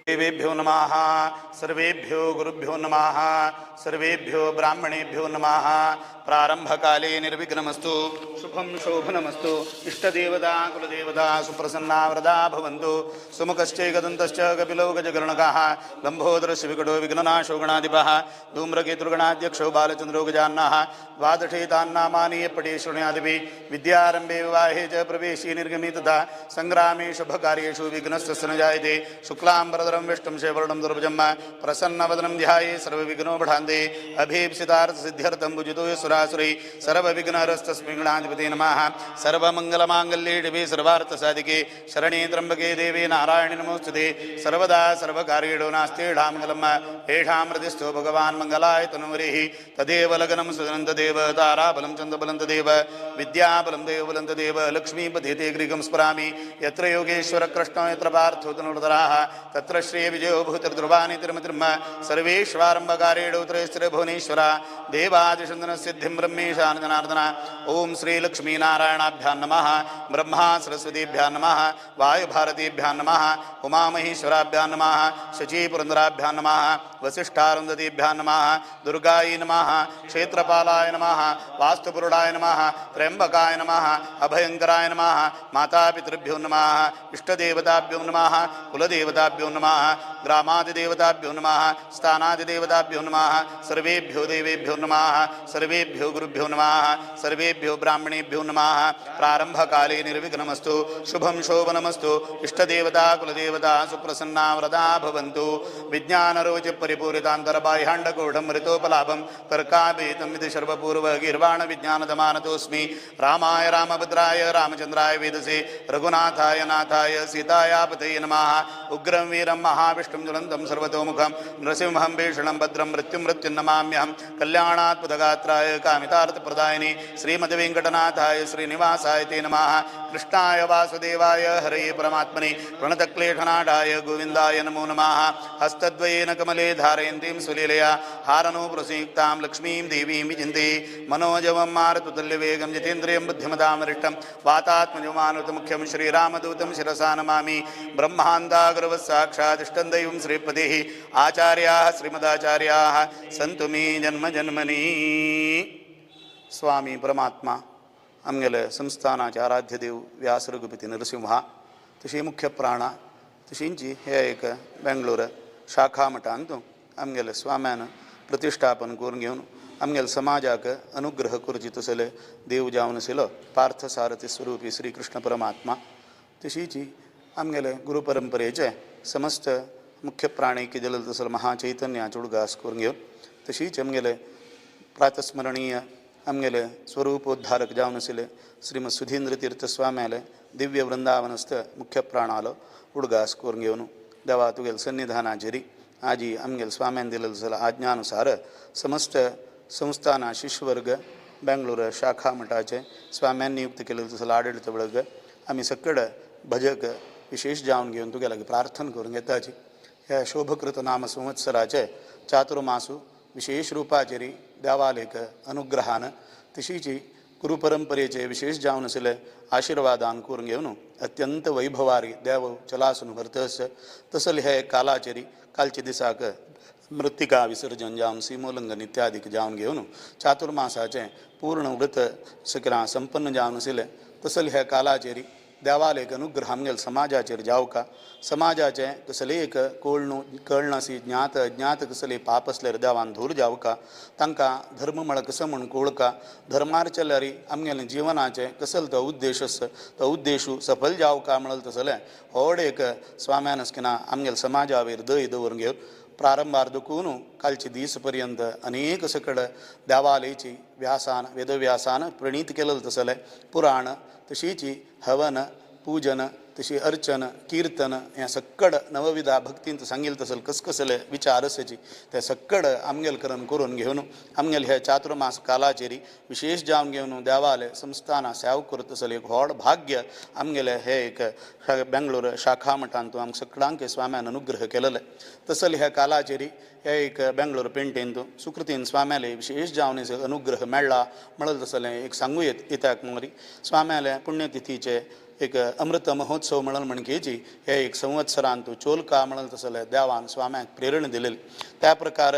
देवेभ्यो नमः, सर्वेभ्यो गुरुभ्यो नमः, सर्वेभ्यो ब्राह्मणेभ्यो नमः। प्रारंभकाले निर्विघ्नमस्तु, शुभं शोभनमस्तु। इष्टदेवता कुलदेवता सुप्रसन्ना वरदा भवन्तु। सुमुखश्चैकदन्तश्च कपिलो गजगर्णकः, लम्बोदरस्य विकटो विघ्ननाशो गणाधिपः, धूम्रकेतुर्गणाध्यक्षो बालचन्द्रो गजान्नः। द्वादशैतान्नामानि पटे शृणुयादिभिः। विद्यारम्भे विवाहे च प्रवेशे निर्गमे तथा संग्रामे शुभकार्येषु विघ्नस्य न जायते। शुक्लाम्बरधरं विष्णुं शैवर्णं दुर्भुजं प्रसन्नवदनं ध्याये सर्वविघ्नो पठान्ते। अभीप्सितार्थसिद्ध्यर्थं भुजितो सुरासुरै सर्वविघ्नहरस्तस्मै गणाधिपते नमः। सर्वमङ्गलमाङ्गल्ये शिवे सर्वार्थसाधिके शरणे त्र्यम्बके देवी नारायणि नमोस्तुते। सर्वदा सर्वकार्येषु नास्ति मङ्गलम् येषां हृदिस्थो भगवान् मङ्गलाय तनुवरिः। तदेव लग्नं सुधनं तदेव ताराबलं चन्द्रबलं तदेव विद्याबलं देवबलं तदेव लक्ष्मीपते ते ग्रीकं स्मरामि। यत्र योगेश्वर कृष्णो यत्र पार्थो धनुर्धराः तत्र श्रीविजयो भूतिर्ध्रुवाणि तिरुमतिर्म। सर्वेष्वारम्भकारेणु त्रयस्त्रिभुवनेश्वर देवादिशन्दनसिद्धिं ब्रह्मेशानजनार्दन। ॐ श्रीलक्ष्मीनारायणाभ्यां नमः, ब्रह्मा सरस्वतीभ्यां नमः, वायुभारतीभ्यां नमः, उमामहेश्वराभ्यां नमः, शचीपुरन्दराभ्यां नमः, वसिष्ठारुन्धतीभ्यां नमः, दुर्गायै नमः, क्षेत्रपालाय नमः, वास्तुपुरुषाय नमः, त्र्यम्बकाय नमः, अभयङ्कराय नमः, मातापितृभ्यो नमः, इष्टदेवताभ्यो नमः, कुलदेवताभ्यो नमः, ग्रामादिदेवताभ्यो नमः, स्थानादिदेवताभ्यो नमः, सर्वेभ्यो देवेभ्यो नमः, सर्वेभ्यो गुरुभ्यो नमः, सर्वेभ्यो ब्राह्मणेभ्यो नमः। प्रारंभकाले निर्विघ्नमस्तु, शुभं शोभनमस्तु। इष्टदेवता कुलदेवता सुप्रसन्ना वरदा भवन्तु। विज्ञानरोचि परिपूरितान्तरबाह्याण्डकोटं ऋतोपलाभं तर्काभीतं इति सर्वपूर्व गीर्वाण विज्ञानदमानतोऽस्मि। रामाय रामभद्राय रामचन्द्राय वेदसे रघुनाथाय नाथाय सीताया पतये नमः। उग्रं वीरं महाविष्णुं ज्वलन्तं सर्वतोमुखं नृसिंहं भीषणं भद्रं मृत्युं मृत्युं नमाम्यहं। कल्याणात्पदगात्राय कामितार्थप्रदायिनि श्रीमद्वेङ्कटनाथाय श्रीनिवासाय ते नमः। कृष्णाय वासुदेवाय हरये परमात्मने प्रणतक्लेशनाडाय गोविन्दाय नमो नमः। हस्तद्वयेन कमले धारयन्तीं सुलीलया हारनूपुरसंयुक्तां लक्ष्मीं देवीं विचिन्ते। मनोजवं मारुतुल्यवेगं जितेन्द्रियं बुद्धिमतां वरिष्ठं वातात्मजमानुतमुख्यं श्रीरामदूतं शिरसा नमामि। ब्रह्मान्तागुरवः साक्षादिष्टं दैवं श्रीपतिः आचार्याः श्रीमदाचार्याः सन्तु मे जन्म जन्मनि। स्वामी परमात्मा आमगेले संस्थानाचे आराध्य देव व्यास रघुपती नरसिंहा तशी मुख्य प्राणा तशींची हे एक बेंगलोर शाखा मठांत आमगेले स्वाम्यान प्रतिष्ठापन करून घेवन आमगेले समाजाक अनुग्रह करची तसले देव जावन आशिल्लो पार्थसारथी स्वरूपी श्रीकृष्ण परमात्मा तशीची आमगेले गुरु परंपरेचे समस्त मुख्य प्राणी केलेलो तसलो महाचैतन्याचो उडगास करून घेवन तशीच आमगेले प्रातस्मरणीय आमगेले स्वरूपोद्धारक जावन आशिल्ले श्रीमद सुधींद्र तीर्थ स्वाम्याले दिव्य वृंदावनस्थ मुख्य प्राणालो उडगास करून घेवन देवा तुगेले सन्निधानाचेरी आजी आमगेले स्वाम्यान दिलेलो तसलो आज्ञानुसार समस्त संस्थाना शिष्यवर्ग बेंगलोर शाखा मठाचे स्वाम्यान नियुक्त केलेलो तसलो आडळीत वर्ग आमी सकड भजक विशेष जावन घेवन तुगे लागीं प्रार्थना करून घेताची। ह्या शोभकृत नाम संवत्सराचे चातुर्मासु विशेष रुपाचेरी देवालेक अनुग्रहान तशीची गुरुपरंपरेचे विशेष जावन आशिल्ले आशिर्वादान करून घेवन अत्यंत वैभवारी देव चलासून व्हरतस तसले हे कालाचेरी कालच्या दिसाक मृत्तिका विसर्जन जावन सीमोल्लंघन इत्यादीक जावन घेवन चातुर्मासाचें पूर्ण व्रत सकरा संपन्न जावन आशिल्लें तसले ह्या कालाचेरी देवालेक अनुग्रह आमगेले समाजाचेर जावका। समाजाचें कसलें एक कोळणू कळनासी ज्ञात अज्ञात कसलें पाप आसल्यार देवान धूर जावका। तांकां धर्म म्हळ्यार कसो म्हूण कळका। धर्मार चल्यार आमगेलें जिवनाचें कसलो तो उद्देश आसा तो उद्देशू सफल जावका म्हणलें तसलें व्हड एक स्वाम्यान आसतना आमगेले समाजावेर दय दवरून घेवन प्रारंभार दुखून कालचे दीस पर्यंत अनेक सकड देवालयची व्यासान वेदव्यासान प्रणीत केलेलं तसलें पुराण तशीची हवन पूजन तशी अर्चन कीर्तन हें सक्कड नवविधा भक्तींत सांगिल्लें तसलें कसकसले विचार आसाची ते सक्कड आमगेल करून करून घेवन आमगेल हे चातुर्मास कालाचेरी विशेष जावन घेवन देवाले संस्थाना सेव करत तसलें एक व्हड भाग्य आमगेले हे एक बेंगलोर शाखा मठांत आमकां सगळ्यांक स्वाम्यान अनुग्रह केलेले। तसले ह्या कालाचेरी हे एक बेंगलोर पेंटेंत सुकृतीन स्वाम्याले विशेष जावन अनुग्रह मेळ्ळा म्हणलें तसलें एक सांगू येत कित्याक म्हणरी स्वाम्याले पुण्यतिथीचे एक अमृत महोत्सव म्हणून म्हणकेची हे एक संवत्सरांतू चोलका म्हणून तसले देवान स्वाम्याक प्रेरणा दिलेली. त्या प्रकार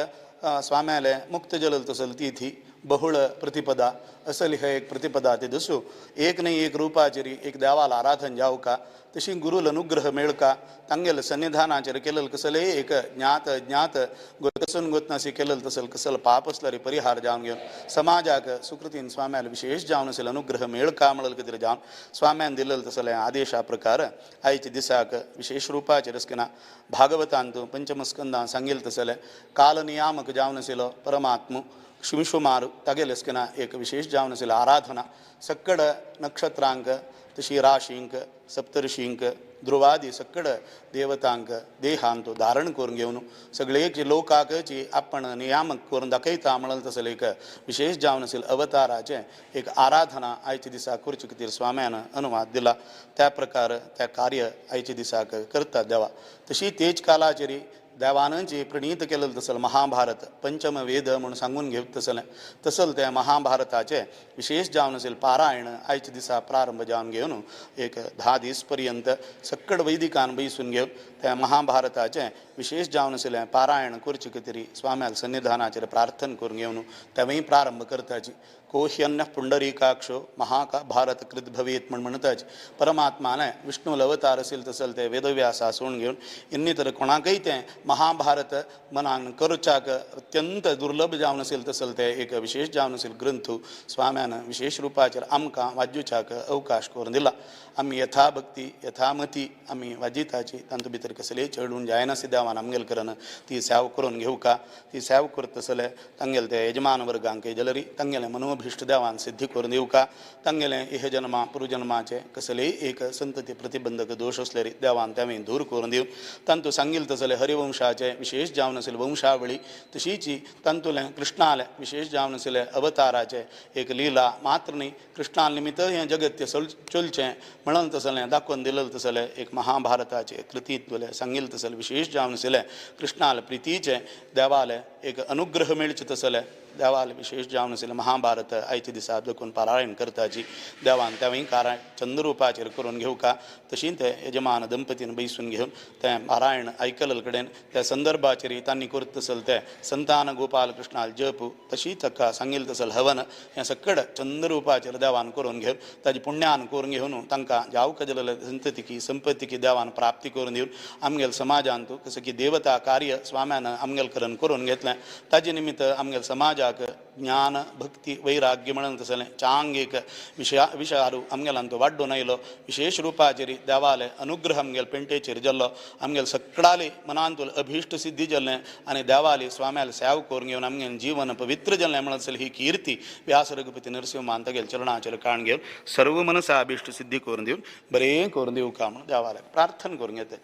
स्वाम्याले मुक्त जलल तसल तिथी बहुळ प्रतिपदा असली हे एक प्रतिपदा ते दसू एक नाही एक रूपाचेरी एक देवाला आराधन जावं का तशी गुरुल अनुग्रह मेळका तांगेल सन्निधानाचेर केलेल कसले एक ज्ञात ज्ञात गोतसून गोतनासी केलेल तसल कसल पाप असल्यार परिहार जावन घेवन समाजाक सुकृतीन स्वाम्याल विशेष जावन असेल अनुग्रह मेळका म्हणल कितें जावन स्वाम्यान दिलेल तसले आदेशा प्रकार आयच्या दिसाक विशेष रूपाचेर असकिना भागवतांतू पंचमस्कंदान सांगेल तसले कालनियामक जावन आशिल्लो परमात्म शिमशुमार तागेले असकिना एक विशेष जावन आशिल्लो आराधना सक्कड नक्षत्रांक तशी राशींक सप्तर्षींक ध्रुवादी सक्कड देवतांक देहांतो धारण करून घेवन सगळे लोकाक जी आपण नियामक करून दाखयता म्हणून तसले एक विशेष जावन आशिल्ले अवताराचे एक आराधना आयच्या दिसा करचे खातीर स्वाम्यान अनुवाद दिला. त्या प्रकार त्या कार्य आयच्या दिसाक करता देवा. तशी तेच कालाचेरी देवान जी प्रणीत केलेलं तसल महाभारत पंचम वेद म्हणून सांगून घेत तसलें तसल त्या महाभारताचे विशेष जावन असेल पारायण आयच्या दिसा प्रारंभ जावन घेवन एक 10 दीस पर्यंत सक्कड वैदिकान बैसून घेवन त्या महाभारताचे विशेष जावन आशिल्लें पारायण करचे खातीर स्वाम्याल सन्निधानाचेर प्रार्थना करून घेवन तेवूय प्रारंभ करताची. कोह्यन्य पुंडरीकाक्षो महाका भारत कृत भवेत म्हण म्हणताच परमात्माने विष्णू अवतार असेल तसल ते वेदव्यास आसून घेवन इन्नी तर कोणाकय तें महाभारत मनान करच्याक अत्यंत दुर्लभ जावन असेल तसल ते एक विशेष जावन असेल ग्रंथ स्वाम्यान विशेष रूपाचेर आमकां वाज्युच्याक अवकाश करून दिला. आमी यथाभक्ती यथामती आमी वाजिताची तांतू भितर कसलेय चेडून जायनासी देवान आमगेल करन ती सेव करून घेवका. ती सेव करत तसले तांगेले ते यजमान वर्गांक जलरी तांगेले मनोभीष्ट देवान सिद्धी करून दिवका. तांगेले इह जन्मा पुरुजन्माचे कसलेय एक संतती प्रतिबंधक दोश असलेरी देवान तेमी दूर करून दिवन तांतू सांगील तसले हरिवंशाचे विशेष जावन आशिल्ले वंशावळी तशीची तांतुले कृष्णाले विशेष जावन आशिल्ले अवताराचे एक लीला मात्र न्ही कृष्णा निमित्त हें जगत्य चलचें म्हणून तसलें दाखोवन दिलें तसलें एक महाभारताचे कृतींतले सांगील तसलें विशेष जावन आशिल्लें कृष्णाले प्रितीचे देवाले एक अनुग्रह मेळचे तसलें देवाले विशेष जावन आशिल्लें महाभारत आयच्या दिसा देखून पारायण करताची देवान तेवूय काराय चंद्ररूपाचेर करून घेवका. तशी ते यजमान दंपतीन बैसून घेवन तें पारायण आयकले कडेन त्या संदर्भाचेर तांणी करत तसल तें संतान गोपाल कृष्णाल जप तशी ताका सांगील तसल हवन हें सकड चंद्ररूपाचेर देवान करून घेवन ताजे पुण्यान करून घेवन तांकां जावक जलले संततीकी संपत्तीकी देवान प्राप्ती करून दिवन आमगेल समाजांत कसं की देवता कार्य स्वाम्यान आमगेल करून करून घेतलें ताजे निमित्त आमगेल समाजाक ज्ञान भक्ती वैराग्य म्हणून तसलें चांग एक विशारू आमगेलान तो वाड्डून आयलो विशेष रूपाचेर देवाले अनुग्रह आमगेल पेंटेचेर जाल्लो आमगेल सकडाले मनांतूल अभीष्ट सिद्धी जाल्लें आनी देवाले स्वाम्याले सेव करून घेवन आमगेल जीवन पवित्र जाल्लें म्हणून तसलें ही कीर्ती व्यास रघुपती नरसिंहान तागेल चरणाचेर काण घेवन सर्व मनसा अभीष्ट सिद्धी करून दिवन बरें करून दिवका म्हणून देवाले प्रार्थना करून घेता.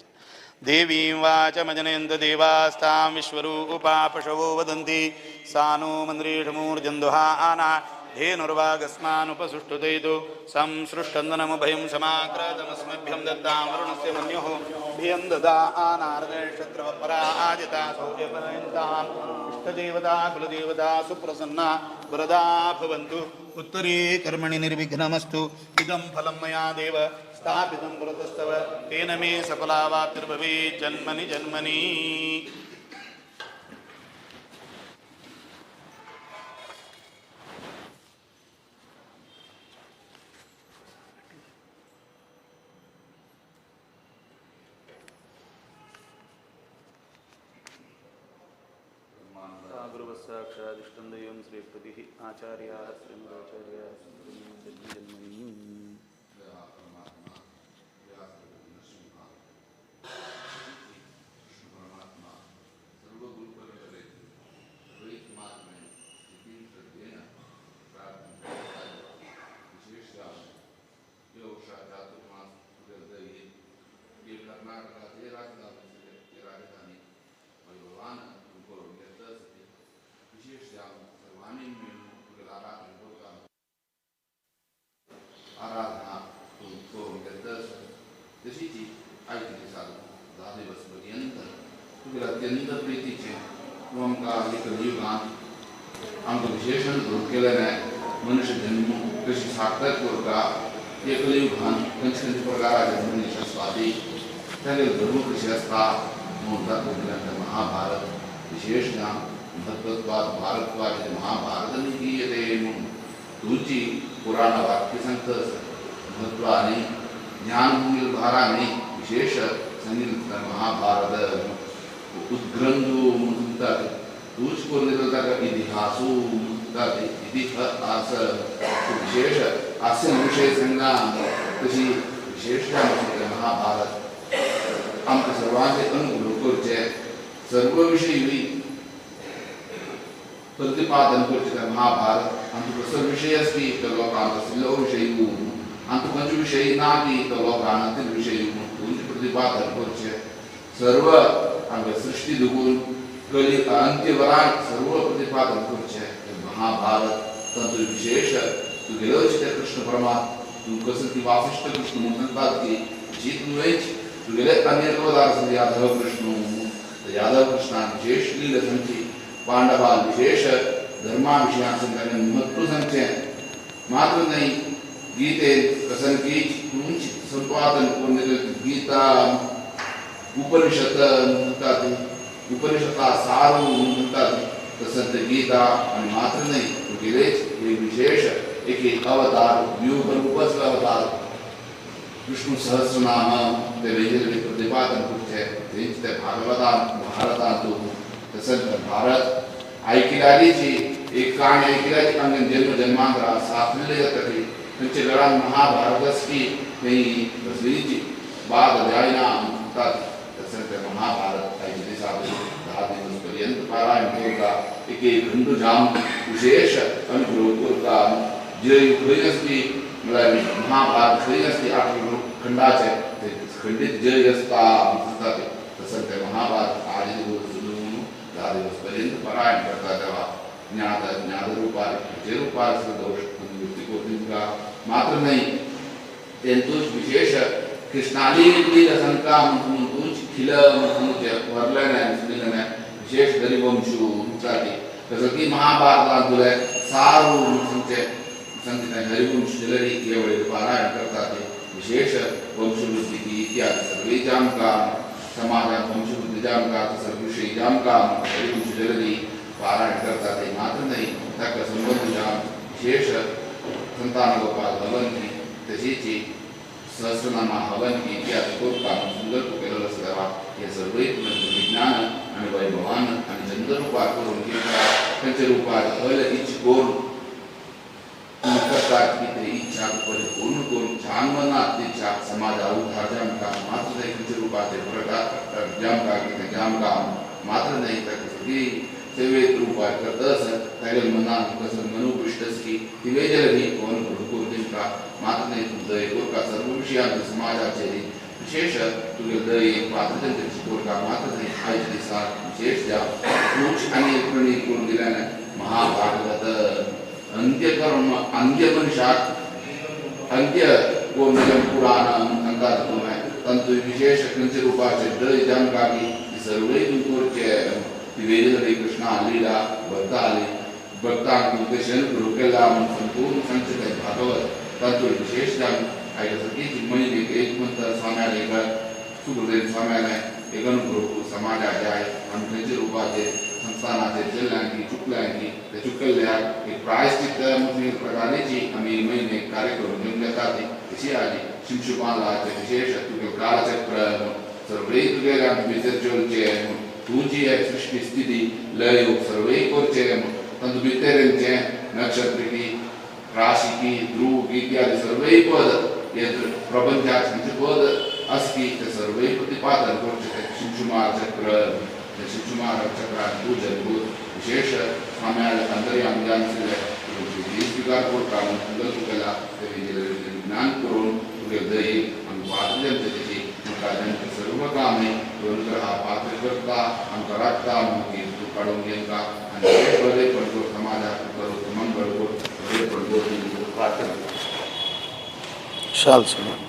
देवीं वाचमजनयन्त देवास्तां विश्वरूपा पशवो वदन्ति सा नो मन्द्रेषमूर्जन्दुहा आना धेनुर्वागस्मानुपसुष्टुतैतु संसृष्टन्दनमभयं समाक्रातमस्मभ्यं दत्तां वरुणस्य मन्युः भियं ददा आनार्दक्षत्रपरा आजिता सौर्यपरयन्ताम् इष्टदेवता कुलदेवता सुप्रसन्ना वरदा भवन्तु. उत्तरे कर्मणि निर्विघ्नमस्तु. इदं फलं मया देव स्थापितं पुरतस्तव तेन मे सफलावाप्तिर्भवेत् जन्मनि जन्मनि. गुरुवस्साक्षादिष्टं दैवं श्रीपतिः आचार्याः श्रीमदाचार्याः जन्मनि. आराधना करून घेतस तशी ती आयच्या दिसाक 10 दिवस पर्यंत तुगेल्या अत्यंत प्रितीचें तूं आमकां कलियुगांत आमकां विशेषण रूप केलें मनुष्य जन्म कशी सार्थक करता हे कलियुगान खंयचे खंयचे प्रकाराचे मनीस आसता ती तागेले धर्म कशी आसता म्हणून तातूंतल्यान महाभारत विशेष महत्त्वात भारतवाद महाभारत गीयते म्हणून तुमची पुराण वाक्य सांगता महत्व आनी ज्ञान भाराने विशेष सांगितलं महाभारत उद्ग्रंथू म्हणून सांगतात तूच करून दिलं ताका इतिहासू म्हणतात इतिहास विशेष हास्य विशय सांगना तशी विशेष महाभारत आमकां सर्वांचे अनुग्रह करचे सर्व विशयी प्रतिपादन करचे महाभारत आमचो कसो विशय आसती तो लोकांक आशिल्लो विशय आमकां खंयचो विशय ना की तो लोकांक विशय तुमचें प्रतिपादन करचें सर्व आमकां सृश्टी दुगून कली अंत्यवरान सर्व प्रतिपादन करचें महाभारत तातूंत विशेष तुगेलोच ते कृष्ण परमात्मा तूं कसो ती वासिष्ठ कृष्ण म्हणून सांगतात की जी तुवेंच तुगेले अनेक अवतार आसले यादव कृष्ण यादव कृष्णान विशेष लीला सांगची पांडवान विशेष धर्मा विशयान ताणें महत्व सांगचें मात्र न्हय गीते कसन की तुमची संपादन करून गीता उपनिषद म्हणतात उपनिषदा सारू म्हणतात तसं ते गीता आणि मात्र न्हय तुगेलेच एक विशेष एक अवतार व्यूहरूपच अवतार विष्णु सहस्रनाम ते वेगवेगळे प्रतिपादन करचे तेंच ते भागवतान भारतांतू तसंच भारत ऐकिल्याची एक काणी ऐकिल्याची आमगे जन्म जन्मांतरा साफल्य जाता की खंयच्या घरान महाभारत की थंय कसलीच बाद जायना म्हणतात तसंच ते महाभारत आयच्या दिसा 10 दिवस पर्यंत पारायण करता एक एक खंड जाम विशेष अनुग्रह करता जे खंय आसती म्हळ्यार महाभारत खंय आसती 8 खंडाचे ते खंडीत जय आसता म्हणटा ते तसंच ते महाभारत आज 10 दिवस पर्यंत पारायण करता तेव्हा ज्ञान ज्ञानरूपार जे रूपार दोष निवृत्ती करता मात्र न्हय तेंतूच विशेष कृष्णाली लीला सांगता म्हणून तूच खिल म्हणून वरलें सुनिलें विशेष हरिवंशू म्हणटा ती तसं की महाभारतांतुले सारू सांगचे सांगता हरिवंश जलरी हे वेळेर पारायण करता ते विशेष वंशवृद्धी इत्यादी सर्वे जामकां समाजात वंशवृद्धी जामकां सर्व विशय जामकां हरिवंश जलरी पारायण करता ते मात्र न्हय ताका संबंध जाम विशेष संतान गोपाल हवन की तशीच सहस्रनामा हवन की इत्यादी करता सुंदर केलेलो आसता हे सर्वय विज्ञान आनी वैभवान आनी चंद्र करून घेता तांच्या रुपार हल इच्छ करून करतात की ते इच्छा परिपूर्ण करून छान मनात इच्छा समाजा उद्धार जामका मात्र न्हय खंयच्या रुपाचे प्रकार जामका की ते जामका मात्र न्हय ताका सगळी सेवेत रुपार करता आसत तागेले मनान कसो मनोभिश्ट की तिवे जलरी कोण करून दिमका मात्र न्हय तूं दये करता सर्व विशयांत समाजाचेर विशेष तुगे दये पात्र जनतेची करता मात्र न्हय आयच्या दिसा विशेष ज्या तूच आनी प्रणीत करून दिल्यान महाभागवत अंत्यकर्म अंत्य मनशाक अंत्य कोण पुराण सांगतात तुवें तांतूं विशेष खंयच्या रुपाचे दय जामका की सर्वय तूं करचे ती वेगळी कृष्णा लीला भक्ता आली भक्तांक तूं कशें अनुग्रह केला म्हणून संपूर्ण सांगचें तें भागवत तातूंत विशेष जावन आयच्या सगळी म्हयने एक मंत्र स्वाम्याले एक सुखदेव स्वाम्याले एक अनुग्रह समाजाचे आयज आमी खंयच्या रुपाचे संस्थानाचे चल्ल्यांकी चुकल्यांकी ते चुकल्ल्याक एक प्रायश्चित म्हणून प्रकाराची आमी म्हयने कार्यक्रम घेवन घेतात तशी आली शिमशुपालाचे विशेष तुगे कालचक्र सर्वय तुगेले आमी भितर चलचे तुजी सृष्टी स्थिती लय सर्वय करचे तातूंत भितरेंचे नक्षत्र की राशि की ध्रुव इत्यादी सर्वय पद हे प्रपंचाचे खंयचे पद आसती ते सर्वय प्रतिपादन करचे ते शिमशुमार चक्र ते शिमशुमार चक्रान पूजन विशेष स्वाम्याले अंतर्याम ज्ञान आशिल्ले स्विकार करता संकल्प केला ते ज्ञान करून तुगे दये आमी पात्र जनतेची म्हाका जनते सर्व कामे अनुग्रह पात्र करता आमकां राखता मागीर तूं काडून घेता आनी बरें पण कर समाजाक करूं मंगळ कर बरें पण कर प्रार्थना शाल सुनो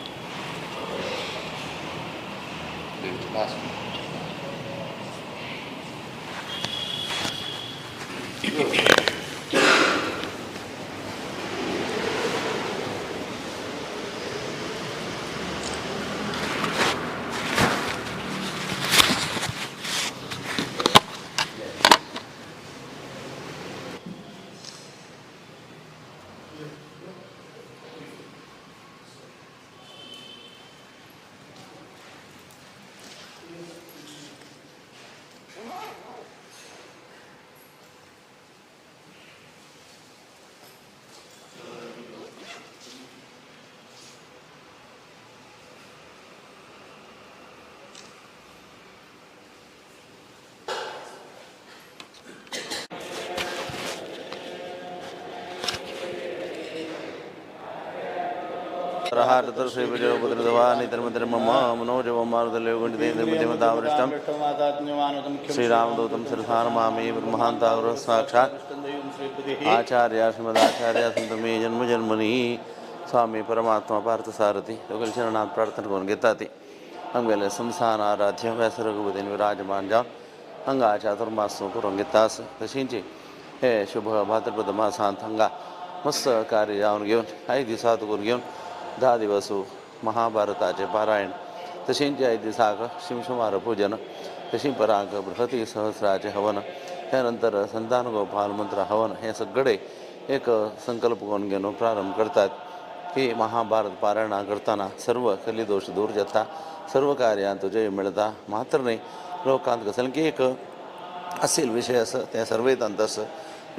मनोजवमारुतलेवगुणितेन्द्रमध्यमतावरिष्ठं श्रीरामदूतं सरसानमामि ब्रह्मान्तागुरुः साक्षात् आचार्य श्रीमदाचार्य संतमे जन्म जन्मनि स्वामी परमात्मा पार्थसारथी लोकलचरणात् प्रार्थना करून घेता ती आमगेले संस्थान आराध्य व्यास रघुपतीन विराजमान जावन हांगा चातुर्मास करून घेता आसा. तशेंच हे शुभ भाद्रपद मासांत हांगा मस्त कार्य जावन घेवन आयज दिसात करून घेवन 10 दिवस महाभारताचें पारायण, तशेंच आयज दिसाक शिमशुमार पूजन, तशें पराक बृहती सहस्राचें हवन, त्या नंतर संतान गोपाल मंत्र हवन, हे सगळे एक संकल्प करून घेवन प्रारंभ करतात की महाभारत पारायणा करतना सर्व कलिदोष दूर जाता, सर्व कार्यांत जय मेळटा. मात्र न्हय लोकांत कसलें की एक असील विशय आसा तें सर्वैतांत आसा.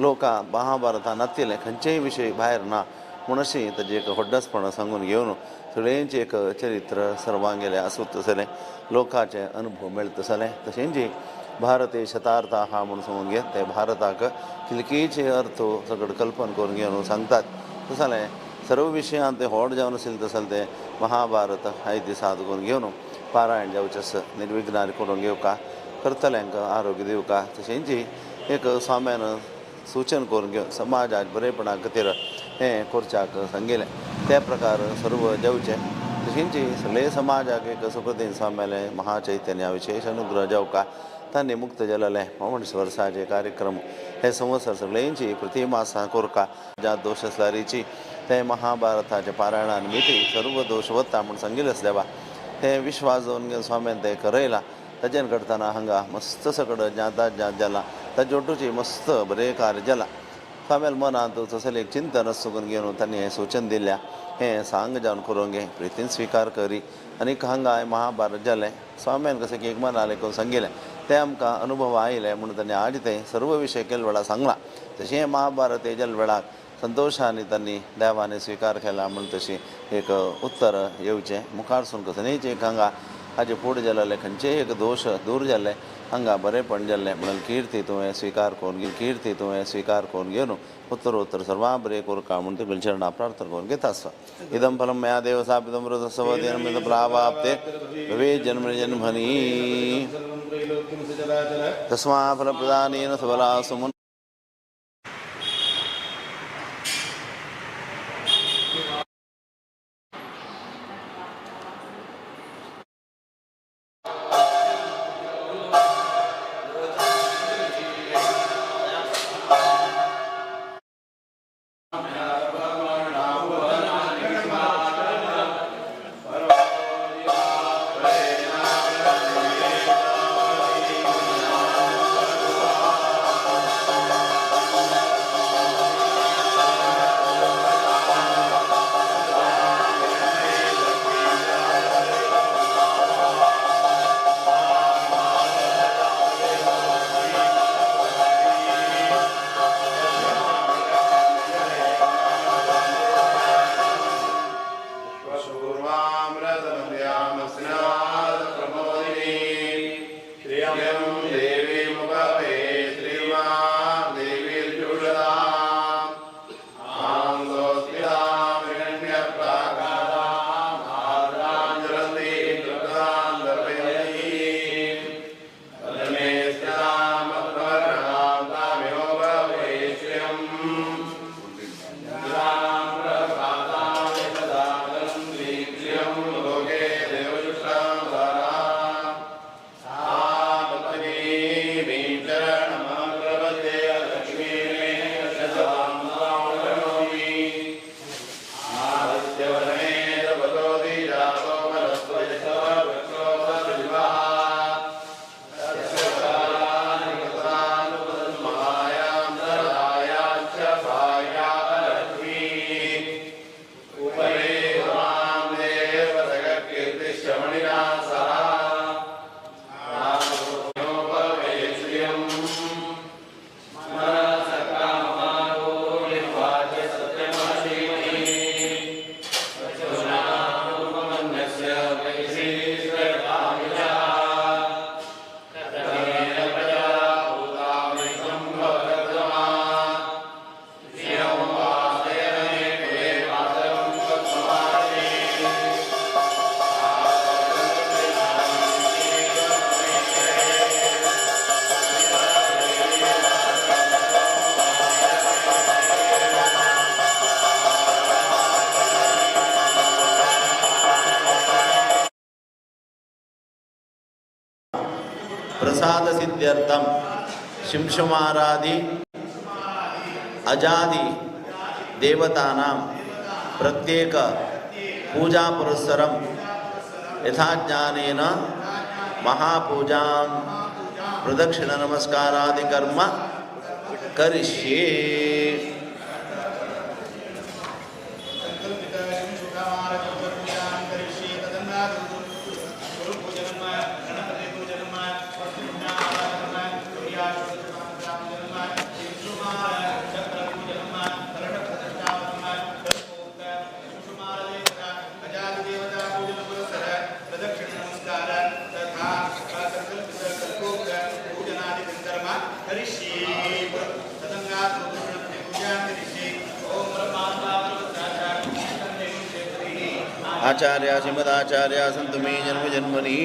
लोकां महाभारतान नातिल्लें खंयचेय विशय भायर ना म्हूण अशी ताजें एक व्हडसपण सांगून घेवन सगळ्यांचें एक चरित्र सर्वांगेलें आसूं तसलें लोकांचे अनुभव मेळटा तसलें. तशेंच भारते शतार्थ आहा म्हूण सांगून घेत ते भारताक किलकीचे अर्थ सगळें कल्पन करून घेवन सांगतात. तसलें सर्व विशयांत ते व्हड जावन आशिल्लें तसलें तें महाभारत आयज दिसांत करून घेवन पारायण जावचें आसा. निर्विघ्नार करून घेवका, करतल्यांक आरोग्य दिवका. तशेंच एक स्वाम्यान सूचन करून घेवन समाजाक बरेपणा खातीर हें करच्याक सांगिल्लें त्या प्रकार सर्व जावचें. तशेंच सगळे समाजाक एक सुप्रतीन स्वाम्यालें महाचैतन्य विशेष अनुग्रह जावका. तांणी मुक्त जालेलें 45 वर्सांचे कार्यक्रम हे संवत्सर सगळ्यांची प्रतिमासा कोरका. ज्या दोश आसल्यारीची ते महाभारताच्या पारायणा निमित्ती सर्व दोश वता म्हूण सांगिल्लें आसलें बा ते विश्वास दवरून घेवन स्वाम्यान तें करयलां. ताजेन करतना हांगा मस्त सगळें ज्ञाता ज्ञात जाला, ताजे ओटूची मस्त बरें कार्य जाला. स्वाम्याल मनांत तसलें एक चिंतन करून घेवन तांणी हें सूचन दिल्या हें सांग जावन करूंक घे प्रितीन स्विकार करी. आनी हांगा महाभारत जालें स्वाम्यान कशें की एक मनालें करून सांगिल्लें तें आमकां अनुभव आयले म्हणून तांणी आज तें सर्व विशय केल्ले वेळार सांगलां. तशें महाभारत जाल्ले वेळार संतोशान तांणी देवान स्विकार केला म्हूण तशी एक उत्तर येवचें. मुखारसून कसलेंच एक हांगा हाजे फुडें जालें खंयचेय एक दोश दूर जाल्लें हांगा बरेंपण जाल्लें म्हणून कीर्ती तुवें स्विकार करून घे, कीर्ती तुवें स्विकार करून घेवन उत्तरोत्तर सर्वां बरें कोरका म्हूण तुगेल्या चरणां प्रार्थना करून घेता आसता. इदं फलं मया देव स्थापितं मृतसवदेन प्रावाप्ते भवेत् जन्म जन्मनि तस्मा फलप्रदानेन सबला सुमन. प्रसाद सिद्ध्यर्थम शिंशुमारादि अजादि देवतानां प्रत्येक पूजा पुरस्सरं यथाज्ञानेन महापूजां प्रदक्षिण नमस्कारादि कर्म करिष्ये। आचार्य श्रीमदाचार्य संतु मे जन्म जन्मनि।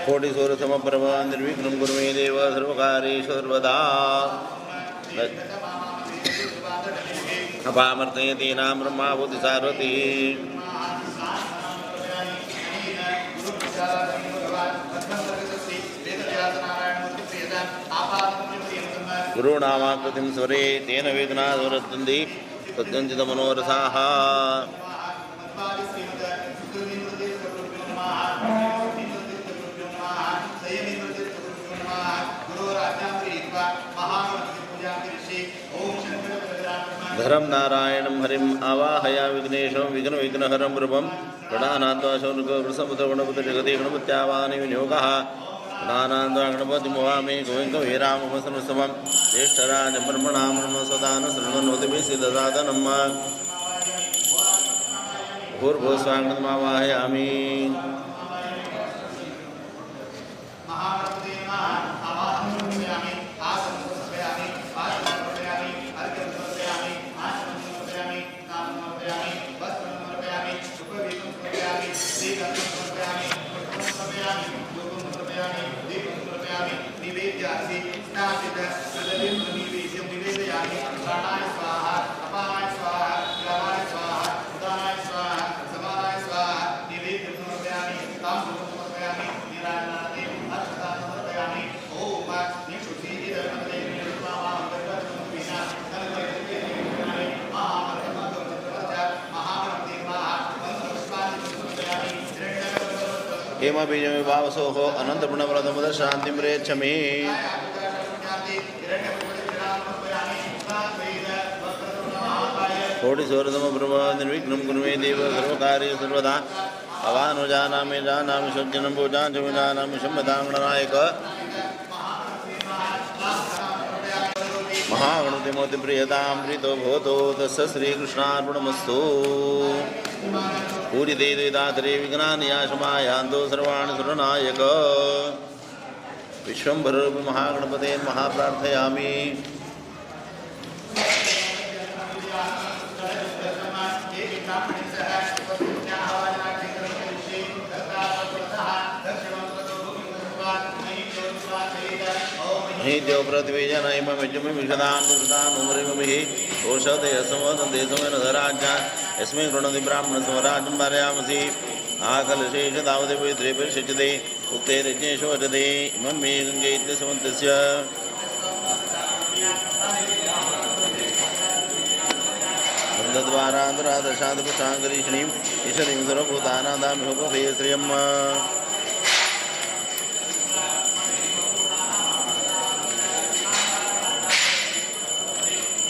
कोटि सूर्य समप्रभ निर्विघ्नं कुरु मे देव सर्वकार्येषु सर्वदा। अपामर्तयतीनां ब्रह्माभूति सारथी। गुरूणामाकृतिं स्वरे तेन वेदना सुरतन्ति तद्वञ्चितमनोरथाः। धरम नारायणं हरिं आवाहया विघ्नेशं विघ्न विघ्नहरं प्रभं गणानाद्वाशौनकवृषमुद्रगणपति जगति गणपत्यावानि विनियोगः गणानाद्वा गणपतिमुवामे गोविन्दं वीरामसनुसमं ज्येष्ठराजं ब्रह्मणां ब्रह्मसदान शृण्वन्नोतिभिः सिद्धसाधनं भूर्भुवस्वागतमावाहयामि। हेम बीजमिभावसोः अनन्तपुण्यफलदमुद शान्तिं प्रेच्छ मे। कोटिसूर्यसमप्रभ निर्विघ्नं कुरु मे देव सर्वकार्येषु सर्वदा। अवानुजानामि जानामि सज्जनं पूजां च विजानामि सम्मतां गणनायक। महागणपतिमूर्तिप्रियतां प्रीतो भवतु तस्य श्रीकृष्णार्पणमस्तु। पूजिते द्विधात्रे विघ्नानि याशमायान्तो सर्वाणि सुरनायक। विश्वंभररूपि महागणपते महाप्रार्थयामि। यस्मै गृह्णन्ति ब्राह्मणसमराजं भारयामसि। आकलशेषतावति पवित्रे उक्ते यज्ञेषु वचते इमं मे गङ्गे इत्यसमन्तस्य। दद्वारान्तरादशान्तपुष्टाङ्गरीषिणीम् ईश्वरीं सर्वभूतानादामिहोपे श्रियम्।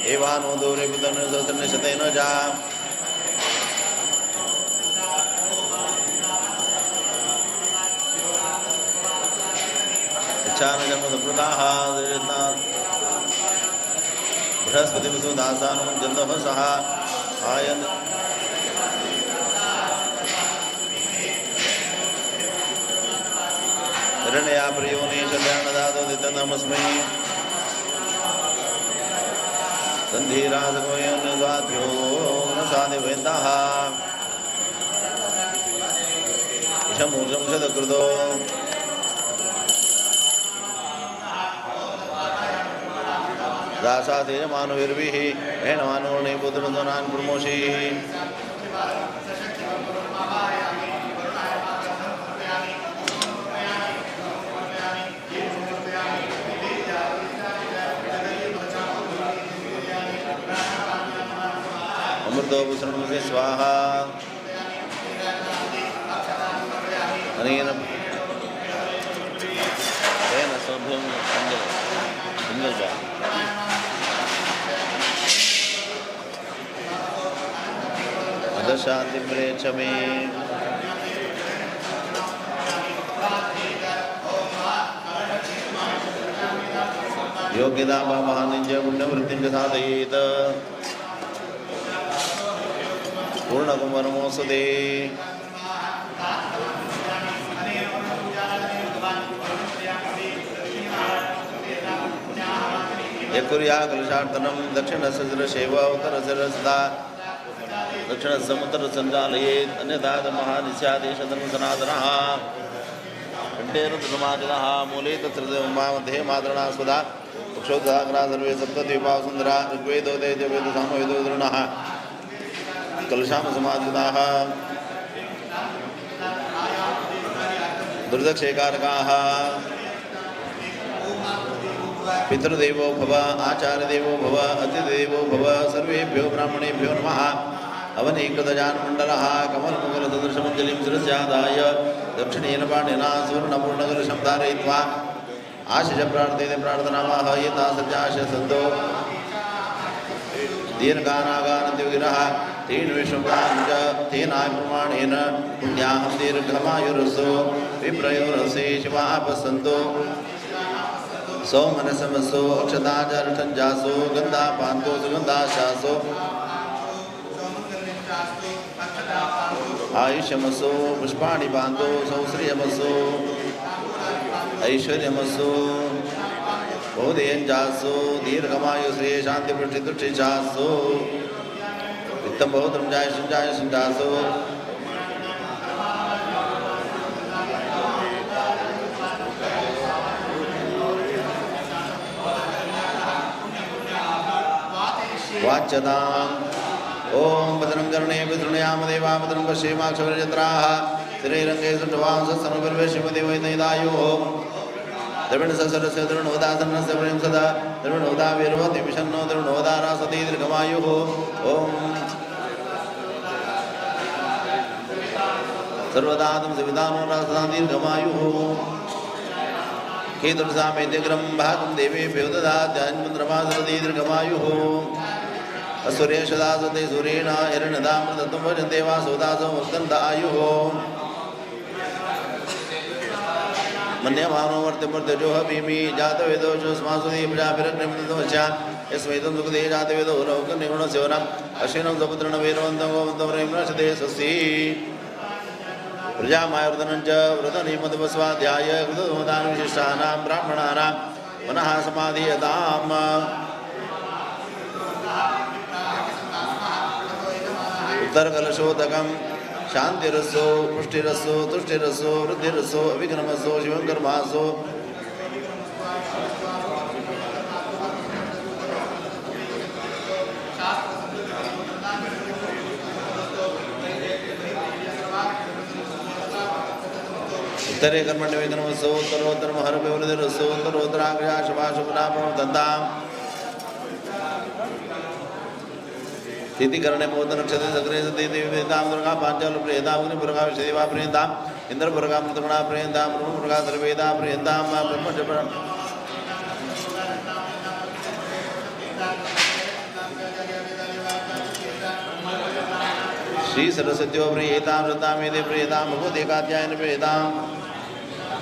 एवानो दूरे पुत्रन सहस्रनिशतेन जा इच्छानुजमदप्रदाः बृहस्पतिवसुदासानुजन्तः सः आयन् हिरण्या प्रियोनेशदानदादोदितनमस्मै सन्धिराजकोयन स्वाध्यो न साधिवेन्दाः इषमूर्जं शतकृतो दासाधीनमानुभिर्भिः हेणमानोर्णे पुत्रधनान् प्रमोषिः। अमृतोभूषणमसि स्वाहा। अनेन तेन सौभ्यं सिंगल सिंगल बा अदशान्तिं प्रेच्छ मे। योग्यता पापहानिं च पुण्यवृत्तिं च साधयेत्। पूर्णकुंभनमोस्तुते। यकुर्या कलशार्तनं दक्षिणस्य उत्तरस्य दक्षिणसमुत्तरसञ्चालयेत् अन्यथा महानिस्यादेशधर्मसनातनः। कंठेन समाजनः मूले तत्र मध्ये मातृणा स्वधा पक्षोद्धाग्रा सर्वे सप्तद्वीपा सुन्दरा ऋग्वेदो तेजवेद सामवेदो द्रोणः कलशाम समाजिताः दुर्दक्षेकारकाः। पितृदेवो भव, आचार्यदेवो भव, अतिथिदेवो भव, सर्वेभ्यो ब्राह्मणेभ्यो नमः। अवनीकृतजानमण्डलः कमलमुकुलसदृशमञ्जलिं शिरस्यादाय दक्षिणेन पाणिना सुवर्णपूर्णकलशं धारयित्वा आशिष प्रार्थयते प्रार्थनामाह यथा सत्याश सन्तो दीर्घानागानद्युगिरः तेन विष्णुप्रां च तेनाय प्रमाणेन पुण्याहं दीर्घमायुरसो विप्रयोरसे शिवापसन्तो सौमनसमसो अक्षताचरठञ्जासो गन्धापान्तो सुगन्धाशासो आयुष्यमसो पुष्पाणि पान्तो सौश्रियमसो ऐश्वर्यमसो बहुदेयञ्जासो दीर्घमायुश्रिये शान्तिपुष्टितुष्टिचासो वित्तं बहुत्रं जायसुञ्जायसुञ्जासो। वाच्यताम् ॐ भद्रं कर्णे विशृणुयाम देवा भद्रं पश्येमाक्षभिर्यत्राः श्रीरङ्गे सुष्ठुवांसस्तनुभिर्वैश्वदेवैतैदायुः द्रविणसरस्य द्रविणोदासनस्य प्रेम सदा द्रविणोदा वीरवति विषन्नो द्रविणोदारा सती दीर्घमायुः। ॐ सर्वदा तं सविधानो रासदा दीर्घमायुः। केतुर्सामेत्यग्रं भागं देवेभ्यो ददात्यान्मन्त्रमासरति दीर्घमायुः। असुरेशदासते सुरेण हिरण्यदामृतत्वं भजन्ते वासोदासो वर्धन्त आयुः। मन्यमानो वर्तिमूर्तिजो हवीमि जातवेदो स्मासुदी प्रजाभिरग्निमृतमस्या यस्मैतं सुखदे जातवेदो लोकनिगुणसेवनम् अश्विनं सपुत्रेण वीरवन्तं गोवन्तं रैम्रशते स्वस्ति। प्रजामायुर्धनं च व्रतनियमतपस्वाध्याय कृतदानविशिष्टानां ब्राह्मणानां मनः समाधीयताम्। उत्तरकलशोदकं शांतिरसो पुष्टिरसो तुष्टिरसो वृद्धिरसो अविघ्नमसो शिवं कर्मासो उत्तरे कर्मण्यवेदनमसो उत्तरोत्तरमहरविवृद्धिरसो उत्तरोत्तराग्र्या शुभाशुभनाभवदन्ताम्। स्थितिकरणे मुहूर्त नक्षत्रे सक्रिय सति देवी दुर्गा पांचाल प्रियताम अग्निपुरगा विषदेवा प्रियताम इंद्रपुरगा मृतगुणा प्रियताम ब्रह्मपुरगा सर्वेदा प्रियताम ब्रह्म श्री सरस्वत्यो प्रियताम श्रद्धामेदे प्रियताम भगवते कात्यायन प्रियताम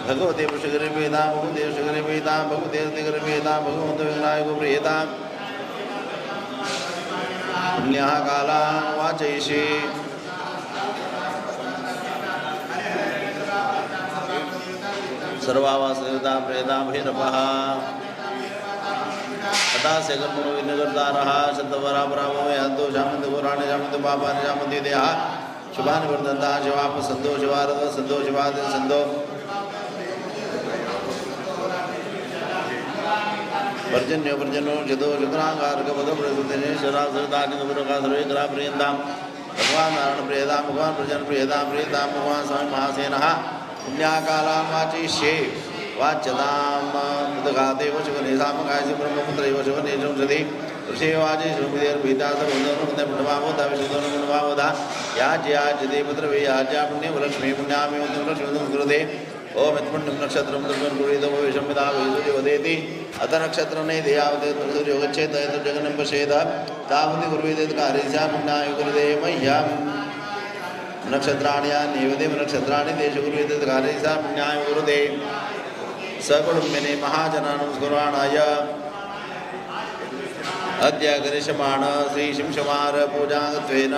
भगवते पुष्करे प्रियताम भगवते शिखरे प्रियताम भगवते प्रियताम भगवंत विनायको प्रियताम पुण्यः कालान् वाचयिषे। सर्वावासदेवता प्रेता भैरवः अतास्य कर्मणो विनगर्दारः शतवरापरामो यान्तो शामन्ति पुराणे शामन्ति पापानि शामन्ति देहः शुभानि वर्धन्ताः शिवाप सन्तो शिवारद सन्तो शिवाद सन्तो पर्जन्यो पर्जन्यो जदो शुक्रांगारकपद प्रसुतिने शरासरदानिपुरका सर्वेकरा प्रियन्तां भगवान नारायण प्रियतां भगवान प्रजन प्रियतां प्रियतां भगवान स्वामी महासेनः पुण्याकालां वाचिष्ये वाच्यतां तद्घातेव शिवनेशामकायसि ब्रह्मपुत्रैव शिवनेशंसति ऋषिवाचे शिवविदेर्भीता सर्वदोनुमुण्डमावोधा विशुद्धोनुमुण्डमावोधा याज्याज्यते पुत्रवे याज्या पुण्यलक्ष्मी पुण्यामेव लक्ष्मीसंस्कृते ओम यत्पुण्यं नक्षत्रं दुर्गुणीतो भविष्यमिदा वैसूर्यवदेति अत नक्षत्रं नैधेयावते सूर्यो गच्छेत यत्र जगनं पश्येत तावति कुर्वीते कार्यस्या पुण्याय कुरुते मह्यं नक्षत्राणि यान्येव नक्षत्राणि तेषु कुर्वीते कार्यस्या पुण्याय कुरुते सकुटुम्बिने महाजनानं स्कुर्वाणाय अद्य करिष्यमाण श्री शिंशुमार पूजांगत्वेन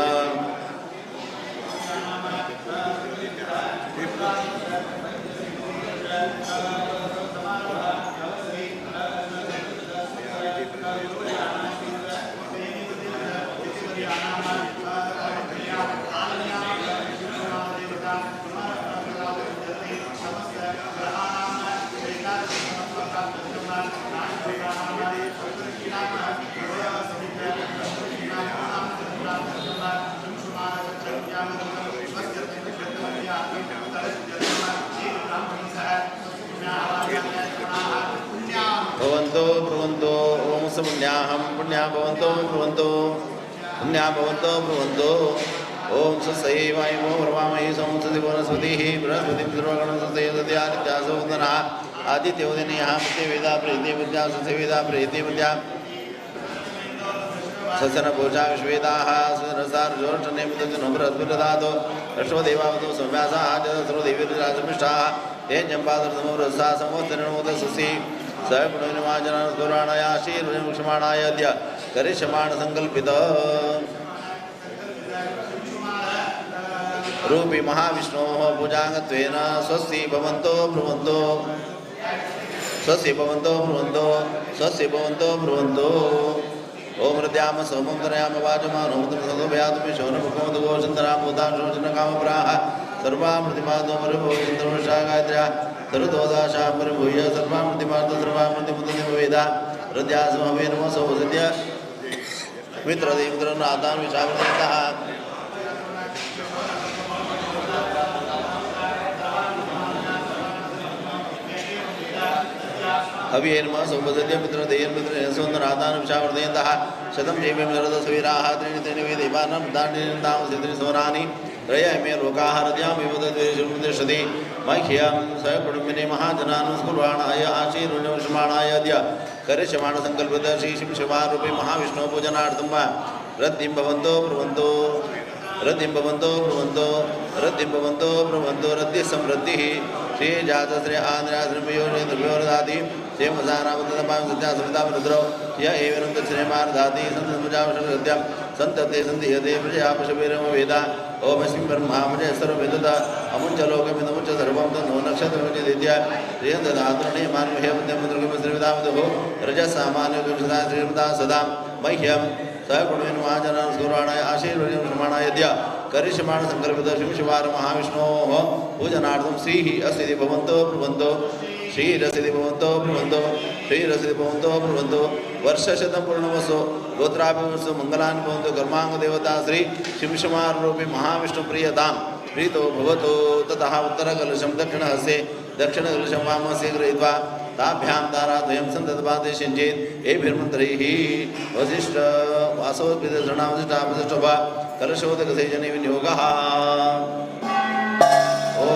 भवन्तो ब्रुवन्तो ओम पुण्याहं पुण्या भवन्तो ब्रुवन्तो पुण्या भवन्तो ब्रुवन्तो ओम ससै वायुमो ब्रह्मामयी संसदि वनस्पतिः बृहस्पतिं सर्वगणं ससै सत्यादित्यासोदनः आदित्योदिनयः पृथिवेदा प्रीति विद्या ससैवेदा प्रीति विद्या ससनपूजा विश्वेदाः सुरसार्जोर्षनेमुदजनो बृहस्पतिर्ददातु रक्षोदेवावतु संव्यासाः जसरोदेवीराजमिष्टाः ते जम्पादर्समोरसा संवत्सरणोदससि सपुणिमाजनाय आशीर्वक्षमाणाय अद्य करिष्यमाण संकल्पित रूपी महाविष्णोः पूजांगत्वेन स्वस्ति भवन्तो ब्रुवन्तो स्वस्ति भवन्तो ब्रुवन्तो स्वस्ति भवन्तो ब्रुवन्तो ओम हृद्याम सोमं तनयाम वाचमानोमतमसोभयातुमिशोनमुखोदगोचन्द्रामोदाशोचनकामप्राह सर्वामृतिमादोमरुभोचन्द्रवृषागायत्र्या सर्वदोदाशापरिभूय सर्वामृतिमार्द सर्वामृतिमुदतिमवेद हृद्यासमवे नमो सौसद्य मित्रदेवत्रनाथान् विशावृतः हविये नमः सौपसद्य मित्रदेयन् मित्रसोन्दरातान् विशावर्धयन्तः शतं जैवेम शरदसवीराः त्रीणि त्रीणि वै देवानां दाण्डिनां सिद्धिसोनानि त्रय इमे लोकाः हृदयामिव तद्विषुमुद्दिशति मह्यं स्वकुटुम्बिने महाजनानुस्कुर्वाणाय आशीर्वचमाणाय अद्य करिष्यमाण संकल्पित श्री शिवशिवारूपे महाविष्णो पूजनार्थं रद्धिं भवन्तो ब्रुवन्तो रद्धिं भवन्तो ब्रुवन्तो रद्धिं भवन्तो ब्रुवन्तो रद्धिः समृद्धिः श्री जातश्री आन्द्राश्रमयोर्दाति श्रीमसानामसत्या य एवं तच्छ्रेमार्धाति सन्तमुजावसत्यं सन्तते सन्धियते प्रजापशुभिरमवेद ओम श्री ब्रह्मामजय सर्वविदत अमुञ्च लोकमिदमुच्च सर्वं तन्नो नक्षत्रमुच्यदित्य श्रियन्तदातृणीमान्मह्यमुद्यमुद्रगमश्रीविदामदुः रजसामान्यगुंसदा श्रीमदा सदा मह्यं सहगुणविन्वाजनानुस्कुर्वाणाय आशीर्वचमाणाय अद्य करिष्यमाण संकल्पित शिवशिवार महाविष्णोः पूजनार्थं श्रीः अस्ति भवन्तो ब्रुवन्तो श्रीरसिति भवन्तो ब्रुवन्तो श्रीरसिति भवन्तो ब्रुवन्तो वर्षशतं पूर्णमसो गोत्राभिमसो मंगलानि भवन्तु कर्माङ्गदेवता श्री शिंशुमारूपी महाविष्णुप्रियतां प्रीतो भवतु। ततः उत्तरकलशं दक्षिणहस्ते दक्षिणकलशं वामहस्ते गृहीत्वा ताभ्यां ताराद्वयं सन्ततपाते सिञ्चेत् एभिर्मन्त्रैः वसिष्ठ वासोऽपितृणावसिष्ठावसिष्ठवा कलशोदकसेचने विनियोगः। ॐ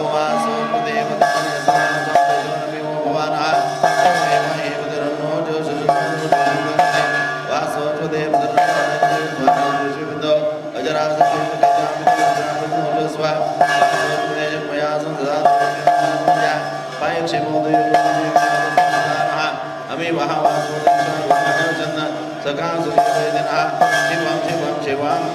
शिवं शिवं शिवम्।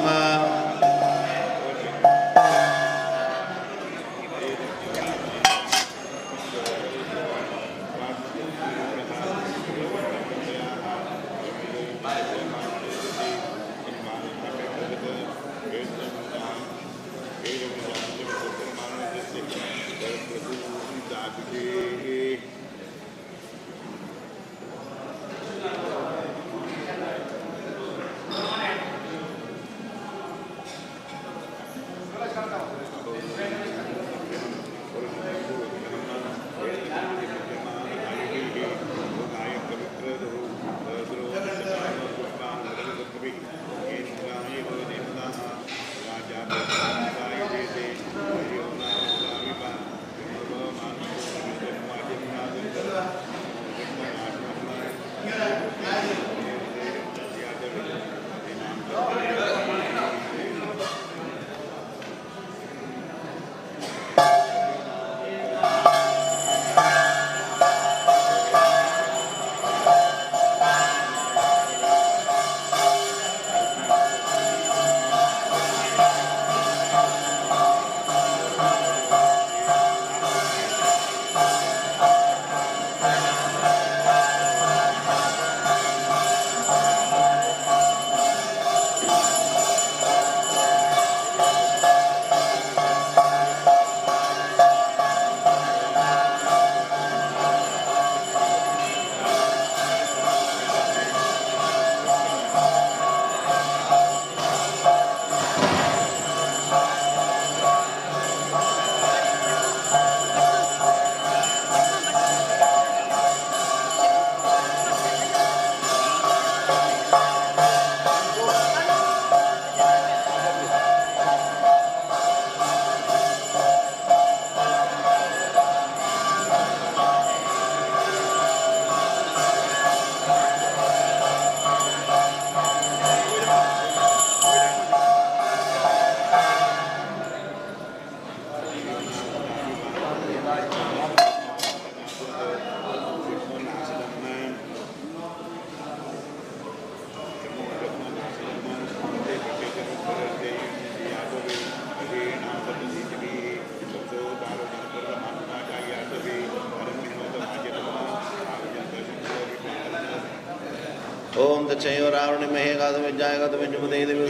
ओम दक्षयोरावणिमहे गातुमिज्जाय गातुमिज्जुपते देवी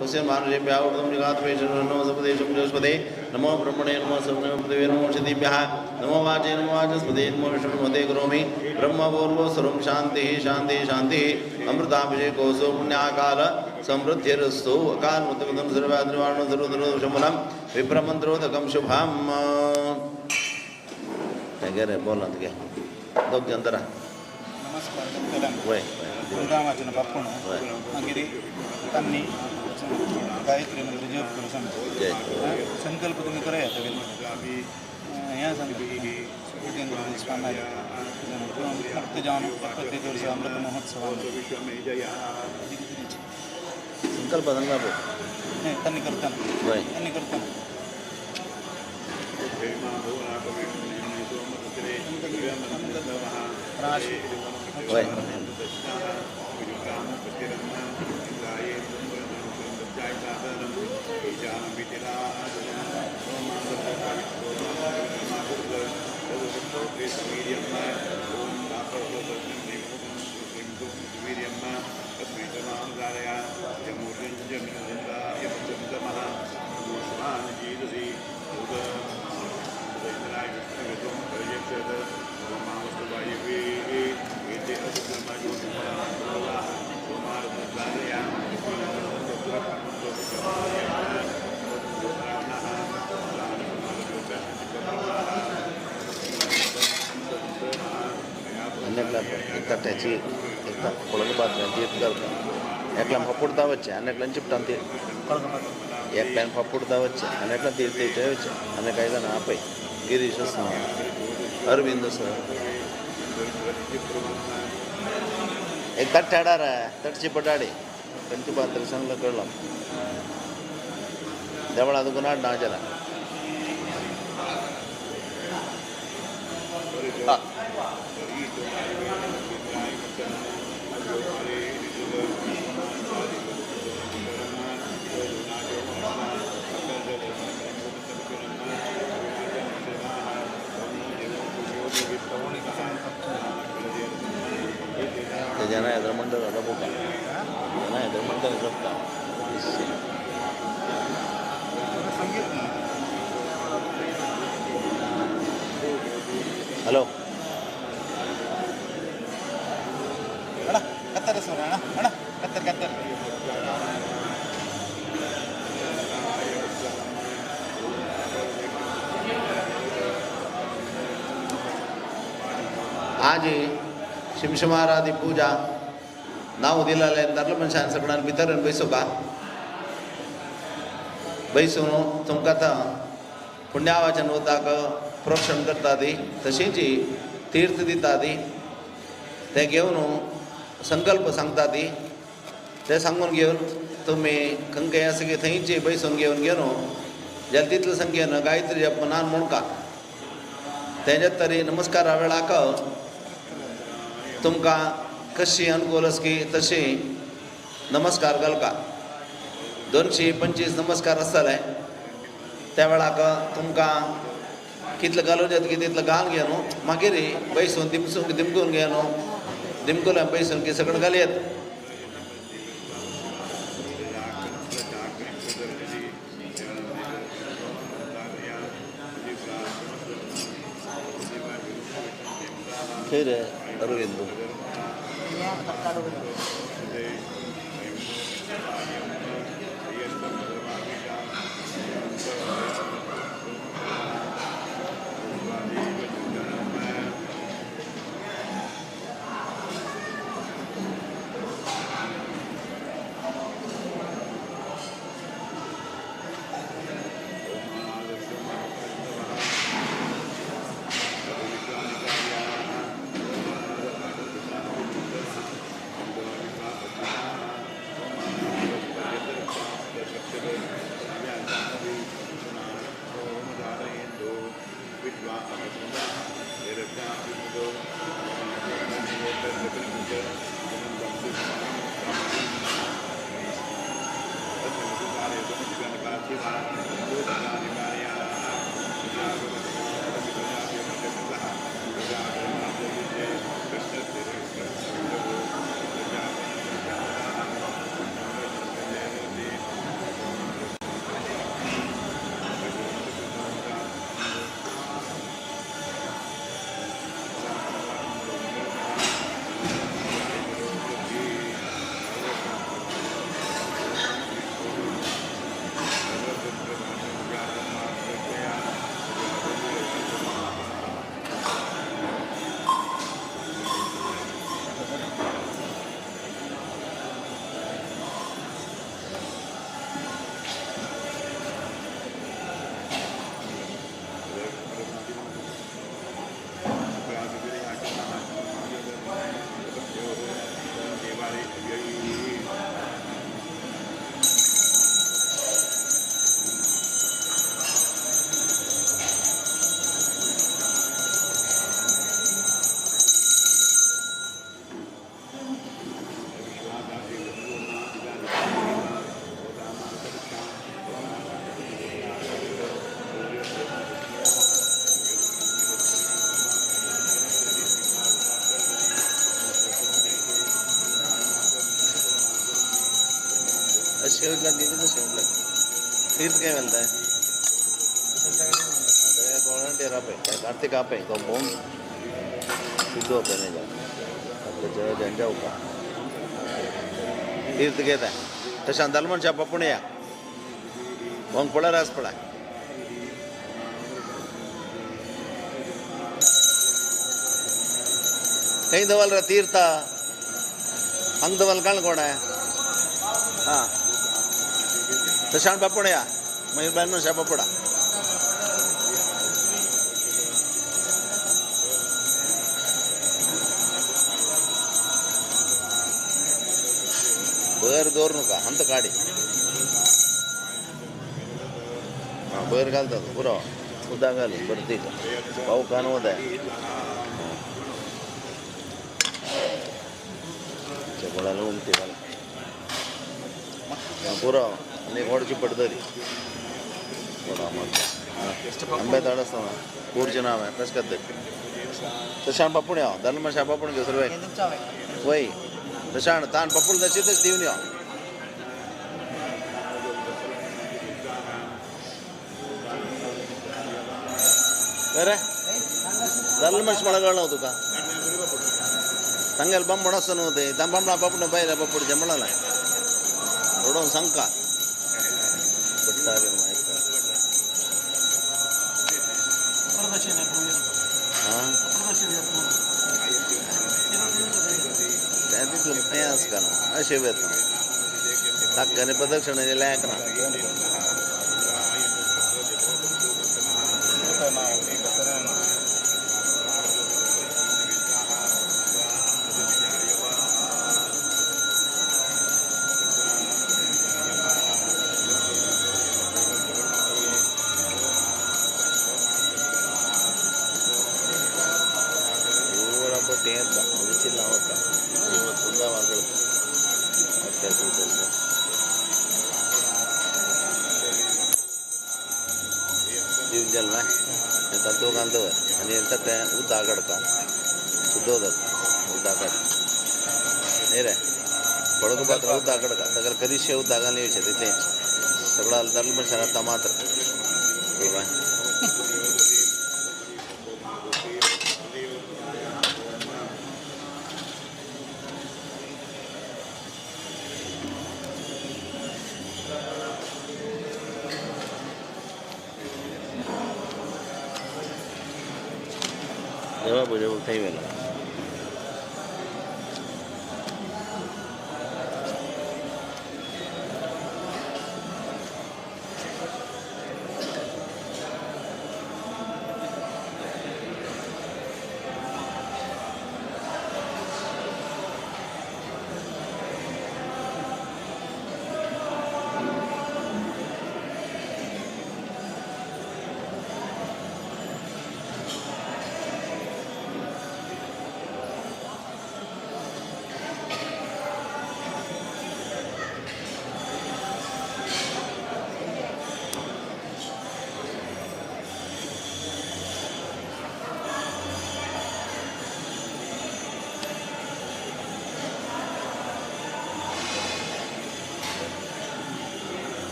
तस्य मानुषेभ्यः गातुमेशनमो नमो ब्रह्मणे नमो सर्वदेवे नमो औषधीभ्यः नमो वाचे नमो वाचस्पते नमो विष्णुमते करोमि ब्रह्मपूर्वो सर्वं शान्तिः शान्तिः शान्तिः अमृताभिषेकोऽसौ पुण्याकाल समृद्धिरस्तु अकाल मुक्तमुदं सर्वाद्रिवारणं सर्वदुर्दोषमूलं विप्रमन्त्रोदकं शुभम्। बोल दोग जंतरा नमस्कार वृंदावाचन बापूण मागीर तांणी गायत्री मंत्र जप करूं सांगता संकल्प तुमी करयात हें सांगता स्वामी मुक्त जावन 31 वर्सां अमृत महोत्सव संकल्प सांगा तांणी करतना तांणी करतना घालता एक तट्ट्याची एक कोळंग पात्र्यान तीर्थ घालता एकल्यान फापुडता वचचें आनी एकल्यान चिपटान तीर्थ एकल्यान फापुडता वचचें आनी एकल्यान तीर्थ दिवचें वचचें आनी कांय जाणां आपय गिरीश आसा अरविंद आसा एक तट्ट्याडार तटची पटाडे खंयचे पात्र सांगलं कळ्ळां देवळा तुका नाड ना जरा ಜನ ಎದುರು ಮಂಡಲ ಅದ ಜನ ಎದುರು ಮಂಡಲ ಸಪ್ತ ಹಲೋ ಅಣ್ಣ ಕತ್ತರ ಸರ್ ಅಣ್ಣ ಅಣ್ಣ ಕತ್ತರ್ ಕತ್ತರ್ आज शिमशिमाराधी पूजा नाव दिलेलें दादलो मनशान सगळ्यान भितर बैसू का बैसून तुमकां आतां पुण्यावाचन उदक प्रोक्षण करता ती तशीच तीर्थ दिता ती तें घेवन संकल्प सांगता ती ते सांगून घेवन तुमी खंय आसा की थंयची बैसून घेवन घेवन जाल्यार तितले संख्येन गायत्री जप मनान म्हणका तेज्या तरी नमस्कारा वेळाक तुमकां कशी अनुकूल आसा की तशी नमस्कार घालका 225 नमस्कार आसतले त्या वेळाक तुमकां कितले घालूं जाता की तितलें घाल घेवन मागीर बैसून दिमसून दिमकून घेवन दिमकुल्यान बैसून की सगळें घालयत खंय रे अरविंद शेवट लागली की शेवट लागली तीर्थ काय मिळत आहे कोणा पे कार्तिक आपे तो बोम सिद्धो पे नाही जात आपले जय का तीर्थ घेत आहे तशें दलमनच्या बापूण या मग पळा रास पळा थंय दवरला तीर्थ हांगा दवरला काणकोण. हां तशाण पापड या मागीर बायल मनशा पापडा. बर दवर नका अंत काडी. हां बर घालता पुरो उदक घालून बरें ती पावकान उदक कोणाला उमती घाल पुरो आनी व्हड चिपट तरी आंबे धाड आसतना कूर्चे नांव आहे तशें करता. तशाण पापूण यो दाल मातशें पापूण घेव सर्वे वय तशाण तान पापूण तशी तशी दिवन यो. बरें दाल मातशें म्हळ्यार तुका सांगेल बांबण आसा न्हू ते बामणा पापड भायल्या पापड जेमणाला उडोवन सांगका तें तितलें हें आसता न्हू अशें वेता ताक्कांनी प्रदक्षिणा लायक ना. आनी तें उदक काडटा शुद्ध उदक उदक काड न्ही रे बडक पात्र उदक काडटा ताका करिशे उदक घालून येवचें तितलेंच सगळा दाल मनशां आतां मात्र. देवा पूजा थंय व्हेला.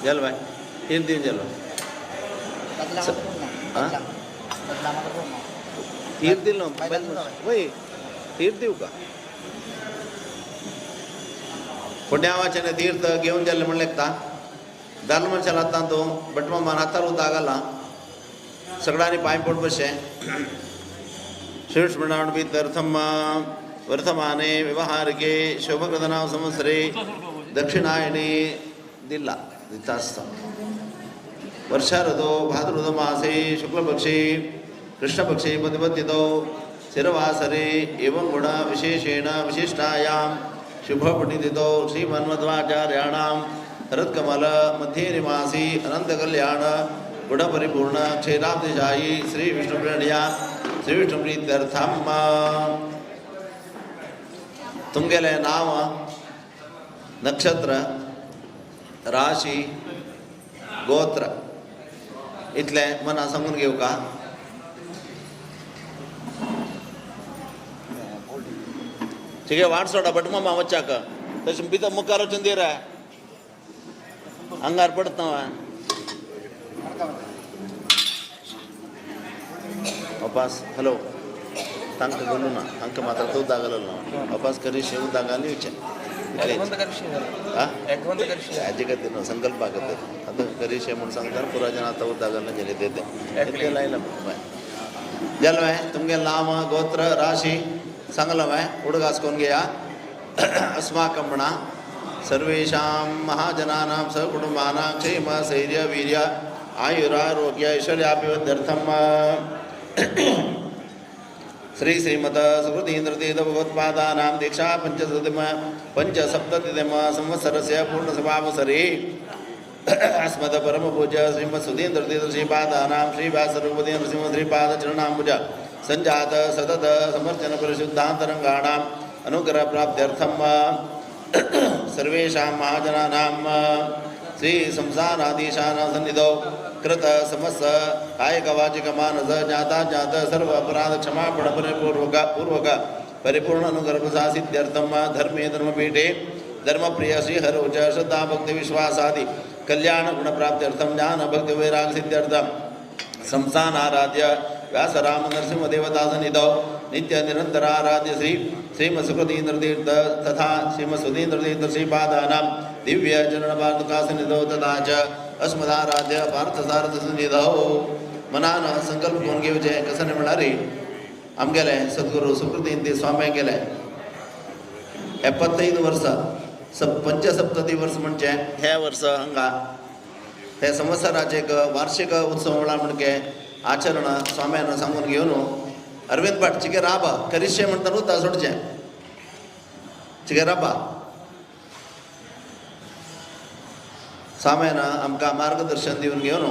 चल भाई 3 दिन चलो. तीर्थ दिल वही तीर्थ दिवू का पुण्यावाचने तीर्थ घेऊन जाल्लें म्हण लेखता दाल मनशान आतां तो भटमामान हातार उदक घालां सगळ्यांनी पांय पड बशें शीर्षमणार्थम वर्तमाने व्यवहारिके शोभकृतनाम संवत्सरे दक्षिणायणे दिला दिता आसता. वर्षा ऋतौ भाद्रपदमासे शुक्लपक्षे कृष्णपक्षे प्रतिपद्यतौ शिरवासरे एवं गुण विशेषेण विशिष्टायां शुभपुण्यतिथौ श्रीमन्मध्वाचार्याणां शरत्कमल मध्ये निवासी अनंतकल्याण गुणपरिपूर्ण क्षीराब्धिशायी श्री विष्णुप्रणया श्री विष्णुप्रीत्यर्थम तुमगेले नाव नक्षत्र राशी गोत्र इतलें मना सांगून घेवं का? ठीक आहे वाट सोडा बट मामा वच्चाक तशें भितर मुखार वचून दी रे आंगार पडत ना. अपास हॅलो तांकां घालू ना तांकां मात्र तो उदक घालूं ना अपास करीशे उदक घालून येवचें. हाजे खातीर न्हू संकल्पा खातीर आतां करिशे म्हूण सांगता पुराजन आतां उदकान गेले ते इतलें लायलां जालें तुमगे नाम गोत्र राशि सांगलां हांवें उडगास करून घेया. अस्माकं म्हणा सर्वेषां महाजनानां सहकुटुंबानां क्षेम स्थैर्य वीर्य आयुरारोग्य ऐश्वर्याभिवृद्ध्यर्थं श्री श्रीमत सुकृतीन्द्रतीर्थ भगवत्पादानां दीक्षा पंचसप्ततितम संवत्सरस्य पूर्णसभावसरे अस्मद परम पूज्य श्रीमत् सुधीन्द्रतीर्थ श्रीपादानां श्रीव्यासरघुपति नृसिंह श्रीपादचरणाम्बुज संजात सतत समर्चन परिशुद्धान्तरङ्गाणाम् अनुग्रह प्राप्त्यर्थं सर्वेषां महाजनानां श्री संसाराधीशानां सन्निधौ कृत समस्त कायिक वाचिक मानस ज्ञाता ज्ञात सर्व अपराध क्षमापण परिपूर्वक पूर्वक परिपूर्ण अनुग्रह सिद्ध्यर्थं धर्मे धर्मपीठे धर्मप्रिय श्री हरोच श्रद्धा भक्ति विश्वासादि कल्याण गुण प्राप्त्यर्थं ज्ञान भक्ति वैराग सिद्ध्यर्थं संस्थान आराध्य व्यास राम नरसिंह देवता सन्निधौ नित्य निरंतर आराध्य श्री श्रीमत्सुकृतीन्द्रतीर्थ तथा श्रीमत्सुधीन्द्रतीर्थ श्रीपादानां दिव्य चरण पादुका सन्निधौ तथा च अस्मदाराध्य पार्थसारथ सन्निधौ मनान संकल्प करून घेवचे. कशें म्हणल्यार आमगेले सद्गुरू सुकृतींती स्वाम्यांगेले 75 वर्स 75 वर्स म्हणजे हे वर्स हांगा हे संवत्सराचे एक वार्षिक उत्सव म्हळ्यार म्हणजे आचरण स्वाम्यान सांगून घेवन अरविंद भट चिके राबा करिश्ये म्हणटा न्हू ता सोडचें चिके राबा स्वाम्यान आमकां मार्गदर्शन दिवन घेवन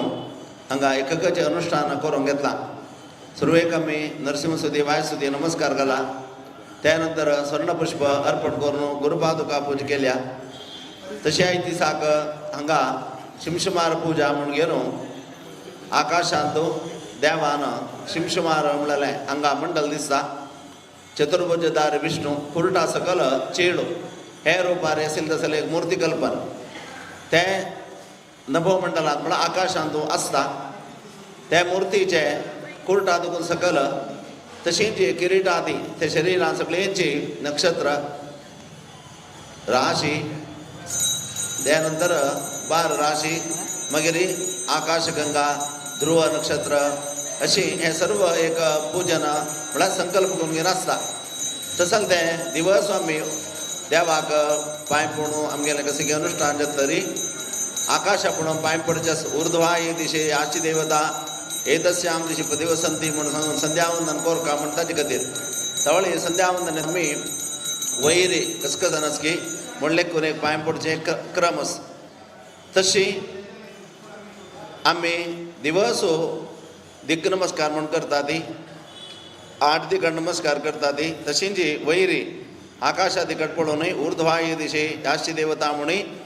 हांगा एककचें अनुश्ठान करूंक घेतलां. सुरवेक आमी नरसिंह सुदी वाय सुदी नमस्कार घाला. त्यानंतर स्वर्णपुष्प अर्पण करून गुरुपादुका पूजा केल्या. तशें आयज दिसाक हांगा शिमशुमार पूजा म्हूण घेवन आकाशांत देवान शिमशुमार म्हणलें हांगा मंडल दिसता. चतुर्भुजदार विष्णू कुरटा सकल चेडो हे रुपार आशिल्लें तसलें एक मूर्ती कल्पन तें नभोमंडलांत म्हळ्यार आकाशांत आसता. त्या मुर्तीचे कुरटा दुखून सकल तशींच किरीटां ती ते शरिरान सगळ्यांची नक्षत्र राशी त्यानंतर 12 राशी मागीर आकाशगंगा ध्रुव नक्षत्र अशी हे सर्व एक पूजन म्हळ्यार संकल्प करून घेवन आसता. तसंच तें दिवस आमी देवाक पांय पडून आमगेलें कशें कितें अनुश्ठान जाता तरी आकाशा पळोवन पांय पडचे उर्ध्वा ये दिशे याची देवता एतस्याम दिशी प्रतिवसंती म्हणून सांगून संध्यावंदन कोरका म्हण ताजे खातीर तवळे संध्यावंदन आमी वैरी कसकसनसकी म्हणलें करून एक पांय पडचें क्रम आसा. तशी आमी दिवस दिक नमस्कार म्हूण करता ती 8 दिकड नमस्कार करता ती तशींच वैरी आकाशा दिकट पळोवनूय उर्ध्वाय दिशे याची देवता म्हणून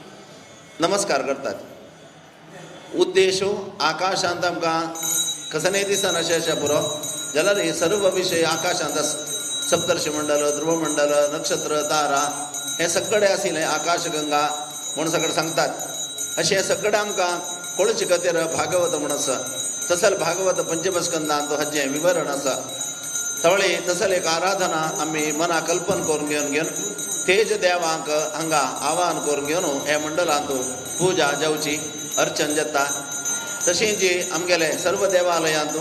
नमस्कार करतात. उद्देश आकाशांत आमकां कसलेंय दिसना अशें अशें पुरो जाल्यार हे सर्व विशय आकाशांत आसा. सप्तर्षी मंडल ध्रुवमंडल नक्षत्र तारा हे सगळे आशिल्लें आकाशगंगा म्हूण सगळें सांगतात. अशें सगळें आमकां कळचे खातीर भागवत म्हूण आसा. तसलें भागवत पंचमस्कंदांत हाजें विवरण आसा. तवळे तसलें एक आराधना आमी मना कल्पन करून घेवन घेवन तेज देवांक हांगा आवाहन करून घेवन हे मंडलांत पूजा जावची अर्चन जाता. तशेंच आमगेले सर्व देवालयांत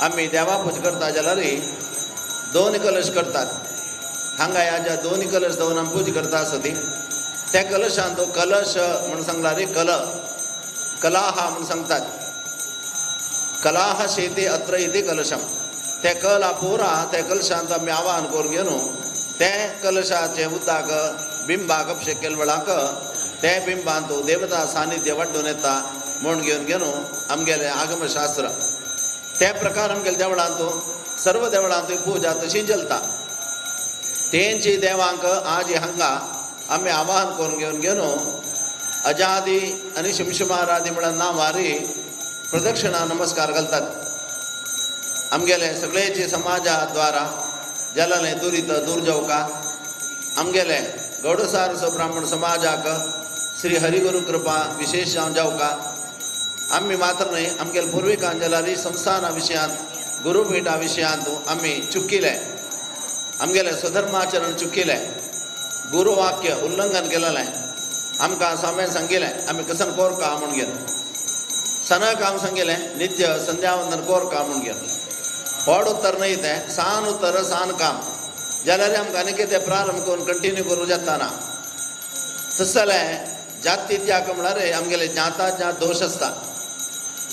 आमी देवा पूजा करता जाल्यार 2 कलश करतात. हांगा ह्या ज्या 2 कलश दवरून आमी पूजा करता आसा ती त्या कलशांत कलश म्हूण सांगला रे कल कलाहा म्हूण सांगतात. कलाह शेती अत्र इति कलशम ते कला पुरा त्या कलशांत आमी आवाहन करून घेवन ते कलशाचें उदक बिंबाक अभिशेक केले वेळाक ते बिंबांत देवता सानिध्य वाडून येता म्हूण घेवन घेवन आमगेलें आगमशास्त्र त्या प्रकार आमगेल्या देवळांत सर्व देवळांत पूजा तशी चलता. तेंची देवांक आज हांगा आमी आवाहन करून घेवन घेवन अजादी आनी शिमशुमारादी म्हळ्यार नांवारी प्रदक्षिणा नमस्कार घालतात. आमगेले सगळेचे समाजा द्वारा जालें दुरीत दूर जावका आमगेले गौडसारसो ब्राह्मण समाजाक श्री हरिगुरु कृपा विशेष जावन जावका. आमी मात्र न्हय आमगेले पुर्विकान जाल्यार संस्थाना विशयांत गुरुपीठा विशयांत आमी चुकिले आमगेले स्वधर्माचरण चुकिले गुरुवाक्य उल्लंघन केलेलें आमकां स्वाम्यान सांगिलें आमी कसन कोरका म्हूण घेवन सनक हांव सांगिलें नित्य संध्यावंदन कोरका म्हूण घेवन व्हड उत्तर न्हय तें सान उत्तर सान काम जाल्यार आमकां आनी कितें प्रारंभ करून कंटिन्यू करूं जाता ना. तशें जाल्यार जाती त्याग म्हळ्यार आमगेले ज्ञाता ज्ञात दोश आसता.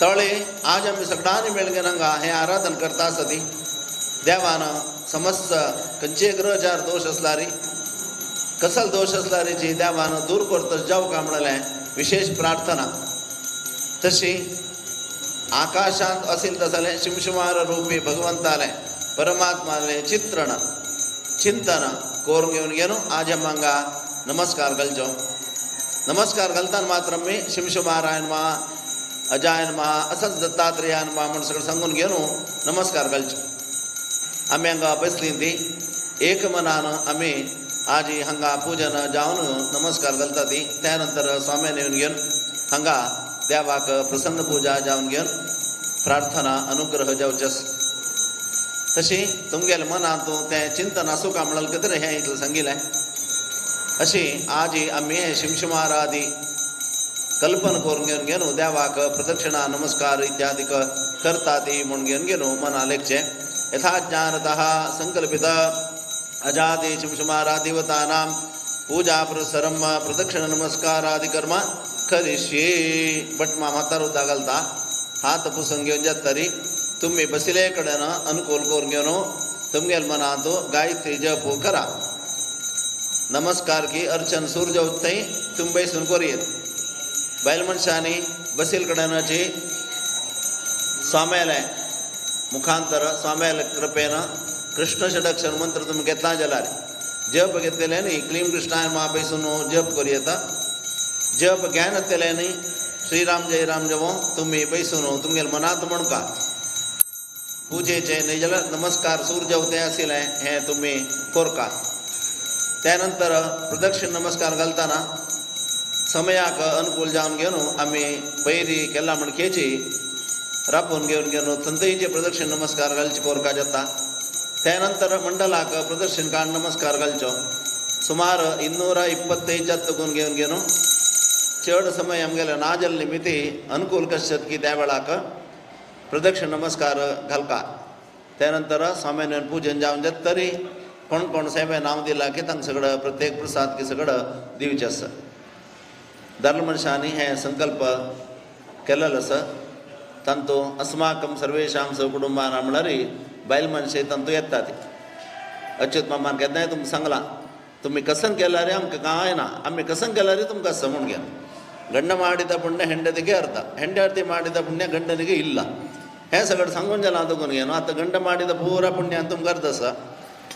तळे आज आमी सगळ्यांनी मेळून हांगा हें आराधन करता आसा ती देवान समस्त खंयचे ग्रहचार दोश आसल्यार कसल दोश आसल्यार जी देवान दूर करता जावं काय म्हणलें विशेष प्रार्थना. तशी आकाशांत असेल तसलें शिमशुमार रूपी भगवंतालें परमात्मालें चित्रण चिंतन करून घेवन घेवन आज आमी हांगा नमस्कार घालचो. नमस्कार घालतना मात्र आमी शिमशुमारायण मा अजायन मा असंच दत्तात्रेयान मा म्हूण सगळें सांगून घेवन नमस्कार घालचो. आमी हांगा बसली ती एक मनान आमी आज हांगा पूजन जावन नमस्कार घालता ती. त्या नंतर स्वाम्यान येवन घेवन हांगा देवाक प्रसन्न पूजा जावन घेवन प्रार्थना अनुग्रह जावचे. तशी तुमगेले मनांत तें चिंतन आसूं काय म्हणल्यार कितें हें इतलें सांगिलें. अशी आज आमी हें शिमशुमार आदी कल्पना करून घेवन घेवन देवाक प्रदक्षिणा नमस्कार इत्यादी करता ती म्हूण घेवन घेवन मना लेखचें. यथा ज्ञानतः संकल्पित अजादि शिमशुमारा देवतानां पूजा पुरस्सरं प्रदक्षिण नमस्कारादि कर्म करिष्ये. बटमा म्हातारो उदक घालता हात पुसून घेवन जाता तरी तुमी बशिल्ले कडेन अनुकूल करून घेवन तुमगेले मनांत गायत्री जप करा. नमस्कार की अर्चन सूर्य थंय तुमी बसून करुयेत. बायल मनशांनी बशिल्ले कडेनची स्वाम्यालें मुखांतर स्वाम्याले कृपेन कृष्ण षडक्षर मंत्र तुमी घेतला जाल्यार जप घेतलें न्ही क्लीम कृष्णाय मा बैसून जप करूं येता. जप घेनातलें न्ही श्रीराम जय राम जवो तुमी बैसून तुमगेले मनांत म्हणका पुजेचें न्ही जाल्यार नमस्कार सूर्य तें आशिल्लें हें तुमी कोरका. त्या नंतर प्रदक्षिण नमस्कार घालतना समयाक अनुकूल जावन घेवन आमी पयरी केला म्हण खेची रापोवन घेवन घेवन थंयचे प्रदक्षिण नमस्कार घालचे कोरका जाता. त्या नंतर मंडलाक प्रदक्षिण काड नमस्कार घालचो. सुमार 225 जातकून घेवन घेवन चड समय आमगेले ना जाल्ले निमित्ती अनुकूल कशें की त्या वेळाक प्रदक्षिण नमस्कार घालका. त्या नंतर स्वाम्यान पूजन जावन जाता तरी कोण कोण सेवे नांव दिलां की तांकां सगळं प्रत्येक प्रसाद की सगळं दिवचें आसा. दादले मनशांनी हें संकल्प केलेलो आसा तांतूं अस्माकं सर्वेशां सकुटुंबानां म्हळ्यार बायल मनशे तांतूं येता ती. अच्युत मामान केन्नाय तुमकां सांगलां तुमी कसन केल्यार आमकां कांय ना, आमी कसन केल्यार तुमकां आसा म्हूण घेवन. ಗಂಡ ಮಾಡಿದ ಪುಣ್ಯ ಹೆಂಡತಿಗೆ ಅರ್ಧ, ಹೆಂಡತಿ ಮಾಡಿದ ಪುಣ್ಯ ಗಂಡನಿಗೆ ಇಲ್ಲ. हें सगळें सांगून जालां तुका आतां गंड ಮಾಡಿದ ಪೂರ ಪುಣ್ಯ ಅಂತ तुमकां अर्द आसा.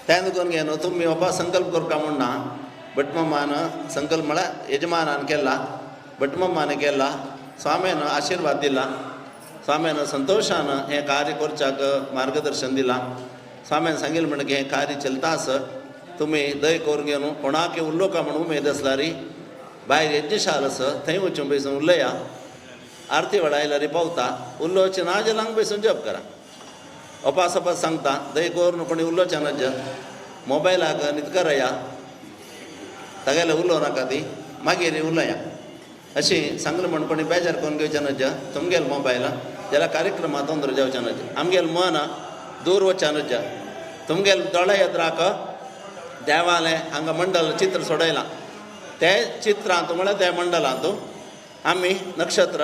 तें तुका न्हू तुमी बाबा संकल्प करता म्हूण ना भटमामान संकल्प म्हळ्यार यजमानान केला, भटमामान केला, स्वाम्यान आशिर्वाद दिला, स्वाम्यान संतोशान हें कार्य करच्याक मार्गदर्शन दिलां. स्वाम्यान सांगिल्लें म्हणटकीर हें कार्य चलता आसा, तुमी दय करून घेवन कोणाक उलोवका म्हूण उमेद आसल्यार भायर यज्ञशाल आसा थंय वचून बैसून उलया, आरती वेळा आयल्यार पावता, उलोवचें ना जाल्यार हांगा बैसून जप करा. अपास अपास सांगता दय करून कोणी उलोवचें ना, मोबायलाक न्हीद करया, तागेलें उलोवं नाका ती मागीर उलया अशें सांगलें म्हण कोणी बेजार करून घेवचें न्हय. तुमगेलो मोबायल जाल्यार कार्यक्रमांत तोंदर जावचें न्हय, आमगेलें मन दूर वचचें न्हय. तुमगेले दोळे येत्राक देवालें हांगा मंडल चित्र सोडयलां, ते चित्रांत म्हळ्यार त्या मंडलांत आमी नक्षत्र,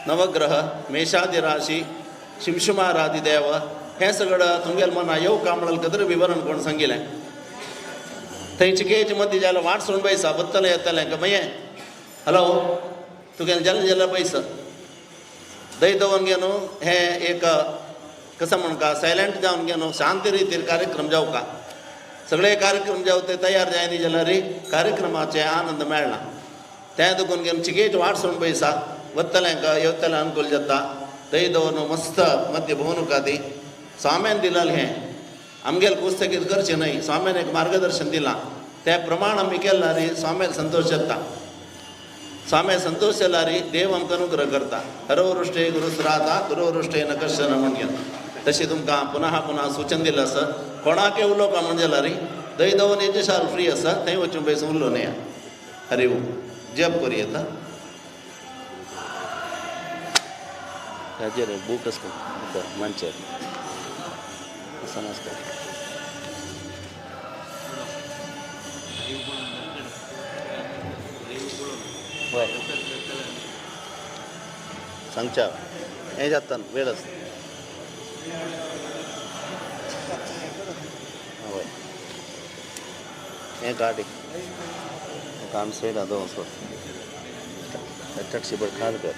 नवग्रह, मेषादी राशी, शिमशुमारादी देव हें सगळं तुमगेलें मना येवका म्हणल्यार कदर विवरण कोण सांगिल्लें. थंय चिकेचे मदीं जाल्यार वाट सोडून पयसा बत्तलें येतलें मागीर हॅलो तुगेलें जालें जाल्यार पयसा दय दवरून घेवन हें एक कसं म्हणका सायलंट जावन घेवन शांत रितीर कार्यक्रम जावका. सगळे कार्यक्रम जावं ते तयार जायनी जाल्यार कार्यक्रमाचे आनंद मेळना. तें दुखून घेवन चिकेच वाट सोडून पयसा वतलें येवतलें अनुकूल जाता. दही दवरून मस्त मध्य भोवनुका ती स्वाम्यान दिलें हें आमगेले पुस्तकीत करचें न्हय, स्वाम्यान एक मार्गदर्शन दिलां त्या प्रमाण आमी केल्यार स्वाम्याक संतोश जाता. स्वाम्या संतोष जाल्यार देव आमकां अनुग्रह करता. हरवृष्टे गुरुस्राता गुरुवृष्टे न कश्चन म्हण घेवन तशें तुमकां पुनः पुनः सूचन दिलां आसा. कोणाकय उलोवपा म्हण जाल्यार दही दवन यज्ञशाल फ्री आसा थंय वचून पयस उरलो न्हय. हरि ओम. जप करूं येता हाजेर बूक आसता मांचेर आसता. वय सांगच्या हें जाता वेळ आसता. वय हें गाडी काम सायडा दवर सोड टॅक्सी भर खाल कर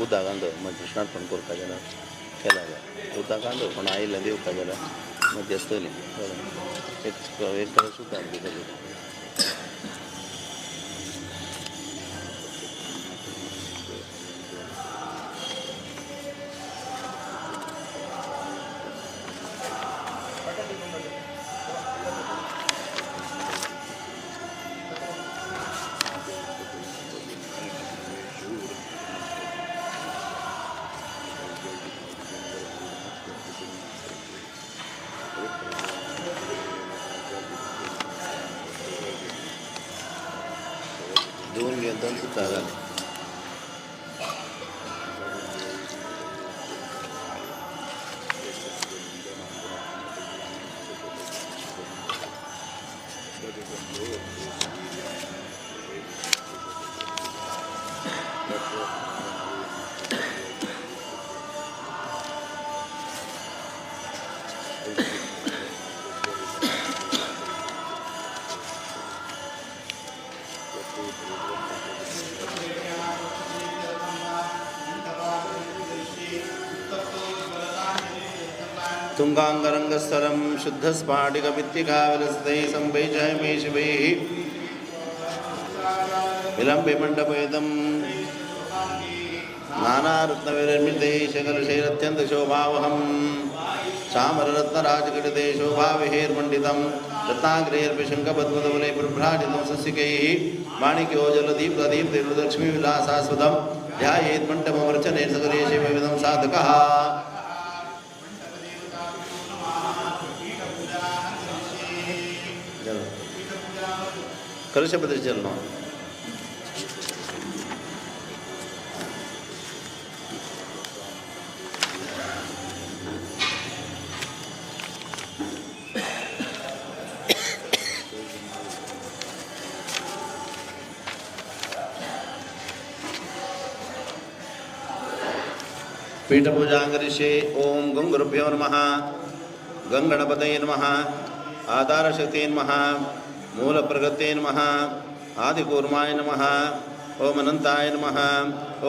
उदक घाल मागीर कृष्णार्पण करपा जाल्यार केला जाल्यार उदक घाल कोण आयिल्लें दिवपा जाल्यार मागीर आसतली एक एक कळस उदक दितली. दोन घेवन सुद्दां घालें. तुंगांगरंगस्थलं शुद्धस्फाटिकपित्तिका विलसतैः संवैजयमे शिवैः विलम्बे मण्डपेदं नानारत्नविनिर्मितैः शकलशैरत्यन्तशोभावहं चामररत्नराजकटिते शोभाविहेर्मण्डितं रत्नाग्रैर्विशङ्खपद्मधवले प्रभ्राजितं सस्यकैः माणिक्योजलदीप्तदीप्तिर्लक्ष्मीविलासास्पदं ध्यायेत् मण्डपमर्चने सकले शिवविदं साधकः. कलशपति चलना पीठ पूजांगरिषे ओम गं गुरुभ्यो नमः, गंगणपतये नमः, आधारशक्ते नमः, मूलप्रकृते नमः, आदिकूर्माय नमः, ओम अनंताय नमः,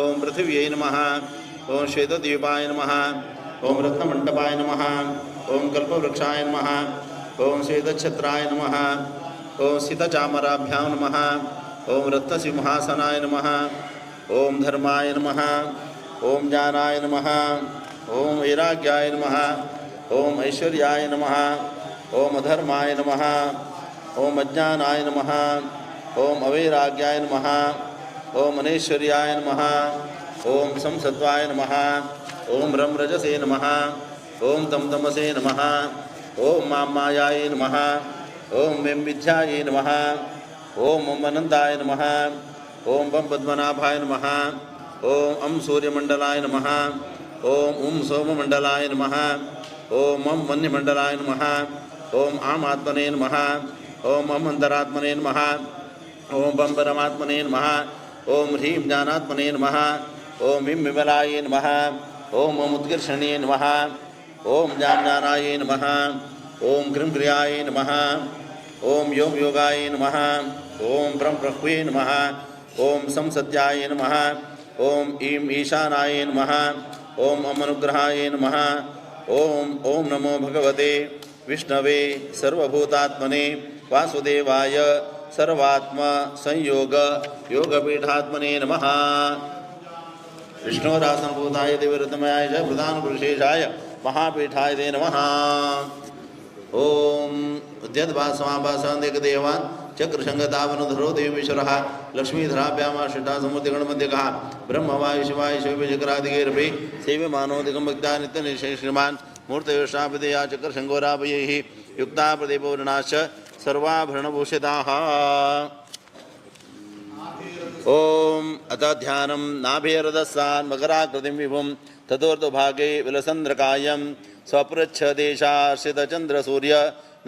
ओम पृथिव्यै नमः, ओम श्वेतद्वीपाय नमः, ओम रत्नमंडपाय नमः, ओम कल्पवृक्षाय नमः, ओम श्वेतछत्राय नमः, ओम सीतचामराभ्यां नमः, ओम रत्नसिंहासनाय नमः, ओम धर्माय नमः, ओम ज्ञानाय नमः, ओम वैराग्याय नमः, ओम ऐश्वर्याय नमः, ओम अधर्माय नमः, ओम अज्ञानाय नमः, ओम अवैराग्याय नमः, ओम अनैश्वर्याय नमः, ओम संसत्वाय नमः, ओम रम रजसे नमः, ओम तम तमसे नमः, ओम मां मायाय नमः, ओम वें विद्यायै नमः, ओम ओम अनंताय नमः, ओम बम पद्मनाभाय नमः, ओम अं सूर्यमंडलाय नमः, ओम उं सोममंडलाय नमः, ओम मम वन्यमंडलाय नमः, ओम आम आत्मने नमः, ओम अम अंतरात्मने नमः, ओम बम परमात्मने नमः, ओम ह्रीं ज्ञानात्मने नमः, ओम ह्रीं विमलाय नमः, ओम ओम उत्कर्षणे नमः, ओम ज्ञान ज्ञानाय नमः, ओम क्रीं क्रियाय नमः, ओम योग योगाय नमः, ओम ब्रह्म प्रह्वे नमः, ओम संसत्याय नमः, ओम ईं ईशानाय नमः, ओम अम अनुग्रहाय नमः, ओम ओम नमो भगवते विष्णवे सर्वभूतात्मने वासुदेवाय सर्वात्म संयोग योगपीठात्मने नमः। विष्णोरासनभूताय देवरतमयाय च प्रधानपुरुषेशाय महापीठाय ते नमः। ओम उद्यद्भासमाभासान्देकदेवान् चक्रशङ्गतावनुधरो देवेश्वरः लक्ष्मीधराभ्यामाश्रिता समुद्रगणमध्यकः ब्रह्मवायु शिवाय शिवचक्रादिगैरपि सेव्यमानो दिगम्भक्ता नित्यनिशेषमान् मूर्तयोषापदया चक्रशङ्गोराभयैः युक्ता प्रदीपवर्णाश्च सर्वाभरणभूषिताः। ॐ अथ ध्यानं नाभिरदस्सान् मकराकृतिं विभुं ततोर्ध्वभागे विलसन्द्रकायं स्वपृच्छदेशाश्रितचन्द्रसूर्य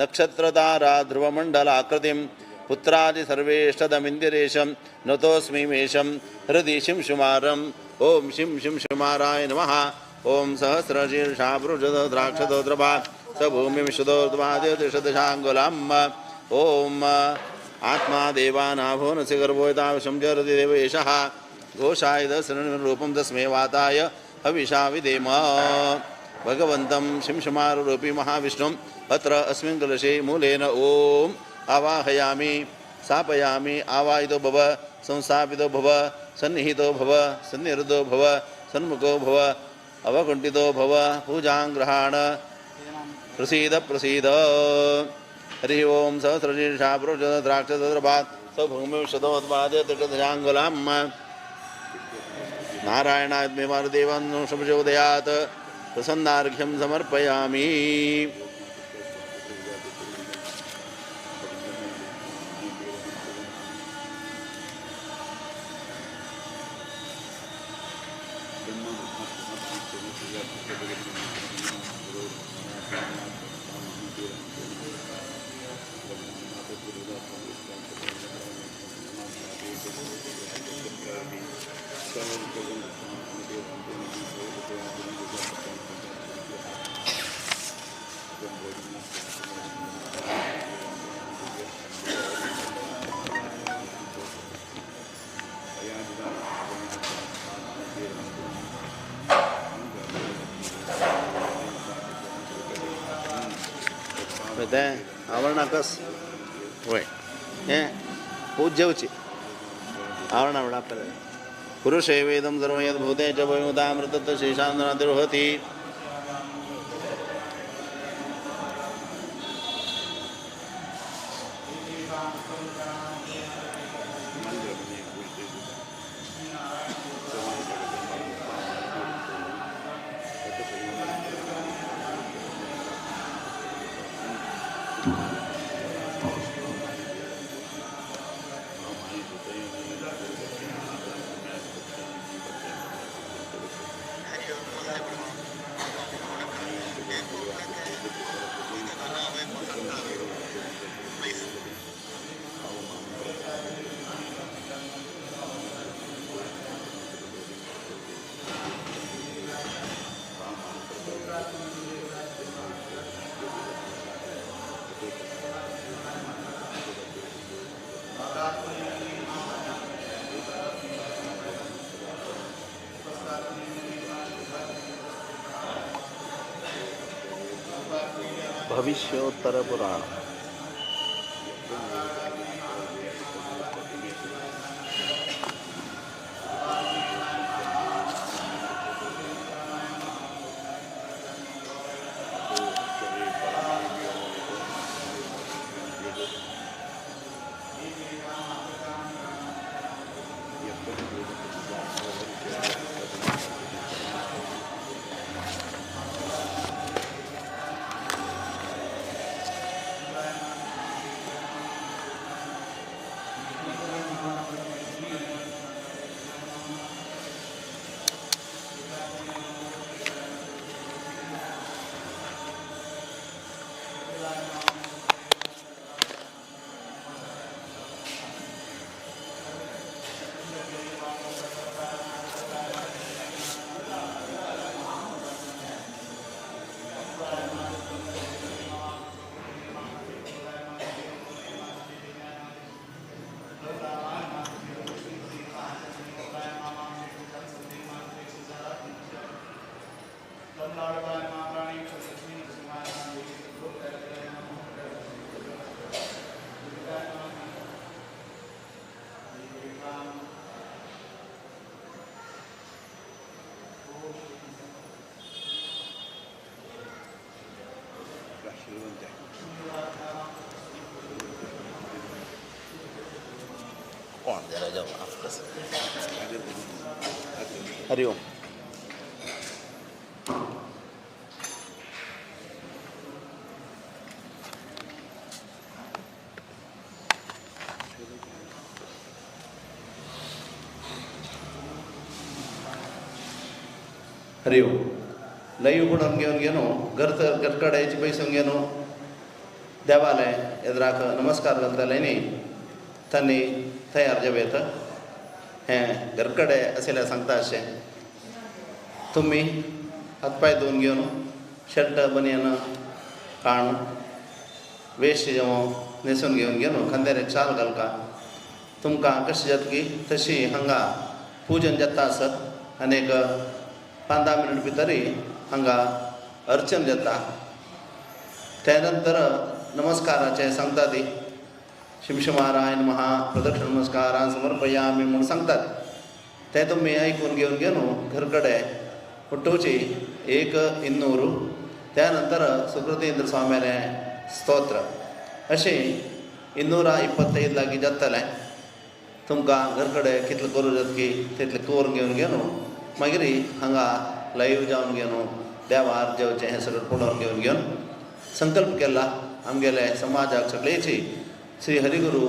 नक्षत्रतारा ध्रुवमण्डलाकृतिं पुत्रादि सर्वेष्टदमिन्दिरेशं नतोऽस्मि मेषं हृदि शिंशुमारम्। ॐ शिं शिंशुमाराय नमः। ॐ सहस्रशीर्षा पुरुषद्राक्षदोद्रभा स भूमिं शुदोर्ध्वादिशदशाङ्गुलम्। ॐ आत्मा देवानाभो नसि गर्भोयताविशं जरति देव एषः घोषाय दशरूपं तस्मै वाताय हविषा विधेम। भगवन्तं शिंशुमाररूपी महाविष्णुम् अत्र अस्मिन् कलशे मूलेन ॐ आवाहयामि स्थापयामि। आवाहितो भव, संस्थापितो भव, सन्निहितो भव, सन्निरुद्धो भव, सन्मुखो भव, अवकुण्ठितो भव। पूजां गृहाण प्रसीद प्रसीद। हरि ओं सहस्रशीर्षा पुरुषद्राक्षद्रभात् स भूमिं शतोत्पाद्य त्रिशदशाङ्गुलम्। नारायणाय वासुदेवान् प्रचोदयात् प्रसन्नार्घ्यं समर्पयामि। आवरण कस वय हें पूज्यवची आवरण वडा पुरुषे वेदं सर्वं यद्भूते च भूतामृतत्व शेषान्तरातिरोहति। भविष्योत्तर पुराण। हरिओम। हरी ओम. लैव पळोवन घेवन घेवन घर घरकडेची पयसून घेवन देवालय एदराक नमस्कार घालतले न्ही तांणी तयार जावं येता. हें घरकडे आशिल्लें सांगता अशें तुमी हात पांय धुवन घेवन शर्ट बनियन काण वेस्ट जेवण न्हेसून घेवन घेवन खांद्यार एक शाल घालका. तुमकां कशें जातकी तशी हांगा पुजन जाता आसत आनी एक 5-10 मिनट भितर हांगा अर्चन जाता. त्या नंतर नमस्काराचें सांगता ती शिमशिमारायण महा प्रदक्षिण नमस्कारां समर्पयामि म्हूण सांगतात. ते तुमी आयकून घेवन घेवन घरकडे उठोवची 1-200. त्या नंतर सुकृतींद्र स्वाम्यालें स्तोत्र अशें 225 लागीं जातलें. तुमकां घरकडे कितलें करूं जातकी तितलें करून घेवन घेवन मागीर हांगा लायव जावन घेवन देवार जेवचें हें सगळें पळोवन घेवन घेवन संकल्प केला आमगेले समाजाक सगळेची श्री हरिगुरू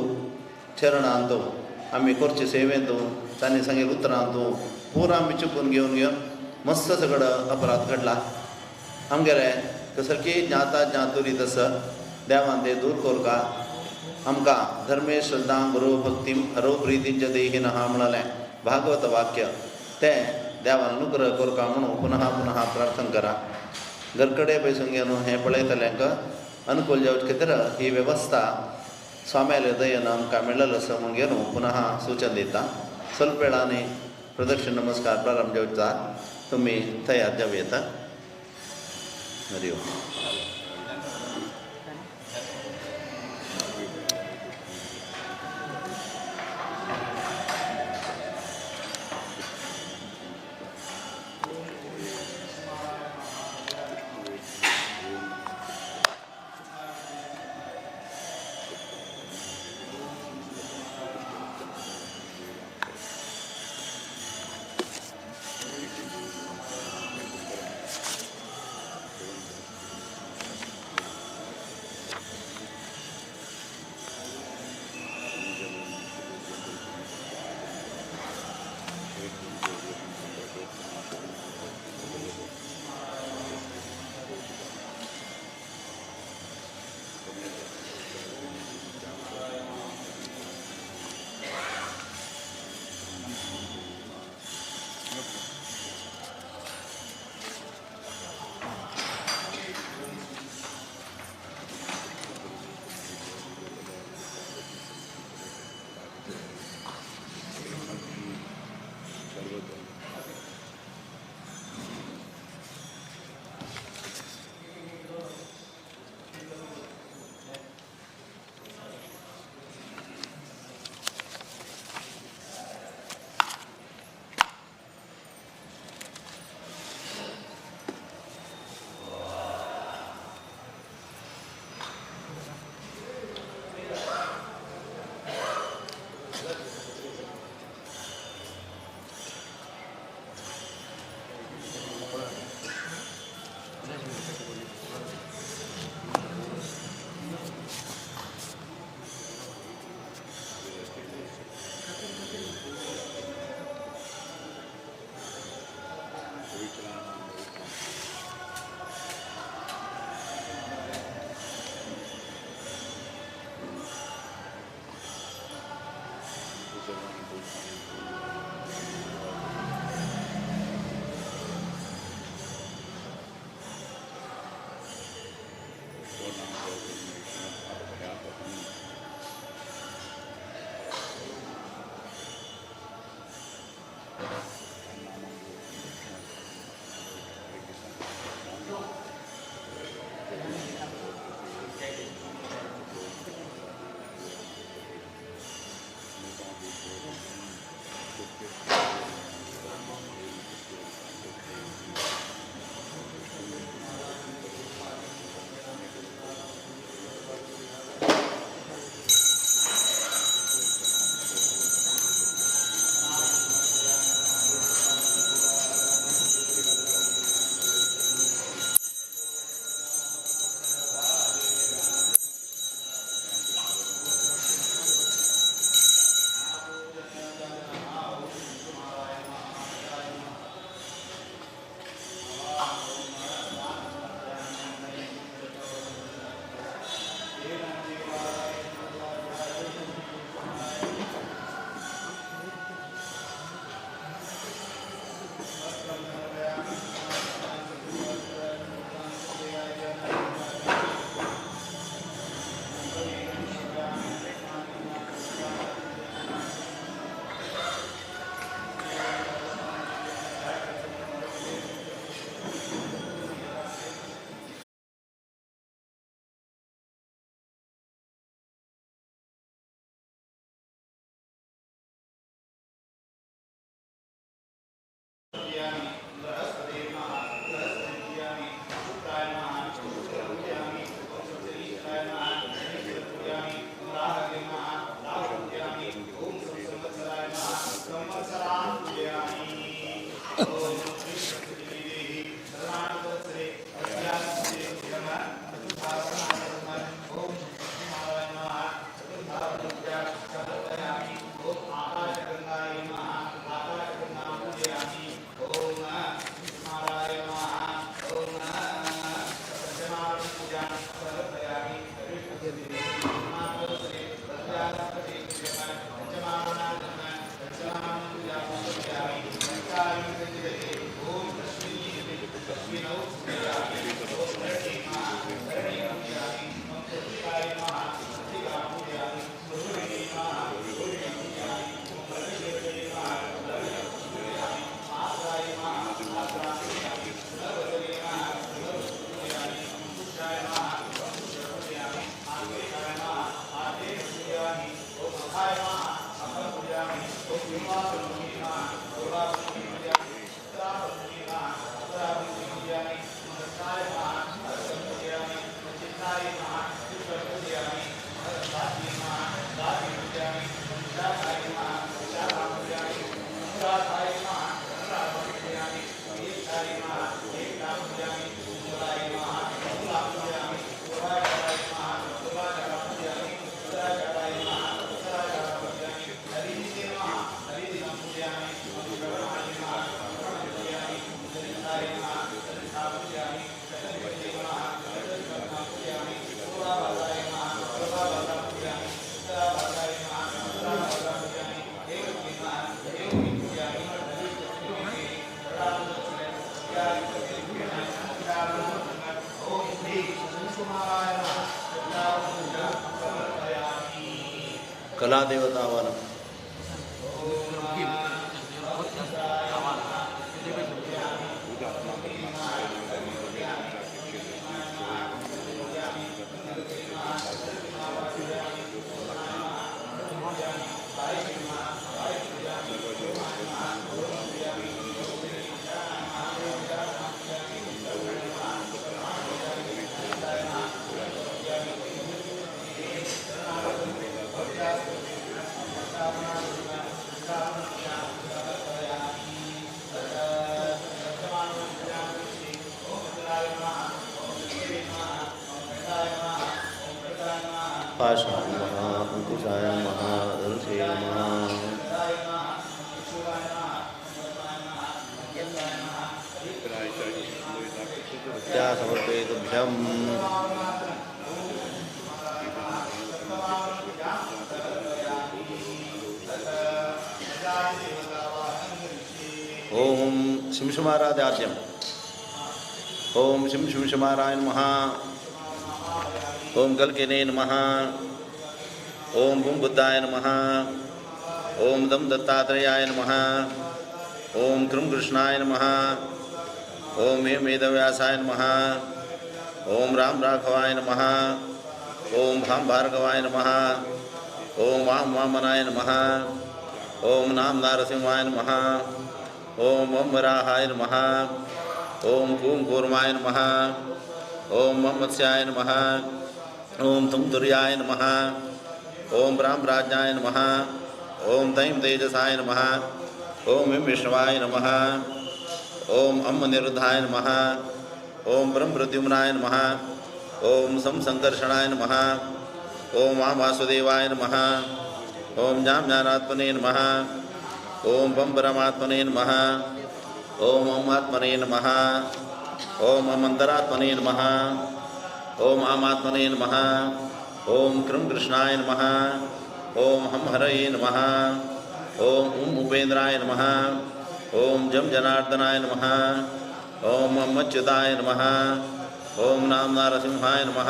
चरणांत आमी करचे सेवेंत तांणी सांगिल्ल्या उतरांत पुरा आमी चुकून घेवन घेवन मस्त सगळो अपराध घडला. आमगेले कसलकी ज्ञाता ज्ञातुरी तस देवान ते दूर करका. आमकां धर्मे श्रद्धा गुरु भक्तीम हरो प्रितींच देही नहा म्हणलें भागवत वाक्य तें देवान अनुग्रह करका म्हणून पुनः पुनः प्रार्थना करा. घरकडे पयसून घेवन हें पळयतल्यांक अनुकूल जावचे खातीर ही वेवस्था स्वाम्याले दयेन आमकां मेळ्ळेलो आसा म्हूण घेवन पुनः सूचन दिता. स्वल्प वेळांनी प्रदक्षिण नमस्कार प्रारंभ जावचा. तुमी तयार जावं येता. हरी ओम. कला देवता आव्हान. पाशाय नमः, अंकुशाय नमः, धनुषे नमः। भक्त्या समर्पयेतुभ्यम्। ओम शिमशुमाराध्याद्यम। ओम शिम शिमशुमाराय नमः। ओम कल्किने नमः। ओम बुम बुद्धाय नमः। ओम दम दत्तात्रेयाय नमः। ओम कृम कृष्णाय नमः। ओम एम वेदव्यासाय नमः। ओम राम राघवाय नमः। ओम भाम भार्गवाय नमः। ओम वाम वामनाय नमः। ओम नाम नारसिंहाय नमः। ओम ओम वराहाय नमः। ओम कूम कूर्माय नमः। ओम मम मत्स्याय नमः। ओम तुम तुर्याय नमः। ओम राम राज्ञाय नमः। ओम तैं तेजसाय नमः। ओम विं विष्णवाय नमः। ओम अम निरुद्धाय नमः। ओम ब्रह्म प्रद्युम्नाय नमः। ओम सम संकर्षणाय नमः। ओम वाम वासुदेवाय नमः। ओम जाम ज्ञानात्मने नमः। ओम पम परमात्मने नमः। ओम अम आत्मने नमः। ओम अम अंतरात्मने नमः। ओम आमात्मने नमः। ओम कृम कृष्णाय नमः। ओम हम हरये नमः। ओम उम उपेंद्राय नमः। ओम जम जनार्दनाय नमः। ओम अम अच्युताय नमः। ओम नाम नारसिंहाय नमः।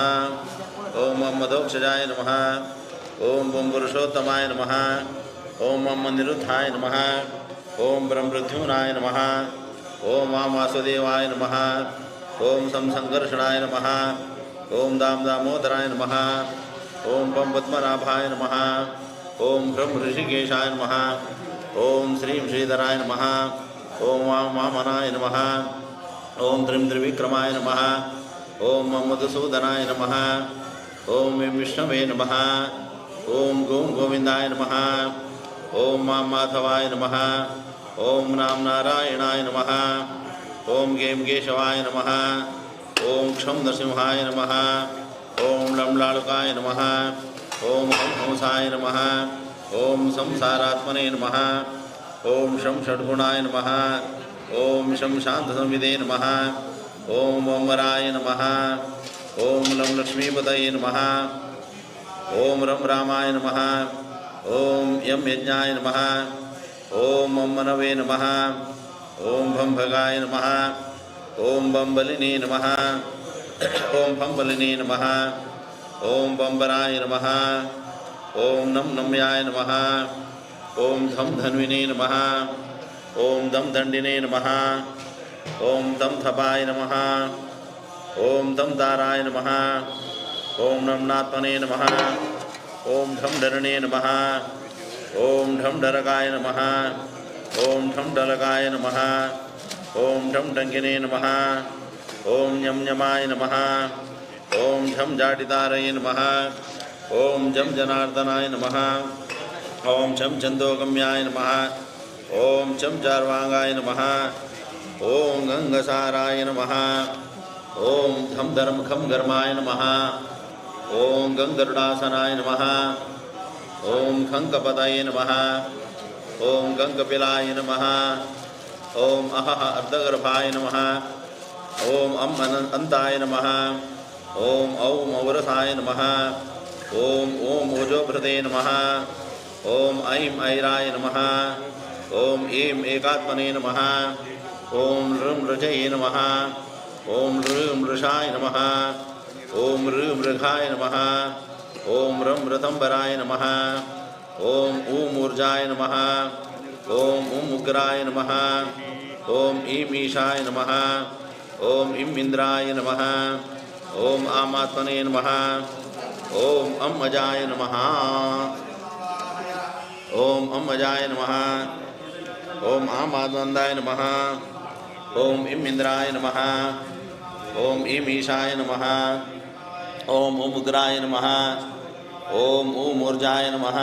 ओम अम मधोक्षजाय नमः। ओम बुम पुरुषोत्तमाय नमः। ओम अम निरुद्धाय नमः। ओम ब्रह्मद्युम्नाय नमः। ओम वाम वासुदेवाय नमः। ओम सम संकर्षणाय नमः। ओम दाम दामोदराय नमः। ओम पम पद्मनाभाय नमः। ओम ब्रह्म ऋषिकेशाय नमः। ओम श्रीं श्रीधराय नमः। ओम वाम वामनाय नमः। ओम त्रिं त्रिविक्रमाय नमः। ओम मधुसूदनाय नमः। ओम विं विष्णवे नमः। ओम गों गोविंदाय नमः। ओम मां माधवाय नमः। ओम नाम नारायणाय नमः। ओम गें केशवाय नमः। ओम क्षम नरसिंहाय नमः। ओम लं लालुकाय नमः। ओम हं हंसाय नमः। ओम संसारात्मने नमः। ओम शं षड्गुणाय नमः। ओम शं शान्तसंविदे नमः। ओम ओमराय नमः। ओम लं लक्ष्मीपतये नमः। ओम रं रामाय नमः। ओम यम यज्ञाय नमः। ओम मम मनवे नमः। ओम भं भगाय नमः। ओम बम बलिने नमः। ओम फं बलिने नमः। ओम बम्बराय नमः। ओम नम नम्याय नमः। ओम धम धन्विने नमः। ओम दम दंडिने नमः। ओम तम थपाय नमः। ओम तम ताराय नमः। ओम नमनात्मने नमः। ओम ढम डरणे नमः। ओम ढम डरकाय नमः। ओम ढम डलकाय नमः। ओम ढम डंकिने नमः। ओम यम यमाय नमः। ओम झम जाटितारये नमः। ओम जम जनार्दनाय नमः। ओम छम छंदोगम्याय नमः। ओम चम चार्वांगाय नमः। ओम गंगसाराय नमः। ओम धम धर्म खम घर्माय नमः। ओम गंगरुडासनाय नमः। ओम खंकपतये नमः। ओम गंगपिलाय नमः। ओम अहः अर्धगर्भाय नमः। ओम अम अंताय नमः। ओम औम औरसाय नमः। ओम ओम ओजोभृते नमः। ओम ऐं ऐराय नमः। ओम ऐं एकात्मने नमः। ओम ऋं ऋजये नमः। ओम ऋं ऋषाय नमः। ओम ऋं ऋघाय नमः। ओम रं रतंबराय नमः। ॐ ऊं ऊर्जाय नमः। ॐ ऊं उग्राय नमः। ॐ ईं ईशाय नमः। ॐ इं इंद्राय नमः। ॐ आमात्मने नमः। ॐ अं अजाय नमः। ॐ अं अजाय नमः। ॐ आमात्मनंदाय नमः। ॐ इं इंद्राय नमः। ॐ ईं ईशाय नमः। ॐ ऊं उग्राय नमः। ॐ ऊं ऊर्जाय नमः।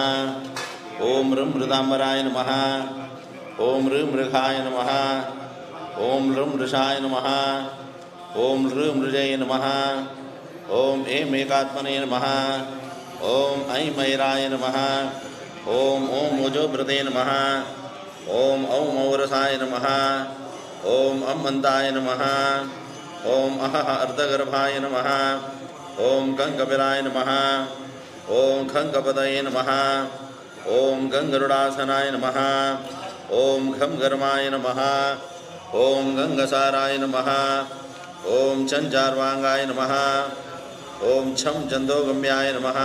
ॐ ऋं ऋदाम्बराय नमः। ॐ ऋं ऋखाय नमः। ॐ ऋं ऋषाय नमः। ॐ ऋं ऋजये नमः। ॐ ऐं एकात्मने नमः। ॐ ऐं ऐराय नमः। ॐ ॐ ओजोभृते नमः। ॐ औं औरसाय नमः। ॐ अं अन्ताय नमः। ॐ अहः अर्धगर्भाय नमः। ॐ कङ्कपिलाय नमः। ॐ खङ्कपतये नमः। ॐ गङ्गरुडासनाय नमः। ॐ खं गर्माय नमः। ॐ गङ्गसाराय नमः। ॐ चञ्चार्वाङ्गाय नमः। ॐ छं चन्दोगम्याय नमः।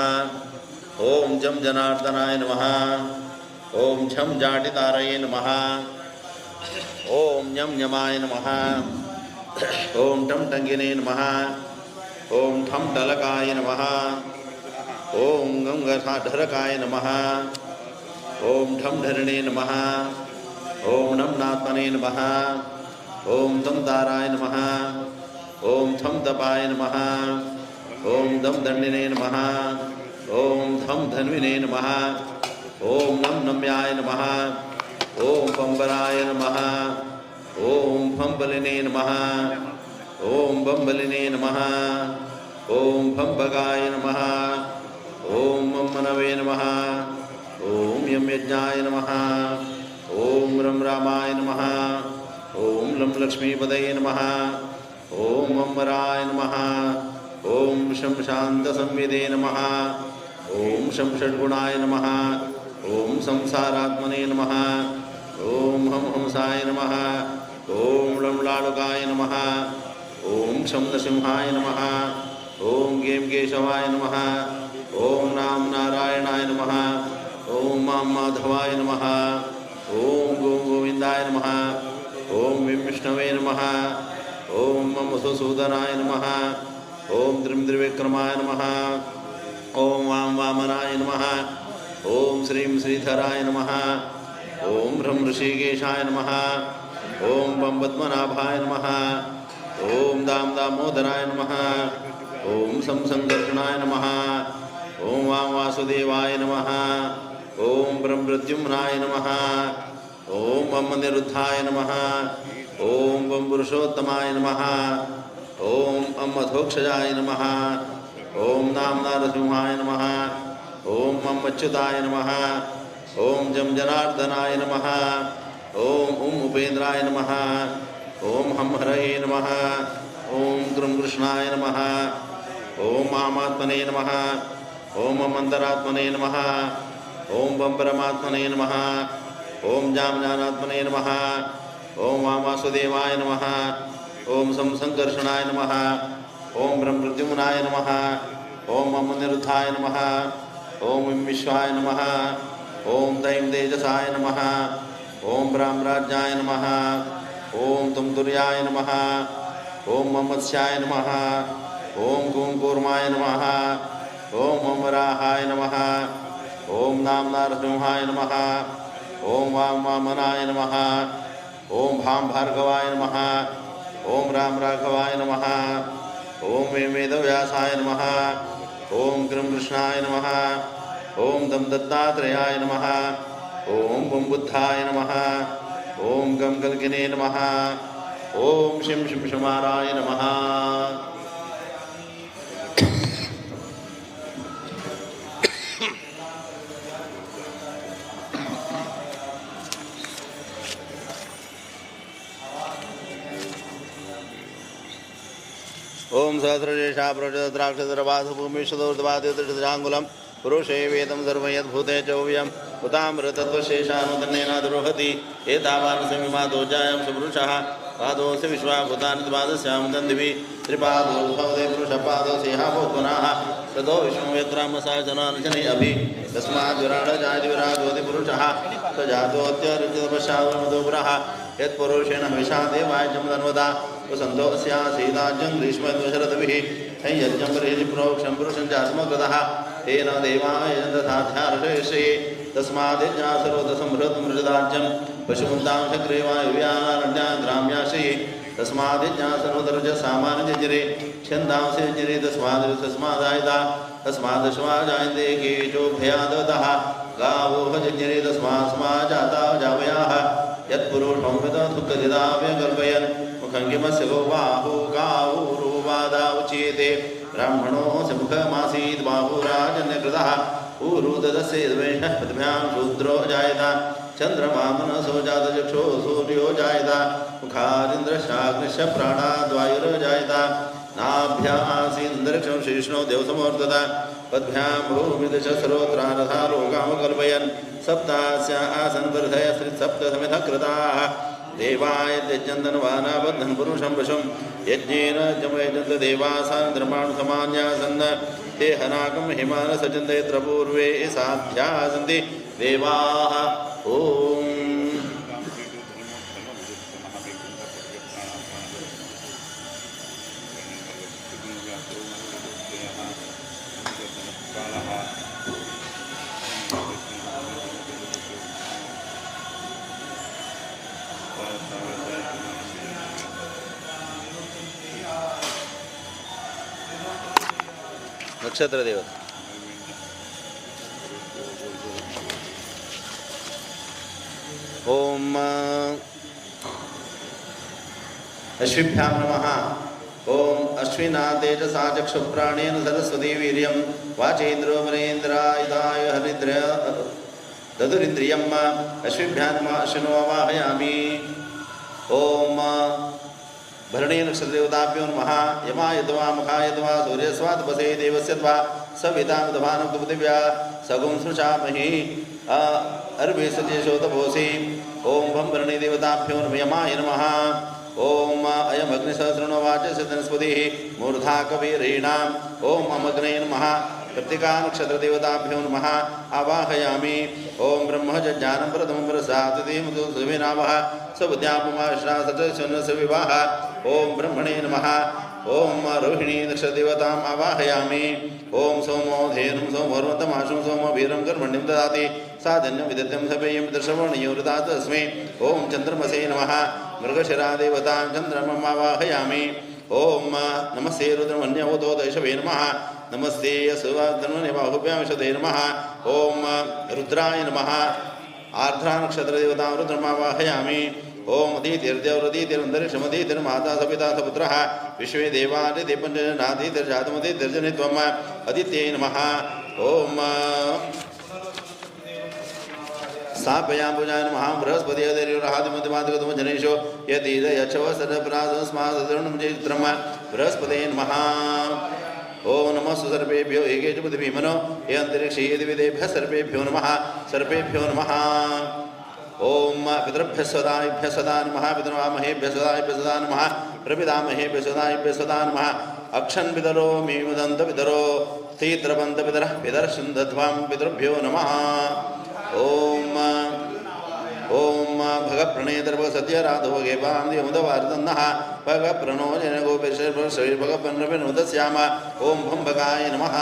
ॐ जं जनार्दनाय नमः। ॐ झं जाटितारये नमः। ॐ यं यमाय नमः। ॐ टं टङ्गिने नमः। ॐ ठं डलकाय नमः। ॐ गङ्गढरकाय नमः। ॐ ढं ढरिणे नमः। ॐ नं नात्मने नमः। ॐ तं ताराय नमः। ॐ थं तपाय नमः। ॐ दं दण्डिने नमः। ॐ धं धन्विने नमः। ॐ नं नम्याय नमः। ॐ पंबराय नमः। ॐ फंबलिने नमः। ॐ बम्बलिने नमः। ॐ फंबगाय नमः। ॐ मम्मनवे नमः। ॐ यं यज्ञाय नमः। ॐ रं रामाय नमः। ॐ लं लक्ष्मीपदये नमः। ॐ अम्बराय नमः। ॐ शं शान्तसंविदे नमः। ॐ शं षड्गुणाय नमः। ॐ संसारात्मने नमः। ॐ हं हंसाय नमः। ॐ लं लालुकाय नमः। ॐ शं नृसिंहाय नमः। ॐ गें केशवाय नमः। ॐ नाम नारायणाय नमः। ॐ मां माधवाय नमः। ॐ गों गोविन्दाय नमः। ॐ विं विष्णवे नमः। ॐ मम मधुसूदनाय नमः। ॐ त्रिं त्रिविक्रमाय नमः। ॐ वां वामनाय नमः। ॐ श्रीं श्रीधराय नमः। ॐ ह्रं ऋषिकेशाय नमः। ॐ बं पद्मनाभाय नमः। ॐ दां दामोदराय नमः। ॐ सं सङ्कर्षणाय नमः। ॐ वां वासुदेवाय नमः। ॐ ब्रह्मप्रद्युम्नाय नमः। ॐ बं अनिरुद्धाय नमः। ॐ बं पुरुषोत्तमाय नमः। ॐ अं अधोक्षजाय नमः। ॐ नाम नारसिंहाय नमः। ॐ मम अच्युताय नमः। ॐ जं जनार्दनाय नमः। ॐ उं उपेन्द्राय नमः। ॐ हं हरये नमः। ॐ कृं कृष्णाय नमः। ॐ आमात्मने नमः। ॐ अमन्तरात्मने नमः। ॐ बं परमात्मने नमः। ॐ जां ज्ञानात्मने नमः। ॐ वामासुदेवाय नमः। ॐ सं सङ्कर्षणाय नमः। ॐ ब्रह्मप्रद्युम्नाय नमः। ॐ अमनिरुद्धाय नमः। ॐ इं विश्वाय नमः। ॐ दैं तेजसाय नमः। ॐ ब्राह्मराज्याय नमः। ॐ तुं तुर्याय नमः। ॐ ममत्स्याय नमः। ॐ कुं कूर्माय नमः। ॐ अमराहाय नमः। ॐ नाम नारसिंहाय नमः। ॐ वां वामनाय नमः। ॐ भां भार्गवाय नमः। ॐ राम राघवाय नमः। ॐ मे वेदव्यासाय नमः। ॐ कृं कृष्णाय नमः। ॐ दं दत्तात्रेयाय नमः। ॐ बुं बुद्धाय नमः। ॐ गं गल्गिने नमः। ॐ शिं शिं शुमाराय नमः। ओम सहस्रशेषा प्रोचद्राक्षद्रबाधभूमिशदोर्ध्वादिदृशाङ्गुलं पुरुषे वेदं सर्वं यद्भूते चौव्यं उतामृतत्वशेषानुतन्नेन द्रोहति एतावान् समिमादोजायं सुपुरुषः पादोऽसि विश्वाभूतानि पादस्यां तन्दिवि त्रिपादो भवते पुरुषपादो सिंहा भूत्पुनः ततो विष्णुयत्रामसा जनानजने अभि तस्माद् विराड जायति विराजोति पुरुषः स जातोऽत्यरुचितपश्चादुरः यत्पुरुषेण हविषा देवायजं धन्वदा वसन्तोऽस्यासीदाज्यं ग्रीष्मद्वशरदभिः यज्ञं बर्हिः प्रोक्षं पुरुषं चात्मकृतः तेन देवाय तथाध्यार्षये तस्माद्यज्ञा सर्वतसंहृतमृदाज्यं पशुमुन्तां शक्रेवायुव्यानारण्याग्राम्याशये तस्माद्यज्ञा सर्वतरुज सामान्यजरे छन्दांसि यज्ञरे तस्माद् तस्मादायता तस्मादश्वा जायन्ते केचोभयादतः गावो भजज्ञरे तस्मात् स्मा जाता जावयाः यत्पुरुषं विदधुकदिदाव्यकल्पयन् मुखं किमस्य गोबाहु गावूरुवादा उच्येते ब्राह्मणोऽस्य मुखमासीत् बाहुराजन्यकृतः ऊरुददस्य यद्वेषः पद्भ्यां शूद्रो जायत चन्द्रमा मनसो जातचक्षो सूर्यो जायत मुखारिन्द्रशाग्निश्च प्राणाद्वायुर्जायत नाभ्या आसीन्दरक्षं शीर्ष्णो देवसमवर्तत पद्भ्यां भूमिदश सर्वत्रारथा लोकामकल्पयन् सप्तास्या आसन् वृधय सप्तसमिधः कृताः देवाय यज्ञन्तन्वानाबद्धन् पुरुषं पशुं यज्ञेन जमयजन्त देवासान् धर्माणुसमान्यासन् ते हनाकं हिमानसजन्त यत्र पूर्वे साध्याः सन्ति देवाः। ॐ नक्षत्र देवता। ओम अश्विभ्यां नमः। ओम अश्विना तेजसा चक्षुप्राणेन सरस्वती वीर्यं वाचेन्द्रो मनेन्द्रायुधाय हरिद्र ददुरिन्द्रियम् अश्विभ्यां नमः। अश्विनो आवाहयामि। ओम भरणी नक्षत्रदेवताभ्यो नमः। यमाय त्वा मुखाय त्वा सूर्यस्वात्पसे देवस्य त्वा सवितां दभानं सगुं सृषामहि अर्भे सचेशोतभोसि। ओम भं भरणी देवताभ्यो नमः। यमाय नमः। ओम अयमग्निसहस्रणो वाचस्य धनस्पतिः मूर्धा कबीरीणाम्। ओम अमग्नये नमः। कृत्तिका नक्षत्रदेवताभ्यो नमः। आवाहयामि। ओम ब्रह्म ज्ञानं प्रथमं प्रसादतिमुदुविनामः सबुद्ध्यापमाश्रा सचस्वनसविवाह। ओम ब्रह्मणे नमः। ओम रोहिणी नक्षत्रदेवताम् आवाहयामि। ओम सोमो धेनुं सोमोर्वन्तमाशुं सोमो वीरं कर्मण्यं ददाति साधन्यं विदत्यं सपेयं दर्शवर्णयोरुता तस्मै। ओम चन्द्रमसे नमः। मृगशिरा देवतां चन्द्रमम् आवाहयामि। ओम नमस्ते रुद्रमन्यवतो दैशवे नमः। नमस्ते सुवाधन्वन्यबाहुभ्यां विशदे नमः। ओम रुद्राय नमः। आर्द्रा नक्षत्रदेवतां रुद्रमावाहयामि। ओम अदितिर्देवरदितिरन्तरिक्षमदितिर्माता सपिता सपुत्रः विश्वे देवादितिपञ्चनादितिर्जातमदितिर्जनित्वम् अदित्यै नमः। ओम स्थापयां पूजाय नमः। बृहस्पति जनेशो यदीदयच्छवसरप्रासस्मादरुणं बृहस्पते नमः। ओम नमः सर्पेभ्यो एके च पृथिवीमनो ये अंतरिक्षे दिविदेभ्यः सर्पेभ्यो नमः। सर्पेभ्यो नमः। ओम पितृभ्यः सदाभ्यः सदा नमः। पितृमामहेभ्यः सदाभ्यः सदा नमः। प्रपितामहेभ्यः सदाभ्यः सदा नमः। अक्षन् पितरो मीमुदन्त पितरो तीत्रपन्त पितरः पितरशुन्धध्वां पितृभ्यो नमः। ओम ओम भगप्रणेतर्भग सत्यराधो गेपां भगप्रणो जनगोपेशभगप्रणविनोदस्याम। ओम भं भगाय नमः।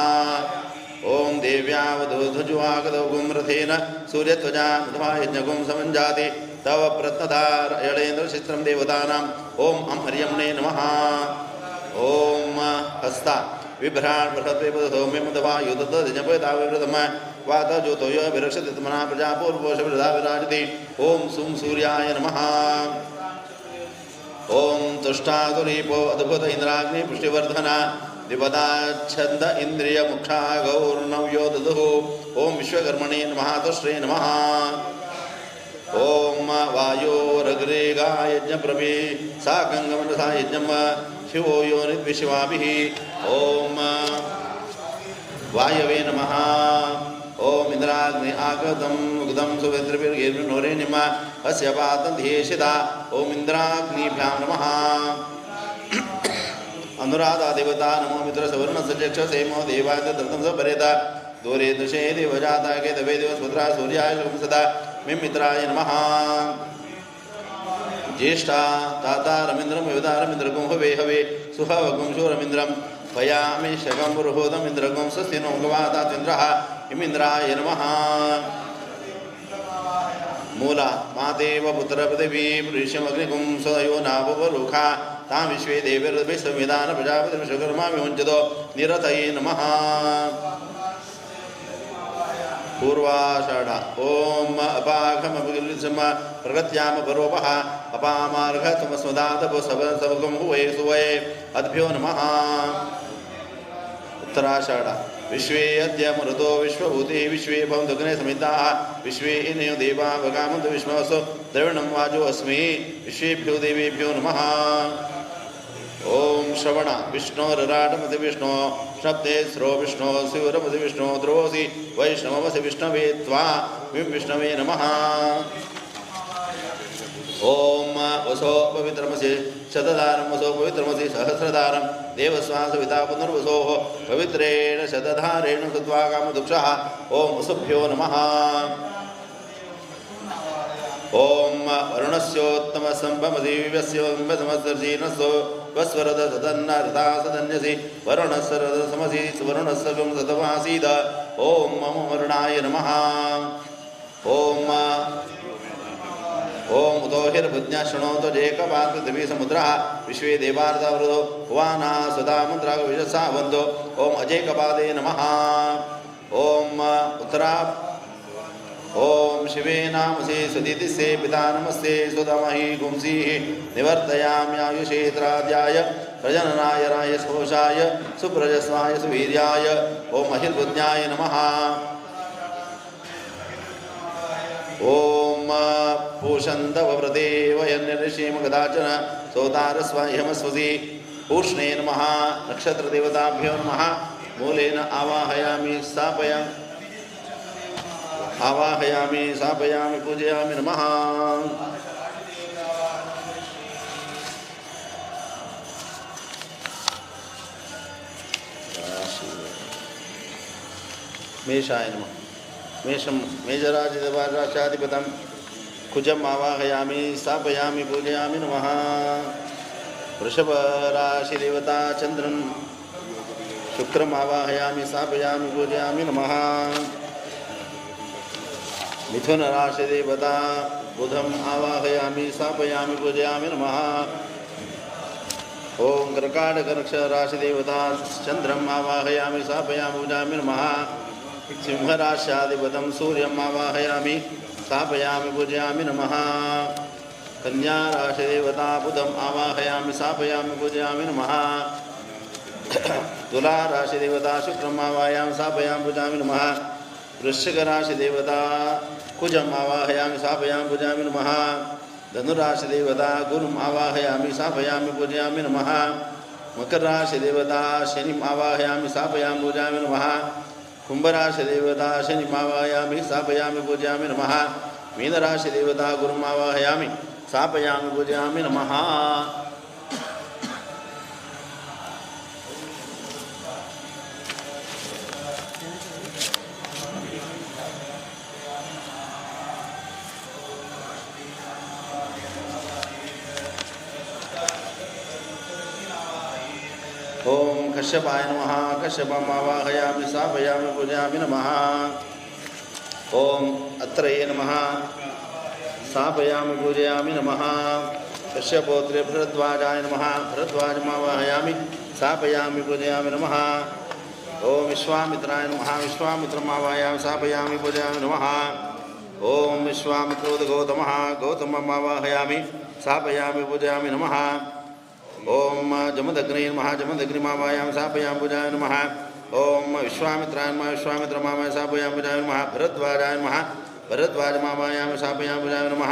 ओम देव्यावधूध्वजुवागदौगुं रथेन सूर्यध्वजा मध्वा यज्ञगुं समञ्जाति तव प्रत्नधारयळेन्द्रचित्रं देवतानाम्। ओम अं हर्यम्णे नमः। ओम हस्ता विभ्राण बृहद्वेपदसौम्यमुदवायुदत्तजपयताविवृतम वातज्योतो यो विरक्षति तमना प्रजापूर्वोषवृधा विराजति। ओम सुं सूर्याय नमः। ओम तुष्टादुरीपो अद्भुत इंद्राग्नि पुष्टिवर्धना द्विपदाच्छन्द इन्द्रियमुक्षा गौर्नव्यो ददुः। ओम विश्वकर्मणे नमः। तुष्ट्रे नमः। ओम वायोरग्रे गायज्ञप्रभि सा गङ्गमनसा यज्ञं शिवो योनिद्विशिवाभिः। ओम वायवे नमः। ओम इंद्राग्नि आगतं उगदं सुभद्रभिर्गिर्नोरेणिम अस्य पातं ध्येषिता। ओम इंद्राग्निभ्यां नमः। अनुराधा देवता नमो मित्र सवर्ण सचक्ष सेमो देवाय दत्तं स परेता दूरे दृशे देवजाता के दवे देवस्पुत्रा सूर्याय शुभं सदा मित्राय नमः। ज्येष्ठा ताता रमीन्द्रं विविधा रमीन्द्रगुं हवे हवे सुहवगुं शूरमिन्द्रं पयामि शकं बृहोदमिन्द्रगुं स्वस्ति नो गवातात्विन्द्रः इमिन्द्राय नमः। मूला मातेव पुत्रपृथिवी पुरुषमग्निगुं सदयो नाववरुखा तां विश्वे देवीर्भिः संविधान प्रजापतिर्विश्वकर्मा विमुञ्चतो निरतये नमः। पूर्वाषाढ ॐ अपाघमभिगृह्यम प्रगत्याम परोपः अपामार्घतमस्मदातपसवसवगं हुवे सुवये अद्भ्यो नमः। उत्तराषाढ विश्वे अद्य मरुतो विश्वभूतिः विश्वे भवन्तु समिताः विश्वे इनयो देवा भगामन्तु विश्वसो द्रविणं वाजो अस्मि विश्वेभ्यो देवेभ्यो नमः। ॐ श्रवण विष्णोरराटमसि विष्णो शब्दे स्रो विष्णो शिवरमसि विष्णो ध्रुवोऽसि वैष्णवमसि विष्णवे त्वा विं विष्णवे नमः। ॐ वसो पवित्रमसि शतधारं वसो पवित्रमसि सहस्रधारं देवस्वासविता पुनर्वसोः पवित्रेण शतधारेण सत्वा कामदुक्षः। ॐ वसुभ्यो नमः। ॐ वरुणस्योत्तमसम्भमसि विवस्योऽम्बसमसर्जीनसो वस्वरद सदन्न रथासदन्यसि वरुणस्य रथसमसि वरुणस्य गं सतवासीद। ॐ मम वरुणाय नमः। ॐ ॐ उतोहिर्बुध्न्या शृणोतु जेकपात् पृथिवी समुद्रः विश्वे देवार्धावृतो भुवाना सदा मन्त्रागविशसा वन्दो। ॐ अजेकपादे नमः। ॐ उत्तरा ॐ शिवे नामसि सुदितिसे पिता नमस्ते सुतमहि गुंसीः निवर्तयाम्यायुषेत्राद्याय प्रजननाय राय शोषाय सुप्रजस्वाय सुवीर्याय। ॐ अहिर्बुध्न्याय नमः। ॐ पूषन्तवव्रते वयन्निषीम कदाचन सोतारस्वाह्यमस्वसि पूष्णे नमः। नक्षत्रदेवताभ्यो नमः। मूलेन आवाहयामि स्थापयामि आवाहयामि स्थापयामि पूजयामि नमः। मेषाय नमः। मेषं मेषराजदेवाराशाधिपतं कुजम् आवाहयामि स्थापयामि पूजयामि नमः। वृषभराशिदेवता चन्द्रं शुक्रम् आवाहयामि स्थापयामि पूजयामि नमः। मिथुनराशिदेवता बुधम् आवाहयामि स्थापयामि पूजयामि नमः। ॐ कर्काटकराशिदेवता चन्द्रम् आवाहयामि स्थापयामि पूजयामि नमः। सिंहराश्याधिपतं सूर्यम् आवाहयामि स्थापयामि पूजयामि नमः। कन्याराशिदेवता बुधम् आवाहयामि स्थापयामि पूजयामि नमः। तुलाराशिदेवता शुक्रम् आवाहयामि स्थापयामि पूजयामि नमः। वृश्चिकराशिदेवता कुजम् आवाहयामि स्थापयामि पूजयामि नमः। धनुराशिदेवता गुरुम् आवाहयामि स्थापयामि पूजयामि नमः। मकरराशिदेवता शनिम् आवाहयामि स्थापयामि पूजयामि नमः। कुंभराशिदेवता शनिम् आवाहयामि स्थापयामि पूजयामि नमः। मीनराशिदेवता गुरुम् आवाहयामि स्थापयामि पूजयामि नमः। ॐ कश्यपाय नमः। कश्यपम् आवाहयामि स्थापयामि पूजयामि नमः। ॐ अत्रये नमः। स्थापयामि पूजयामि नमः। कश्यपोत्रे भरद्वाजाय नमः। भरद्वाजमावाहयामि स्थापयामि पूजयामि नमः। ॐ विश्वामित्राय नमः। विश्वामित्रमावाहयामि स्थापयामि पूजयामि नमः। ॐ विश्वामित्रोद गौतमः गौतममावाहयामि स्थापयामि पूजयामि नमः। ॐ जमदग्ने नमः। जमदग्निमावाहयामि स्थापयामि पूजयामि नमः। ॐ विश्वामित्राय नमः। विश्वामित्रमावाहयामि स्थापयामि पूजयामि नमः। भरद्वाजाय नमः। भरद्वाजमावाहयामि स्थापयामि पूजयामि नमः।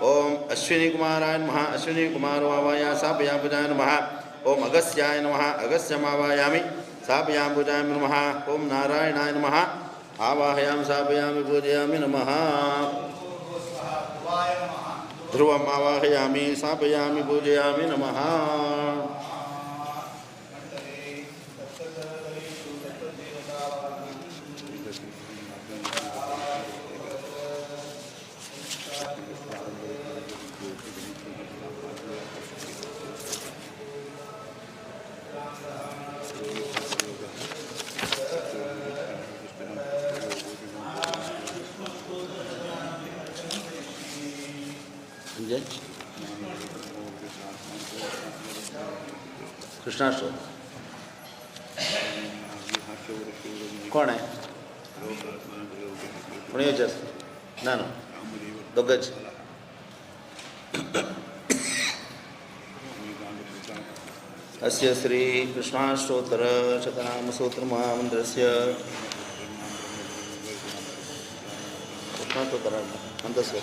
ॐ अश्विनीकुमाराय नमः। अश्विनीकुमारमावाहयामि स्थापयामि पूजयामि नमः। ॐ अगस्त्याय नमः। अगस्त्यमावाहयामि स्थापयामि पूजयामि नमः। ॐ नारायणाय नमः। आवाहयामि स्थापयामि पूजयामि नमः। ध्रुवम् आवाहयामि स्थापयामि पूजयामि नमः। म्हणजे कृष्णाष्टोत्तर कोण आहे कोणी येवचें आसता ना ना दोगच अस्य श्री कृष्णाष्टोत्तर शतनाम सूत्र महामंत्रस्य कृष्णाष्टोत्तर मंत्रस्य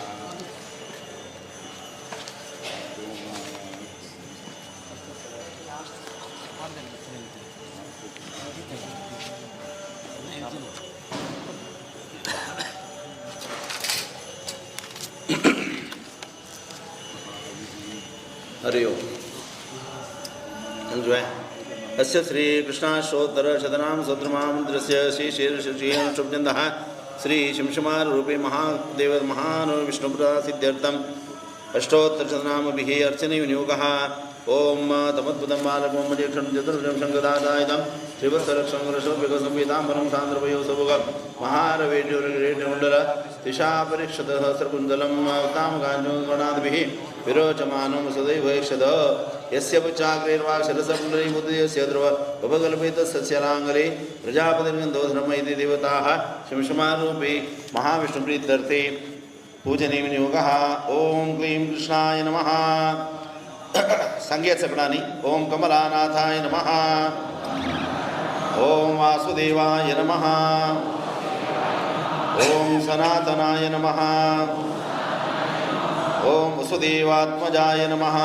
हरि ओम। अस्य श्री कृष्णाष्टोत्तर शतनाम सूत्र महामंत्रस्य श्री श्री श्री अनुष्टुप्छन्दः श्री शिंशुमार रूपे महादेव महान विष्णुप्रसाद अष्टोत्तर शतनामभिः अर्चने विनियोगः। ओम तमद्भुतं बालकं मजेक्षं चतुर्भुजं शङ्कदादायुधं श्रीवत्सलक्षं रसोऽपिकसंविताम्बरं सान्द्रवयो सभुगं महारवेड्योर्गिरीटमण्डल तिशापरीक्षतसहस्रकुण्डलं तामकाञ्चनाद्भिः विरोचमानं सदैव यक्षद यस्य पुच्चाग्रेर्वाक्षरसपुण्डरीमुदयस्य ध्रुव उपकल्पितसस्यलाङ्गले प्रजापतिर्गन्धो धर्म इति देवताः शिंशुमारूपे महाविष्णुप्रीत्यर्थे पूजने विनियोगः। ॐ क्लीं कृष्णाय नमः। संगीत सपनानि। ओम कमलानाथाय नमः। ओम वासुदेवाय नमः। ओम सनातनाय नमः। ओम वसुदेवात्मजाय नमः।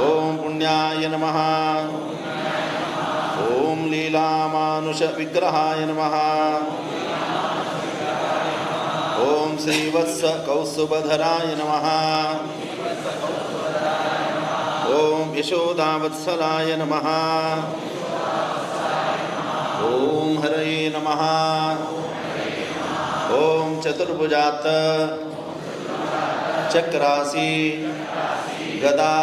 ओम पुण्याय नमः। ओम लीलामानुष विग्रहाय नमः। ओम श्रीवत्स कौस्तुभधराय नमः। ओम यशोदावत्सलाय नमः। ओम हरये नमः। ओम चतुर्भुजात चक्रासी गदा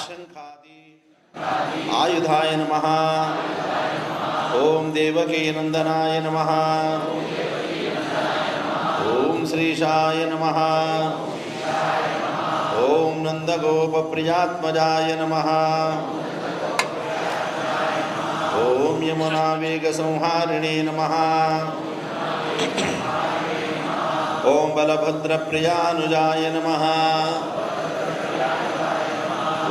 शंखादि आयुधाय नमः। ओम देवकी नंदनाय नमः। ओम श्रीशाय नमः। ओम नंदगोपप्रियात्मजाय नमः। ओम यमुनावेगसंहारिणे नमः। ओम बलभद्रप्रियानुजाय नमः।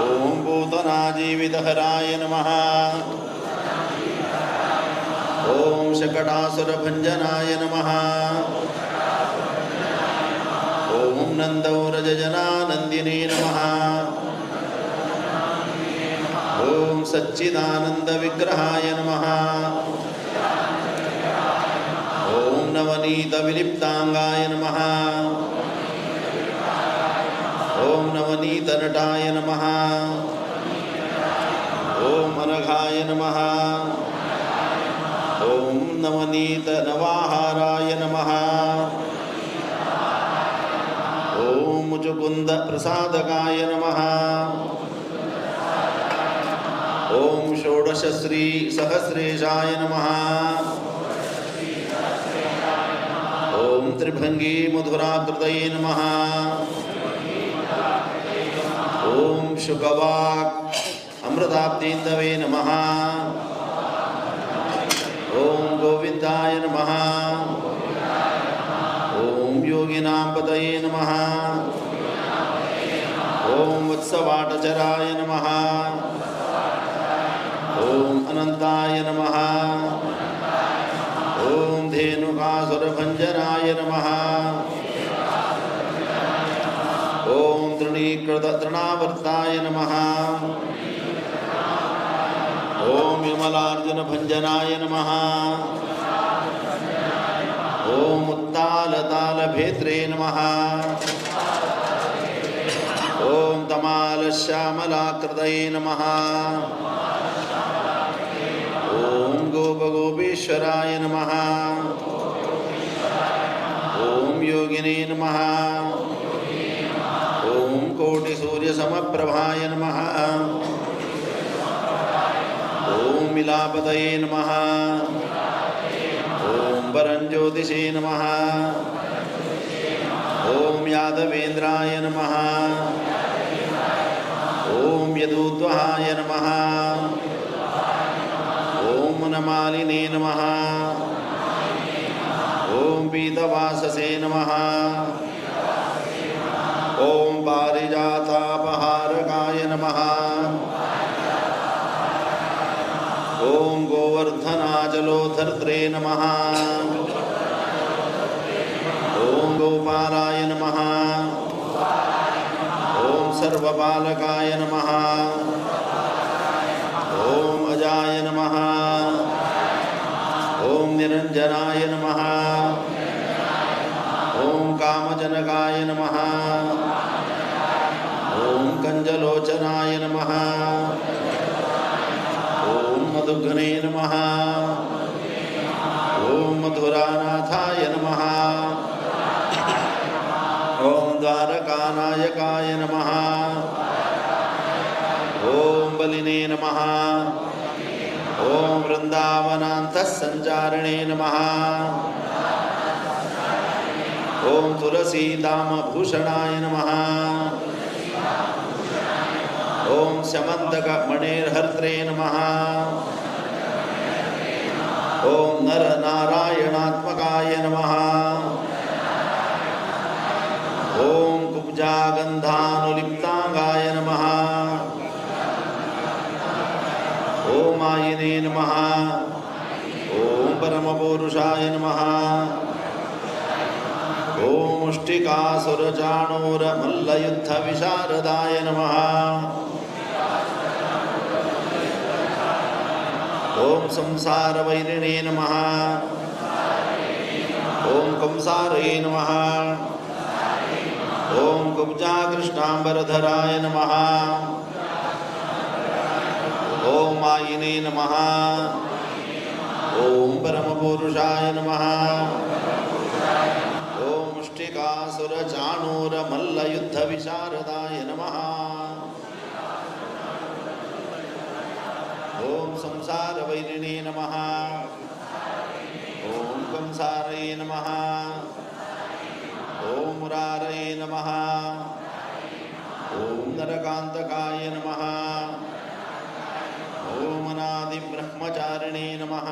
ओम भूतनाजीवितहराय नमः। ओम शकटासुरभञ्जनाय नमः। ओम नन्दौरजनानन्दिने नमः। ओम सच्चिदानन्दविग्रहाय नमः। ओम नवनीतविलिप्ताङ्गाय नमः। ओम नवनीतनटाय नमः। ओम अनघाय नमः। ओम नवनीतनवाहाराय नमः। ओम मुचुकुंद प्रसादकाय नमः। ओम षोडशश्री सहस्रेशाय नमः। ओम त्रिभंगी मधुराकृतये नमः। ओम शुकवाक् अमृताब्दीन्दवे नमः। ओम गोविंदाय नमः। ओम योगिनां पतये नमः। ओम वत्सवाटचराय नमः। ओम अनंताय नमः। ओम धेनुकासुरभंजनाय नमः। ओम तृणीकृत तृणावर्ताय नमः। ओम विमलार्जुनभंजनाय नमः। ओम उत्तालतालभेत्रे नमः। ओम तमालश्यामलाकृतये नमः। ओम गोपगोपीश्वराय नमः। ओम योगिने नमः। ओम कोटिसूर्यसमप्रभाय नमः। ओम विलापतये नमः। ओम परंज्योतिषे नमः। ओम यादवेंद्राय नमः। ओम यदुद्वहाय नमः। ओम नमालिने नमः। ओम पीतवाससे नमः। ओम पारिजातापहारकाय नमः। ओम गोवर्धनाचलोधर्त्रे नमः। ओम गोपालाय नमः। ओम सर्वपालकाय नमः। ओम अजाय नमः। ओम निरंजनाय नमः। ओम कामजनकाय नमः। ओम कंजलोचनाय नमः। ओम मधुघ्ने नमः। ओम मधुरानाथाय नमः। ओम द्वारकानायकाय नमः। ओम बलिने नमः। ओम वृंदावनांतः संचारिणे नमः। ओम तुलसीदामभूषणाय नमः। ओम स्यमन्तकमणिर्हर्त्रे नमः। ओम नरनारायणात्मकाय नमः। ओम कुब्जागन्धानुलिप्तांगाय नमः। ओम आयिने नमः। ओम परमपुरुषाय नमः। ओम मुष्टिकासुरचाणूरमल्लयुद्धविशारदाय नमः। ओम संसारवैरिणे नमः। ओम कंसारये नमः। ओम कुब्जाकृष्णाम्बरधराय नमः। ओम आयिने नमः। ओम परमपुरुषाय नमः। ओम मुष्टिकासुरचाणूरमल्लयुद्धविशारदाय नमः। ओम संसारवैरिणे नमः। ओम कंसारये नमः। ओम मुरारये नमः। ओम नरकांतकाय नमः। ओम अनादिब्रह्मचारिणे नमः।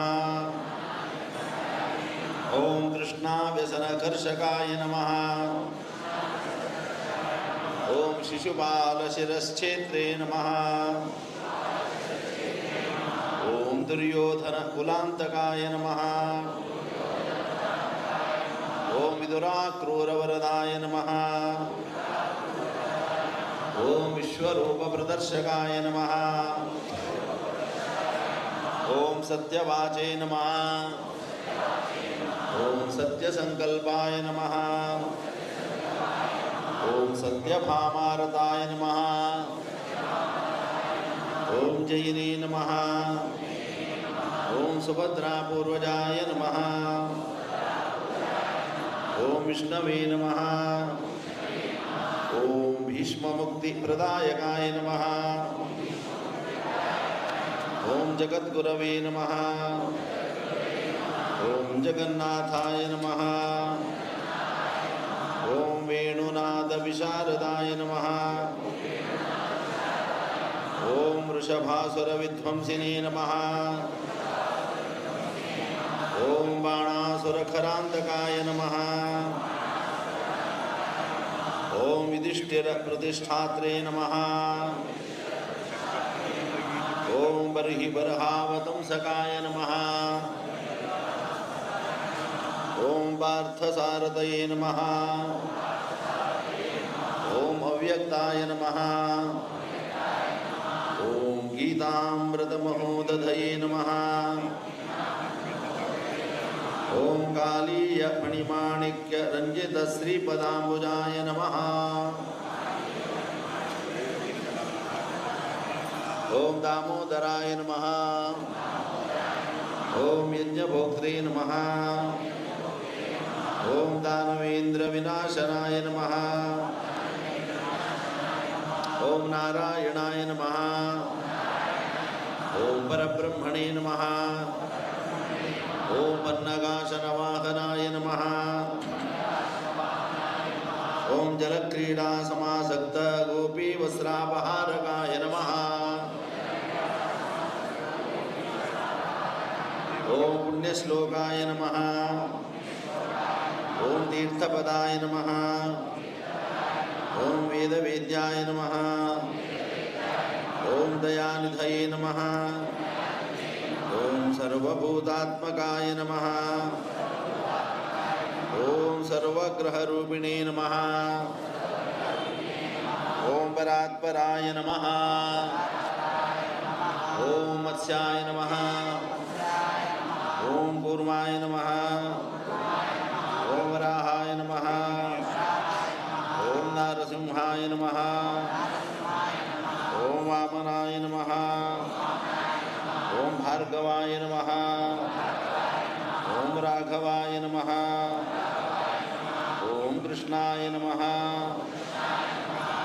ओम कृष्णाव्यसनकर्षकाय नमः। ओम शिशुपालशिरश्छेत्रे नमः। ओम दुर्योधनकुलान्तकाय नमः। ओम विदुराक्रूरवरदाय नमः। ओम विश्वरूपप्रदर्शकाय नमः। ओम सत्यवाचे नमः। ओम सत्यसंकल्पाय नमः। ओम सत्यभामारताय नमः। ओम जयिने नमः। ओम सुभद्रापूर्वजाय नमः। ओम विष्णवे नमः। ओम भीष्ममुक्तिप्रदायकाय नमः। ओम जगद्गुरवे नमः। ओम जगन्नाथाय नमः। ओम वेणुनादविशारदाय नमः। ओम वृषभासुरविध्वंसिने नमः। ओम बाणासुरखरान्तकाय नमः। ओम युधिष्ठिरप्रतिष्ठात्रे नमः। ओम बर्हिबर्हावतंसकाय नमः। ओम पार्थसारथये नमः। ओम अव्यक्ताय नमः। ओम गीतामृतमहोदधये नमः। ओम कालीय मणिमाणिक्य रंजित श्रीपदाम्बुजाय नमः। ओम दामोदराय नमः। ओम यज्ञभोक्त्रे नमः। ओम दानवेन्द्र विनाशनाय नमः। ओम नारायणाय नमः। ओम परब्रह्मणे नमः। ओम पन्नगाशनवाहनाय नमः। जलक्रीडा समासक्त गोपी वस्त्रापहारकाय नमः। ओम पुण्यश्लोकाय नमः। ओम तीर्थपदाय नमः। ओम वेदवेद्याय नमः। ओम दयानिधये नमः। ओम सर्वभूतात्मकाय नमः। ओम सर्वग्रहरूपिणे नमः। ओम परात्पराय नमः। ओम मत्स्याय नमः। ओम कूर्माय नमः। ओम वराहाय नमः। ओम नारसिंहाय नमः। ओम वामनाय नमः। ओम भार्गवाय नमः। ओम राघवाय नमः। ओम कृष्णाय नमः।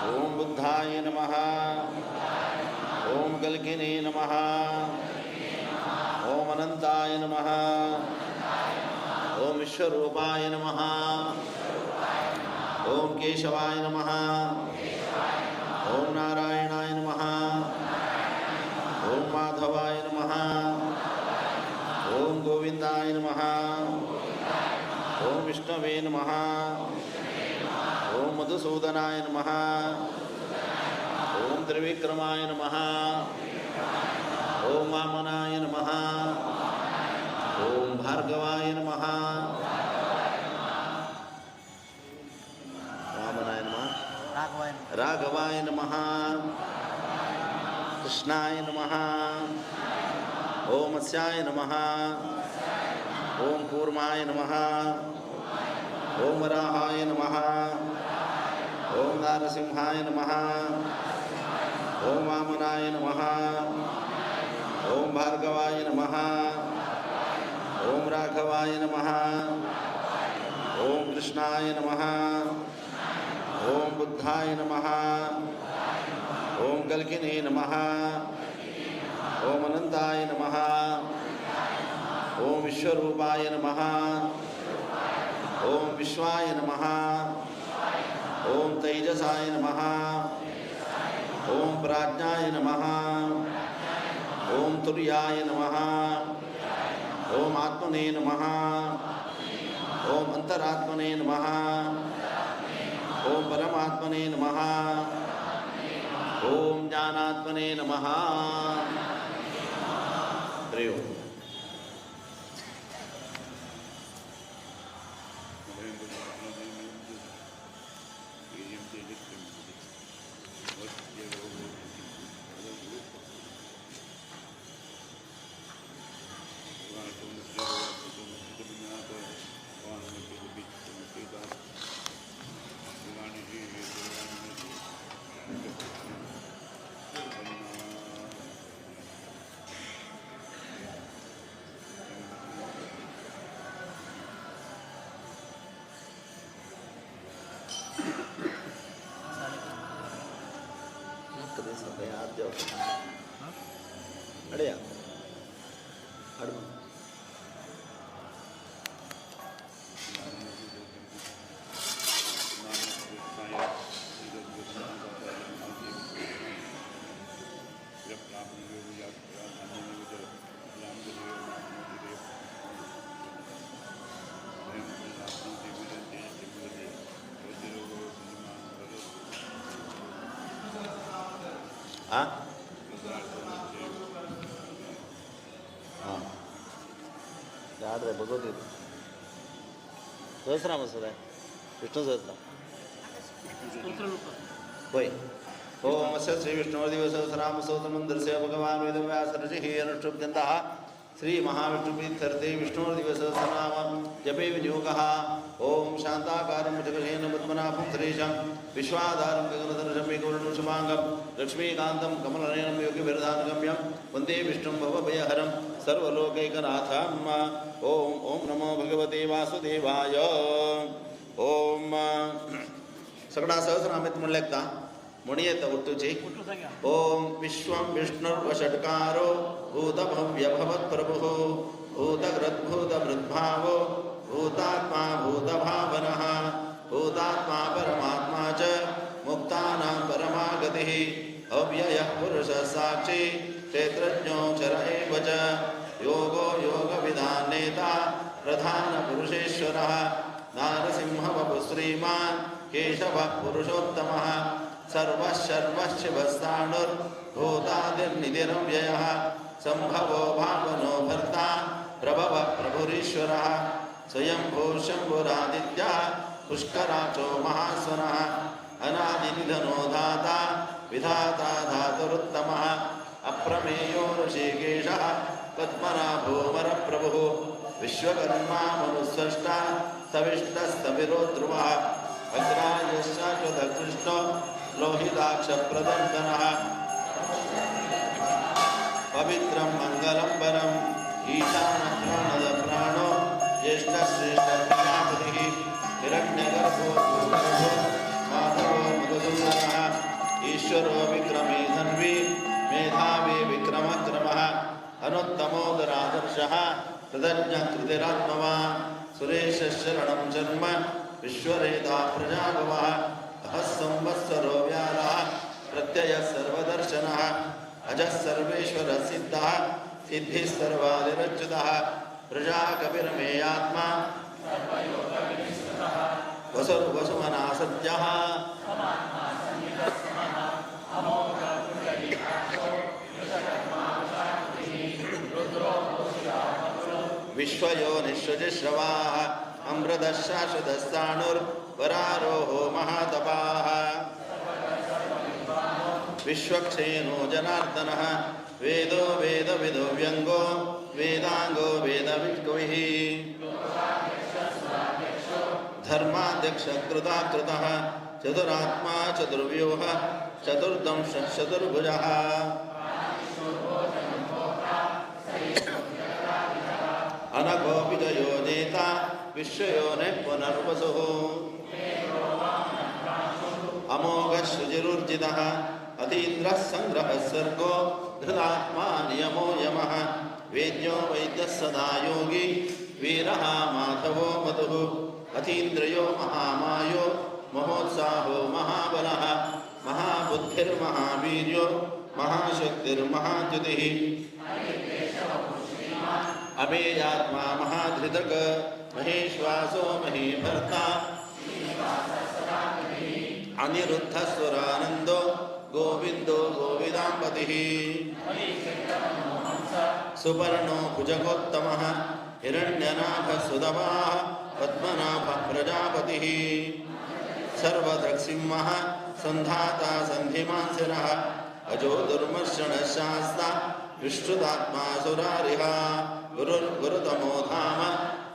ओम बुद्धाय नमः। ओम कल्किने नमः। ओम अनंताय नमः। ओम विश्वरूपाय नमः। ओम केशवाय नमः। ओम नारायणाय नमः। ओम माधवाय नमः। ओम गोविंदाय नमः। ओम विष्णवे नमः। ओम मधुसूदनाय नमः। ओम त्रिविक्रमाय नमः। ओम वामनाय नमः। ओम भार्गवाय नमः। वामनाय नमः। राघवाय नमः। कृष्णाय नमः। ओम मत्स्याय नमः। ओम कूर्माय नमः। ओम वराहाय नमः। ओम नारसिंहाय नमः। ओम वामनाय नमः। ओम भार्गवाय नमः। ओम राघवाय नमः। ओम कृष्णाय नमः। ओम बुद्धाय नमः। ओम कल्किने नमः। ओम अनंताय नमः। ओम विश्वरूपाय नमः। ओम विश्वाय नमः। ओम तैजसाय नमः। ओम प्राज्ञाय नमः। ओम तुर्याय नमः। ओम आत्मने नमः। ओम अंतरात्मने नमः। ओम परमात्मने नमः। ओम ज्ञानात्मने नमः। हरि ओम। भगवद्गीता सहस्रनाम आसता विष्णु सहस्रनाम होय। ओम अस्य श्री विष्णुदेव सहस्रनाम स्तोत्रमन्त्रस्य भगवान् वेदव्यास ऋषिः अनुष्टुप्यन्तः श्री महाविष्णुप्रीत्यर्थे विष्णुदेव सहस्रनाम जपे विनियोगः। ओम शांताकारं भुजगशयनं पद्मनाभं सुरेशं विश्वाधारं गगनसदृशं मेघवर्णं शुभांगं लक्ष्मीकान्तं कमलनयनं योगिभिर्धानगम्यं वन्दे विष्णुं भवभयहरं सर्वलोकैकनाथम्। ओम ओम नमो भगवते वासुदेवाय। ओम सगळा सहस्रनामेत म्हणलें एकदां म्हणी येता उर्तूची। ओम विश्वं विष्णुर्वषट्कारो भूतभव्यभवत्प्रभुः भूतकृद्भूतभृद्भावो भूतात्मा भूतभावनः भूतात्मा परमात्मा योगविधानेता प्रधानपुरुषेश्वरः नारसिंहवपु श्रीमान् केशवः पुरुषोत्तमः सर्वः शर्वः शिवस्ताणुर्भूतादिर्निधिरव्ययः सम्भवो भावनो भर्ता प्रभवः प्रभुरीश्वरः स्वयंभूः शम्भुरादित्यः पुष्कराचो महास्वनः अनादिनिधनो धाता विधाता धातुरुत्तमः अप्रमेयो ऋषिकेशः पद्मनाभोमरप्रभुः विश्वकर्मा मनुस्रष्टा सविष्टस्तविरो ध्रुवः अग्रायशाश्वतकृष्णो लोहिताक्षप्रदर्शनः पवित्रं मङ्गलं परम् ईशानप्राणदप्राणो ज्येष्ठश्रेष्ठप्रजापतिः हिरण्यगर्भो भूगर्भो माधवो मधुसूदनः ईश्वरो विक्रमी धन्वी मेधावी विक्रमक्रमः अनुत्तमो दुरादर्शः तदज्ञकृतिरात्मवान् सुरेशशरणं जन्म विश्वरेता प्रजाभवः अहः संवत्सरो व्यालः प्रत्ययः सर्वदर्शनः अजः सर्वेश्वरः सिद्धः सिद्धिः सर्वादिरच्युतः प्रजाकपिरमेयात्मा वसुर्वसुमना सत्यः विश्वयो निःश्वजिश्रवाः अमृतः शाश्वतस्ताणुर्वरारोहो महातपाः विश्वक्षेणो जनार्दनः वेदो वेदविदो व्यङ्गो वेदाङ्गो वेदविद्कविः धर्माध्यक्षकृताकृतः चतुरात्मा चतुर्व्यूहः चतुर्दंशः चतुर्भुजः अनघोऽपि जयो नेता विश्वयोनिः पुनर्वसुः अमोघः शुचिरुर्जितः अतीन्द्रः सङ्ग्रहः सर्गो धृतात्मा नियमो यमः वेद्यो वैद्यः सदा योगी वीरः माधवो मधुः अतीन्द्रियो महामायो महोत्साहो महाबलः महाबुद्धिर्महावीर्यो महाशक्तिर्महाद्युतिः अमेयात्मा महाधृतक महेश्वासो महीभर्ता अनिरुद्धस्वरानन्दो गोविन्दो गोविदाम्पतिः सुपर्णो भुजगोत्तमः हिरण्यनाभः सुदवाः पद्मनाभः प्रजापतिः सर्वदृक्सिंहः सन्धाता सन्धिमांसिनः अजो दुर्मर्षणः शास्ता विश्रुतात्मा सुरारिः गुरुर्गुरुतमो धाम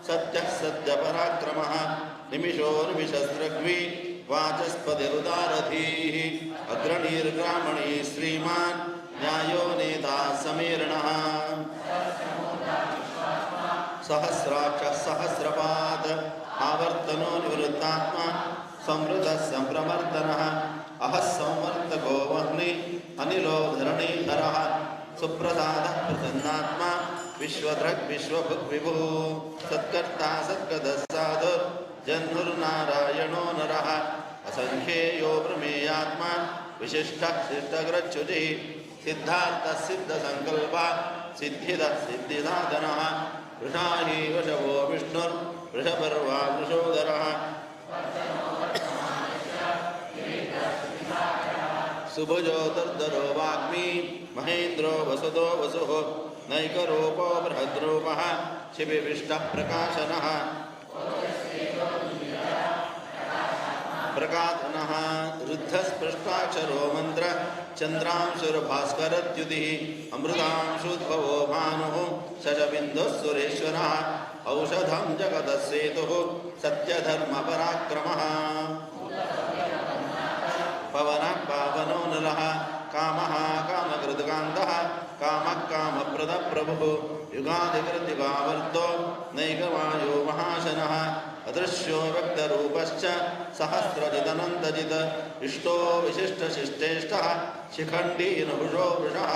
सत्यः सत्यपराक्रमः निमिषो निमिषस्रग्वी वाचस्पतिरुदारधीः अग्रणीर्ग्रामणी श्रीमान् न्यायो नेता समीरणः सहस्राक्षः सहस्रपात् आवर्तनो निवृत्तात्मा संवृतः सम्प्रवर्तनः अहः संवर्तको वह्नि अनिलो धरणीधरः सुप्रसादः प्रसन्नात्मा विश्वधृग् विश्वभुग् विभुः सत्कर्ता सद्गतः साधुर्जह्नुर्नारायणो नरः असङ्ख्येयो प्रमेयात्मा विशिष्टः शिष्टकृच्छुचिः सिद्धार्थः सिद्धसङ्कल्पः सिद्धिदः सिद्धिसाधनः वृषाही वृषभो विष्णुर्वृषपर्वा वृषोदरः सुभुजो दुर्धरो वाग्मी महेन्द्रो वसुदो वसुः नैकरूपो बृहद्रूपः शिबिविष्टः प्रकाशनः प्रकाशनः रुद्धस्पृष्टाक्षरो मन्त्र चन्द्रांशुर्भास्करद्युतिः अमृतांशुद्भवो भानुः शशबिन्दुः सुरेश्वरः औषधं जगतः सेतुः सत्यधर्मपराक्रमः पवनः पावनो नलः कामः कामकृतकान्तः कामः कामप्रदः प्रभुः युगाधिकृत्युगावर्तो नैकवायो महाशनः अदृश्यो व्यक्तरूपश्च सहस्रजिदनन्तजित् इष्टो विशिष्टशिष्टेष्टः शिखण्डी नहुषो वृषः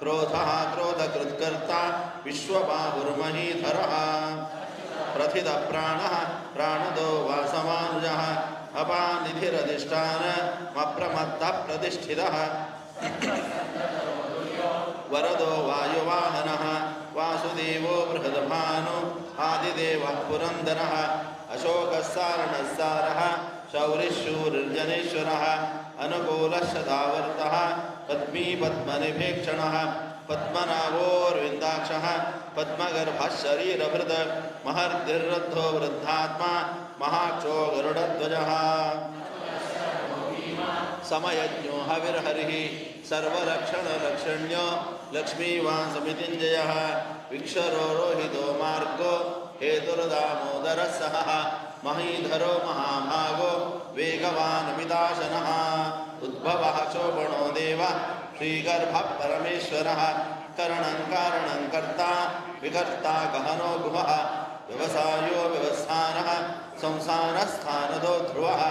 क्रोधः क्रोधकृत्कर्ता विश्वबाहुर्महीधरः प्रथितप्राणः प्राणदो वासमानुजः अपानिधिरधिष्ठानमप्रमत्तः प्रतिष्ठितः वरदो वायुवाहनः वासुदेवो बृहद्भानु आदिदेवः पुरन्दरः अशोकः सारणः सारः शौरिशूरिर्जनेश्वरः अनुकूलः सदावर्तः पद्मी पद्मनिभीक्षणः पद्मनाभोर्विन्दाक्षः पद्मगर्भः शरीरभृद महर्धिर्वृद्धो वृद्धात्मा महाक्षो गरुडध्वजः समयज्ञो हविर्हरिः सर्वलक्षणलक्षण्यो लक्ष्मीवान् समितिञ्जयः विक्षरो रोहितो मार्गो हेतुर्दामोदरः सहः महीधरो महाभागो वेगवानमिताशनः उद्भवः क्षोभणो देवः श्रीगर्भः परमेश्वरः करणं कारणं कर्ता विकर्ता गहनो गुहः व्यवसायो व्यवस्थानः संसारस्थानदो ध्रुवः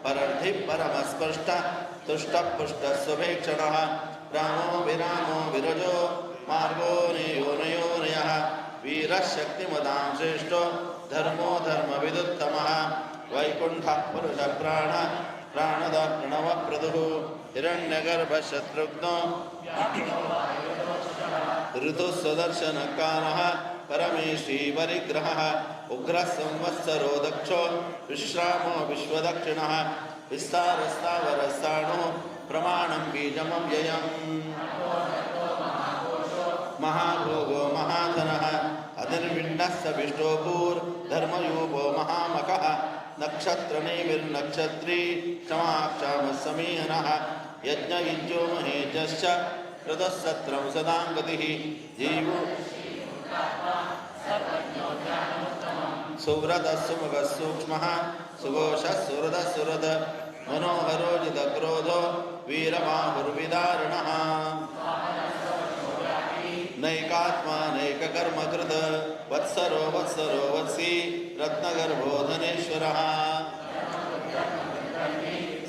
परर्धिः परमस्पष्टः तुष्टः पुष्टः सुभीक्षणः रामो विरामो विरजो मार्गो नेयो नयो नयः वीरः शक्तिमतां श्रेष्ठो धर्मो धर्मविदुत्तमः वैकुण्ठः पुरुषप्राण प्राणदः प्रणवप्रदुः हिरण्यगर्भशत्रुघ्नो ऋतुः सुदर्शनकालः परमेशी परिग्रहः उग्रः संवत्सरो दक्षो विश्रामो विश्वदक्षिणः विस्तारस्तावरस्ताणो प्रमाणं बीजमव्ययम् महाभोगो महाधनः अनिर्विण्णः सविष्टोभूर्धर्मयूपो महामखः नक्षत्रनेमिर्नक्षत्री क्षमाक्षामः समीहनः यज्ञयुज्यो महेजश्च ऋतः सदां गतिः जीवो सुव्रतः सुमुखः सूक्ष्मः सुघोषः सुहृदः सुहृद मनोहरो जितक्रोधो वीरबाहुर्विदारुणः नैकात्मा नैककर्मकृत वत्सरो वत्सरो वत्सी रत्नगर्भो धनेश्वरः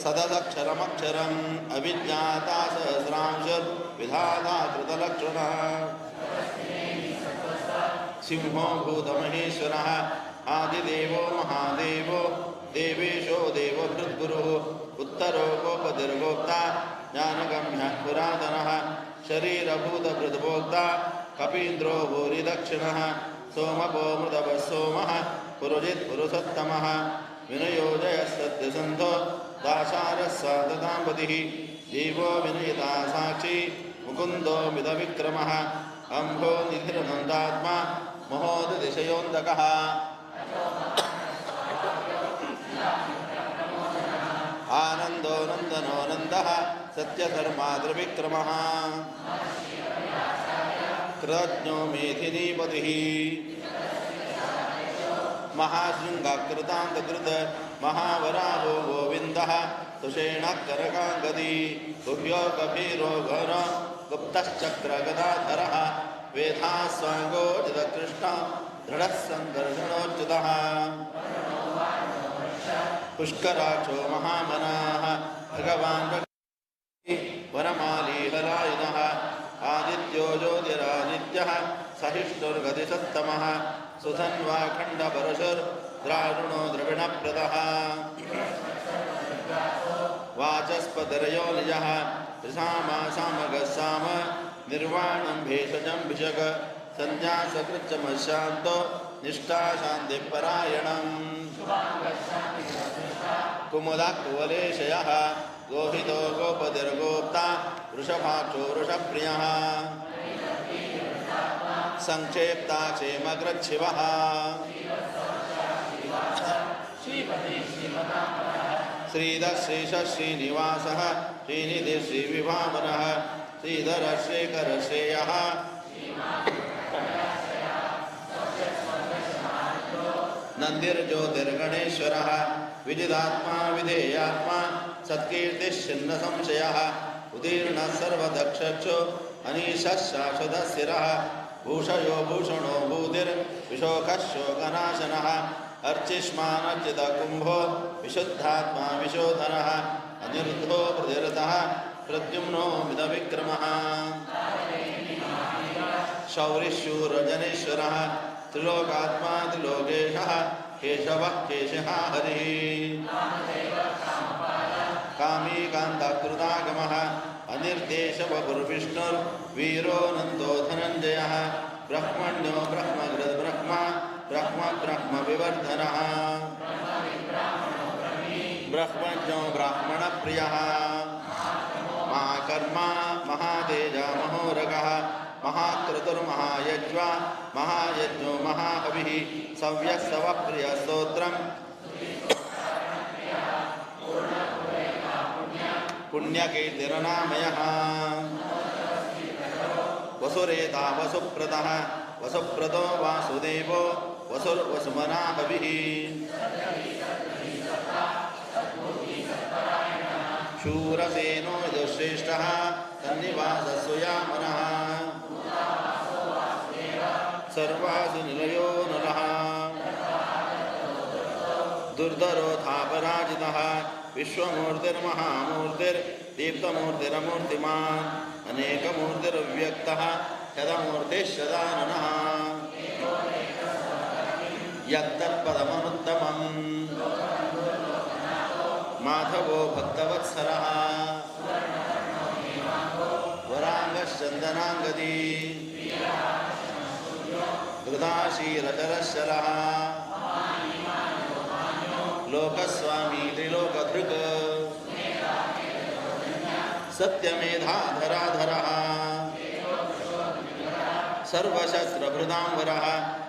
सदसक्षरमक्षरम् अभिज्ञाता सहस्रांशुर्विधाता कृतलक्षणः सिंहो भूतमहेश्वरः आदिदेवो महादेवो देवेशो देवभृद्गुरुः उत्तरो गोपतिर्गोप्ता ज्ञानगम्यः पुरातनः शरीरभूतभृद्भोक्ता कपीन्द्रो भूरिदक्षिणः सोमपो मृदवः सोमः पुरुजित् पुरुषोत्तमः विनयो जयः सत्यसन्धो दाशारः सातताम्पतिः जीवो विनयिता साक्षी मुकुन्दो मितविक्रमः अम्भो निधिरनन्दात्मा महोदतिशयोऽन्धकः आनन्दो नन्दनो नन्दः सत्यधर्मा त्रिविक्रमः कृतज्ञो मेथिनीपतिः महाशृङ्गाकृतान्तकृत महावराहो गोविन्दः सुषेणः करकाङ्गदी गुह्यो गभीरो घन गुप्तश्चक्रगदाधरः वेधास्वाङ्गोचितकृष्ण दृढः सङ्कर्षणोच्युतः पुष्कराक्षो महामनाः भगवान् वनमाली हलायुधः आदित्यो ज्योतिरादित्यः सहिष्णुर्गतिसत्तमः सुधन्वाखण्डपरशुर्द्रारुणो द्रविणप्रदः वाचस्पतिरयो निजः सामा सामगः साम निर्वाणं भेषजं भिषग सन्न्यासकृच्छमशान्तो निष्ठा शान्तिपरायणम् कुमुदः कुवलेशयः गोहितो गोपतिर्गोप्ता वृषभाक्षो वृषप्रियः संक्षेप्ता क्षेमकृच्छिवः श्रीधः श्रीशः श्रीनिवासः श्रीनिधिः श्रीविभावनः श्रीधरः श्रीकरश्रेयः नन्दिर्ज्योतिर्गणेश्वरः विजितात्मा विधेयात्मा सत्कीर्तिश्चिन्न संशयः उदीर्णः सर्वदक्षक्षो अनीशः शाश्वतः शिरः भूषयो भूषणो भूतिर्विशोकः शोकनाशनः अर्चिष्मानर्चितकुम्भो विशुद्धात्मा विशोधनः अनिरुद्धो प्रतिरतः प्रद्युम्नो मितविक्रमः शौरिशूरजनेश्वरः त्रिलोकात्मा त्रिलोकेशः केशवः केशः हरिः कामी कान्ताकृतागमः अनिर्देशवपुर्विष्णुर्वीरो नन्दो धनञ्जयः ब्रह्मण्यो ब्रह्मकृत् ब्रह्म ब्रह्म ब्रह्म विवर्धनः ब्रह्मज्ञो ब्राह्मणप्रियः महाकर्मा महातेज महोरगः महाक्रतुर्महायज्वा महायज्ञो महाकविः सव्यः सवप्रियस्तोत्रम् पुण्यकीर्तिरनामयः वसुरेता वसुप्रदः वसुप्रदो वासुदेवो वसुर्वसुमनाहविः शूरसेनो यदुश्रेष्ठः तन्निवासस्सु यामनः सर्वासु निलयो नरः दुर्धरोऽथापराजितः विश्वमूर्तिर्महामूर्तिर्दीप्तमूर्तिरमूर्तिमान् अनेकमूर्तिरव्यक्तः शतमूर्तिः यत्तत्पदमनुत्तमम् माधवो भक्तवत्सरः वराङ्गश्चन्दनाङ्गदी धृताशीरचरशरः लोकस्वामी त्रिलोकधृक् सत्यमेधाधराधरः सर्वशस्त्रभृदां वरः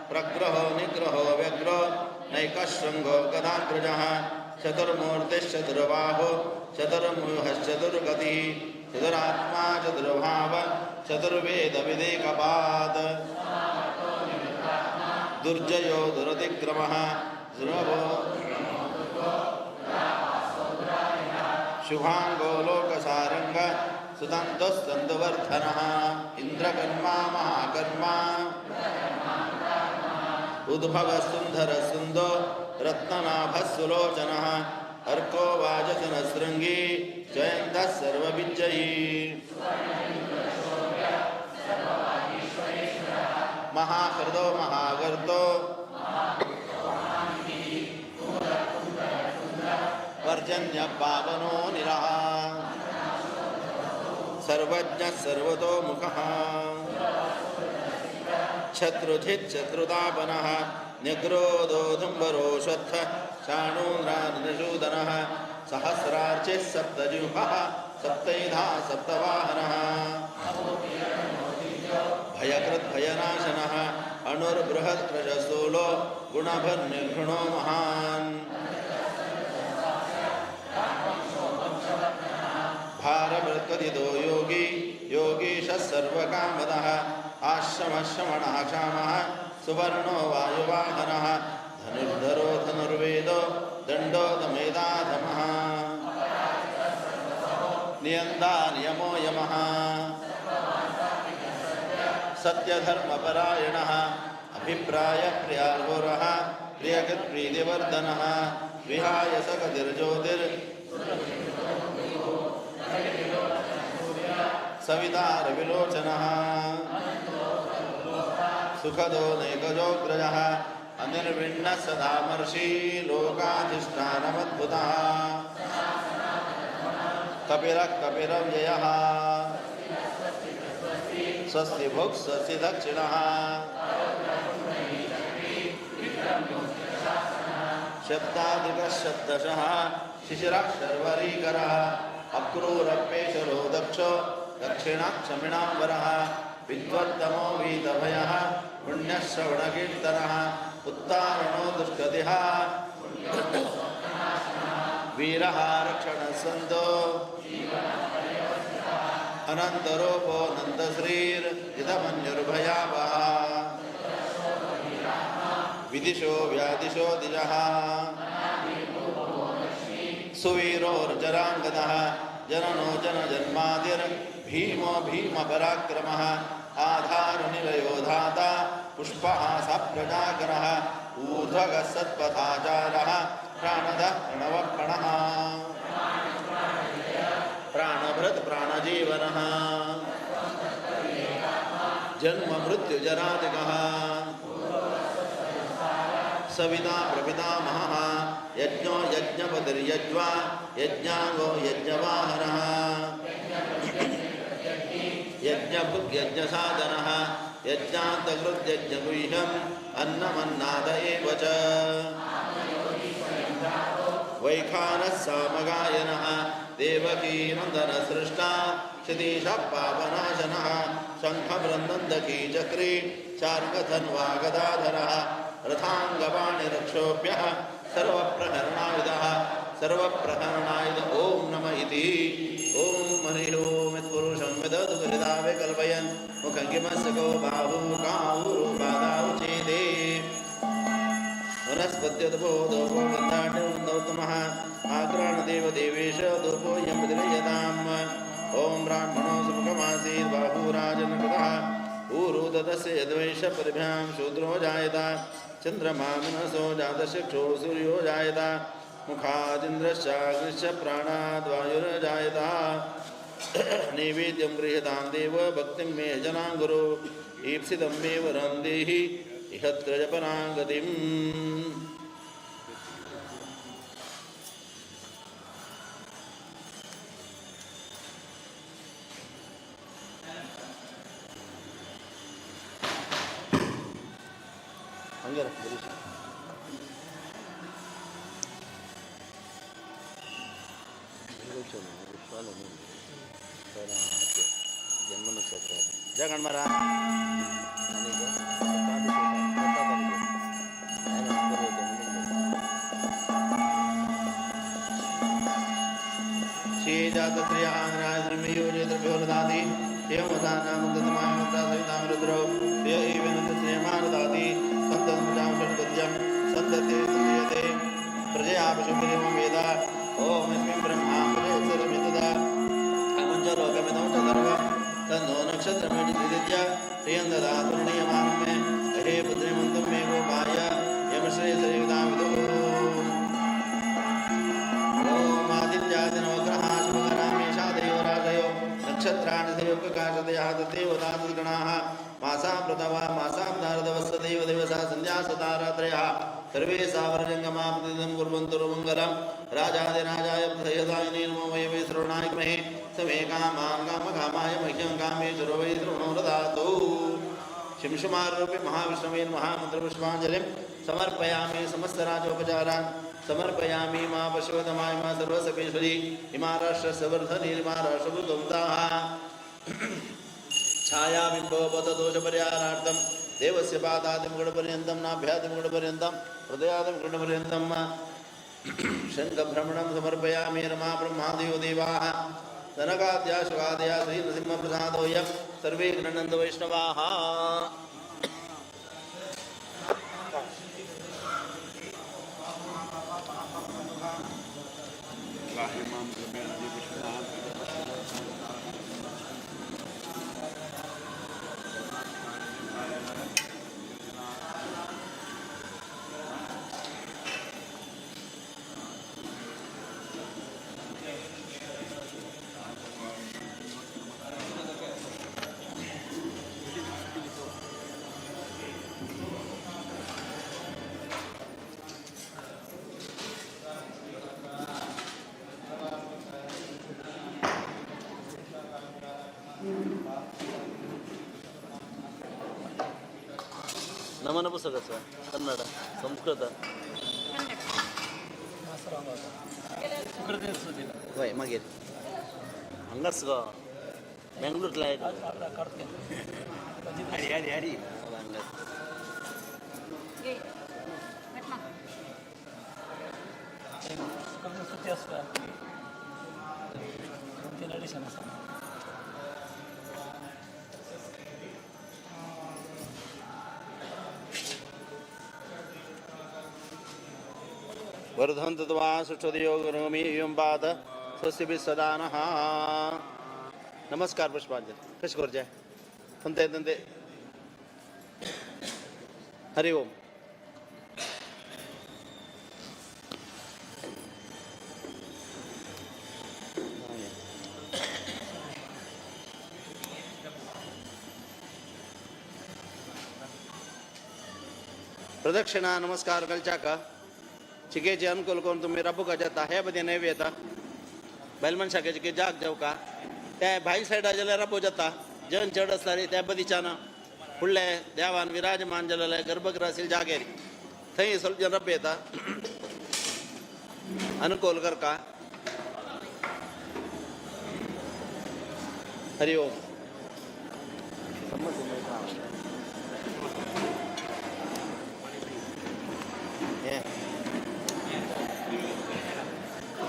प्रग्रहो निग्रहो व्यग्रो नैकशृङ्गो गदाग्रजः चतुर्मूर्तिश्चतुर्बाहो चतुर्मुहश्चतुर्गतिः चतुरात्मा चतुर्भाव चतुर्वेदविदेकपाद दुर्जयो दुरतिक्रमः ध्रुवो शुभांगो लोकसारंग सुदन्तस्तन्तुवर्धनः इन्द्रकर्मा महाकर्मा उद्भवः सुन्दरः सुन्दो रत्ननाभः सुलोचनः अर्को वाजसनशृङ्गी जयन्तः सर्वविजयी महाहृदो महागर्तो पर्जन्य पावनो निरः सर्वज्ञ सर्वतोमुखः शत्रुजित् शत्रुतापनः निग्रोधोधुम्बरोऽश्वत्थ चाणून्द्रानिषूदनः सहस्रार्चिः सप्तजिह्वः सप्तैधा सप्तवाहनः भयकृद्भयनाशनः अणुर्बृहत्क्रशस्थूलो गुणभर्निर्घृणो महान् भारभृत्कथितो योगी योगीशः सर्वकामदः आश्रमः श्रवणः क्षामः सुवर्णो वायुवाहनः धनुर्धरो धनुर्वेदो दण्डो दमेदाधमः नियन्ता नियमो यमः सत्यधर्मपरायणः अभिप्रायप्रियार्घोरः प्रियकृत्प्रीतिवर्धनः विहाय सकतिर्ज्योतिर् सवितारविलोचनः सुखदो नैकजोग्रजः अनिर्विण्णः सदामर्षी लोकाधिष्ठानमद्भुतः कपिलः कपिलव्ययः स्वस्ति भुक् स्वस्ति दक्षिणः शब्दादिकः शब्दशः शिशिरः शर्वरीकरः अक्रूरपेशरो दक्षो दक्षिणाक्षमिणां वरः विद्वत्तमो वीतभयः पुण्यश्रवणकीर्तनः उत्तारणो दुष्गतिः वीरः रक्षणसन्तो अनन्तरूपो नन्दश्रीर्जितमन्युर्भयावः विदिशो व्यादिशो दिजः सुवीरोर्जराङ्गदः जननो जनजन्मादिर्भीमो भीमपराक्रमः आधारनिलयो धाता पुष्पः स प्रजाकरः ऊर्ध्वगः सत्पथाचारः प्राणदः प्रणवप्रणः प्राणभृत् प्राणजीवनः जन्म मृत्युजरादिकः सविता प्रपितामहः यज्ञो यज्ञपतिर्यज्वा यज्ञाङ्गो यज्ञवाहनः यज्ञभुग्यज्ञसाधनः यज्ञान्तकृद्यज्ञगुह्यम् अन्नमन्नाद एव च वैखानः सामगायनः देवकीनन्दनसृष्टा क्षितीशः पापनाशनः शङ्खबृन्दन्दकी चक्री शार्ङ्गधन्वा गदाधरः रथाङ्गपाणिरक्षोभ्यः सर्वप्रहरणायुधः सर्वप्रहरणायुध ॐ नम इति। ॐ हरिः ॐ यत्पुरुषं विदधु हृदा विकल्पयन् मुखं किमस्य को बाहू काऊरुपादाउ चेदे वनस्पत्युद्भो दोपो गन्धाढ्यवृन्दौतमः आक्राणदेव देवेश दोपोऽयं विदयताम्। ॐ ब्राह्मणो सुमुखमासीत् बाहूराजनकृतः ऊरु तदस्य यद्वैष पदभ्यां शूद्रो जायत चन्द्रमा मनसो जातशिक्षो सूर्यो जायत मुखादिन्द्रश्चाग्निश्च प्राणाद्वायुर्जायत। नैवेद्यं गृह्यतां देव भक्तिं मे जनां गुरु ईप्सितं मे वरं देहि इहत्र जपनां गतिम्। शिंशुमारूपे महाविष्णवे महामन्त्रपुष्पाञ्जलिं समर्पयामि समस्तराजोपचारान् समर्पयामि मा पशुवतमाय मा सर्वसपेश्वरी इमा राष्ट्रसवर्धनी इमा राष्ट्रभूतुम्ताः छायाबिम्बोपतदोषपरिहारार्थं देवस्य पादादिमुकुटपर्यन्तं नाभ्यादिमुकुटपर्यन्तं हृदयादिमुकुटपर्यन्तं शङ्खभ्रमणं समर्पयामि रमा ब्रह्मादयो देवाः सनकाद्या शुकादया श्रीनृसिंहप्रसादोऽयं सर्वे गृह्णन्तु वैष्णवाः। ನಮನ ಪುಸ್ತಕ ಸರ್, ಕನ್ನಡ ಸಂಸ್ಕೃತ वय मागीर हांगाच गो बेंगलोर हांगाच. वर्धन्त त्वा सुष्ठुधियो गुरुमि एवं पाद स्वस्ति सदा नः। नमस्कार पुष्पांजलि कशें करचें तंते तंते हरि ओम। प्रदक्षिणा नमस्कार घालच्याक चिकेचे अनुकूल करून तुमी राबूका जाता हे बदी नेवी येता बायल मनशाक चिके जाग जावका त्या भाई सायडा जाल्यार राबू जाता जन चड आसता रे त्या बदीच्यान फुडले देवान विराजमान जालेले गर्भगृह जागेर थंय ಸ್ವಲ್ಪ जन रब्बे येता अनुकूल करका. हरि ओम.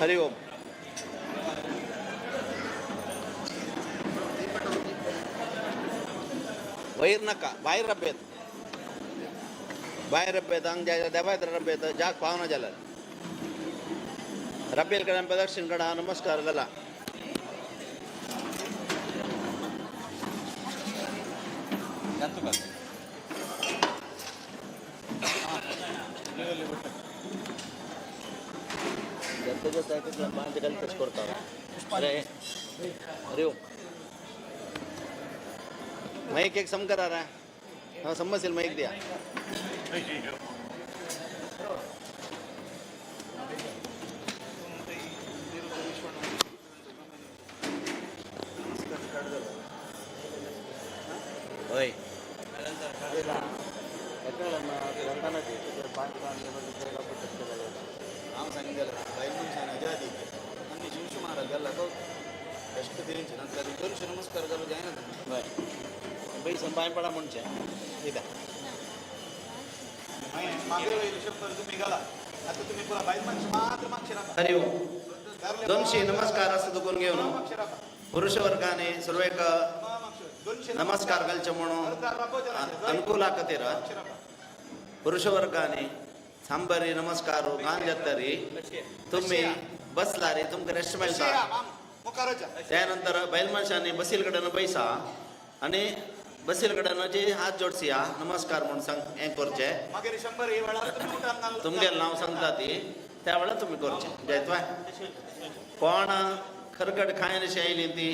हरि ओम. वैर नका भायर रब्बेत भायर रब्बेत हांग देवायत रब्बेत जाग पावना जाल्यार रब्बेल कडेन प्रदक्षिण कडा नमस्कार जाला. अरे ओम. माइक एक सम करा रहा है. हाँ समझ माइक दिया. ओय हांव सांगितलें बायल मनशान हाज्या आदी आमी शिवशुमाराक गेला तो बेश्ट तेंचे नंतर दोनशे नमस्कार जालो जायना. बैसन पांय पडा म्हणचे कित्याक मागीर वयले शंबर तुमी घाला आतां तुमी पुरा बायल मनशां मात्र मागशे राखा. हरि ओम. दोनशे नमस्कार असं दुखून घेवन पुरुष वर्गाने सुरवेक नमस्कार घालचे म्हणून अनुकूला खातीर पुरुष वर्गाने सांबरी नमस्कार गान जातरी तुम्ही बसला रे तुमकां रेस्ट मेळटा. त्यानंतर बैल मनशांनी बसील कडेन बैसा आनी बसील कडेन जे हात जोडसिया नमस्कार म्हणून सांग हें करचें तुमगेलें नांव सांगता ती त्या वेळार तुमी करचें. जयत्वाय कोण खरगट खायनशी आयली ती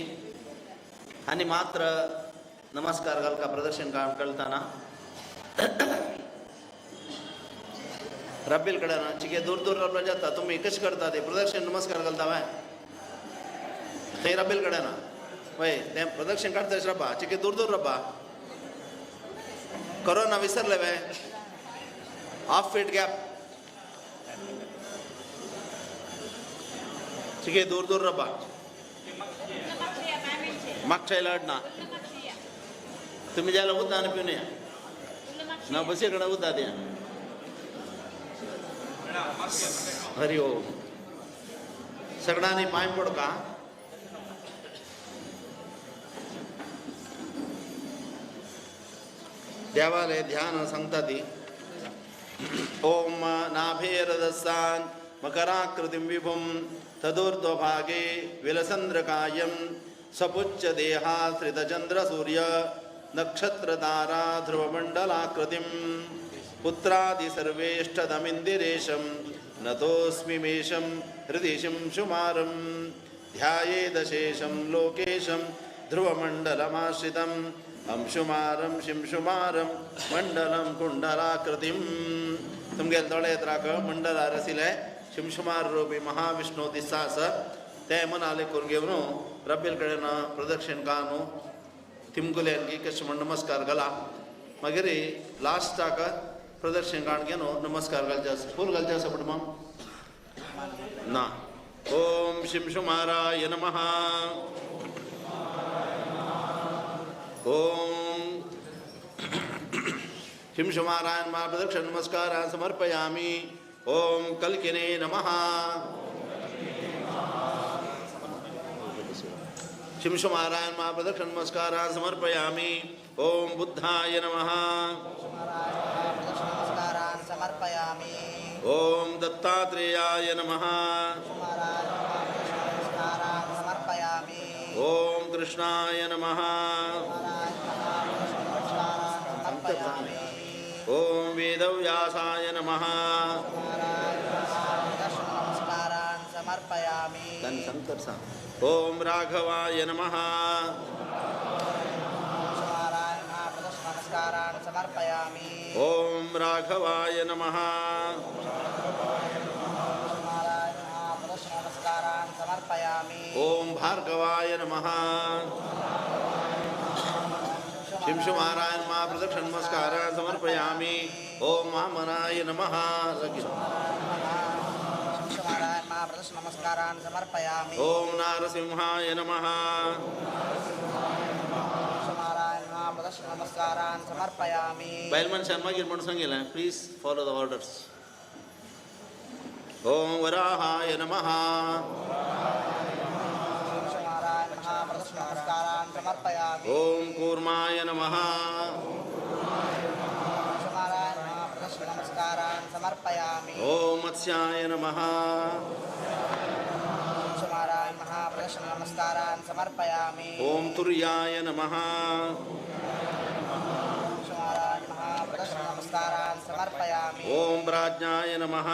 आनी मात्र नमस्कार घालका प्रदक्षिण कळताना रब्बील कडेन चिके दूर दूर रबलो जाता तुमी कशें करता ते प्रदक्षिण नमस्कार घालता वय थंय रब्बील कडेन वय तें प्रदक्षिण काडटा रब्बा चिके दूर दूर रब्बा कोरोना विसरले वे हाफ फीट गॅप चिके दूर दूर रब्बा मागच्या लढना तुम्ही ज्याला उद्दा आणि पिऊन या ना बसीकडे उद्दा द्या. हरि ओम. सगळ्यांनी पांय पड का. देवाले ध्यान सांगता ती. ओम नाभेरदस्सान मकराकृतिं विभुं तदूर्ध्वभागे विलसन्द्रकायं सपुच्च देहाश्रितचन्द्रसूर्य नक्षत्रतारा ध्रुवमण्डलाकृतिं पुत्रादि सर्वेष्टदमिन्दिरेशं नतोऽस्मि मेषं हृदि शिंशुमारं ध्यायेदशेषं लोकेशं ध्रुवमण्डलमाश्रितम् अंशुमारं शिंशुमारं मंडलं कुंडलाकृतिं. तुमगेले दोळे राख मंडला रसिले शिंशुमार रूपी महाविष्णू दिसता आसा ते मनाले करून घेवन रब्बील कडेन प्रदक्षिण कानू तिमकुल्यान की कशें म्हण नमस्कार घाला. मागीर लास्टाक प्रदक्षिण काण घेवन नमस्कार घालचे आसा. फूल घालचे आसा पूण ना. ओम शिंशुमाराय नमः. ओम शिंशुमाराय नमः. प्रदक्षिण नमस्कार समर्पयामि. ओम कल्किने नमः. शिंशुमाराय नमः. प्रदक्षिण नमस्कार समर्पयामि. ओम बुद्धाय नमः. समर्पयामि. ओम दत्तात्रेयाय नमः. समर्पयामि. ओम कृष्णाय नमः. समर्पयामि. ओम वेदव्यासाय नमः. नमस्कारान् समर्पयामि. ओम राघवाय नमः. नमस्कारान् समर्पयामि. ओम राघवाय नमः. नमस्कारान् समर्पयामि. ओम भार्गवाय नमः. शिंशुमाराय नमः प्रदक्षिण नमस्कारान् समर्पयामि। ओम वामनाय नमः। शिंशुमाराय नमः प्रदक्षिण नमस्कारान् समर्पयामि। ओम नारसिंहाय नमः। शिंशुमाराय नमः प्रदक्षिण नमस्कारान् समर्पयामि। बैलमन शर्मा गिरमण संगेला प्लीज फॉलो the orders. ओम वराहाय नमः। शिंशुमाराय नमः प्रदक्षिण नमस्कारान् समर्पयामि। ओम कूर्माय नमः। शिंशुमाराय नमः प्रदक्षिण नमस्कारान् समर्पयामि। ओम मत्स्याय नमः। शिंशुमाराय नमः प्रदक्षिण नमस्कारान् समर्पयामि। ओम तुर्याय नमः। शिंशुमाराय नमः प्रदक्षिण नमस्कारान् समर्पयामि। ओम प्राज्ञाय नमः।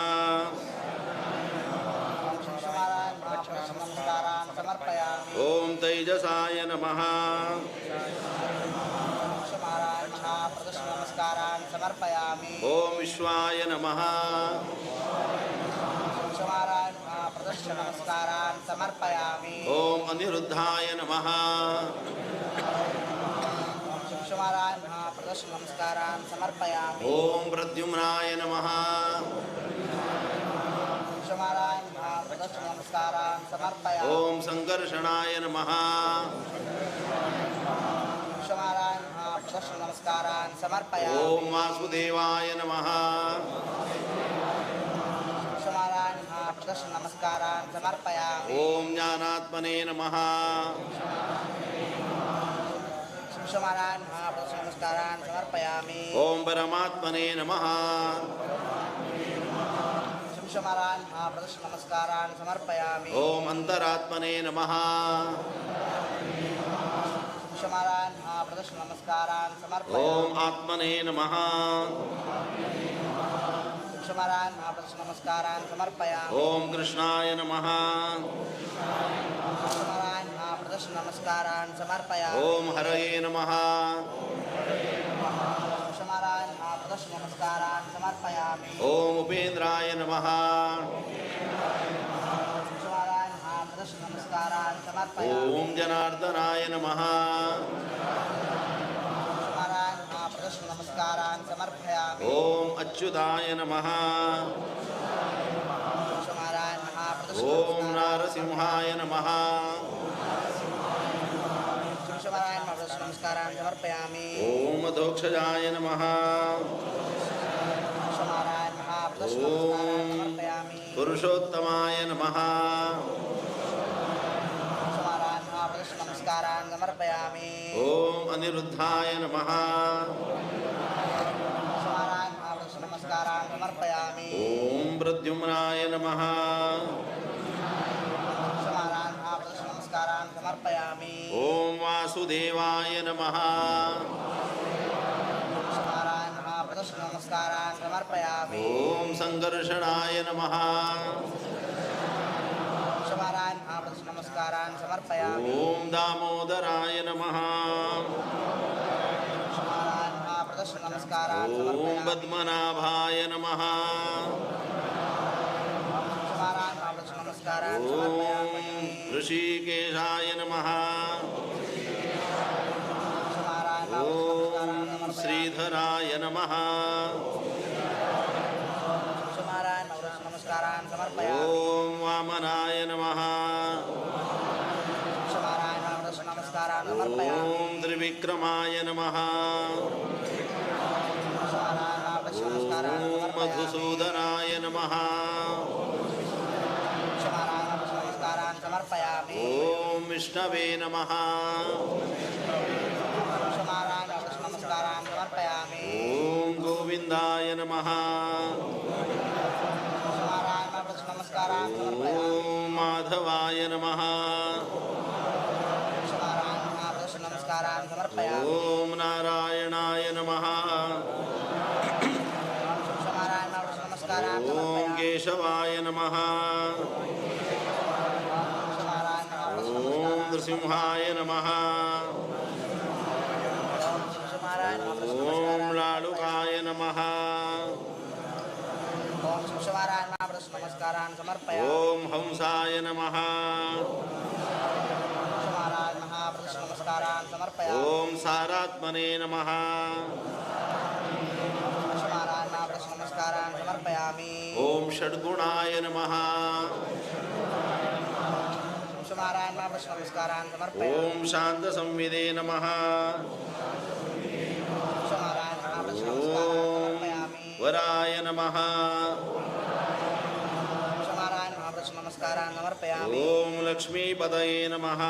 शिंशुमाराय नमः प्रदक्षिण नमस्कारान् समर्पयामि। ओम तैजसाय नमः। शिंशुमाराय नमः प्रदक्षिण नमस्कारान् समर्पयामि। ओम विश्वाय नमः। शिंशुमाराय नमः प्रदक्षिण नमस्कारान् समर्पयामि। ओम अनिरुद्धाय नमः। शिंशुमाराय नमः प्रदक्षिण नमस्कारान् समर्पयामि। ओम प्रद्युम्नाय नमः। शिंशुमाराय नमः प्रदक्षिण नमस्कारान् समर्पयामि। ओम संकर्षणाय नमः। शिंशुमाराय नमः प्रदक्षिण नमस्कारान् समर्पयामि। ओम वासुदेवाय नमः। शिंशुमाराय नमः प्रदक्षिण नमस्कारान् समर्पयामि। ओम ज्ञानात्मने नमः। शिंशुमाराय नमः प्रदक्षिण नमस्कारान् समर्पयामि। ओम परमात्मने नमः। शिंशुमाराय नमः प्रदक्षिण नमस्कारान् समर्पयामि। ओम अंतरात्मने नमः। शिंशुमाराय नमः प्रदक्षिण नमस्कारान् समर्पयामि। ओम आत्मने नमः। शिंशुमाराय नमः प्रदक्षिण नमस्कारान् समर्पयामि। ओम कृष्णाय नमः। शिंशुमाराय नमः प्रदक्षिण नमस्कारान् समर्पयामि। ओम हरये नमः। शिंशुमाराय नमः प्रदक्षिण नमस्कारान् समर्पयामि। ओम उपेन्द्राय नमः। शिंशुमाराय नमः प्रदक्षिण नमस्कारान् समर्पयामि। ओम जनार्दनाय नमः। शिंशुमाराय नमः प्रदक्षिण नमस्कारान् समर्पयामि। ओम अच्युताय नमः। शिंशुमाराय नमः प्रदक्षिण ओम नारसिंहाय नमः। शिंशुमाराय नमः प्रदक्षिण नमस्कारान् समर्पयामि। ओम अधोक्षजाय नमः। शिंशुमाराय नमः प्रदक्षिण नमस्कारान् समर्पयामि। पुरुषोत्तमाय नमः। शिंशुमाराय नमः प्रदक्षिण नमस्कारान् समर्पयामि। ओम अनिरुद्धाय नमः। शिंशुमाराय नमः प्रदक्षिण नमस्कारान् समर्पयामि। ओम प्रद्युम्नाय नमः। शिंशुमाराय नमः प्रदक्षिण नमस्कारान् समर्पयामि। ओम वासुदेवाय नमः। शिंशुमाराय नमः प्रदक्षिण नमस्कारान् समर्पयामि। ओम संकर्षणाय नमः। शिंशुमाराय नमः प्रदक्षिण नमस्कारान् समर्पयामि। ओम दामोदराय नमः। शिंशुमाराय नमः प्रदक्षिण नमस्कारान् ओम समर्पयामि। पद्मनाभाय नमः। शिंशुमाराय नमः प्रदक्षिण नमस्कारान् ओम समर्पयामि। ऋषिकेशाय नमः। शिंशुमाराय नमः ओम श्रीधराय नमः। शिंशुमाराय नमः प्रदक्षिण नमस्कारान् समर्पयामि। ओम वामनाय नमः। शिंशुमाराय नमः प्रदक्षिण नमस्कारान् समर्पयामि। ओम त्रिविक्रमाय नमः। शिंशुमाराय नमः प्रदक्षिण नमस्कारान् ओम समर्पयामि। मधुसूदनाय नमः। शिंशुमाराय नमः प्रदक्षिण नमस्कारान् समर्पयामि। ओम विष्णवे नमः। शिंशुमाराय नमः प्रदक्षिण नमस्कारान् समर्पयामि। ओम गोविंदाय नमः। शिंशुमाराय नमः प्रदक्षिण नमस्कारान् समर्पयामि। ओम माधवाय नमः। शिंशुमाराय नमः प्रदक्षिण नमस्कारान् समर्पयामि। ओम नारायणाय नमः। शिंशुमाराय नमः प्रदक्षिण नमस्कारान् ओम समर्पयामि। केशवाय नमः। शिंशुमाराय नमः प्रदक्षिण ओम नमस्कारान् नृसिंहाय नमः। शिंशुमाराय नमः प्रदक्षिण ओम नमस्कारान् लालुकाय नमः। ओम शिंशुमाराय नमः प्रदक्षिण नमस्कारान् समर्पयामि। ओम हंसाय नमः। शिंशुमाराय नमः प्रदक्षिण नमस्कारान् नमस्कारान् समर्पयामि। ओम सारात्मने नमः। नारायण महाप्रश्न नमस्कारान् समर्पयामि। ओम षड्गुणाय नमः। नारायण महाप्रश्न नमस्कारान् समर्पयामि। ओम शांत संविदे नमः। नारायण महाप्रश्न नमस्कारान् समर्पयामि। वराय नमः। नारायण महाप्रश्न नमस्कारान् समर्पयामि। ओम लक्ष्मीपतये नमः।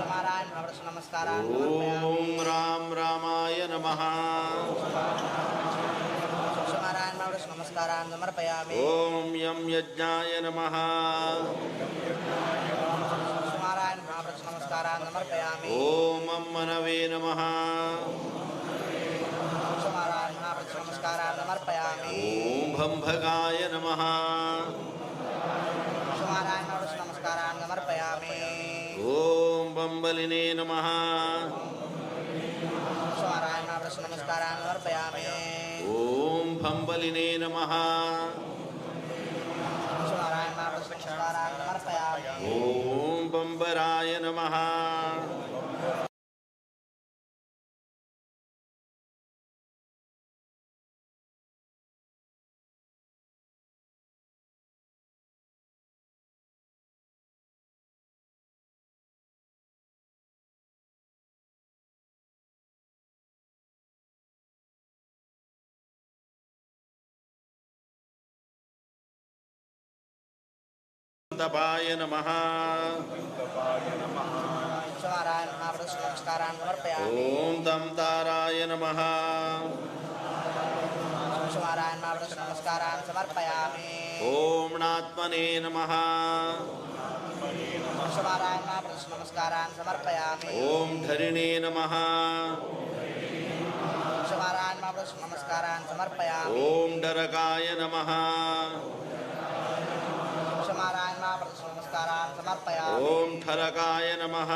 नारायण महाप्रश्न नमस्कारान् समर्पयामि। ओम राम रामाय नमः। नारायण महाप्रश्न नमस्कारान् समर्पयामि। ओम यम यज्ञाय नमः। नारायण महाप्रश्न नमस्कारान् समर्पयामि। ओम मनवे नमः। नारायण महाप्रश्न नमस्कारान् समर्पयामि। ओम भंभगाय नमः। नारायण महाप्रश्न नमस्कारान् समर्पयामि। ओम बंबलिने नमः। नारायण महाप्रश्न नमस्कारान् समर्पयामि। ओम भंबलिने नमः। नारायण महाप्रश्न नमस्कारान् समर्पयामि। ओम बंबराय नमः। तपाय नमः। नारायण महाप्रश्न नमस्कारान् समर्पयामि। ओम तं ताराय नमः। नारायण महाप्रश्न नमस्कारान् समर्पयामि। ओम नात्मने नमः। नारायण महाप्रश्न नमस्कारान् समर्पयामि। ओम धरिणे नमः। नारायण महाप्रश्न नमस्कारान् समर्पयामि। ओम डरकाय नमः। नारायण महाप्रश्न नमस्कारान् समर्पयामि। ओम ठरकाय नमः।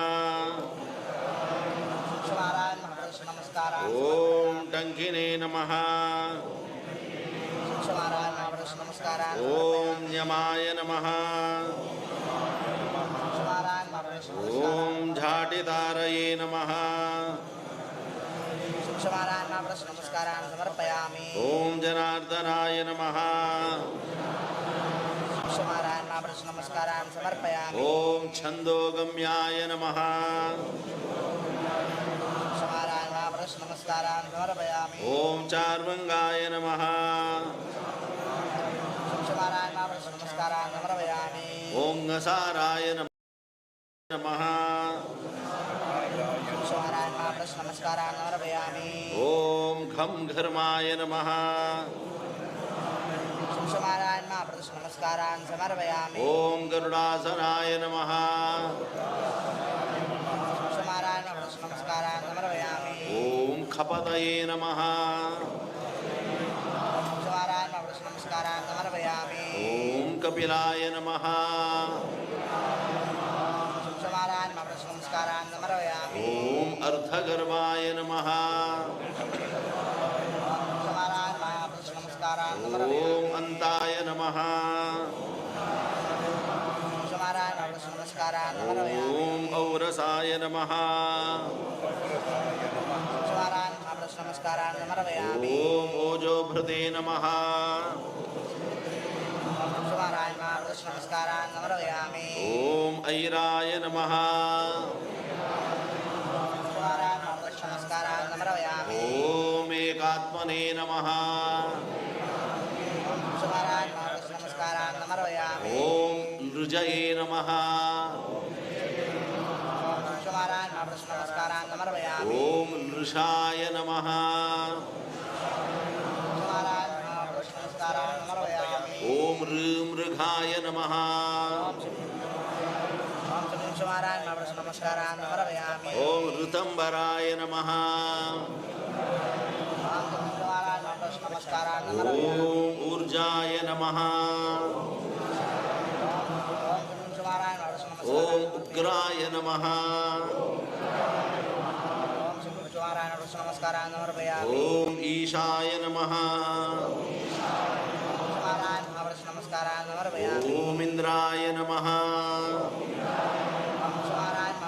नारायण महाप्रश्न नमस्कारान्। ओम टंकिने नमः। नारायण महाप्रश्न नमस्कारान्। ओम यमाय नमः। नारायण महाप्रश्न। ओम झाटितारये नमः। नारायण महाप्रश्न नमस्कारान् समर्पयामि। ओम जनार्दनाय नमः। नारायण महाप्रश्न नमस्कारान् समर्पयामि। ओम छंदोगम्याय नमः। नारायण महाप्रश्न नमस्कारान् समर्पयामि। ओम चार्वंगाय नमः। नारायण महाप्रश्न नमस्कारान् समर्पयामि। ओम घसाराय नमः। नारायण महाप्रश्न नमस्कारान् समर्पयामि। ओम घम घर्माय नमः। नारायण महाप्रश्न नमस्कारान् समर्पयामि। ओम गरुडासनाय नमः। नारायण महाप्रश्न नमस्कारान् समर्पयामि। ओम खपतये नमः। नारायण महाप्रश्न नमस्कारान् समर्पयामि। ओम कपिलाय नमः। नारायण महाप्रश्न नमस्कारान् समर्पयामि। ओम अर्धगर्भाय नमः। नारायण महाप्रश्न नमस्कारान् समर्पयामि। ओम अंताय नमः। नारायण महाप्रश्न नमस्कारान् समर्पयामि। ओम औरसाय नमः। नारायण महाप्रश्न नमस्कारान् समर्पयामि। ओम ओजोभृते नमः। नारायण महाप्रश्न नमस्कारान् समर्पयामि। ओम ऐराय नमः। नारायण महाप्रश्न नमस्कारान् समर्पयामि। ओम एकात्मने नमः। नारायण महाप्रश्न नमस्कारान् समर्पयामि। ओम नृजये नमः। नारायण महाप्रश्न नमस्कारान् समर्पयामि। ओम नृषाय नमः। नारायण महाप्रश्न नमस्कारान् समर्पयामि। ओम ऋमृघाय नमः। ओम नारायण महाप्रश्न नमस्कारान् समर्पयामि। ओम ऋतंबराय नमः। नारायण महाप्रश्न नमस्कारान् समर्पयामि। ओम ऊर्जाय नमः। ओम उग्राय नमः। नमस्कारान् समर्पयामि। ओम ईशाय नमः। नारायण महाप्रश्न नमस्कारान् समर्पयामि। ओम इंद्राय नमः। नारायण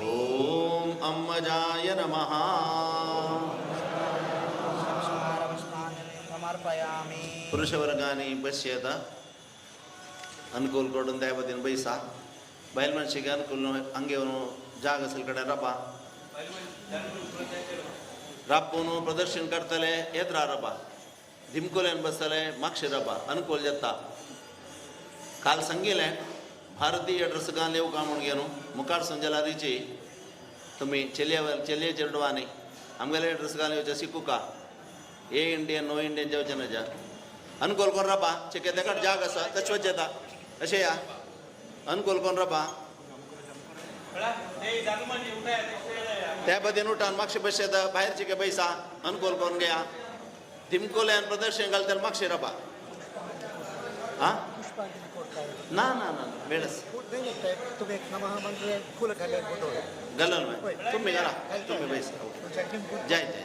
ओम अम्मजाय नमः। समर्पयामि। पुरुषवर्गानि पश्येत अनुकूल कोडून देवतीन बैसा बैल मनशिक अनुकूल अंगे जाग असेल कडे रबा रापून प्रदर्शन करतले येत्रा रबा दिमकुल्यान बसतले मागशे रबा अनुकूल जाता। काल सांगिल्लें भारतीय ड्रेस घालून येवका म्हूण घेवन मुखार संजलारीची तुमी चेलये चेलये चेडवांनी आमगेले ड्रेस घालून येवचें शिकुका ए इंडियन नो इंडियन जेवचें नजा अनुकूल कोण राबा चिके तेका जाग आसा तशेंच येता अशें या अनुकूल कोण राबा त्या बदीन उठान मागशे बशे येता भायर चिके बैसा अनुकूल कोण घेया दिमकोल्यान प्रदर्शन घालतले मागशे राबा आं ना ना ना वेळच घालून तुम्ही घाला तुम्ही बैसा जय जय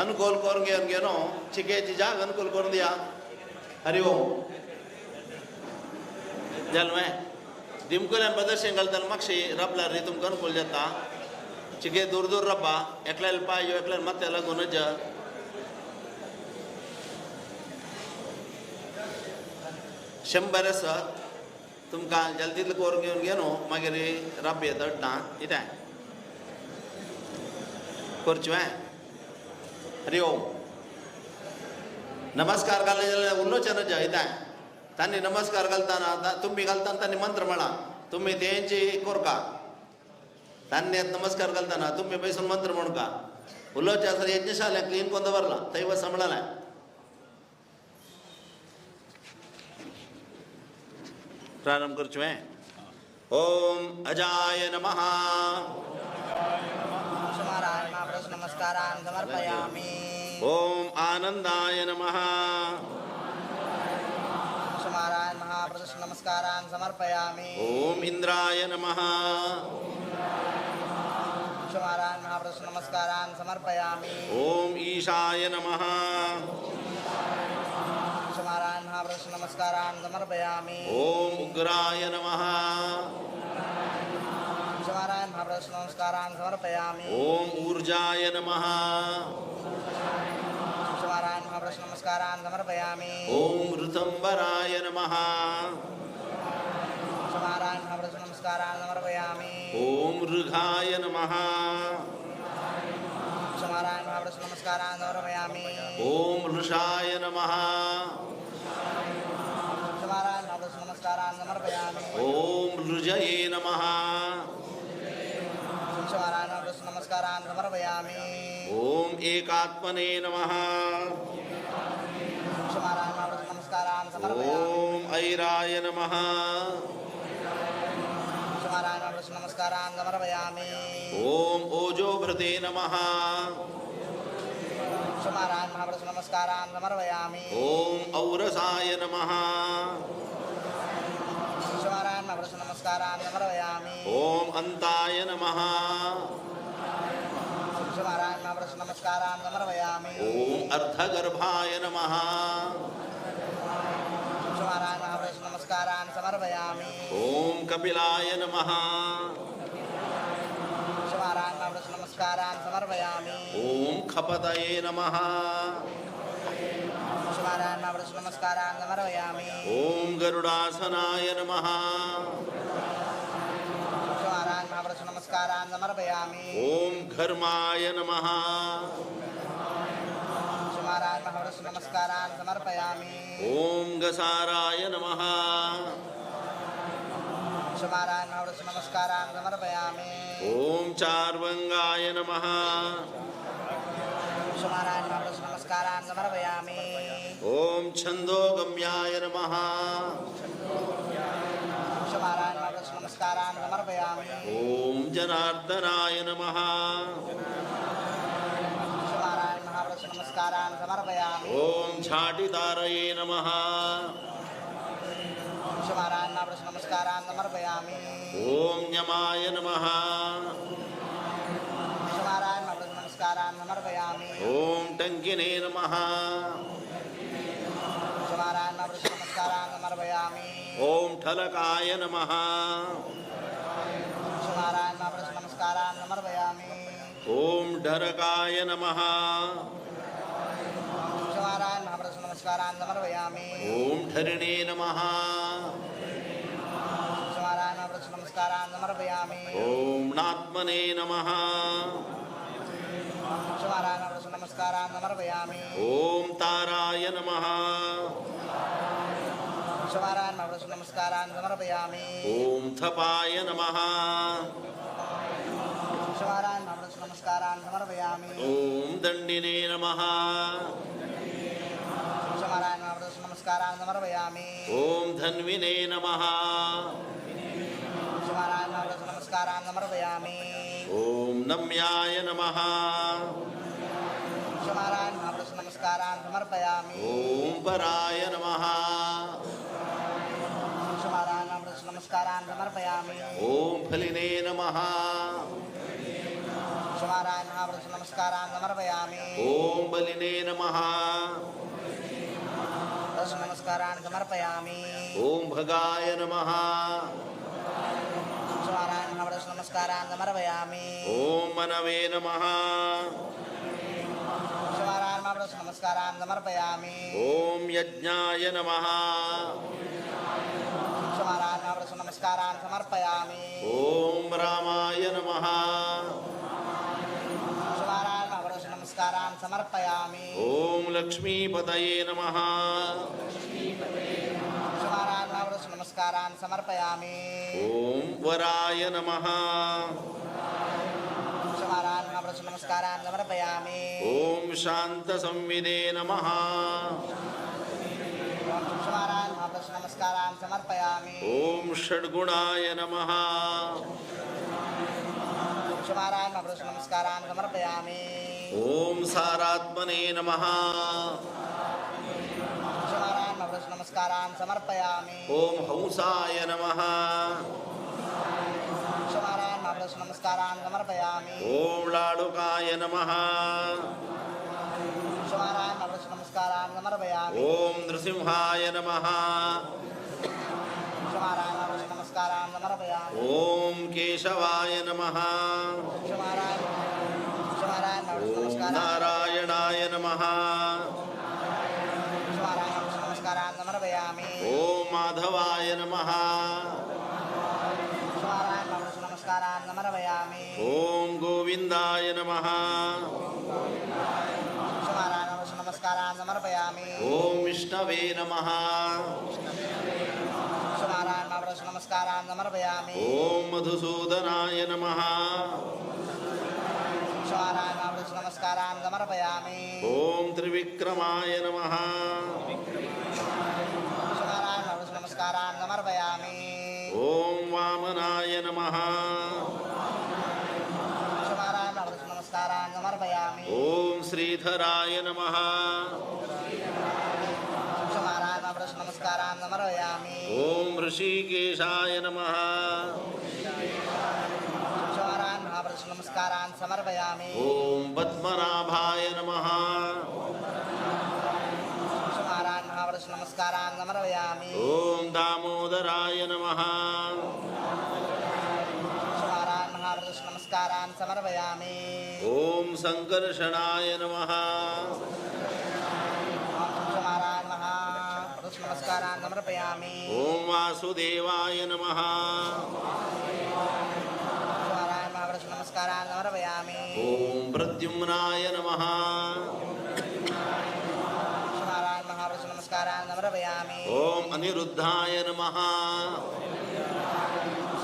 अनुकूल करून घेवन घेवन चिकेची जाग अनुकूल करून दिया। हरि ओम जालें दिमकुल्यान प्रदर्शन घालतना मागशी राबल्यार रे तुमकां अनुकूल जाता। चिके दूर दूर राबा एकल्यान पांय एकल्यान माथ्या लागून 100 आसा तुमकां जालें तितलें करून घेवन घेवन मागीर राब येता ना कितें करचें। हरि ओम नमस्कार घालले जाल्यार उलोवचें नजा इतें तांणी नमस्कार घालतना तुमी घालतना तांणी मंत्र म्हणा तुमी तेंची कोरका तांणी नमस्कार घालतना तुमी बैसून मंत्र म्हणका उलोवचें आसा यज्ञशालें क्लीन कोण दवरलां थंय वच सांबाळलें। प्रारंभ करचें। ओम अजाय नमः। नमस्कारान् समर्पयामि। ओम आनंदाय नमः। नारायण महाप्रदक्ष नमस्कारान् समर्पयामि। ओम इंद्राय नमः। नारायण महाप्रदक्ष नमस्कारान् समर्पयामि। ओम ईशाय नमः। नारायण महाप्रदक्ष नमस्कारान् समर्पयामि। ओम उग्राय नमः। नारायण महाप्रदक्ष नमस्कारान् समर्पयामि। ओम ऊर्जाय नमः। नारायण महाप्रदक्ष नमस्कारान् समर्पयामि। ओम ऋतंबराय नमः। नारायण महाप्रदक्ष नमस्कारान् समर्पयामि। ओम ऋघाय नमः। नारायण महाप्रदक्ष नमस्कारान् समर्पयामि। ओम ऋषाय नमः। नारायण महाप्रदक्ष नमस्कारान् समर्पयामि। ओम ऋजये नमः। नारायण महाप्रदक्ष नमस्कारान् समर्पयामि। ओम एकात्मने नमः। नारायण महाप्रदक्ष नमस्कारान् समर्पयामि। ओम ऐराय नमः। नारायण महाप्रदक्ष नमस्कारान् समर्पयामि। ओम ओजोभृते नमः। नारायण महाप्रदक्ष नमस्कारान् समर्पयामि। ओम औरसाय नमः। नारायण महाप्रदक्ष नमस्कारान् समर्पयामि। ओम अंताय नमः। नारायण महाप्रदक्ष नमस्कारान् समर्पयामि। ओम अर्धगर्भाय नमः। नारायण महाप्रदक्ष नमस्कारान् समर्पयामि। ओम कपिलाय नमः। नारायण महाप्रदक्ष नमस्कारान् समर्पयामि। ओम खपतये नमः। नारायण महाप्रदक्ष नमस्कारान् समर्पयामि। ओम गरुडासनाय नमः। नारायण महाप्रदक्ष नमस्कारान् समर्पयामि। ओम घर्माय नमः। नारायण महाप्रदक्ष नमस्कारान् समर्पयामि। ओम गसाराय नमः। नारायण महाप्रदक्ष नमस्कारान् समर्पयामि। ओम चार्वंगाय नमः। नारायण महाप्रदक्ष नमस्कारान् समर्पयामि। ओम छंदोगम्याय नमः। नारायण महाप्रदक्ष नमस्कारान् समर्पयामि। ओम जनार्दनाय नमः। नारायण महाप्रदक्ष नमस्कारान् समर्पयामि। ओम झाटितारये नमः। नारायण महाप्रदक्ष नमस्कारान् समर्पयामि। ओम यमाय नमः। नारायण महाप्रदक्ष नमस्कारान् समर्पयामि। ओम टंकिने नमः। नारायण महाप्रदक्ष नमस्कारान् समर्पयामि। ओम ठलकाय नमः। नारायण महाप्रदक्ष ढरकाय नमः। नारायण महाप्रदक्ष नमस्कारान् समर्पयामि। ॐ धरिणे नमः। नारायण महाप्रदक्ष नमस्कारान् समर्पयामि। ॐ नात्मने नमः। नारायण महाप्रदक्ष नमस्कारान् समर्पयामि। ॐ ताराय नमः। नारायण महाप्रदक्ष नमस्कारान् समर्पयामि। ॐ थपाय नमः। नारायण महाप्रदक्ष नमस्कारान् समर्पयामि। ॐ दण्डिने नमः। नारायण महाप्रदक्ष नमस्कारान् समर्पयामि। ॐ धन्विने नमः। नारायण महाप्रदक्ष नमस्कारान् समर्पयामि। ॐ नम्याय नमः। नारायण महाप्रदक्ष नमस्कारान् समर्पयामि। ॐ पराय नमः। नारायण महाप्रदक्ष नमस्कारान् समर्पयामि। ॐ फलिने नमः। नारायण महाप्रदक्ष नमस्कारान् समर्पयामि। ॐ बलिने नमः। नमस्कारान् समर्पयामि। ॐ भगाय नमः। नारायण महाप्रदक्ष नमस्कारान् समर्पयामि। ॐ मनवे नमः। नारायण महाप्रदक्ष नमस्कारान् समर्पयामि। ॐ यज्ञाय नमः। नारायण महाप्रदक्ष नमस्कारान् समर्पयामि। ॐ रामाय नमः। नारायण महाप्रदक्ष नमस्कारान् समर्पयामि। ॐ लक्ष्मीपतये नमः। नारायण महाप्रदक्ष नमस्कारान् समर्पयामि। ॐ वराय नमः। नारायण महाप्रदक्ष नमस्कारान् समर्पयामि। ॐ शान्तसंविदे नमः। नारायण महाप्रदक्ष नमस्कारान् समर्पयामि। ॐ षड्गुणाय नमः। नारायण महाप्रदक्ष नमस्कारान् समर्पयामि। ॐ सारात्मने नमः। नारायण महाप्रदक्ष नमस्कारान् समर्पयामि। ॐ हंसाय नमः। नारायण महाप्रदक्ष नमस्कारान् समर्पयामि। ॐ लाडुकाय नमः। नारायण महाप्रदक्ष नमस्कारान् समर्पयामि। ॐ नृसिंहाय नमः। नारायण महाप्रदक्ष नमस्कारान् समर्पयामि। ॐ केशवाय नमः। ॐ नारायणाय नमः। नमस्कारान् समर्पयामि। ॐ माधवाय नमः। नारायण महाप्रदक्ष नमस्कारान् समर्पयामि। ॐ गोविन्दाय नमः। नारायण महाप्रदक्ष नमस्कारान् समर्पयामि। ॐ विष्णवे नमः। नारायण महाप्रदक्ष नमस्कारान् समर्पयामि। ॐ मधुसूदनाय नमः। नारायण महाप्रदक्ष नमस्कारान् समर्पयामि। ॐ त्रिविक्रमाय नमः। नारायण महाप्रदक्ष नमस्कारान् समर्पयामि। ॐ वामनाय नमः। नारायण महाप्रदक्ष नमस्कारान् समर्पयामि। ॐ श्रीधराय नमः। नारायण महाप्रदक्ष नमस्कारान् समर्पयामि। ॐ ऋषिकेशाय नमः। नारायण महाप्रदक्ष नमस्कारान् समर्पयामि। ॐ पद्मनाभाय नमः। नारायण महाप्रदक्ष नमस्कारान् समर्पयामि। ॐ दामोदराय नमः। नारायण महाप्रदक्ष नमस्कारान् समर्पयामि। ॐ संकर्षणाय नमः। नारायण महाप्रदक्ष नमस्कारान् समर्पयामि। ॐ वासुदेवाय नमः। नारायण महाप्रदक्ष नमस्कारान् समर्पयामि। ॐ प्रद्युम्नाय नमः। नारायण महाप्रदक्ष नमस्कारान् समर्पयामि। ॐ अनिरुद्धाय नमः।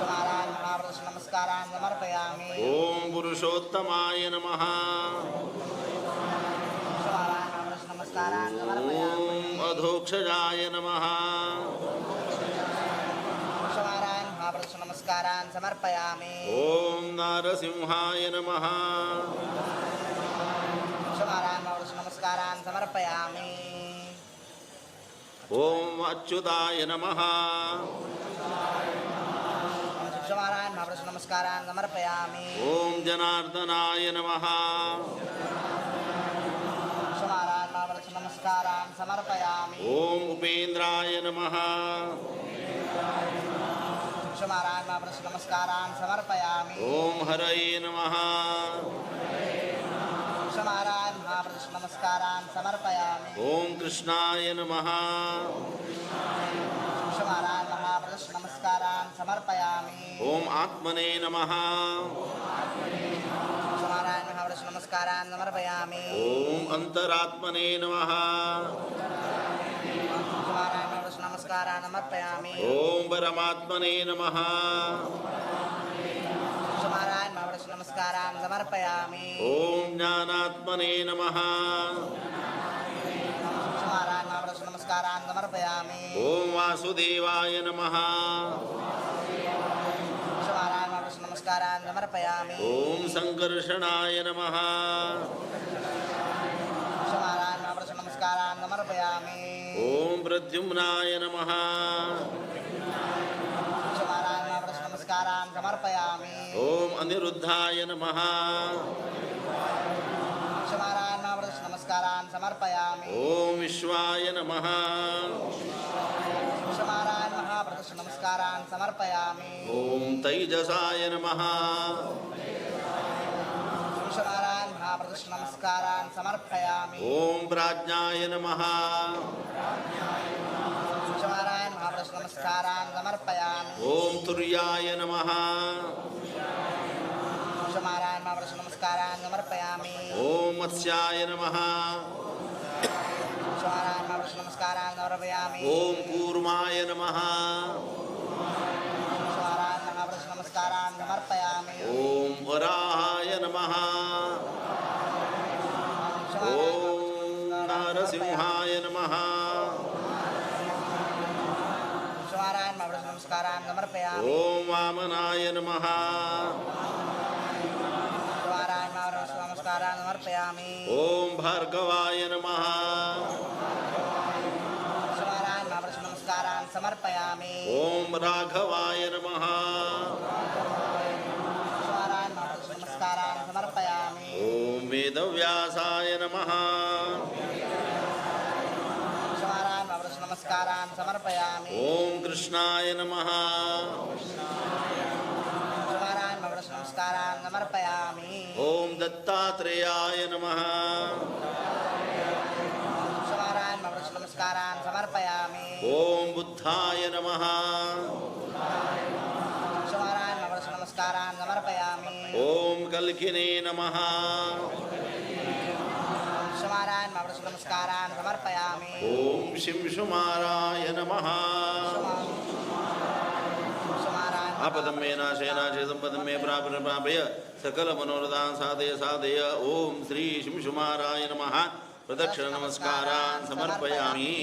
नारायण महाप्रदक्ष नमस्कारान् समर्पयामि। ॐ पुरुषोत्तमाय नमः। नारायण महाप्रदक्ष नमस्कारान् समर्पयामि। ॐ अधोक्षजाय नमः। नारायण महाप्रदक्ष नमस्कारान् समर्पयामि। ॐ नारसिंहाय नमः। नारायण महाप्रदक्ष नमस्कारान् समर्पयामि। ॐ अच्युताय नमः। नारायण महाप्रदक्ष नमस्कारान् समर्पयामि। ॐ जनार्दनाय नमः। नारायण महाप्रदक्ष नमस्कारान् समर्पयामि। ॐ उपेन्द्राय नमः। नारायण महाप्रदक्ष नमस्कारान् समर्पयामि। ॐ हरये नमः। नमस्कारान् समर्पयामि। ओम कृष्णाय नमः। शिंशुमाराय महाप्रदक्षिण नमस्कारान् समर्पयामि। ओम आत्मने नमः। शिंशुमाराय महाप्रदक्षिण नमस्कारान् समर्पयामि। ओम अंतरात्मने नमः। शिंशुमाराय महाप्रदक्षिण नमस्कारान् समर्पयामि। ओम परमात्मने नमः। शिंशुमाराय महाप्रदक्षिण नमस्कारान् समर्पयामि। ओम ज्ञानात्मने नमः। शिंशुमाराय महाप्रदक्षिण नमस्कारान् समर्पयामि। ओम वासुदेवाय नमः। शिंशुमाराय महाप्रदक्षिण नमस्कारान् समर्पयामि। ओम संकर्षणाय नमः। शिंशुमाराय महाप्रदक्षिण नमस्कारान् समर्पयामि। ओम प्रद्युम्नाय नमः। शिंशुमाराय महाप्रदक्षिण नमस्कारान् समर्पयामि। ओम अनिरुद्धाय नमः। शिंशुमाराय महाप्रदक्षिण नमस्कारान् समर्पयामि। ओम विश्वाय नमः। शिंशुमाराय महाप्रदक्षिण नमस्कारान् समर्पयामि। ओम तैजसाय नमः। शिंशुमाराय महाप्रदक्षिण नमस्कारान् समर्पयामि। ओम प्राज्ञाय नमः। शिंशुमाराय महाप्रदक्षिण नमस्कारान् समर्पयामि। ओम तुर्याय नमः। शिंशुमाराय महाप्रदक्षिण नमस्कारान् समर्पयामि। ओम मत्स्याय नमः। शिंशुमाराय महाप्रदक्षिण नमस्कारान् समर्पयामि। ओम कूर्माय नमः। शिंशुमाराय महाप्रदक्षिण नमस्कारान् समर्पयामि। ओम वराहाय नमः। ओम नरसिंहाय नमः। शिंशुमाराय महाप्रदक्षिण नमस्कारान् समर्पयामि। ओम वामनाय नमः। शिंशुमाराय महाप्रदक्षिण नमस्कारान् समर्पयामि। ओम भार्गवाय नमः। शिंशुमाराय महाप्रदक्षिण नमस्कारान् समर्पयामि। ओम राघवाय नमः। शिंशुमाराय महाप्रदक्षिण नमस्कारान् समर्पयामि। ओम वेदव्यासाय नमः। शिंशुमाराय महाप्रदक्षिण नमस्कारान् समर्पयामि। ओम कृष्णाय नमः। शिंशुमाराय महाप्रदक्षिण नमस्कारान् समर्पयामि। ओम दत्तात्रेयाय नमः। शिंशुमाराय महाप्रदक्षिण नमस्कारान् समर्पयामि। ओम बुद्धाय नमः। शिंशुमाराय महाप्रदक्षिण नमस्कारान् समर्पयामि। ओम कल्किने नमः। शिंशुमाराय महाप्रदक्षिण नमस्कारान् समर्पयामि। ओम शिंशुमाराय नमः। आपदं मे नाशय नाशय संपदं मे प्रापय प्रापय सकल मनोरथान् साधय साधय। ओम श्री शिंशुमाराय नमः। प्रदक्षिण नमस्कारान् समर्पयामि।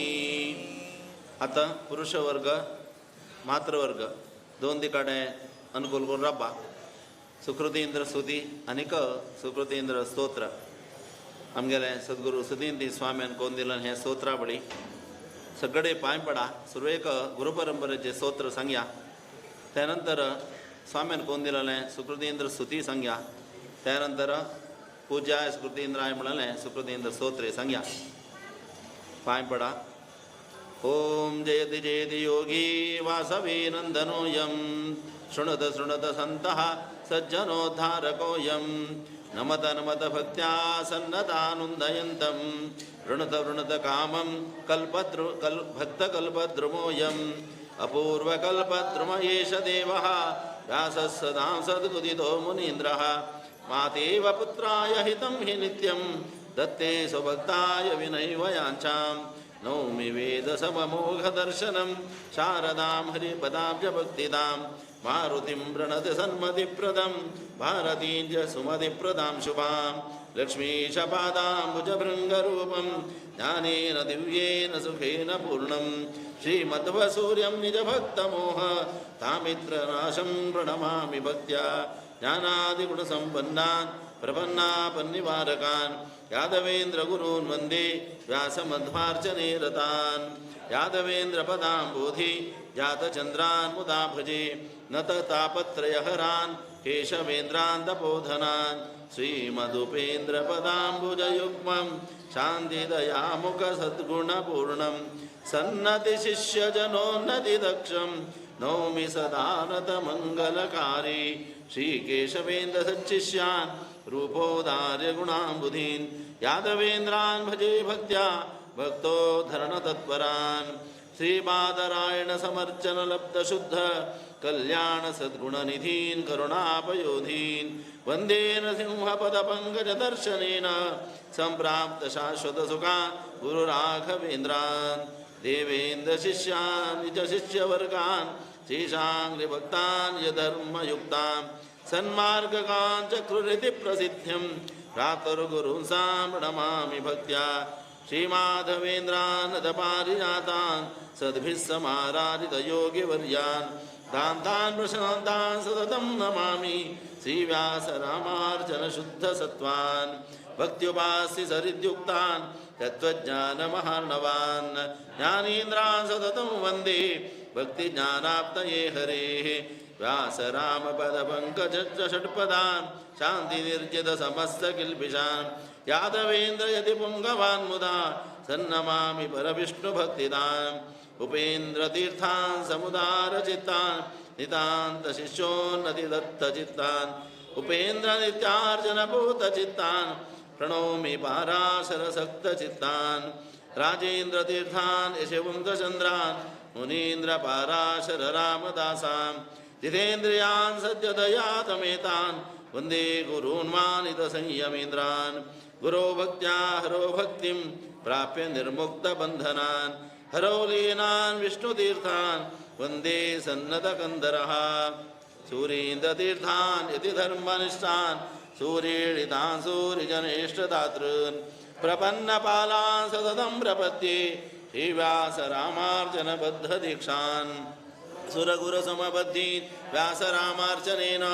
आता पुरुष वर्ग मातृवर्ग दोन दिकाडे अनुकूल करून राबा। सुकृतींद्र स्तुती आनीक सुकृतींद्र स्तोत्र आमगेले सद्गुरू सुधींद्र स्वाम्यान कोण दिलन हें स्तोत्रावळी सगळे पांय पडा। सुरवेक गुरुपरंपरेचे स्तोत्र सांगया, त्यानंतर स्वाम्यान कोण दिलेलें सुकृतींद्र स्तुती सांगया, त्यानंतर पूज्याय सुकृतींद्राय म्हणलें सुकृतींद्र स्तोत्रे सांगया। पांय पडा। ओम जयति जयति योगी वासवी नंदनोऽयं शृणुत शृणुत सन्तः सज्जनोद्धारकोऽयं नमत नमत भक्त्या सन्नतानुन्दयन्तं वृणुत वृणुत कामं कल्पद्रु कल भक्तकल्पद्रुमोऽयम् अपूर्वकल्पद्रुम एष देवः व्यासः सदा सद्गुदितो मुनीन्द्रः मातेव पुत्राय हितं हि नित्यं दत्ते स्वभक्ताय विनैव याञ्चां नौमि वेदसममोघदर्शनं शारदां हरिपदाब्जभक्तिदां मारुतिं प्रणत सन्मतिप्रदं भारतीं च सुमतिप्रदां शुभां लक्ष्मीशपादाम्बुजभृङ्गरूपं ज्ञानेन दिव्येन सुखेन पूर्णं श्रीमध्वसूर्यं निजभक्तमोह तामित्रनाशं प्रणमामि भक्त्या ज्ञानादिगुणसम्पन्नान् प्रपन्नापन्निवारकान् यादवेन्द्रगुरून् वन्दे व्यासमध्वार्चने रतान् यादवेन्द्रपदाम्बोधि जातचन्द्रान् मुदा भजे नत तापत्रयहरान् केशवेन्द्रान् तपोधनान् श्रीमदुपेन्द्रपदाम्बुजयुग्मं शान्तिदयामुखसद्गुणपूर्णं सन्नतिशिष्यजनोन्नतिदक्षं नौमि सदा नतमङ्गलकारी श्रीकेशवेन्द्र सच्शिष्यान् रूपोदार्य गुणाम्बुधीन् यादवेन्द्रान् भजे भक्त्या भक्तो धरणतत्परान् श्रीपादरायण समर्चन लब्धशुद्ध कल्याण सद्गुणनिधीन् करुणापयोधीन् वन्दे नृसिंहपदपङ्कजदर्शनेन सम्प्राप्त शाश्वतसुखान् गुरुराघवेन्द्रान् देवेन्द्र शिष्यान् निजशिष्यवर्गान् श्रीशाङ्घ्रिभक्तान् यधर्मयुक्तान् सन्मार्गकान् चक्रुरिति प्रसिद्धिं प्राप्तुर्गुरून् सां प्रणमामि भक्त्या श्रीमाधवेन्द्रान् पारिजातान् सद्भिः समाराधितयोगिवर्यान् दान्तान् प्रशान्तान् सततं नमामि श्रीव्यासरामार्जनशुद्धसत्त्वान् भक्त्युपास्य सरिद्युक्तान् तत्त्वज्ञानमहार्णवान् ज्ञानीन्द्रान् सततं वन्दे भक्तिज्ञानाप्तये हरेः व्यासरामपदपङ्कजषट्पदान् शान्तिनिर्जितसमस्तकिल्बिषान् यादवेन्द्र यति पुङ्गवान् मुदा सन्नमामि परविष्णुभक्तिदान् उपेन्द्रतीर्थान् समुदारचित्तान् नितान्तशिष्योन्नतिदत्तचित्तान् उपेन्द्रनित्यार्जनभूतचित्तान् प्रणौमि पाराशरसक्तचित्तान् राजेन्द्रतीर्थान् यशवन्तचन्द्रान् मुनीन्द्रपाराशररामदासान् जितेन्द्रियान् सद्यदयातमेतान् वन्दे गुरून् मानितसंयमेन्द्रान् गुरो भक्त्या हरो भक्तिं प्राप्य निर्मुक्तबन्धनान् हरो लीनान् विष्णुतीर्थान् वन्दे सन्नतकन्दरः सूरीन्द्रतीर्थान् यति धर्मनिष्ठान् सूरीडितान् सूरिजनेष्टदातॄन् प्रपन्नपालान् सततं प्रपद्ये श्रीव्यासरामार्जनबद्धदीक्षान् सुरगुरसमबद्धीन् व्यासरामार्चनेन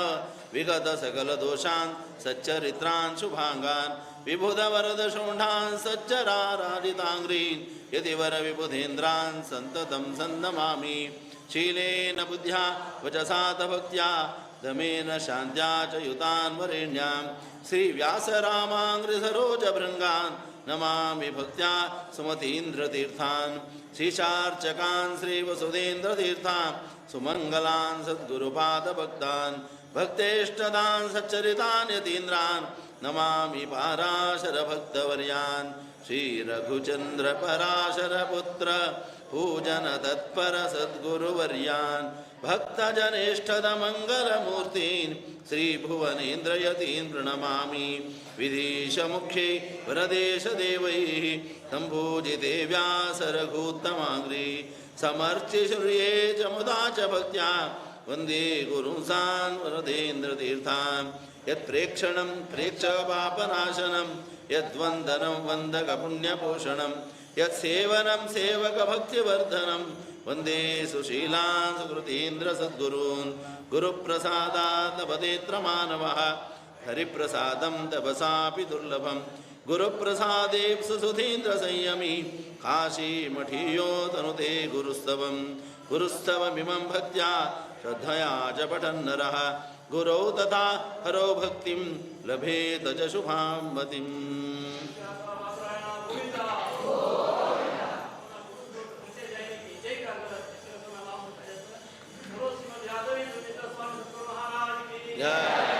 विगतसकलदोषान् सच्चरित्रान् शुभाङ्गान् विबुधवरदशुण्ठान् सच्चराराजिताङ्घ्रीन् यतिवरविबुधेन्द्रान् सन्ततं सन्नमामि शीलेन बुद्ध्या वचसा भक्त्या दमेन शान्त्या च युतान् वरेण्यां श्रीव्यासरामाङ्घ्रिसरोजभृङ्गान् नमामि भक्त्या सुमतीन्द्रतीर्थान् श्रीशार्चकान् श्रीवसुधेन्द्रतीर्थान् सुमङ्गलान् सद्गुरुपादभक्तान् भक्तेष्टदान् सच्चरितान् यतीन्द्रान् नमामि पाराशरभक्तवर्यान् श्रीरघुचन्द्रपराशरपुत्र पूजन तत्पर सद्गुरुवर्यान् भक्तजनेष्ठदमङ्गलमूर्तीन् श्रीभुवनेन्द्रयतीन् प्रणमामि विधीशमुख्यै वरदेशदेवैः सम्पूजिते व्यासरघुत्तमाङ्घ्रि समर्चिशूर्ये च मुदा च भक्त्या वन्दे गुरुंसान् वरदेन्द्रतीर्थान् यत्प्रेक्षणं प्रेक्षकपापनाशनं यद्वन्दनं वन्दकपुण्यपोषणं यत्सेवनं सेवकभक्तिवर्धनं वन्दे सुशीलान् सुकृतीन्द्रसद्गुरून् गुरुप्रसादात् लभतेऽत्र मानवः हरिप्रसादं तपसापि दुर्लभं गुरुप्रसादे सुसुधीन्द्रसंयमी काशीमठीयो तनुते गुरुस्तवं गुरुस्तवमिमं भक्त्या श्रद्धया च पठन्नरः गुरौ तथा हरौ भक्तिं लभेत च शुभां मतिम्। जय।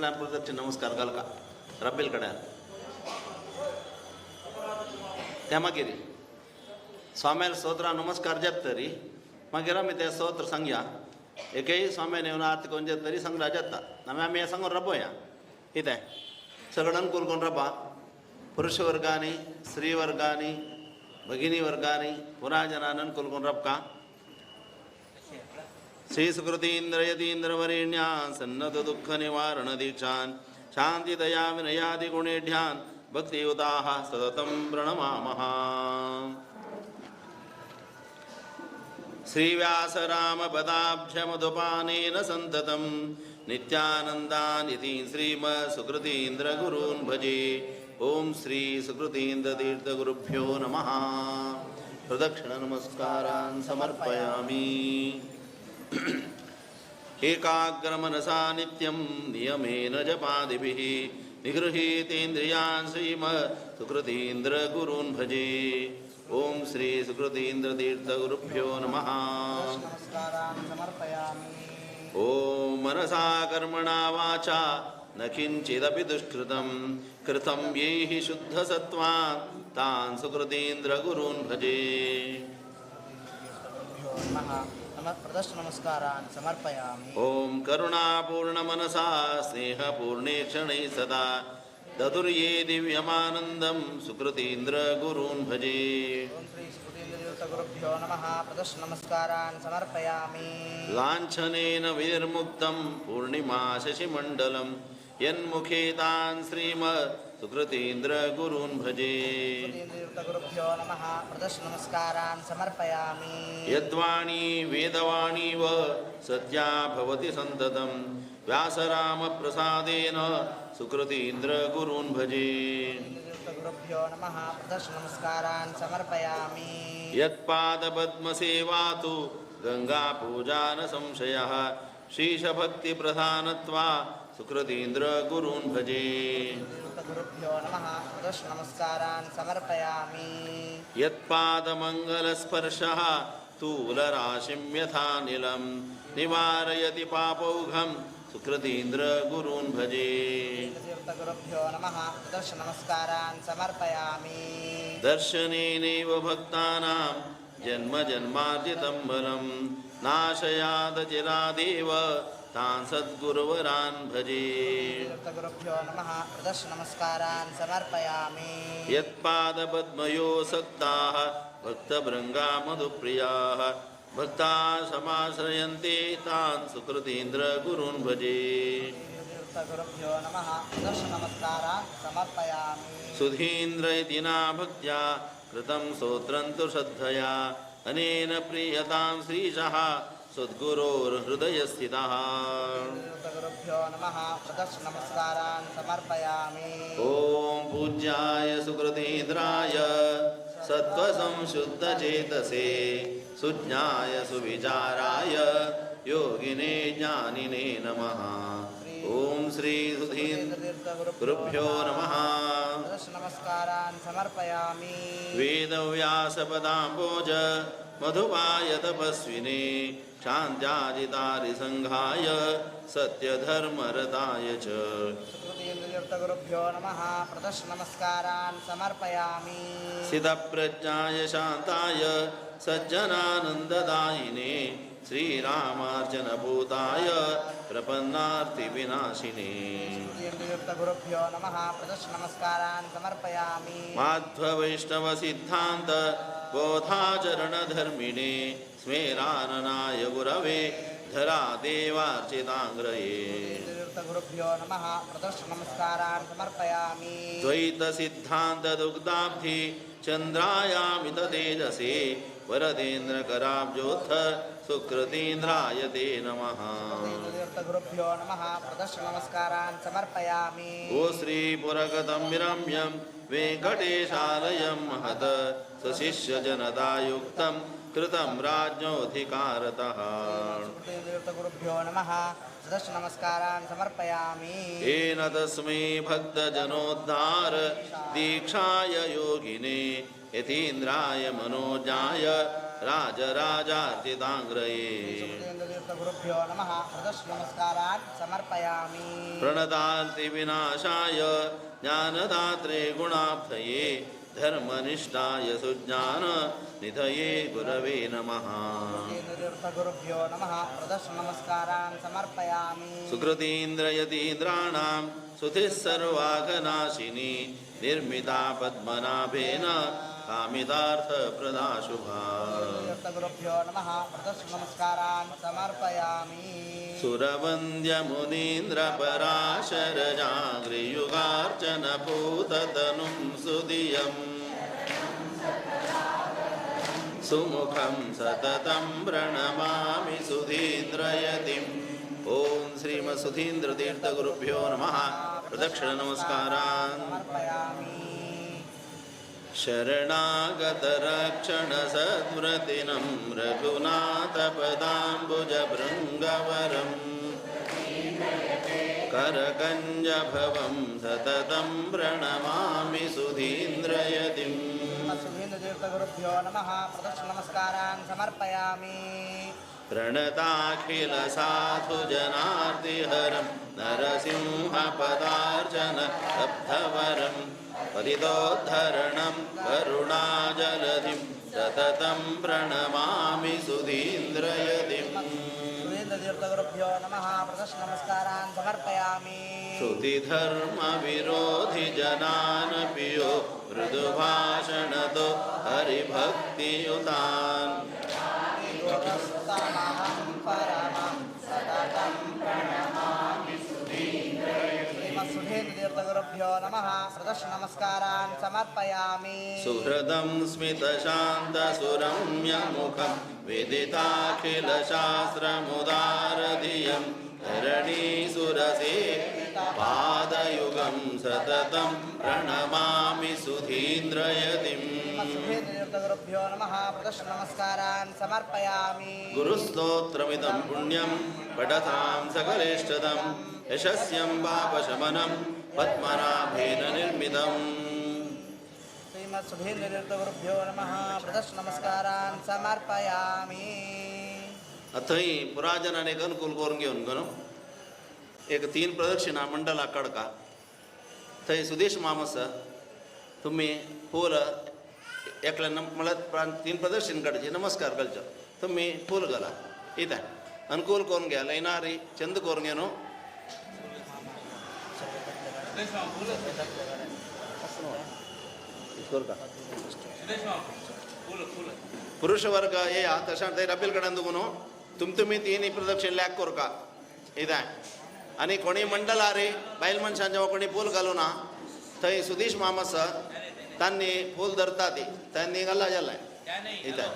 एकल्यान प्रदक्षिण नमस्कार घालका रब्बेल कडेन त्या मागीर स्वाम्याल स्तोत्र नमस्कार जात तरी मागीर आमी ते स्तोत्र सांगया एकय स्वाम्यान येवन आरती करून जात तरी सांगला जाता आमी आमी हें सांगून राबोया कितें सगळ्यान अनुकूल करून राबा पुरुष वर्गांनी स्त्री वर्गांनी भगिनी वर्गांनी पुराजनान अनुकूल करून राबका. श्री सुकृतीन्द्र यतीन्द्र वरेण्यान् सन्नत दुःख निवारण दीक्षान् शान्तिदया विनयादि गुणेढ्यान् भक्तियुताः सततं प्रणमामः. श्रीव्यासरामपदाब्जमधुपानेन सन्ततं नित्यानन्दान् इति श्रीमत्सुकृतीन्द्र गुरून् भजे. ॐ श्री सुकृतीन्द्रतीर्थगुरुभ्यो नमः. प्रदक्षिणनमस्कारान् समर्पयामि. एकाग्रमनसा नित्यं नियमेन जपादिभिः निगृहीतेन्द्रियान् श्रीमत्सुकृतीन्द्र गुरून् भजे. ॐ श्री सुकृतीन्द्रतीर्थगुरुभ्यो नमः. नमस्कारान् समर्पयामि. ॐ मनसा कर्मणा वाचा न किञ्चिदपि दुष्कृतं कृतं यैः शुद्धसत्त्वान् तान् सुकृतीन्द्र गुरून् भजे. नमस्कारान् समर्पयामि. ॐ करुणापूर्णमनसा स्नेहपूर्णे क्षणैः सदा ददुर्ये दिव्यमानन्दं सुकृतीन्द्र गुरून् भजे. ॐ श्री सुकृतीन्द्रतीर्थगुरुभ्यो नमः. प्रदक्षिणनमस्कारान् समर्पयामि. लाञ्छनेन विनिर्मुक्तं पूर्णिमा शशिमण्डलं यन्मुखे तान् श्रीमत् सुकृतीन्द्र गुरून् भजे. सुकृतीन्द्रतीर्थगुरुभ्यो नमः. प्रदक्षिणनमस्कारान् समर्पयामि. यद्वाणी वेदवाणीव सत्या भवति सन्ततं व्यासरामप्रसादेन सुकृतीन्द्र गुरून् भजे. गुरुभ्यो नमः. प्रदक्षिणनमस्कारान् समर्पयामि. यत्पादपद्मसेवा तु गङ्गापूजा न संशयः शीशभक्तिप्रधानत्वा सुकृतीन्द्र गुरून् भजे. गुरुभ्यो नमः. प्रदक्षिणनमस्कारान् समर्पयामि. यत्पादमङ्गलस्पर्शः तूलराशिं यथा नीलं निवारयति पापौघं सुकृतीन्द्र गुरून् भजे. गुरुभ्यो नमः. प्रदक्षिणनमस्कारान् समर्पयामि. दर्शनेनैव भक्तानां जन्म जन्मार्जितं बलं नाशयादचिरादेव तान् सद्गुरुवरान् भजे. गुरुभ्यो नमः. प्रदक्षिणनमस्कारान् समर्पयामि. यत्पादपद्मयो सक्ताः भक्तभृङ्गा मधुप्रियाः भक्ता समाश्रयन्ते तान् सुकृतीन्द्र गुरून् भजे. गुरुभ्यो नमः. प्रदक्षिणनमस्कारान् समर्पयामि. सुधीन्द्र इति भक्त्या कृतं स्तोत्रं तु श्रद्धया अनेन प्रीयतां श्रीशः सद्गुरोर्हृदयस्थितः. गुरुभ्यो नमः. प्रदक्षिणनमस्कारान् समर्पयामि. ॐ पूज्याय सुकृतीन्द्राय सत्त्वसंशुद्धचेतसे सुज्ञाय सुविचाराय योगिने ज्ञानिने नमः. ॐ श्री सुधीन्द्र गुरुभ्यो नमः. नमस्कारान् समर्पयामि. वेदव्यासपदाम्बोज मधुवाय तपस्विने शान्त्याजितारिसङ्घाय सत्यधर्मरताय च. सुकृतीन्द्रतीर्थगुरुभ्यो नमः. प्रदक्षिणनमस्कारान् समर्पयामि. सिद्धप्रज्ञाय शान्ताय सज्जनानन्ददायिने श्रीरामार्जनभूताय प्रपन्नार्तिविनाशिने. सुकृतीन्द्रतीर्थगुरुभ्यो नमः. प्रदक्षिणनमस्कारान् समर्पयामि. माध्ववैष्णवसिद्धान्त बोधाचरणधर्मिणे स्मेराननाय गुरवे धरादेवार्चिताङ्ग्रये. गुरुभ्यो नमः. प्रदक्षिणनमस्कारान् समर्पयामि. द्वैतसिद्धान्तदुग्धाब्धि चन्द्रायामित तेजसे वरदेन्द्रकराब्जोत्थ सुकृतीन्द्राय ते नमः. गुरुभ्यो नमः. प्रदक्षिणनमस्कारान् समर्पयामि. ओ श्रीपुरगतं विरम्यं वेङ्कटेशालयं महत सशिष्यजनतायुक्तं कृतं राज्ञोऽधिकारतः. गुरुभ्यो नमः. प्रदक्षिणनमस्कारान् समर्पयामि. येन तस्मै भक्तजनोद्धार दीक्षाय योगिने यतीन्द्राय मनोजाय राजराजार्चिताङ्ग्रये. गुरुभ्यो नमः प्रदक्षिण नमस्कारान् समर्पयामि। प्रणतार्ति विनाशाय ज्ञानदात्रे गुणाब्धये धर्मनिष्ठाय सुज्ञान निधये गुरवे नमः। गुरुभ्यो नमः प्रदक्षिण नमस्कारान् समर्पयामि। सुकृतीन्द्रयतीन्द्राणां सुधिः सर्वाघनाशिनी निर्मिता पद्मनाभेन कामितार्थप्रदाशुभा। गुरुभ्यो नमः प्रदक्षिण नमस्कारान् समर्पयामि। सुरवन्द्य मुनीन्द्र पराशरजाग्रियुगार्चन पूततनुं सुधियं सुमुखं सततं प्रणमामि सुधीन्द्रयतिम्। ॐ श्रीमत्सुधीन्द्रतीर्थगुरुभ्यो नमः प्रदक्षिण नमस्कारान्। शरणागतरक्षण सद्व्रतिनं रघुनाथपदाम्बुजभृङ्गवरं करकञ्जभवं सततं प्रणमामि सुधीन्द्रयतिम्। सुधीन्द्रतीर्थगुरुभ्यो नमः प्रदक्षिण नमस्कारान् समर्पयामि। प्रणताखिल साधुजनार्तिहरं नरसिंहपदार्चन लब्धवरं परितोद्धरणं करुणाजलधिं सततं प्रणमामि सुधीन्द्रयतिम्। सुधीन्द्रतीर्थगुरुभ्यो नमः प्रदक्षिण नमस्कारान् समर्पयामि। श्रुतिधर्मविरोधि जनानपि यो मृदुभाषणतो हरिभक्तियुतान् सुधीन्द्रतीर्थगुरुभ्यो नमः प्रदक्षिण नमस्कारान् समर्पयामि। सुहृदं स्मितशान्तसुरम्यमुखं विदिताखिलशास्त्रमुदारधियं धरणीसुरसे पादयुगं सततं प्रणमामि सुधीन्द्रयतिम्। सुधीन्द्रतीर्थगुरुभ्यो नमः प्रदक्षिण नमस्कारान् समर्पयामि। गुरुस्तोत्रमिदं पुण्यं पठतां सकलेष्टदं यशस्यं पापशमनं पद्मनाभेन निर्मितम्। श्रीमत्सुधीन्द्रतीर्थगुरुभ्यो नमः प्रदक्षिण नमस्कारान् समर्पयामि। थंय पुराजनान एक अनुकूल करून घेवन न्हू एक तीन प्रदक्षिणा मंडला कडका थंय सुदेश माम आसा तुमी फूल एकल्यान म्हळ्यार तीन प्रदक्षिण काडची नमस्कार घालचो तुमी फूल घाला इतें अनुकूल करून घ्या लायनारी चंद करून घे न्हू। पुरुष वर्ग ये तशें थंय रबील कडेन तुका न्हू तुम तुमी तीन प्रदक्षिण लॅक कोरका इतें आनी कोणी मंडला रे बायल मनशांच्या कोणी फूल घालू ना थंय सुदीश माम आसा तांणी फूल धरता ती तांणी घाला जालें इतें।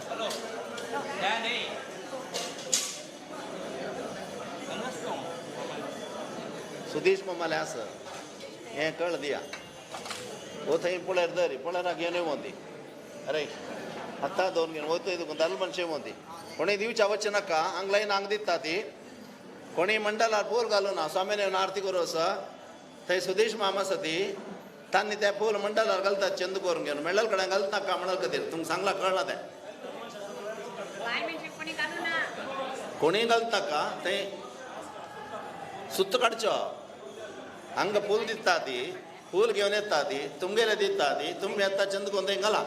सुदीश मामालें आसा हें कळ दिया वो थंय पळयर दरी पळयरा घेवन येवं ती अरे आत्तां दोन घेवन वयतय तुका दाल मनशें येवं ती कोणी दिवच्या वचचें नाका हांग लायन हांग दिता ती कोणी मंडलार फूल घालू ना स्वामीन येवन आरती करूं आसा थंय सुदेश माम आसा ती तांणी तें फूल मंडलार घालतात चंद करून घेवन मेळल कडेन घालता नाका म्हणल खातीर तुमकां सांगलां कळना तें कोणी घालता नाका थंय सुत्त काडचो हांगा फूल दिता ती फूल घेवन येता ती तुमगेले दिता ती तुमी येता चंद करून थंय घाला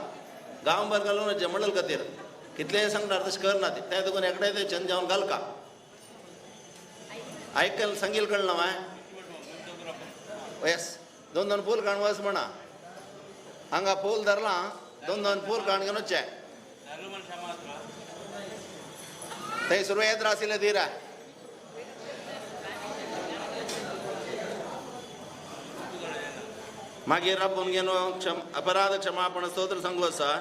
गांवभर घालून मंडल खातीर कितलेंय सांगणार तशें करना ती तें तुका एकडें तें चंद जावन घालका आयकल सांगील कळना माय येस दोन दोन फूल काण वच म्हणा हांगा फूल धरलां दोन दोन फूल काण घेवन वचचें थंय सुरवेत आशिल्लें धीरा मागीर आपूण घेवन क्षम अपराध क्षमापण स्तोत्र सांगू आसा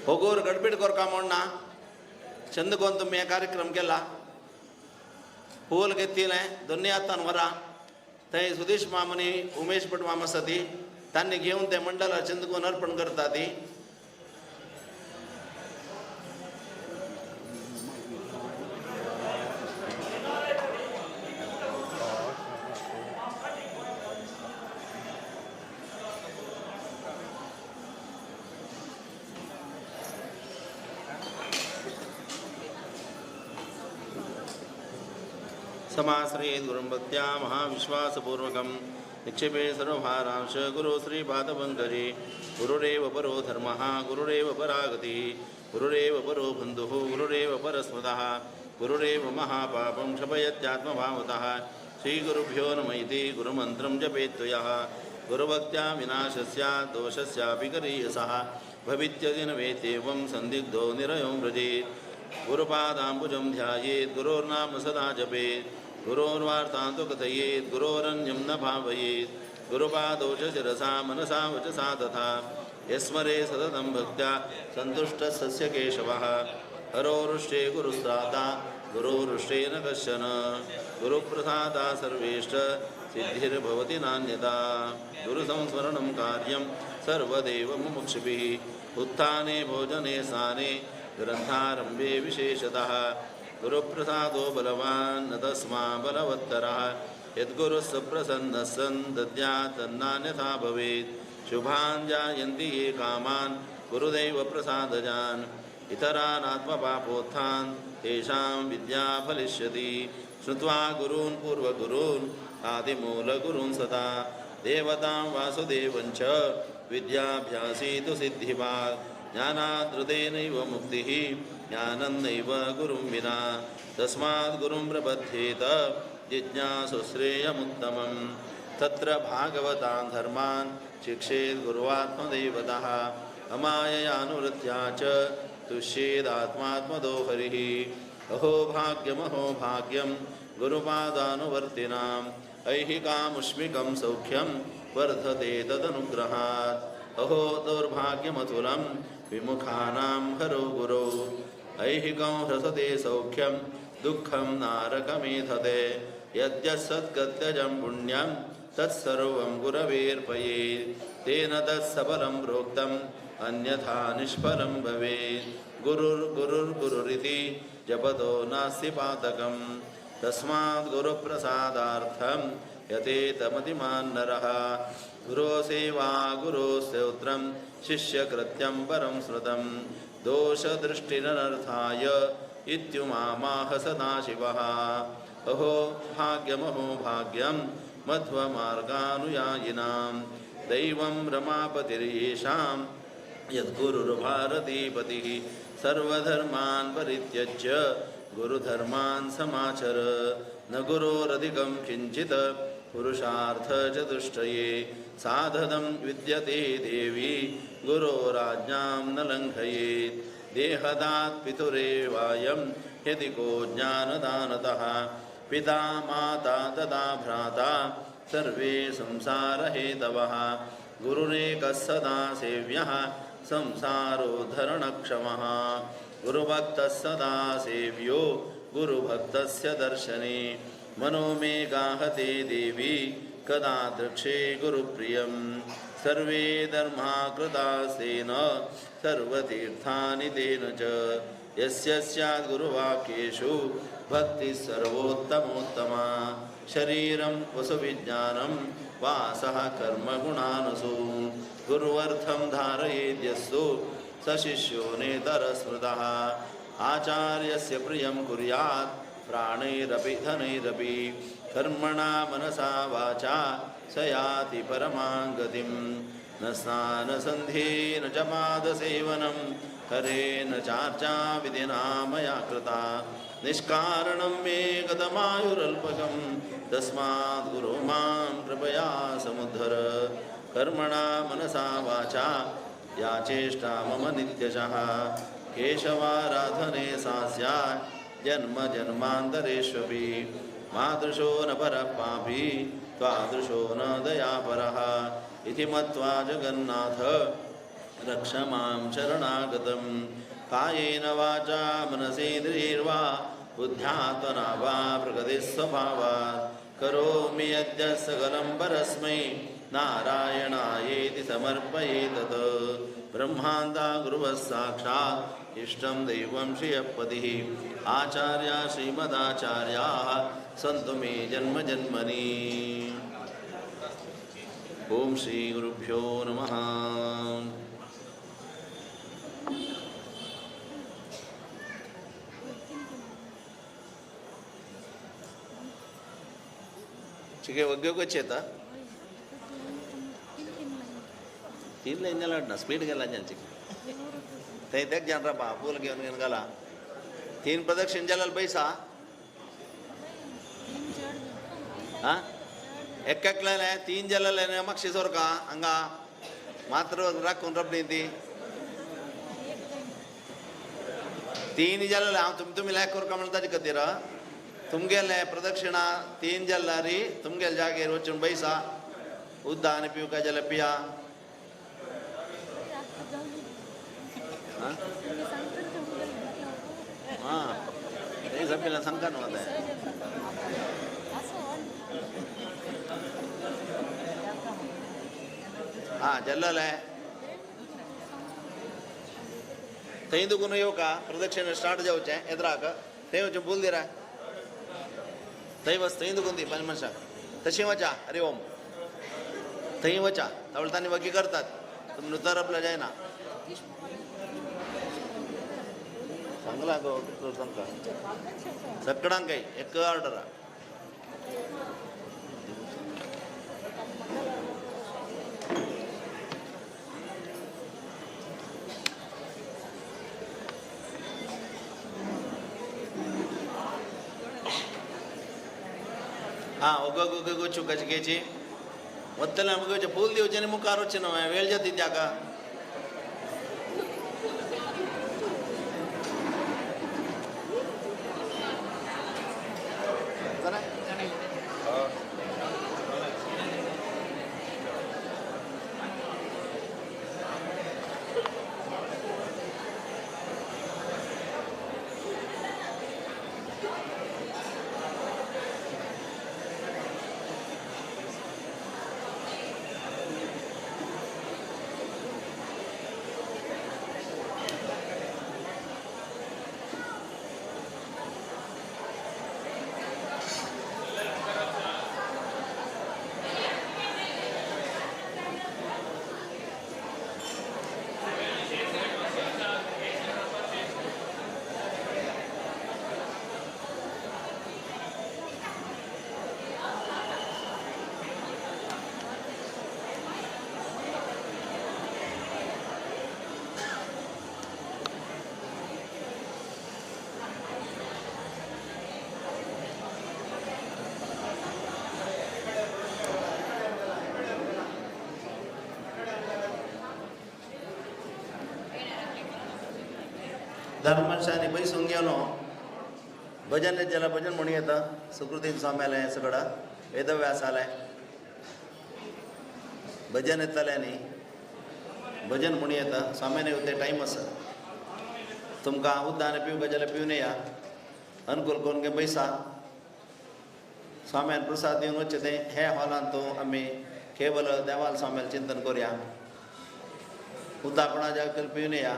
होगोर गडबीड कोरका म्हणना चंद कोन तुमी हे कार्यक्रम केला फूल घेतिलें दोन्ही हातान वरा थंय सुदेश मामनी उमेश भट माम आसा ती तांणी घेवन ते मंडला चंदकोन अर्पण करता ती। समाश्रयेत् गुरुं भक्त्या महाविश्वासपूर्वकं निक्षेपे सर्वभारांश गुरु श्रीपादपङ्कजे। गुरुरेव परो धर्मः गुरुरेव परागतिः गुरुरेव परो बन्धुः गुरुरेव परस्मृतः गुरुरेव महापापं क्षपयत्यात्मभावतः। श्रीगुरुभ्यो नम इति गुरुमन्त्रं जपेत्तु यः। गुरुभक्त्या विनाशस्य दोषस्यापि गरीयसः भवित्यदि न वेत्येवं सन्दिग्धो निरयो व्रजेत्। गुरुपादाम्बुजं ध्यायेत् गुरोर्नाम सदा जपेत् गुरोर्वार्तां तु कथयेत् गुरोरन्यं न भावयेत्। गुरुपादौ च शिरसा मनसा वचसा तथा यस्मरे सततं भक्त्या सन्तुष्टः केशवः। हरोरुष्टे गुरुस्त्राता गुरोरुष्टे न कश्चन गुरुप्रसादा सर्वेष्ट सिद्धिर्भवति नान्यथा। गुरुसंस्मरणं कार्यं सर्वदेव मुमुक्षुभिः उत्थाने भोजने स्नाने ग्रन्थारम्भे विशेषतः। गुरुप्रसादो बलवान् न तस्मा बलवत्तरः यद्गुरुः सुप्रसन्नः सन् दद्यात् तन्नान्यथा भवेत्। शुभान् जायन्ति ये कामान् गुरुदैव प्रसादजान् इतरानात्मपापोत्थान् तेषां विद्या फलिष्यति। श्रुत्वा गुरून् पूर्वगुरून् आदिमूलगुरून् सदा देवतां वासुदेवं च विद्याभ्यासी तु सिद्धिवान्। ज्ञानादृतेनैव मुक्तिः ज्ञानन्नैव गुरुं विना तस्मात् गुरुं प्रपद्येत जिज्ञासुश्रेयमुत्तमं। तत्र भागवतान् धर्मान् शिक्षेत् गुरुवात्मदैवतः अमाययानुवृत्त्या च तुष्येदात्मात्मदो हरिः। अहो भाग्यमहो भाग्यं गुरुपादानुवर्तिनाम् ऐहिकामुष्मिकं सौख्यं वर्धते तदनुग्रहात्। अहो दौर्भाग्यमतुलं विमुखानां हरो गुरौ ऐहिकं ह्रसते सौख्यं दुःखं नारकमेधते। यद्यत्सद्गत्यजं पुण्यं तत्सर्वं गुरवेर्पयेत् तेन तत्सफलं प्रोक्तम् अन्यथा निष्फलं भवेत्। गुरुर्गुरुर्गुरुरिति जपतो नास्ति पातकं तस्मात् गुरुप्रसादार्थं यतेतमतिमान् नरः। गुरोसेवा गुरोस्तोत्रं शिष्यकृत्यं परं श्रुतं दोषदृष्टिरनर्थाय इत्युमामाह सदाशिवः। अहो भाग्यमहो भाग्यं मध्वमार्गानुयायिनां दैवं रमापतिर्येषां यद्गुरुर्भारतीपतिः। सर्वधर्मान् परित्यज्य गुरुधर्मान् समाचर न गुरोरधिकं किञ्चित् पुरुषार्थचतुष्टये। साधनं विद्यते देवी गुरोराज्ञां न लङ्घयेत्। देहदात् पितुरेवायं यदि को ज्ञानदानतः पिता माता तदा भ्राता सर्वे संसारहेतवः। गुरुरेकः सदा सेव्यः संसारोद्धरणक्षमः। गुरुभक्तः सदा सेव्यो गुरुभक्तस्य दर्शने। मनो मे गाहते देवी कदा द्रक्षे गुरुप्रियं। सर्वे धर्मा कृतास्तेन सर्वतीर्थानि तेन च। यस्य स्याद् गुरुवाक्येषु भक्तिः सर्वोत्तमोत्तमा। शरीरं वसुविज्ञानं वासः कर्मगुणानुसु। गुरुवर्थं धारयेद्यस्सु स शिष्यो नेतरस्मृतः। आचार्यस्य प्रियं कुर्यात् प्राणैरपि धनैरपि कर्मणा मनसा वाचा स याति परमां गतिं। न स्नानसन्धेन च पादसेवनं हरेण चार्चा विधिना मया कृता। निष्कारणं मे गतमायुरल्पकं तस्मात् गुरो मां कृपया समुद्धर। कर्मणा मनसा वाचा या चेष्टा मम नित्यशः। केशवाराधने सा स्यात् जन्म जन्मान्तरेष्वपि। मादृशो न परः पापी त्वादृशो न दयापरः। इति मत्वा जगन्नाथ रक्ष मां शरणागतं। कायेन वाचा मनसेन्द्रियैर्वा बुद्ध्यात्मना वा प्रकृतिस्वभावात् करोमि यद्य सकलं परस्मै नारायणायेति समर्पये तत्। ब्रह्मान्ता गुरुवः साक्षात् इष्टं दैवं श्रियपतिः। आचार्या श्रीमदाचार्याः सन्तु मे जन्म जन्मनि। ओम श्री गुरुभ्यो नमः। चिके वग्गे कच्चे येता तीन लाईन जाला ना स्पीड गेला चिके थंय तेक जाण राबा फूल घेवन घेवन घाला तीन प्रदक्षिण जाल्यार पैसा हां एक एकल्यान तीन जाल्यार मागशी सोरका हांगा मात्र राखून रबली ती तीन जाल्यार हांव तुमी तुमी लायक करका म्हणून ताजे खातीर तुमगेले प्रदक्षिणा तीन जाल्यार तुमगेले जागेर वचून बैसा उद्दा आनी पिवका जाल्यार पिया. हां ते सगळ्यांना सांगता न्हू आतां. हां जाल्लें थंय दुखून येवका प्रदक्षिणा स्टार्ट जावचें येद्राक थंय वचून फूल दिरा थंय बस थंय दुखून दी पंच मनशाक तशें वचा हरी ओम थंय वचा तावळ तांणी वगी करतात तुमकां तरपल्या जायना सांगला गो तांकां सगळ्यांक एक ऑर्डर. हां ಒಗ್ಗೊಗ್ಗೊಗ್ಗೊ ಕಚ್ಕೇಚಿ ಒತ್ತಲ ನಮಗೆ ಫೂಲ್ ದಿವಚನೆ ಮುಖಾರ್ ವಚ್ಚೆ ವೇळ जाती त्याका. धर्मशानी बैसून गेलो भजन ज्याला भजन म्हणून येतं सुकृतीन स्वाम्यालें सगळं वेदव्यास आलें भजन येतलें न्ही भजन म्हणून येता स्वाम्याने ते टायम आसा तुमकां उद्दान पिवपा जाल्यार पिवन या अनुकूल करून गे बैसा स्वाम्यान प्रसाद दिवन वचचें तें हे हॉलान तो आमी केवल देवाल स्वाम्याल चिंतन करुया उद्दा कोणा जाय पिवन या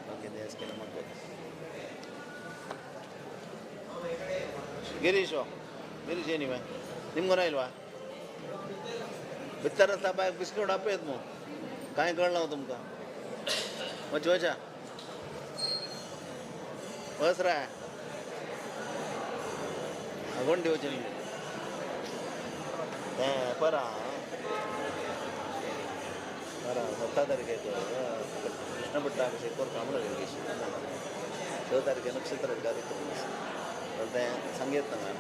बाकी देस केलं मग ಗಿರೀಶು ಗಿರೀಶ್ ಏನಿವೆ ನಿಮ್ಗೊನ ಇಲ್ವಾ भितर आसता बाय बिस्कीट आपयत मग कांय कळना तुमकां वच वचा बस रा गोंडी वचून तें परा परा 17 तारखेक कृष्ण भट्टा अभिषेक करता म्हणून 6 तारखे नक्षत्र कार्यक्रम आसा तें सांगयत ना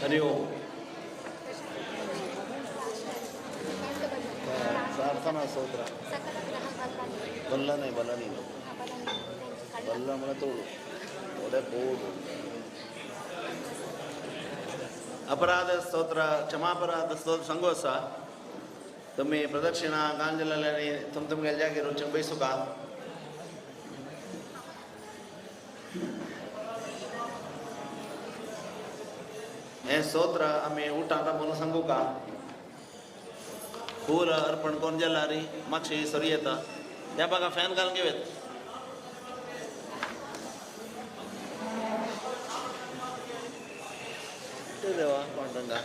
हरि ओम। प्रार्थना स्तोत्र बल्ला नाही, बल्ला नाही, बल्ला मला तोडू थोड्या बोल। अपराध स्तोत्र क्षमापराध स्तोत्र सांगू आसा। तुम्ही प्रदक्षिणा गांजल्याने तुम तुमगे जागेर वचून बैसुका। हे स्तोत्र आमी उठांत म्हणून सांगू का। फूल अर्पण करून जाल्यार मातशी सरी येता। त्या बागा फॅन घालून घेवत। देवा पांडुरंगा।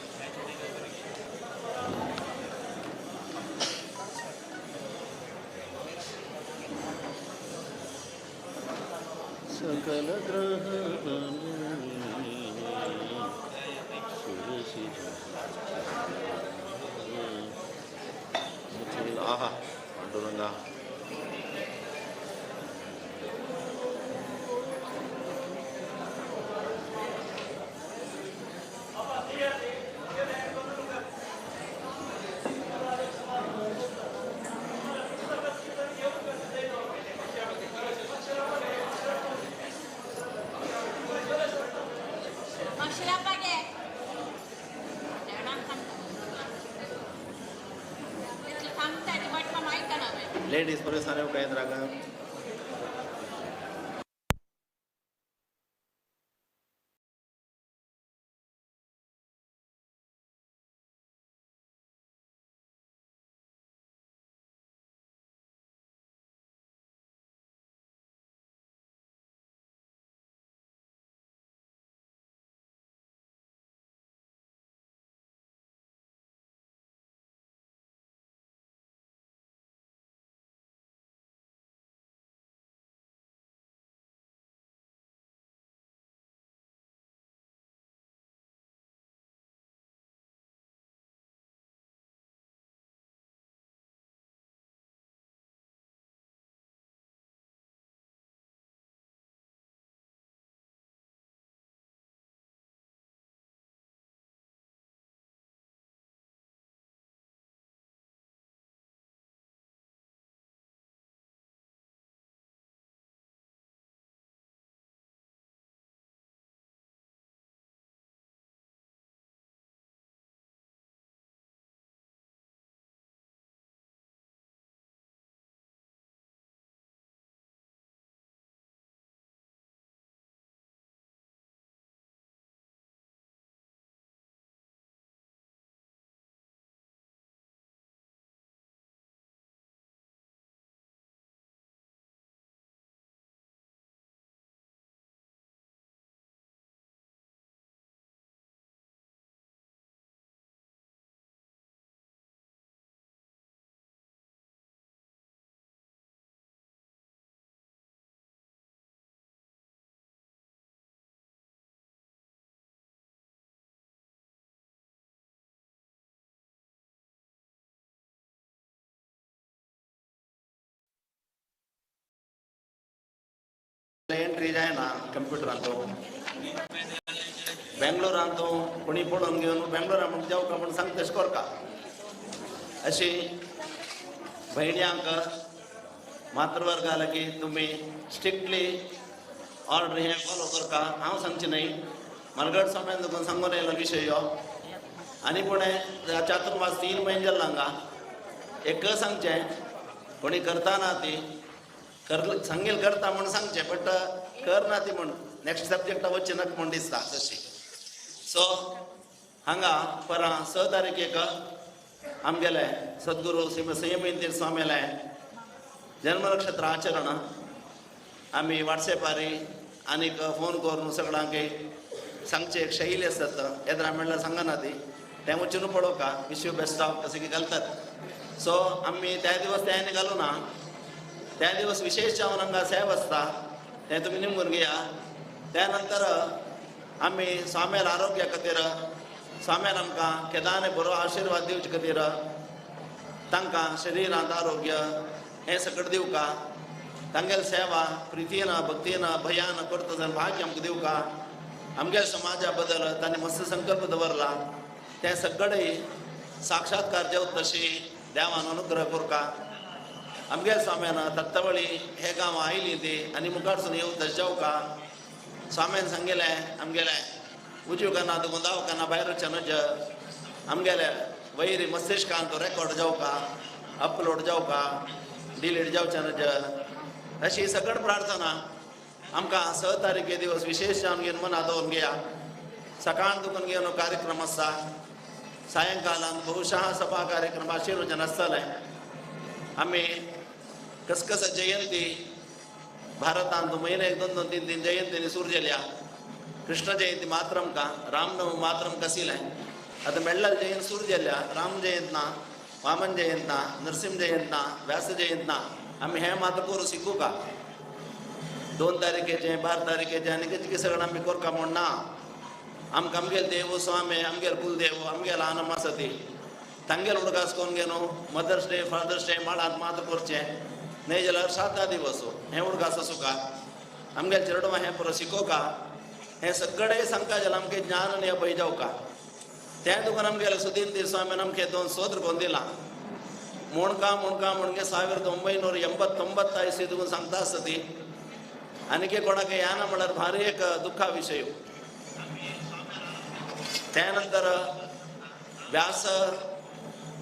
सकल ग्रह आहा पांडुरंगा। लेडीज परेशान हो गए। एंट्री जायना कंप्युटरांत बेंगलोरांत कोणी पळोवन घेवन बेंगलोरा म्हण जावका म्हण सांगता तशें करका। अशी भयण्यांक मातृवर्गा लागीं तुमी स्ट्रिक्टली ऑर्डर हें फॉलो करका। हांव सांगचें न्हय, मालगड स्वाम्यान तुका सांगून येयलो विशय हो। आनी पूण चातुर्मास 3 म्हयने जालो हांगा। एक सांगचें कोणी करता ना ती कर सांगेल करता म्हूण सांगचें, बट कर ना ती म्हूण नेक्स्ट सब्जेक्टा वचचें नाका म्हूण दिसता तशी। सो हांगा परां 6 तारखेक आमगेले सद्गुरू श्री संयमेंद्र स्वामीले जन्मनक्षत्र आचरण आमी वॉट्सॅपार आनीक फोन करून सगळ्यांक सांगचे एक शैली आसतात येद्रा म्हणल्यार सांगना ती तें वचून पळोवका। विश you best of अशें घालतात। सो आमी त्या दिवस तें घालूं ना, त्या दिवस विशेष जावन हांगा सेव आसता तें तुमी निमगून घेया। त्या नंतर आमी स्वाम्याल आरोग्या खातीर स्वाम्यान आमकां केदाने बरो आशिर्वाद दिवचे खातीर तांकां शरिरांत आरोग्य हें सगळें दिवका। तांगेल सेवा प्रितीन भक्तीन भयान करता जाल्यार भाग्य आमकां दिवका. आमगे समाजा बद्दल तांणी मस्त संकल्प दवरला ते सगळे साक्षात्कार जेवत तशी देवान अनुग्रह करका. आमगे स्वाम्यान तत्तवळी हे गांव आयली ती आनी मुखारसून येवं तशें जेवका. स्वाम्यान सांगिल्लें आमगेलें उजवी काना दुखून दाव काना भायर वचचें न्हय आमगेले वैरी मस्तिष्कान तो रेकॉर्ड जावका अपलोड जावका डिलीट जावचें न्हय. अशी सगळ प्रार्थना आमकां 6 तारखे दिवस विशेष जावन घेवन मना दवरून घेया. सकाळ दुखून घेवन कार्यक्रम आसा, सायंकालान बहुशः सभा कार्यक्रम आशिर्वचन आसतलें. आमी कसकस जयंती भारतांत म्हयन्याक 2 2 3 3 जयंतींनी सुरू जाल्या. कृष्ण जयंती मात्र आमकां रामनवमी मात्र आमकां आशिल्लें. आतां मेळ्ळा जयंती सुरू जाल्या, राम जयंत ना, वामन जयंत ना, नरसिंह जयंत ना, व्यास जयंत ना. आमी हें मात्र करूं शिकूका. 2 तारखेचें 12 तारखेचें आनी कितें सगळें आमी करका म्हूण ना. आमकां आमगेले देव स्वामी आमगेले कुलदेव आमगेले आनम आसा ती तांगेले उडगास करून घेवन मदर्स डे फादर्स डे माळांत मात्र करचें न्हय जाल्यार 7 दिवस हें उडगास आसूका. आमगेले चेडवां हें पुरो शिकोवका. हें सगळें सांगता जाल्यार आमचें ज्ञान आनी अभय जावका. तें तुका आमगेले सुदीन स्वामीन आमचें 2 स्तोत्र करून दिलां. मुणका मुणका म्हणजे 1989 इस्वी तुका सांगता आसता ती. आनी कोणाक याना म्हळ्यार भारी एक दुख्खा विशय. त्या नंतर व्यास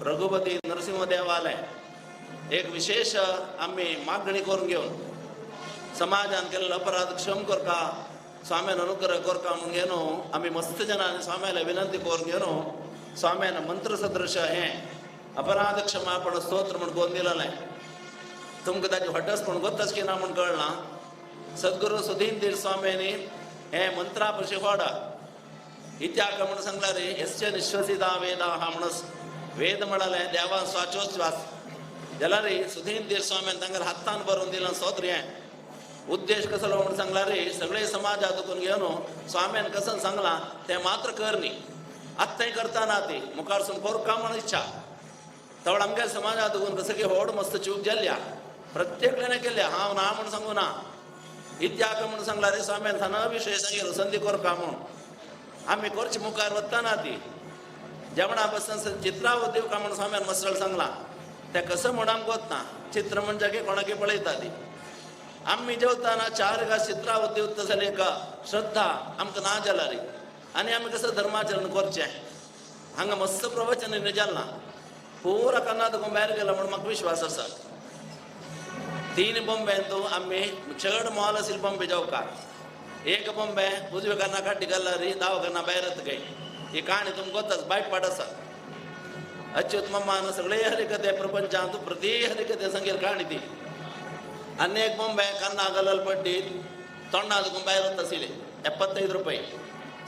रघुपती नरसिंह देवालय एक विशेष आमी मागणी करून घेवन समाजान केल्लो अपराध क्षम करका, स्वाम्यान अनुग्रह करका म्हणून घेवन आमी मस्त जणांनी स्वाम्याला विनंती करून घेवन स्वाम्यान मंत्र सदृश हें अपराध क्षमापण स्तोत्र म्हूण करून दिलेलें. तुमकां ताची हटस म्हूण गोतच की ना म्हूण कळना. सद्गुरू सुधीन तीर्थ स्वाम्यांनी हें मंत्रा पशी होडा इत्याक म्हूण सांगला रे यस्य निश्वसिता वेदाः म्हणून वेद म्हळाले देवान स्वाचोश्वास जाल्यार रे सुधीन तीर्थ स्वाम्यान तांकां हातान बरोवन दिलां स्तोत्र. हें उद्देश कसलो म्हूण सांगला रे सगळे समाजा दुखून घेवन स्वाम्यान कसं सांगलां तें मात्र कर न्ही. आत्तांय करता ना ती मुखारसून करका म्हूण इच्छा. तवळ आमगे समाजा दुखून कसं की व्हड मस्त चूक जाल्ल्या प्रत्येकल्याने केल्या हांव ना म्हूण सांगू ना. इत्याक म्हूण सांगला रे स्वाम्यान थाना विशय सांगिल्लो संदी करका म्हूण आमी करचे मुखार वता ना ती. जेवणा बसून चित्राव दिवका म्हूण स्वाम्यान मसळ सांगलां तें कसं म्हूण आमकां वतना चित्र म्हणजे की कोणाकी पळयता ती. आमी जेवताना 4 घास चित्राव दिवता जाल्यार एक श्रद्धा आमकां ना जाल्या रे आनी आमी कसं धर्माचरण करचें. हांगा मस्त प्रवचन जालें ना पुरा कन्ना तुका भायर गेला म्हूण म्हाका विश्वास आसा. 3 बॉम्बे आमी चड मोल आशिल्ले बॉम्बे जावका. एक बॉम्बे उजवे काना काटी घालला रे दाव काना भायर गय. ही काणी तुमकां गोताच बायट पाट आसा. अच्युत मम्मान सगळे हरिकथे प्रपंचांत प्रति हरिकथे सांगेल काणी ती. आनी एक बॉम्बे कान्ना घालल पड्डी तोंडा तुका भायर वता आशिल्ले 75 रुपये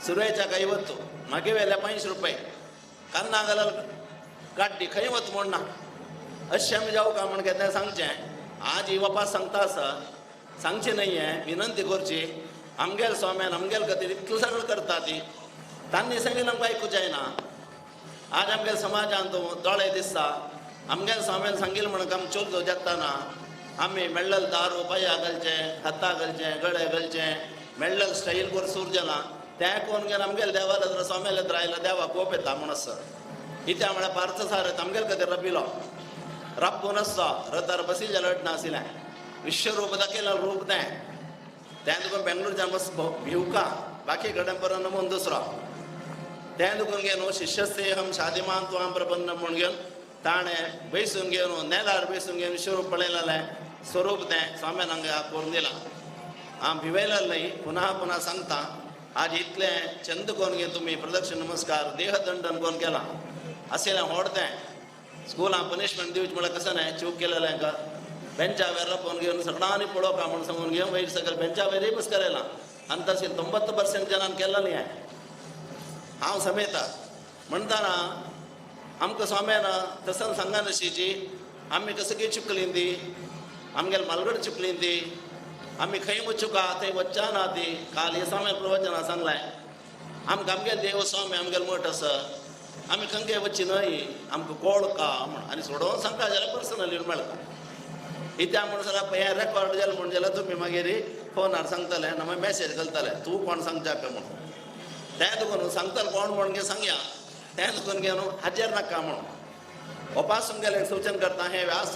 सुरवेच्याक 50 मागीर वेल्या 5 रुपये कान्ना घालल काड्डी खंय वच म्हूण ना. अशें आमी जावका म्हूण केन्ना सांगचें आज ही वापास सांगता आसा सांगचें न्हय हें विनंती करची. आमगेल स्वाम्यान आमगेल खातीर इतलें सगळें करता ती तांणी सांगिल्लें आमकां आयकूं जायना. आज आमगेल समाजान दोळे दिसता आमगेल स्वाम्यान सांगिल्लें म्हणून आमकां चोरचो जाता आमी मेळ्ळेल दारू पांया घालचें हाता घालचें गळे घालचें मेळ्ळेल स्टायल करून सूर जाला तें कोण घेवन आमगेल देवाले तर स्वाम्याले तर आयलो देवाक कोप येता म्हूण आसा. इत्या म्हळ्यार पार्थ सारत आमगेल खातीर रबिलो राबून आसता रथार बसी जाल्यार नाशिल्लें विश्वरूप दाखयलें रूप तें तें तुका बेंगलोरच्यान मस्त भिवका बाकी कडेन परत म्हूण दुसरो तें तुका घेवन शिष्यस्तेहम शादिमान तुवां प्रपन्न म्हूण घेवन ताणें बैसून घेवन नेलार बैसून घेवन विश्वरूप पळयलेलें स्वरूप तें स्वाम्यान हांगा करून दिलां. हांव भिवयलें न्हय पुनः पुनः सांगता. आज इतलें चंद करून घेवन तुमी प्रदक्षिण नमस्कार देहदंडन करून केलां आशिल्लें व्हड तें स्कुलां पनिशमेंट दिवचें म्हळ्यार कसं न्हय चूक केलेलें का बेंचा वयर रापोवन घेवन सगळ्यांनी पळोवका म्हूण सांगून घेवन वयर सगळें बेंचा वयरय बस करयलां आनी तशें 90% जणान केल्लें न्ही हें हांव समेता. म्हणटाना आमकां स्वाम्यान तसं सांगा नाशिची आमी कसं की चुकली ती आमगेले मालगड चुकली ती आमी खंय वचूका थंय वच्चा ना ती. काल हे स्वाम्या प्रवचना सांगलें आमकां आमगेले देव स्वामी आमगेले मठ आसा आमी खंय वच्ची न्हय आमकां कोळ का म्हूण आनी सोडोवन सांगता जाल्यार पर्सनली मेळटा. इत्या म्हूण जाल्यार हें रेकॉर्ड जालें म्हूण जाल्यार तुमी मागीर फोनार सांगतले ना मागीर मॅसेज घालतले तूं कोण सांगच्या म्हूण. तें तुका न्हू सांगतले कोण म्हूण गे सांगया तें तुका गे न्हू हाजेर नाका म्हणून उपासून गेले सूचन करता. हें व्यास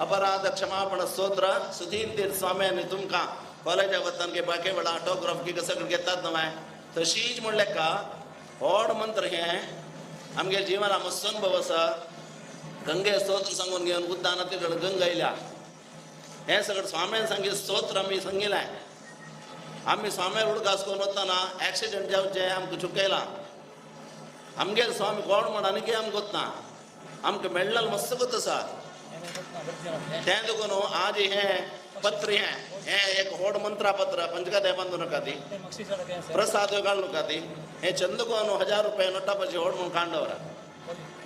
अपराध क्षमापण स्तोत्र सुधीन तीर्थ स्वाम्यानी तुमकां कॉलेजा वतना गे बाकी वेळा ऑटोग्राफ की सगळें घेतात न्हय तशीच म्हणलें का व्हड मंत्र हें आमगे जिवना मस्त अनुभव आसा. गंगे स्तोत्र सांगून घेवन उद्दान तिकडे गंगा आयल्या. हें सगळें स्वाम्यान सांगितलें स्तोत्र आमी सांगिल्लें. आमी स्वाम्यार उडकास करून वतना एक्सिडंट जावचें आमकां चुकयलां. आमगेले स्वामी कोण म्हण आनी कितें आमकां गोत ना, आमकां मेळ्ळें मस्त गोत आसा. तें देखून आज हें पत्र हें हें एक व्हड मंत्रापत्र पंचकादय बांदू नाका ती प्रसाद घालू नाका ती हें चंद करून 1000 रुपया नोटा पाशी व्हड म्हूण काडून दवरा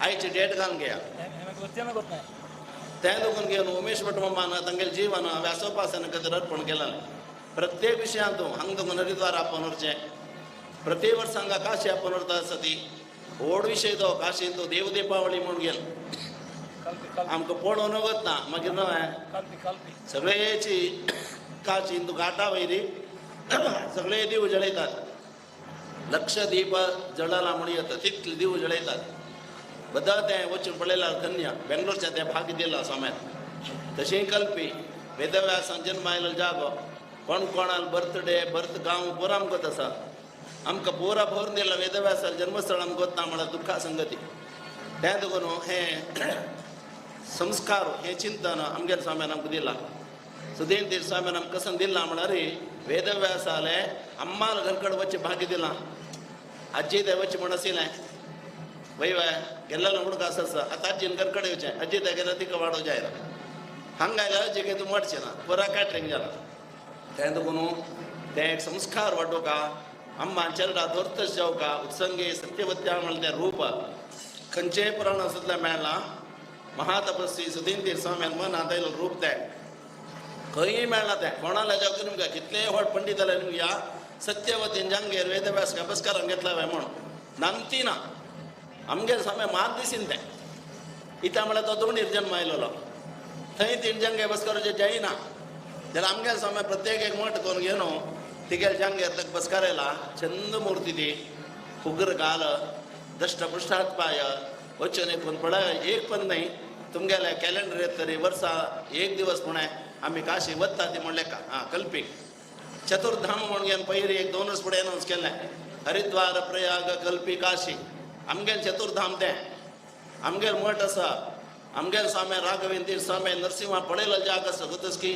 आयची डेट घालून घेया. तें देखून घेवन उमेश भट मामान तांगेलें जीवन व्यासोपासन खातीर अर्पण केलें. प्रत्येक विशयांत हांगा देखून हरिद्वार आपोवन व्हरचें, प्रत्येक वर्सा हांगा काशी आपोवन व्हरता आसा ती व्हड विशय तो काशीन तो देव दीपावळी म्हूण गेल आमकां पळोवन वतना मागीर न्हय सगळेची काशीन तूं घाटा वयरी सगळे दीव जळयतात. लक्ष दीप जळला म्हूण येता तितले दीव जळयतात. बदा तें वचून पळयल्यार धन्य बेंगलोरच्या तें भाग्य दिलां स्वाम्यान. तशें कल्पी वेदव्यासान जन्म आयलो जागो कोण कोणाल बर्थडे बर्थ गांव पुरा आमकां गोत आसा. आमकां पुरा भरून दिला वेदव्यासाल जन्मस्थळ आमकां गोत ना म्हळ्यार दुख्खा संगती. तें देखून हें संस्कार हें चिंतन आमगेले स्वाम्यान आमकां दिलां. सुधीन तीर्थ स्वाम्यान आमकां कसं दिलां म्हळ्यार वेदव्यासालें अम्माल घरकड वचचें भाग्य दिलां. आजी थंय वचचें म्हूण आशिल्लें वय वय गेल्लो हुडकास आसा आतां आजीन घरकडेन येवचें आजी थंय गेल्यार तिका वाडो जायना हांगा आयल्यार आजी तूं वाडचें ना पुरा कॅटरींग जालां. तें देखून तें एक संस्कार वाडोवका अम्मा चेरडा धोरतच जावका उत्संगे सत्यवत्या म्हणलें तें रूप खंयचेय पुराण सुद्दां मेळ्ळां. महातपस्वी सुधीन तीर्थ स्वाम्यान मनांत आयलो रूप तें खंयय मेळ्ळां तें कोणाला जावं तुमकां कितलेय व्हड पंडीत जाल्यार न्हू सत्यवतीन जांगेर वेदव्यास अभ्यासकारांक घेतला व्हय म्हूण नामती ना आमगेर स्वामी मात दिसीन तें इत्या म्हळ्यार तो दोणीर जन्म आयलेलो थंय तीन जांगे बसकाराचें जायना जाल्यार आमगेर स्वामी प्रत्येक एक मठ करून घेवन तिगेले जांगेर ताका बसकार आयला. चंद मूर्ती ती उग्र गाल दश्ट पृष्ठात पाय वचून एक पण पळय एक पण न्हय तुमगेले कॅलेंडर येत तरी वर्सा एक दिवस म्हणे आमी काशी वता ती म्हणलें का आं कल्पी चतुर्धाम म्हणून घेवन पयलीं एक 2 वर्स फुडें अनावन्स केलें हरिद्वार प्रयाग कल्पी काशी आमगेलें चतुर्धाम तें. आमगेलो मठ आसा आमगेले स्वामी राघवेंद्र स्वामी नरसिंहा पळयलो जाग आसा गोतस की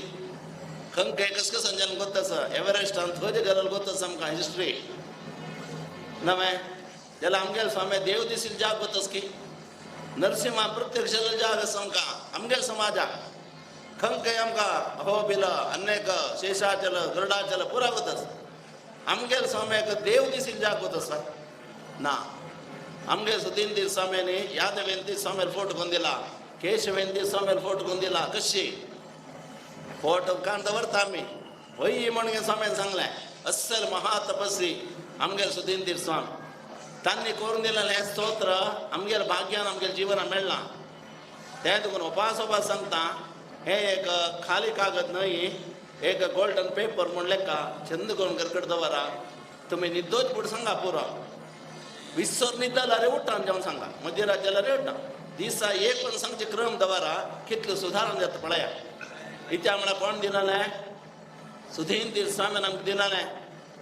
खंय खंय कस कस जावन गोत आसा एव्हरेस्टान थंय गेलो गोत आसा आमकां हिस्ट्री नवें जाल्यार आमगेले स्वामी देव दिसील जाग गोतस की नरसिंहा प्रत्यक्ष जाग आसा आमकां आमगेले समाजाक खंय खंय आमकां अहोबिल अनेक शेषाचल गरुडाचल पुरा गोत आसा. आमगेले स्वाम्याक देव दिसील जाग गोत आसा ना. आमगे सुधीन तीर्थ स्वाम्यानी यादवेंद्र स्वाम्याला फोटो करून दिला केशवेंद्र स्वाम्याला फोटो करून दिला कशी फोटो काडून दवरता आमी वय म्हणून स्वाम्यान सांगलें अस्सल महातपस्वी आमगेले सुधीन तीर्थ स्वामी तांणी करून दिलेलें हें स्तोत्र आमगेले भाग्यान आमगेले जिवनान मेळ्ळां. तें तुका उपास उपास सांगता हें एक खाली कागद न्हय एक गोल्डन पेपर म्हूण लेखा चंद करून घरकड दवरा तुमी निद्दोच पूण सांगा पुरो विसर न्हिदला रे उठा जावन सांगा मध्यरात जाल्यार रे उठा दिसा एक पण सांगचे क्रम दवरा कितलें सुदारण जाता पळया. इत्या म्हळ्यार कोण दिलेलें सुधीन तीर्थ स्वाम्यान आमकां दिलेलें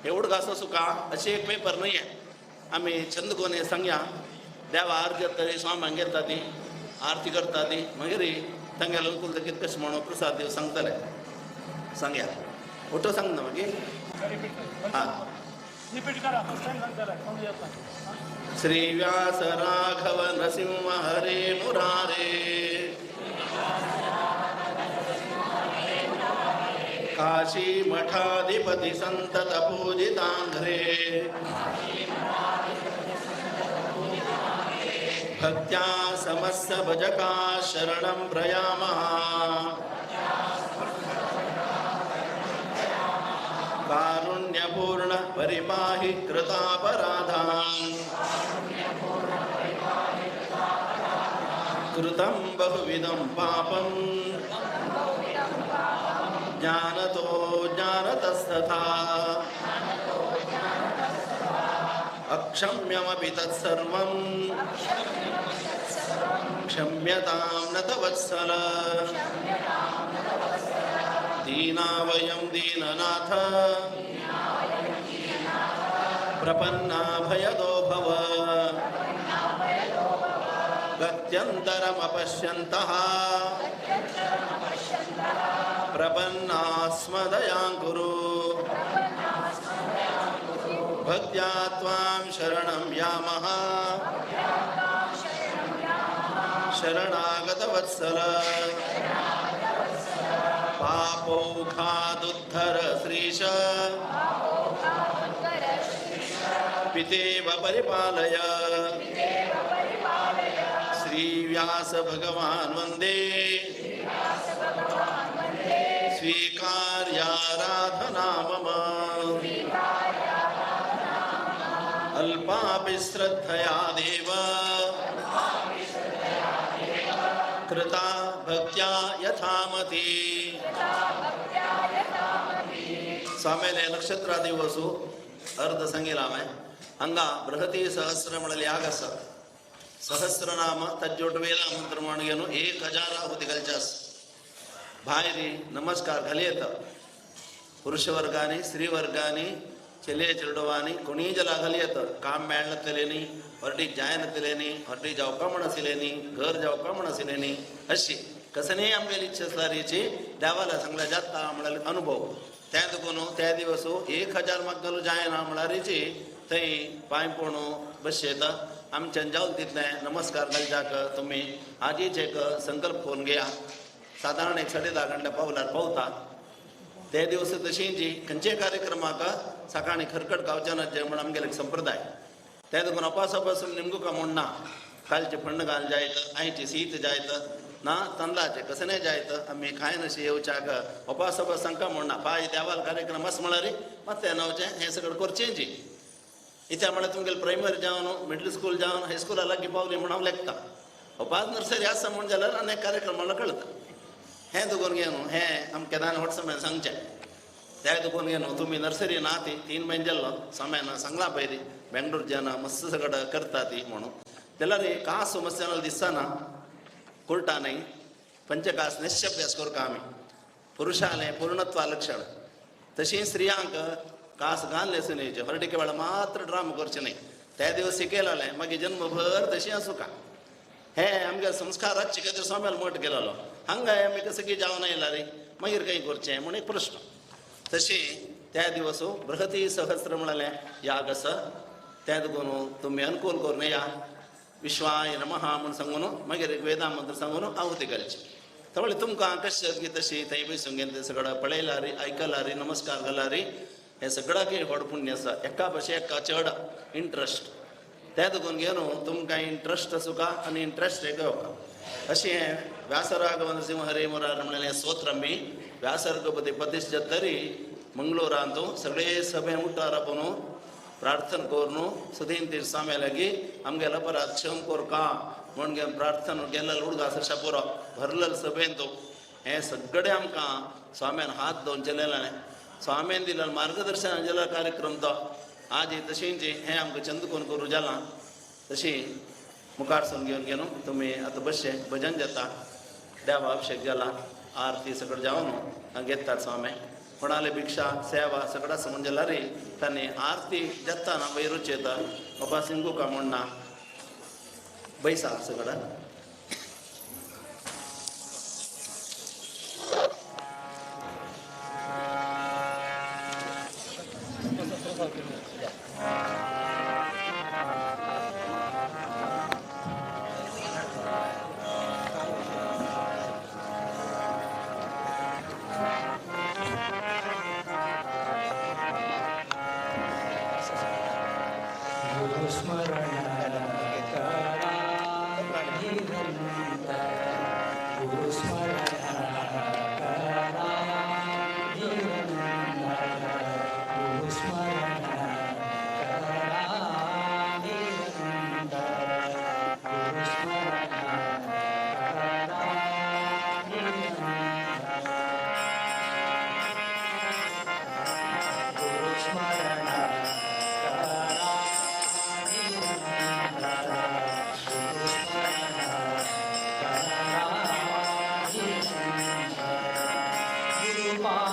हें उडगास सुका अशें एक पेपर न्हय आमी चंद कोन हें सांगया देवा आरती तरी स्वाम्यांक घेता ती आरती करता ती मागीर तांगेले अनुकूल कितें कशें म्हणून प्रसाद दिवन सांगतले सांगया ओटो सांग ना मागीर हां. श्री व्यास राघव नरसिंह हरे मुरारे काशी मठाधिपति संतत पूजितांघ्रे भक्त्या समस्त भजका शरणं प्रयामः कारुण्यपूर्ण परिपाहि कृतापराधान् कृतं बहुविधं पापं अज्ञानतो ज्ञानतस्तथा अक्षम्यमपि तत्सर्वं क्षम्यतां न तवत्सल दीना वयं दीननाथ प्रपन्ना भयदो भव गत्यन्तरमपश्यन्तः प्रपन्नास्मदयां कुरु भक्त्या त्वां शरणं यामः शरणागतवत्सल पापौघादुद्धर श्रीश पितेव परिपालय श्रीव्यास भगवान् वंदे स्वीकार्याराधना मम अल्पापि श्रद्धया देव कृता भक्त्या यथामति। स्वामीले नक्षत्र दिवसु अर्ध संगिलामे हंगा बृहती सहस्र म्हणले यागस सहस्रनाम तज्जोट वेला मंत्र म्हणून 1000 आहुती घालच्यास भायरी नमस्कार घाली येता पुरुषवर्गाने स्त्रीवर्गाने चले चेडवानी कोणी जला घाली येतं काम मेळनातलें न्ही हॉर्टी जायनातलें न्ही हॉर्टी जावपा म्हण आशिल्लें न्ही घर जावपा म्हण आशिल्लें न्ही अशी कसनीय आमगेली इच्छा आसल्यारीची देवाला सांगल्या जाता म्हळ्यार अनुभव त्या देखून त्या दिवस 1000 मागलो जायना म्हळ्यारीची थंय पांय पोणू बसयता आमच्यान जावं तितलें नमस्कार घालच्याक तुमी आजीच एक संकल्प करून घेया सादारण एक 10.5 घंटे पावलार पावता ते दिवस तशींची खंयचे कार्यक्रमाक सकाळी खरकट गावच्या ना जे म्हण आमगेले संप्रदाय ते देखून अपास अपासून निमगू का म्हूण ना कालचे फण्ण घाल जायत आयची शीत जायत ना तांदळाचे कसं नाही जायत आमी खायनशी येवच्याक अपास अपास तांकां म्हूण ना पाय देवाल कार्यक्रम आसा म्हळ्यार मात नवचें हें सगळें करचेंची इत्या म्हळ्यार तुमगेले प्रायमरी जावन मिडल स्कूल जावन हायस्कुला लागीं पावली म्हूण हांव लेखता अपास नर्सरी आसा म्हूण जाल्यार अनेक कार्यक्रमाला कळटा हें दुकोन घे न्हू हें आमकां केन्ना व्हड समय सांगचें त्या दुकोन घे न्हू तुमी नर्सरी ना ती 3 म्हयने जाल्लो समयान सांगलां पयलीं बेंगलोर जेन्ना मस्त सगळं करता ती म्हणून जाल्यार कांय समस्या दिसना कुर्टा न्हय पंचकास निश्चभ्यास करता आमी पुरुषालें पूर्णत्वा लक्षण तशी स्त्रियांक कास घालले सुनेचे हरडिके वेळा मात्र ड्रामा करचे न्हय त्या दिवस शिकयलें मागीर जन्मभर तशी आसूं का हे आमगे संस्काराचे खातीर स्वाम्याल मठ केलेलो हांगा आमी कसं की जावन येयला रे मागीर कांय करचें म्हूण एक प्रश्न तशी त्या दिवस बृहती सहस्र म्हळ्यार याग आसा त्या देखून तुमी अनुकूल करून या विश्वाय नमः म्हूण सांगून मागीर एक वेदा मंत्र सांगून आहुती घालची तवळे तुमकां कशें की तशी थंय बसून घेवन तें सगळें पळयला रे आयकला रे नमस्कार घाला रे हें सगळ्याक व्हड पुण्य आसा एका भशेन एका चड इंट्रस्ट त्या देखून घेवन तुमकां इंट्रस्ट आसूं का आनी इंट्रस्ट एक येवका अशें हें व्यासराघवन सिंह हरे मुरार म्हणलें स्तोत्र आमी व्यासरगपती पतिश तरी मंगळूरांतू सगळे सभे उठार आपूण प्रार्थना करून सुदीन तीर स्वाम्या लागीं आमगेलो अपराध क्षम कोरका म्हूण घेवन प्रार्थना गेल्लो उडगा आसा पुरो भरलेलो सभेन तो हें सगळें आमकां स्वाम्यान हात धुवन चलयलें स्वाम्यान दिलें मार्गदर्शन जाल्यार कार्यक्रम तो आज तशींच हें आमकां चंद करून करूं जालां तशी मुखार सून घेवन घेवन तुमी आतां बसचे भजन जाता देवा अभिषेक जाला आरती सगळें जावन घेतात स्वामी कोणाले भिक्षा सेवा सगळं आसा म्हूण जाल्यार तांणी आरती जाता ना पळय रुच येता बाबा सिंगू का म्हूण ना बैसा सगळं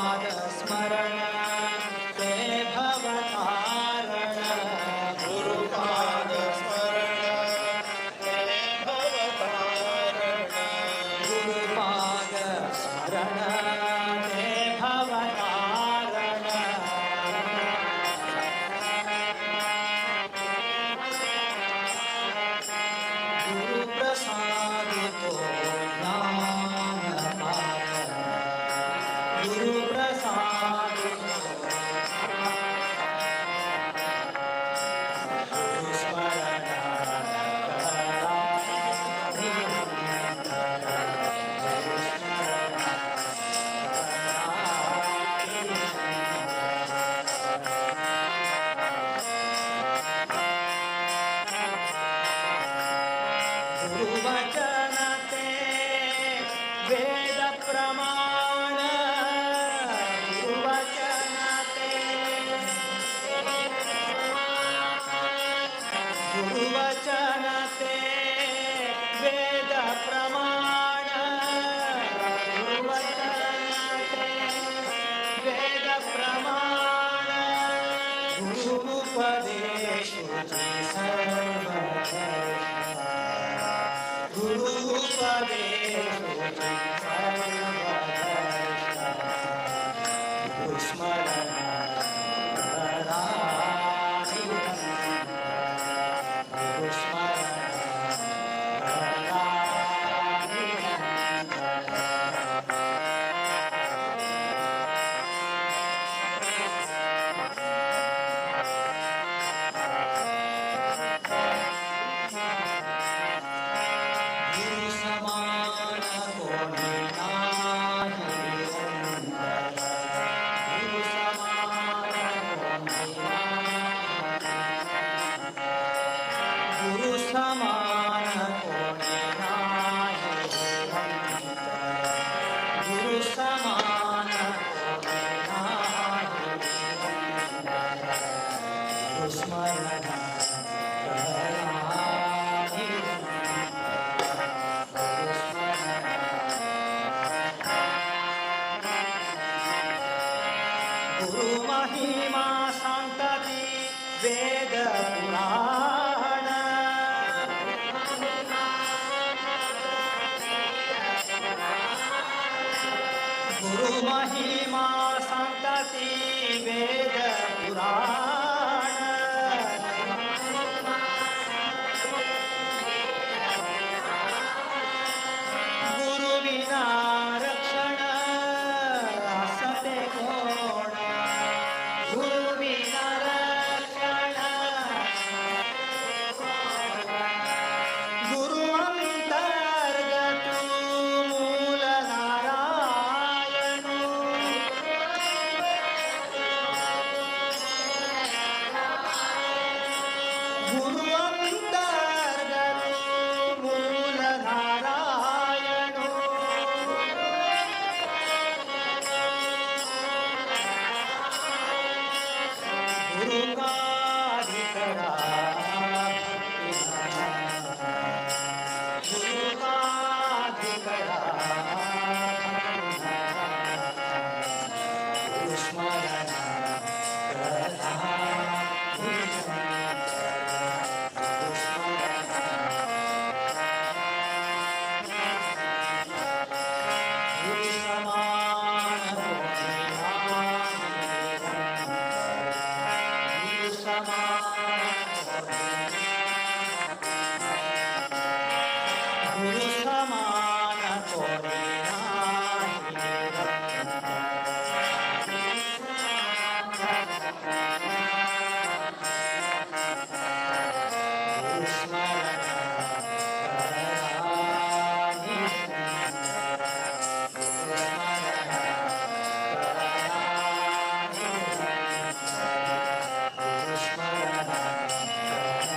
गुरुपाद स्मरण ते भवतारण गुरुपाद स्मरण ते भवतारण गुरुपाद स्मरण ते भवतारण गुरुप्रसाद तो ज्ञान पाय गुरुप्रसाद गुरुस्मरण करा निरंतर गुरुस्मरण करा निरंतर. गुरुवचन ते वेद प्रमाण गुरुवचन ते गुरुवचन ते वेद प्रमाण गुरुवचन ते वेद प्रमाण गुरुपदेशुची सर्व गुरुपदेशुची सर्व गुरुस्मरण करा निरंतर गुरुस्मरण करा निरंतर. गुरु समान कोणी नाही निरंतर गुरु समान कोणी नाही गुरु समान कोणी नाही निरंतर गुरु समान कोणी नाही निरंतर गुरुस्मरण करा निरंतर गुरुस्मरण गुरु महिमा सांगती वेद पुराण गुरु महिमा सांगती वेद पुराण गुरु विना रक्षण असते कोण गुरु विना रक्षण गुरु अंतर्गत मूल नारायण गुरु अंतर्गत मूल नारायण गुरु काधिकरा गुरु काधिकरा गुरुस्मरण करा निरंतर गुरुस्मरण गुरु समान कोणी नाही निरंतर गुरु समान गुरु समान कोणी नाही निरंतर गुरुस्मरण करा निरंतर गुरुस्मरण करा निरंतर गुरुस्मरण करा.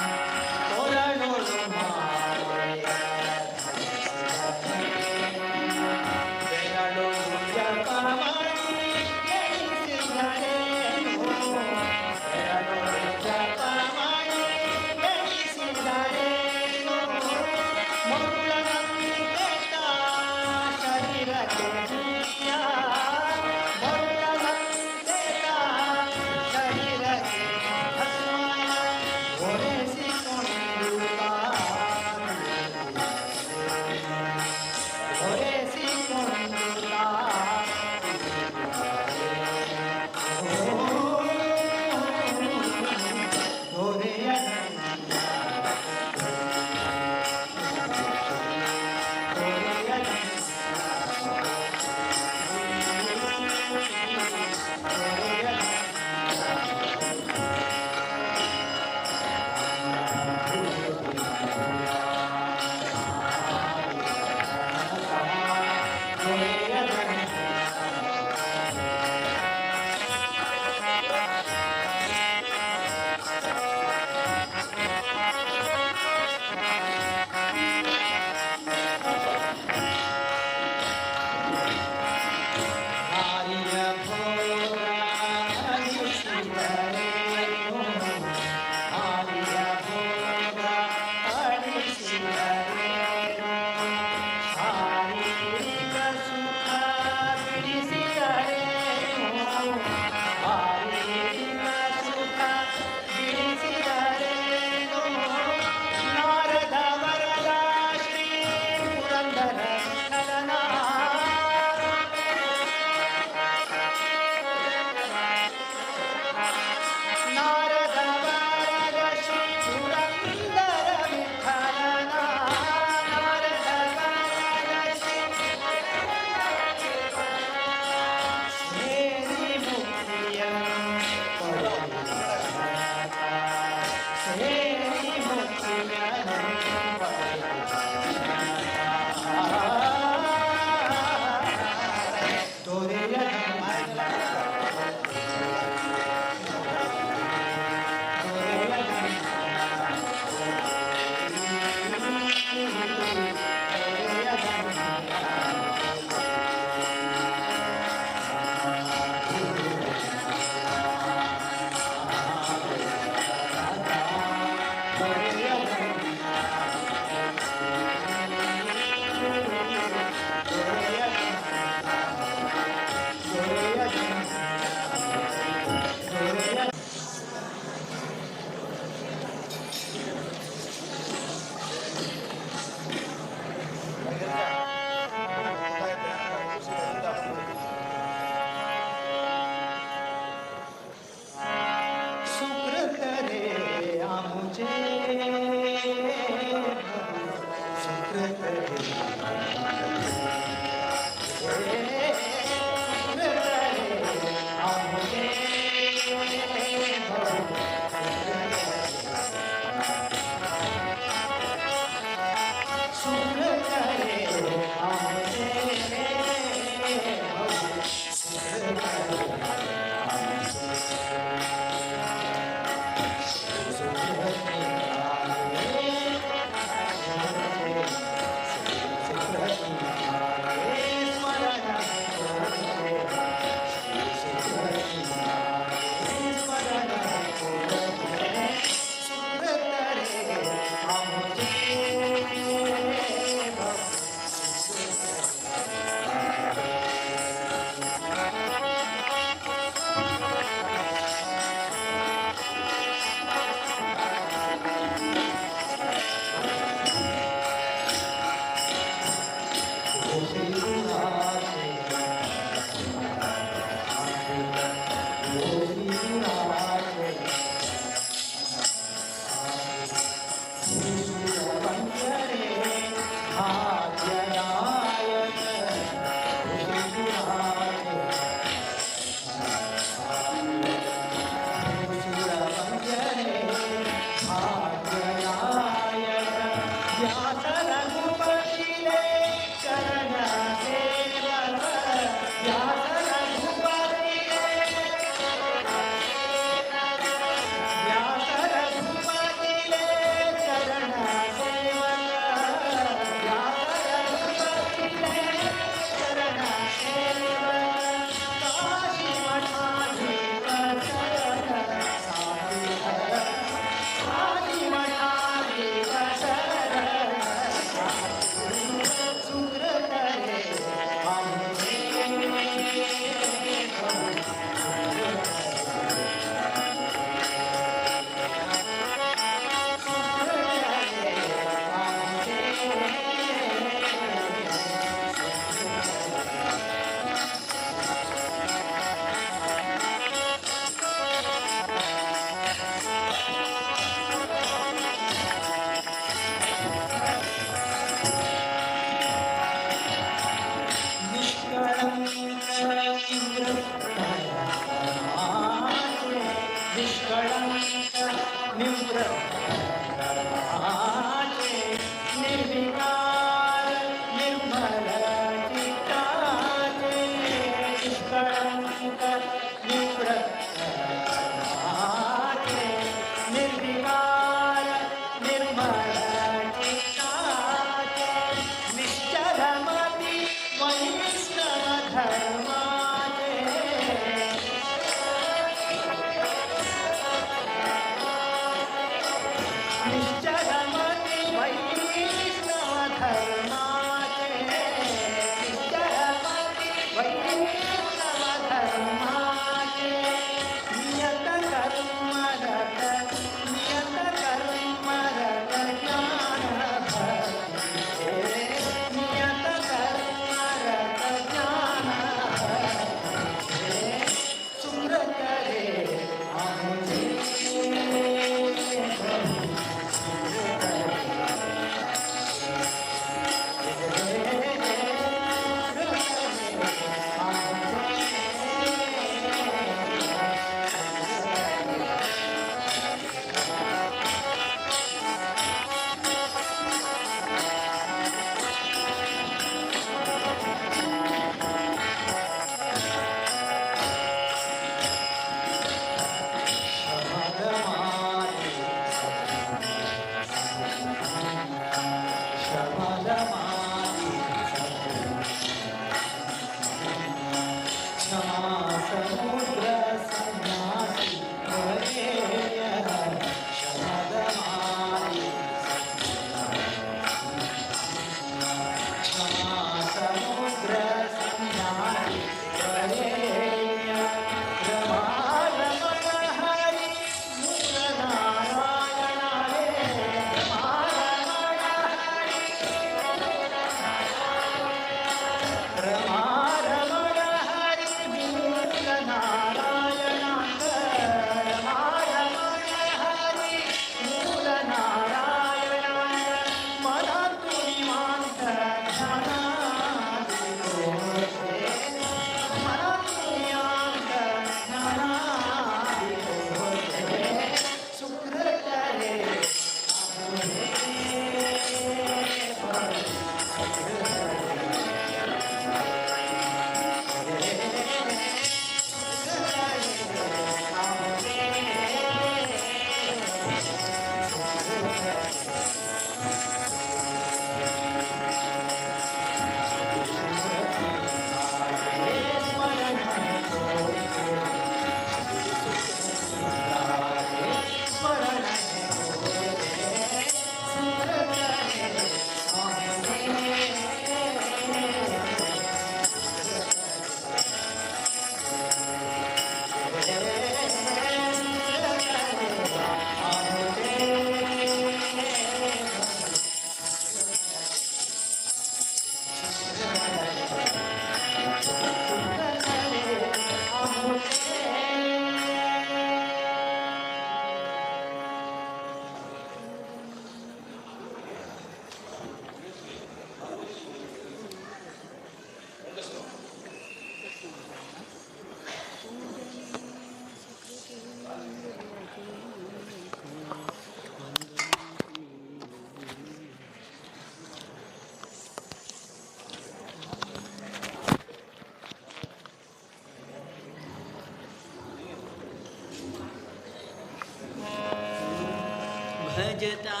भजता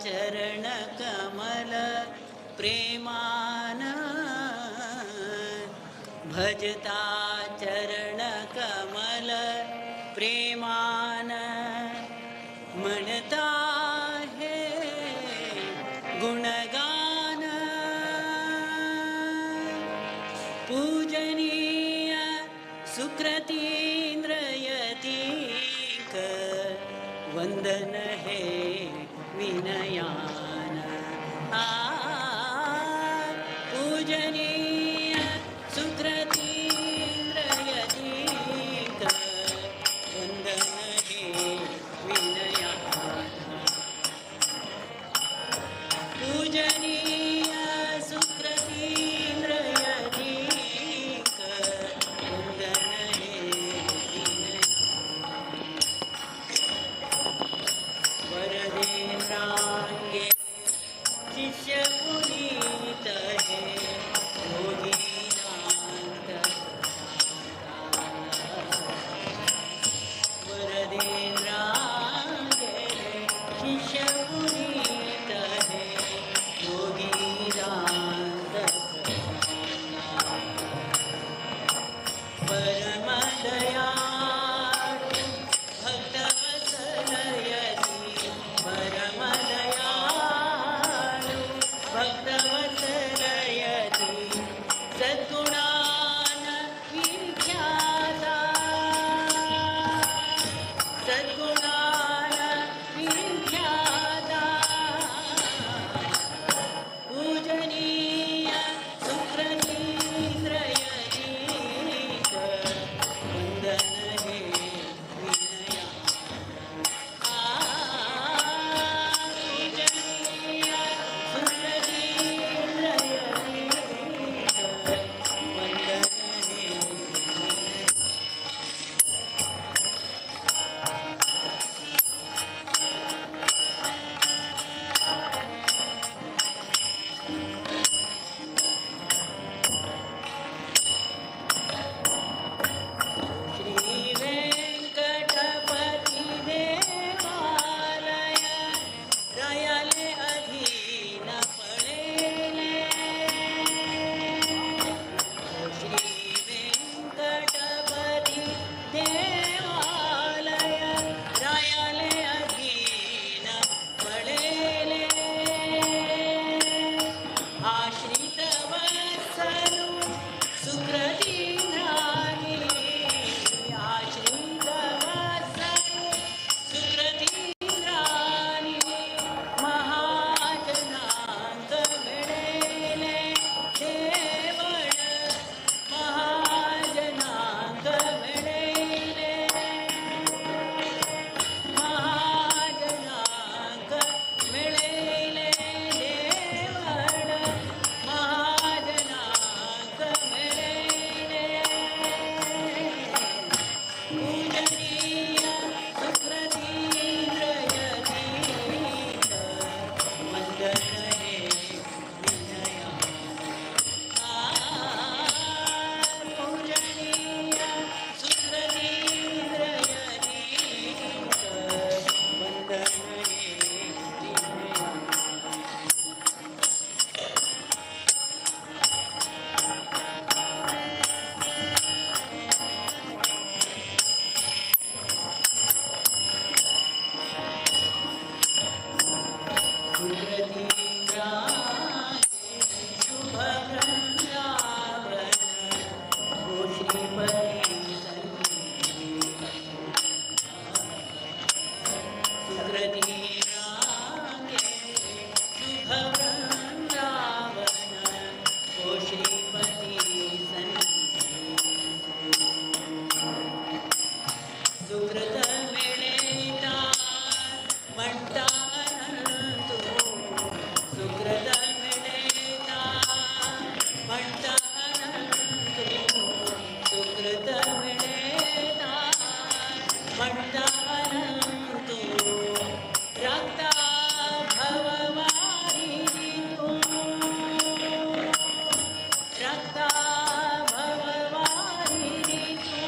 चरण कमल प्रेमान भजता चरण कमल प्रेमान म्हणता हे गुणगान पूजनीय सुकृतीन्द्रयतीक वंदन हे विनयान आ पूजनीय सुकृतीन्द्रयतीक वंदन हे विनयान पूजनीय सुकृतीन्द्रयतीक वंदन हे विनयान वरदेन्द्रांगे शिष्य पुनीत हे योगीनाथ वरदेन्द्रांगे शिष्य पुनीत हे योगीनाथ परम दयाळु भक्तवत्सलयति परम दयाळु भक्तवत्सलयति सद्गुणान विख्याता सद्गुणान विख्याता पूजनीय सुकृतीन्द्रयतीक वंदन हे विनया पूजनीय सुकृतीन्द्रयतीक वंदन हे विनया. श्री वेंकटपती देवालय रायाले अधीन पडेले श्री वेंकटपती देवालय रायाले अधीन पडेले आश्रित वत्सलु सुकृतीन्द्राणि आश्रित वत्सलु सुकृतीन्द्राणि महाजनांक मिळेले देवळ महाजनांक मिळेले महाजनांक मिळेले देवळ महाजनांक मिळेले पूजनीय सुकृतीन्द्रयतीक वंदन हे विनया पूजनीय सुकृतीन्द्रयतीक वंदन हे विनया. सुकृतीन्द्राणि शुभ वृंदावन हो श्रीपती सुकृतीन्द्राणि शुभ वृंदावन हो श्रीपती सुकृत मिळेता म्हणता अनंतु सुकृत मिळेता म्हणता अनंतु सुकृत मिळेता म्हणता अनंतु राखता भववारी तू राखता भववारी तू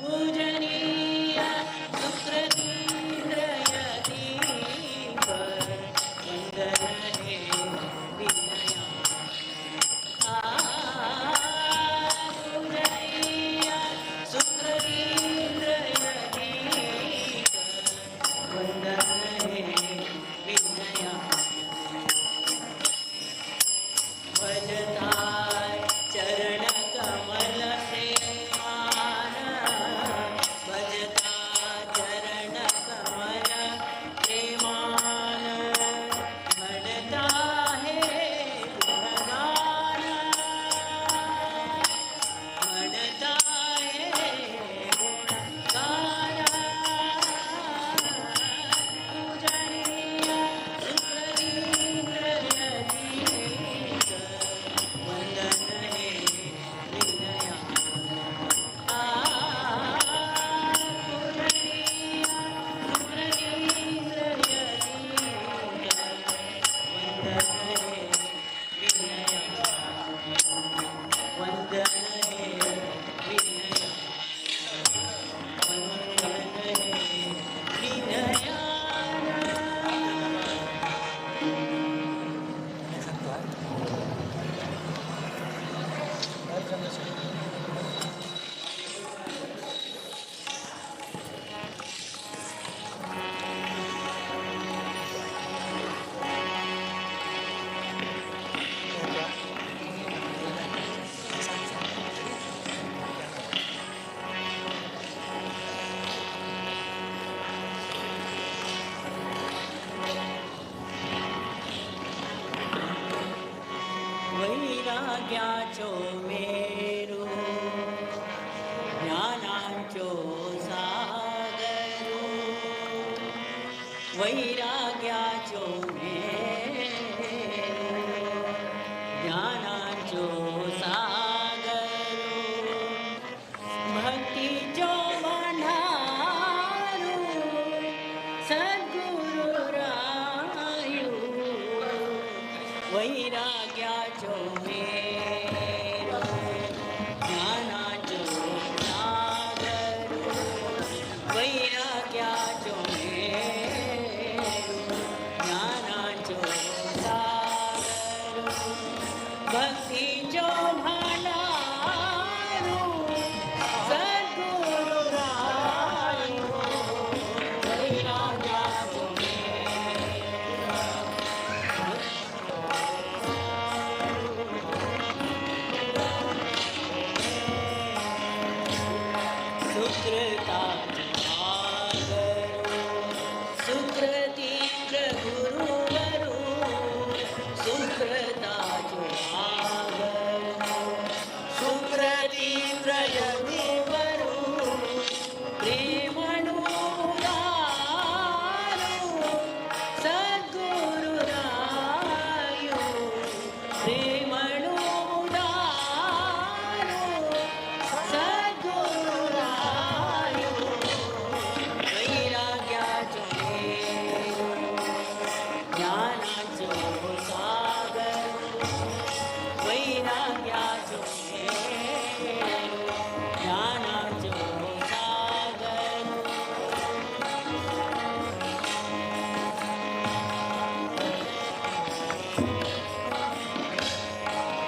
पूजनीय सुकृतीन्द्रयतीक वैराग्याचो मेरू ज्ञानाचो सागरू वैराग्याचो मेरू ज्ञानाचो सागरू भक्तीचो भांडारू सद्गुरु रायू वैराग्याचो मेरू ज्ञानाचो सागरू वैराग्याचो मेरू ज्ञानाचो सागरू भक्तीचो भांडारू सद्गुरु रायू वैराग्याचो सुकृताचो सागरू सुकृती प्रभुरुवरू सुकृताचो सागरू सुकृती प्रभुरुवरू प्रेमणुदारू सद्गुरु रायो प्रेमणुदारू सद्गुरु रायो वैराग्याचो मेरू ज्ञानाचो सागर वैराग्याचो मेरू ज्ञानाचो सागर.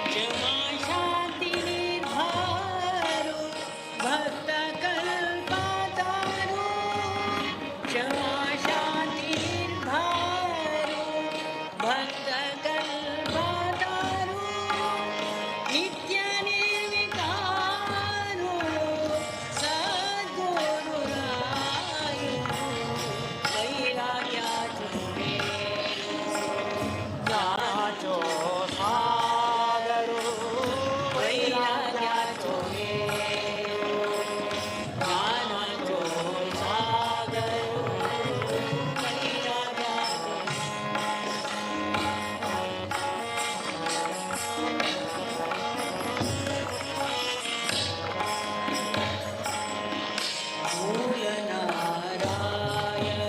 क्षमा शांती निर्भरू भक्त कल्पतरू क्षमा शांती निर्भरू भक्त कल्पतरू नित्य निर्विकारू सद्गुरु रायू वैराग्याचो मेरू ज्ञानाचो सागरू वैराग्याचो मेरू ज्ञानाचो सागरू वैराग्याचो. मूल नारायण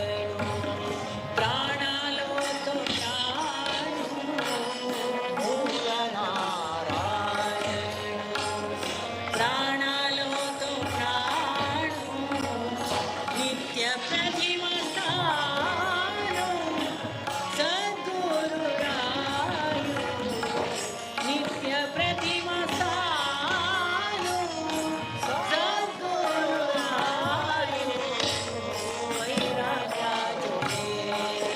प्राणालो तो प्राणु मूल नारायण प्राणालो तो प्राणु नित्य प्रतिमा स्थानु सद्गुरु रायु नित्य प्रतिमा स्थानु सद्गुरु रायु वैराग्याचो मेरू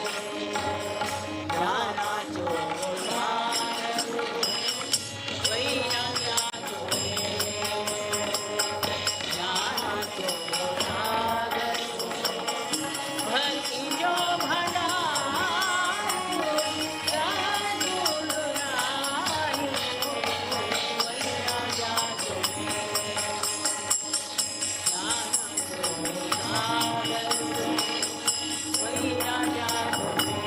ज्ञानाचो सागरू वैराग्याचो मेरू ज्ञानाचो सागरू भक्तीचो भांडारू सद्गुरु रायू वैराग्याचो मेरू ज्ञानाचो सागरू वैराग्याचो मेरू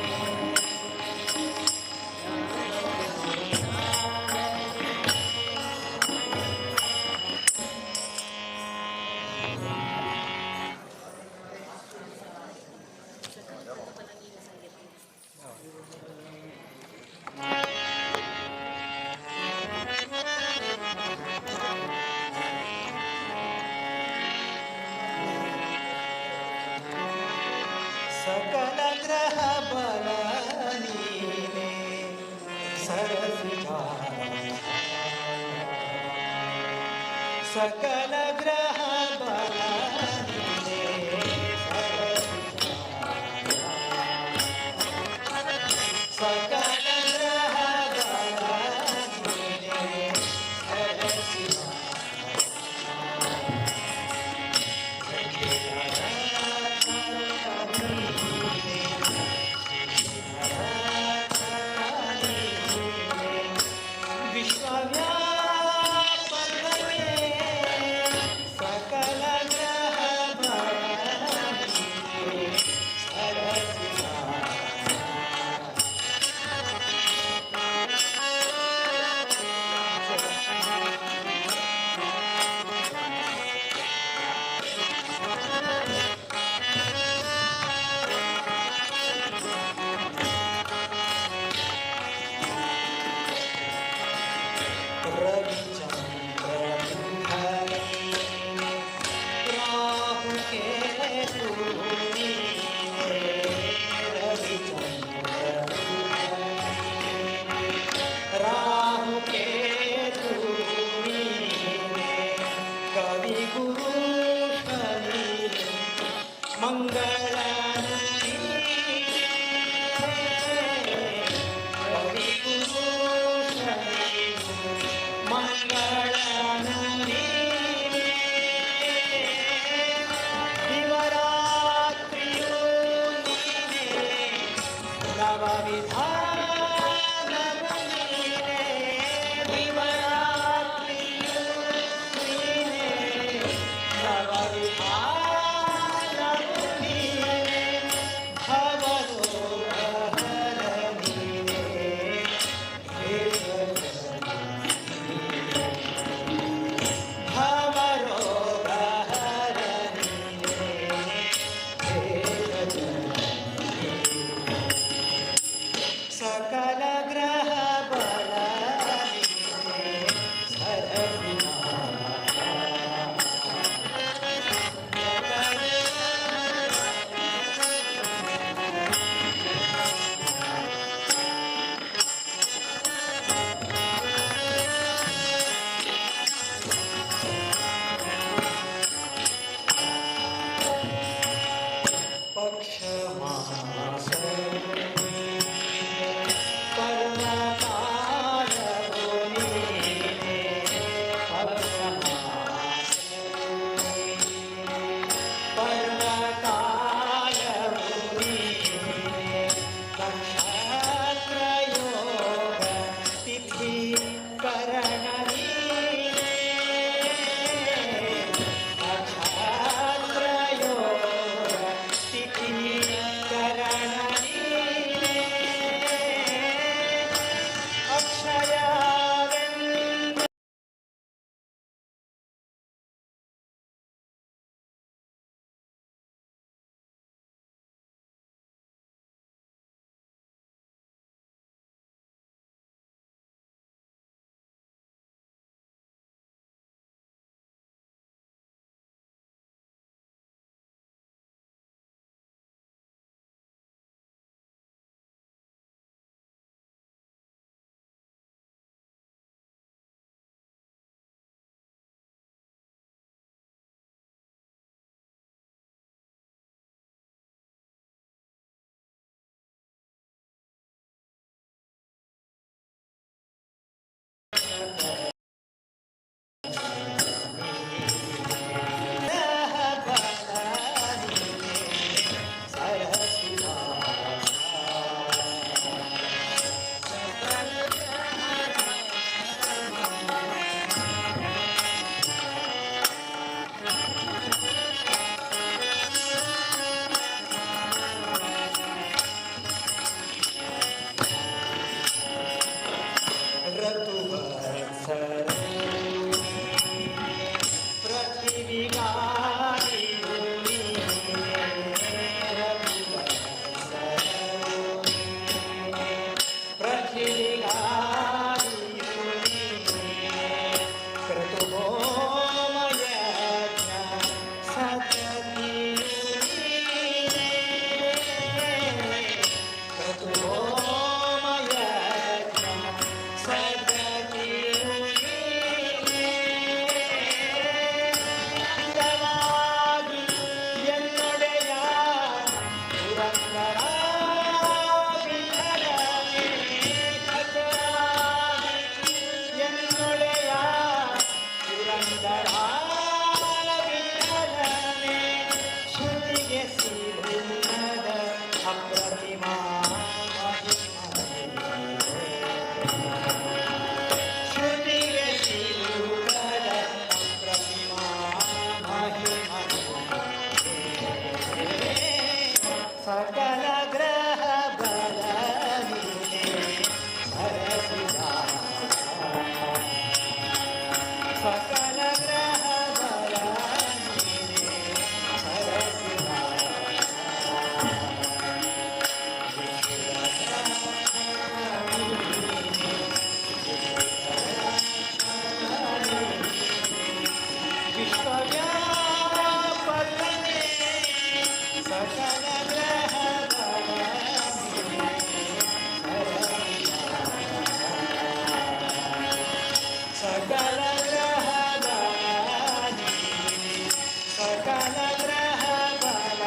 सकल ग्रह बलनीने सरसिजा सकल ग्रह बलनीने सरसिजा सकल ग्रह बलनीने सरसिजा. विश्वव्यापी. ಮಂಗಳ ಮಂಗಳ ದಿವರಾತ್ರಿಯೂ ನೀನೇ ನವವಿಧಾನವು ನೀನೇ ದಿವರಾತ್ರಿಯೂ ನೀನೇ ನವವಿಧಾನವು ನೀನೇ ಭವರೋಗಹರ ನೀನೇ ಭವರೋಗಹರ ನೀನೇ ಸಕಲ ಗ್ರಹ ಬಲ ಅಕ್ಷಯವೆಂದು ಸಕಲ ಗ್ರಹ ಬಲ ನೀನೆ ಸಕಲ ಗ್ರಹ ಬಲ ನೀನೆ ಸರಸಿದ ವಿಶ್ವವ್ಯಾಪಕನೇ ಸಕಲ ಗ್ರಹ ಬಲ ಸಕಲ ಗ್ರಹ ಬಲ ಸಕಲ ಗ್ರಹ ಬಲ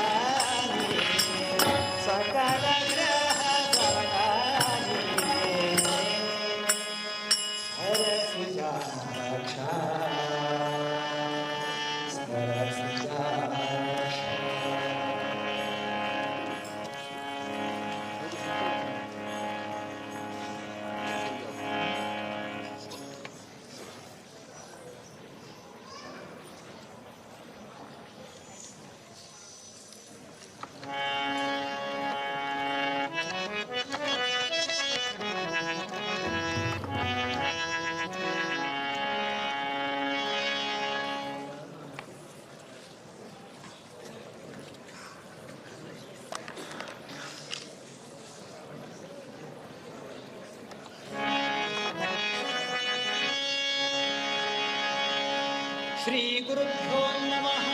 ಶ್ರೀ ಗುರುಭ್ಯೋ ನಮಃ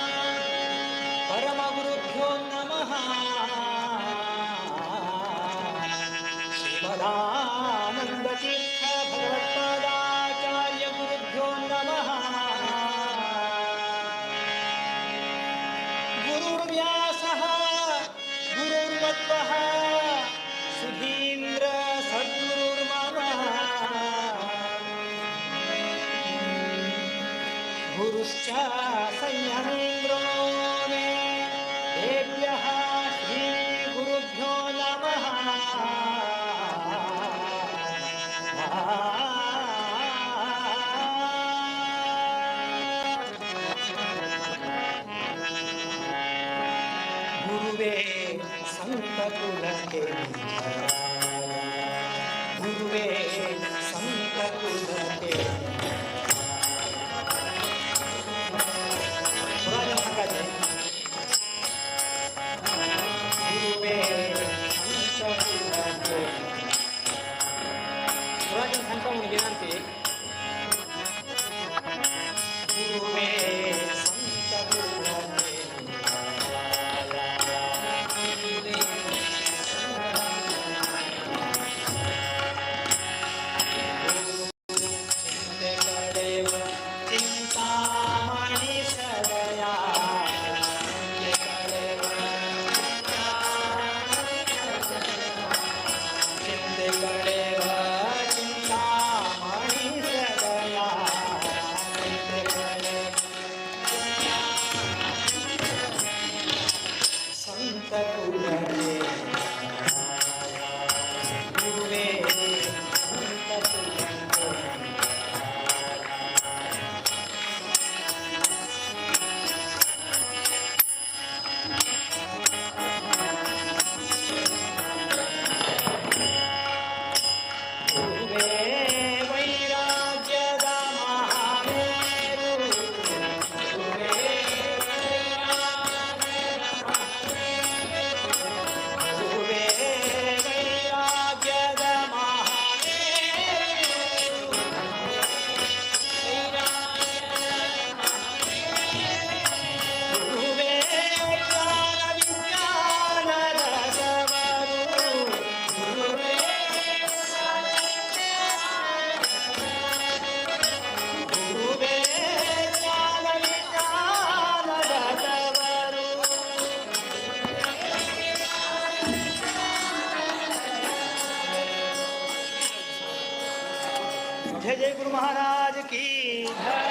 ಪರಮಗುರುಭ್ಯೋ ನಮಃ ಶ್ರೀಮದಾನಂದತೀರ್ಥ ಭಗವತ್ಪಾದಾಚಾರ್ಯ ಗುರುಭ್ಯೋ ನಮಃ. ಗುರುರ್ವ್ಯಾಸಃ ಗುರುರ್ಮಧ್ವಃ ಸುಧೀಂದ್ರ ಸದ್ಗುರುರ್ಮಮ ಗುರುಶ್ಚ ಸಂಯಮೇಂದ್ರೋ ಮೇ ದೇವ್ಯಃ ಶ್ರೀ ಗುರುಭ್ಯೋ ನಮಃ. ಗುರುವೇ ಸಂತಕುಲಕ್ಕೆ ಗುರುವೇ ಸಂತಕುಲಕ್ಕೆ ಗುರುವೇ ಸಂತಕುಲಕ್ಕೆ सांगता म्हणून विनंती. गुरुवे संत गुरुवे चिंतेकडेव चिंतामणी सदया चिंतेकडेव चिंतामणी सदया चिंतेकडेव संत कुलके गुरुवे संत कुलके. ಗುರುವೇ ವೈರಾಗ್ಯದ ಮಹಾಮೇರು ಗುರುವೇ ಗುರುವೇ ವೈರಾಗ್ಯದ ಮಹಾಮೇರು ಗುರುವೇ ಜ್ಞಾನ ವಿಜ್ಞಾನದ ಸವರು ಗುರುವೇ ಗುರುವೇ ಜ್ಞಾನ ವಿಜ್ಞಾನದ ಸವರು. जय जय गुरु महाराज की जय.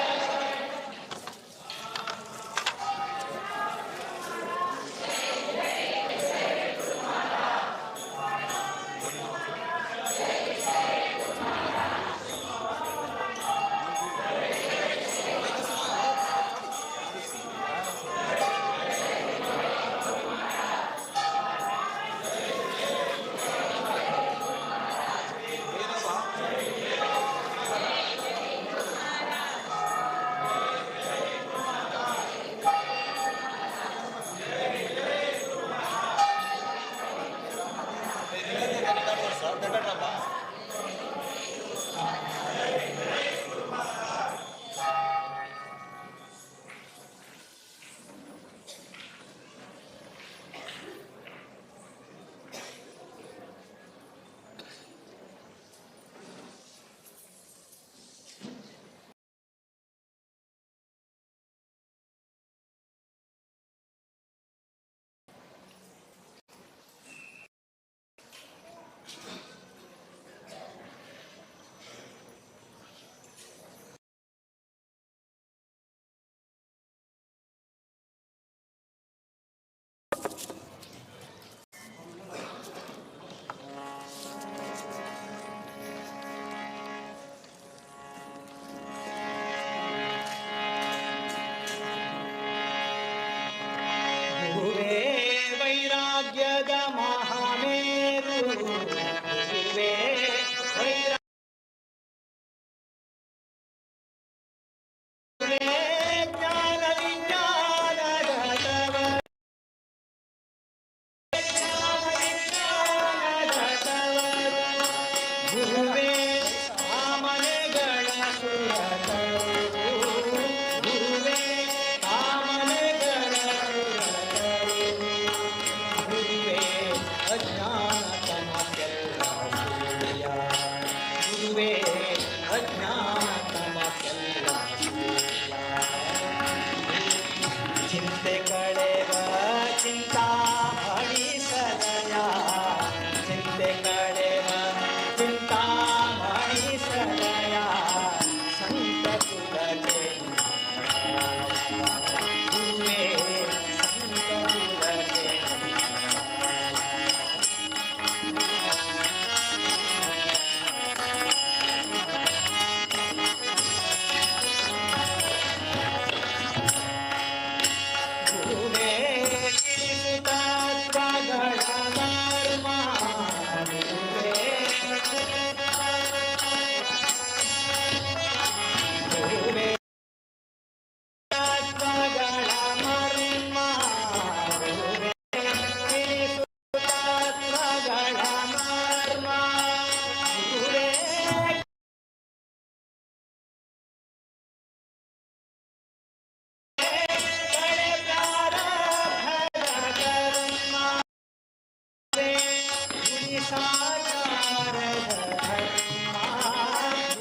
साचार धर्मा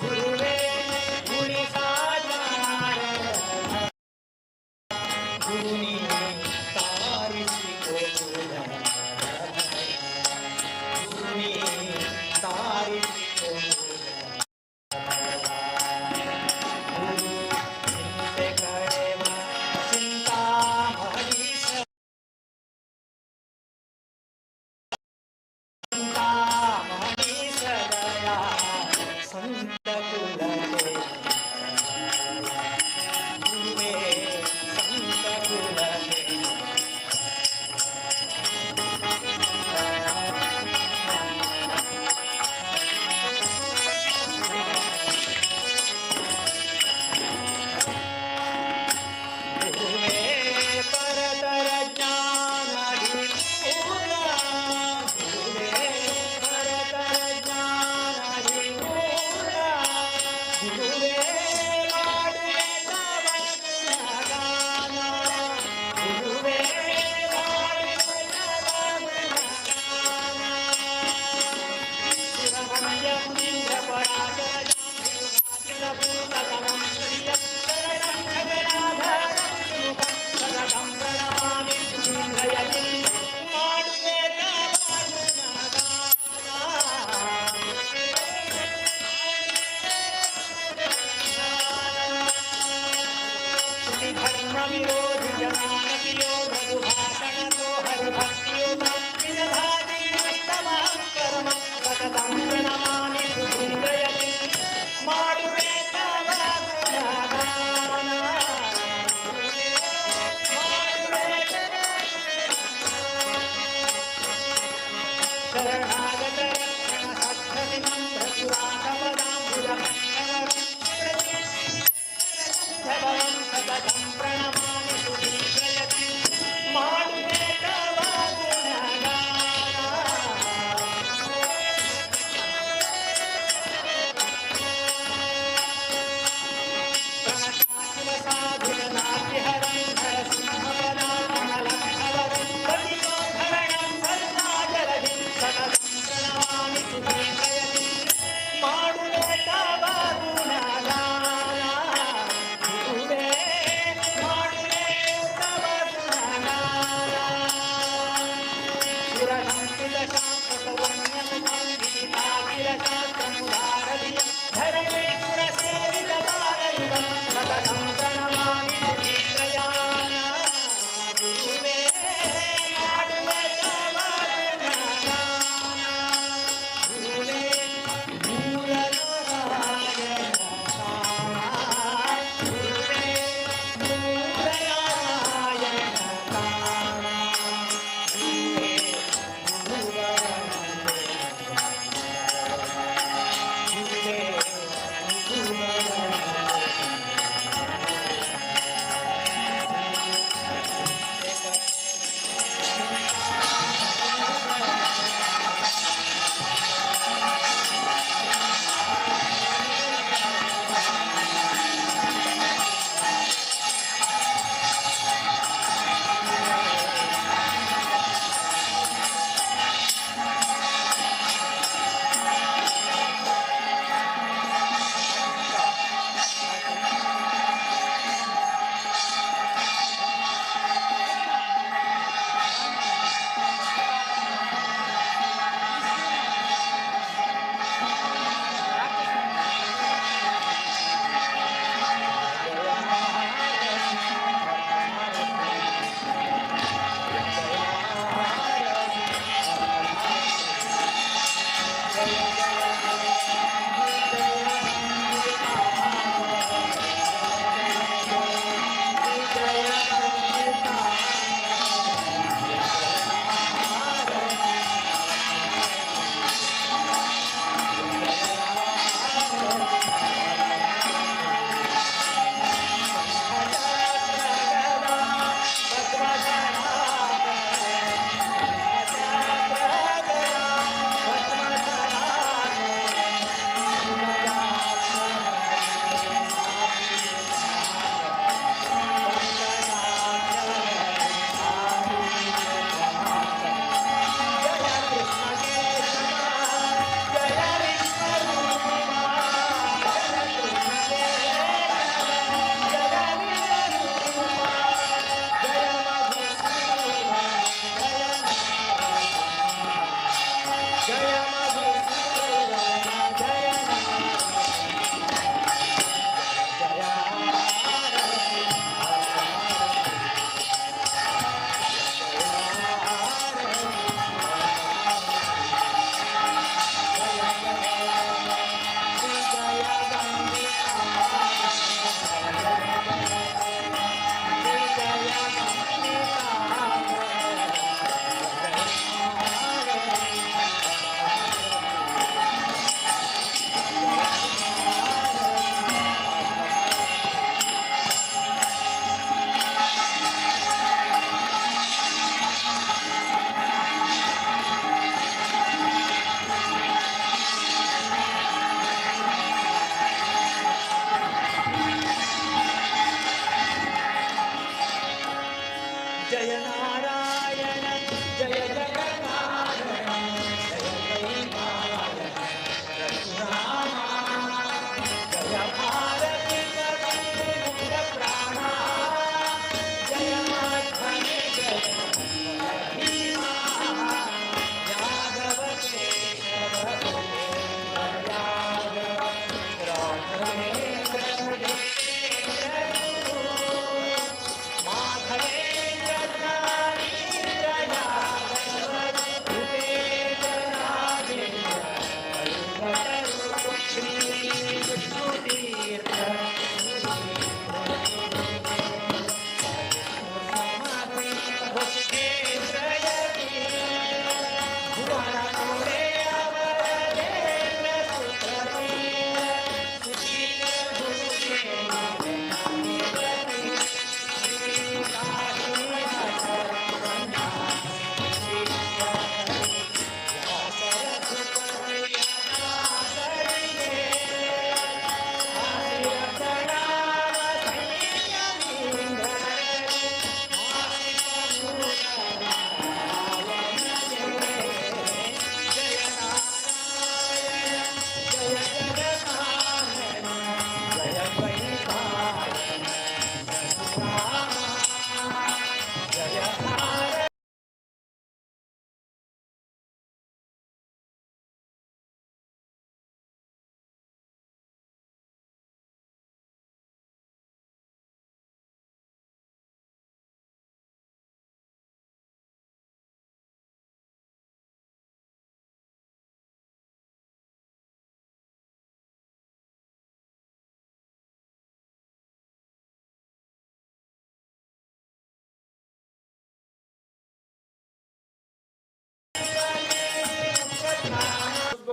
गुरुवे गुणी साचार धर्मा गुरुनी तारिसी कोला गुरुनी तारिसी कोला गुरु चिंते कळेवा चिंता भरी चिंतामणी सदया संत कुलते गुरुवे संत कुलते गुरुवे परतर ज्ञानाधिपूर्ण गुरुवे परतर ज्ञानाधिपूर्ण गुरुवे वाडुवे तव गुणगान गुरुवे वाडुवे तव गुणगान शिवभंज मुनींद्र पराशर जांभुगाचल श्रिय शरणं जगदाधारं सुमुखं सततं प्रणमामि सुनीन्द्रयतिं माडुवे तव गुणगान धर्मविरोधि जनानपियो मधुभाषणतो हरिभक्तियुतं विदधाति नष्टमहं कर्म सततं प्रणमामि सुधीन्द्रयतिं माडुवे तव गुणगान माडुवे शरणागत रक्षण सद्धसिनं प्रसुरातपदाम्बुजमङ्गलम् धवलं सततं प्रणमामि सुधीन्द्रयतिं माडुवे तव गुणगान प्रणताखिलसाधुजनार्तिहरं नरसिंहपदाकमलक्षवरं पतितोद्धरणं करुणाजलधिं सततं प्रणमामि सुधीन्द्रयतिं माडुवे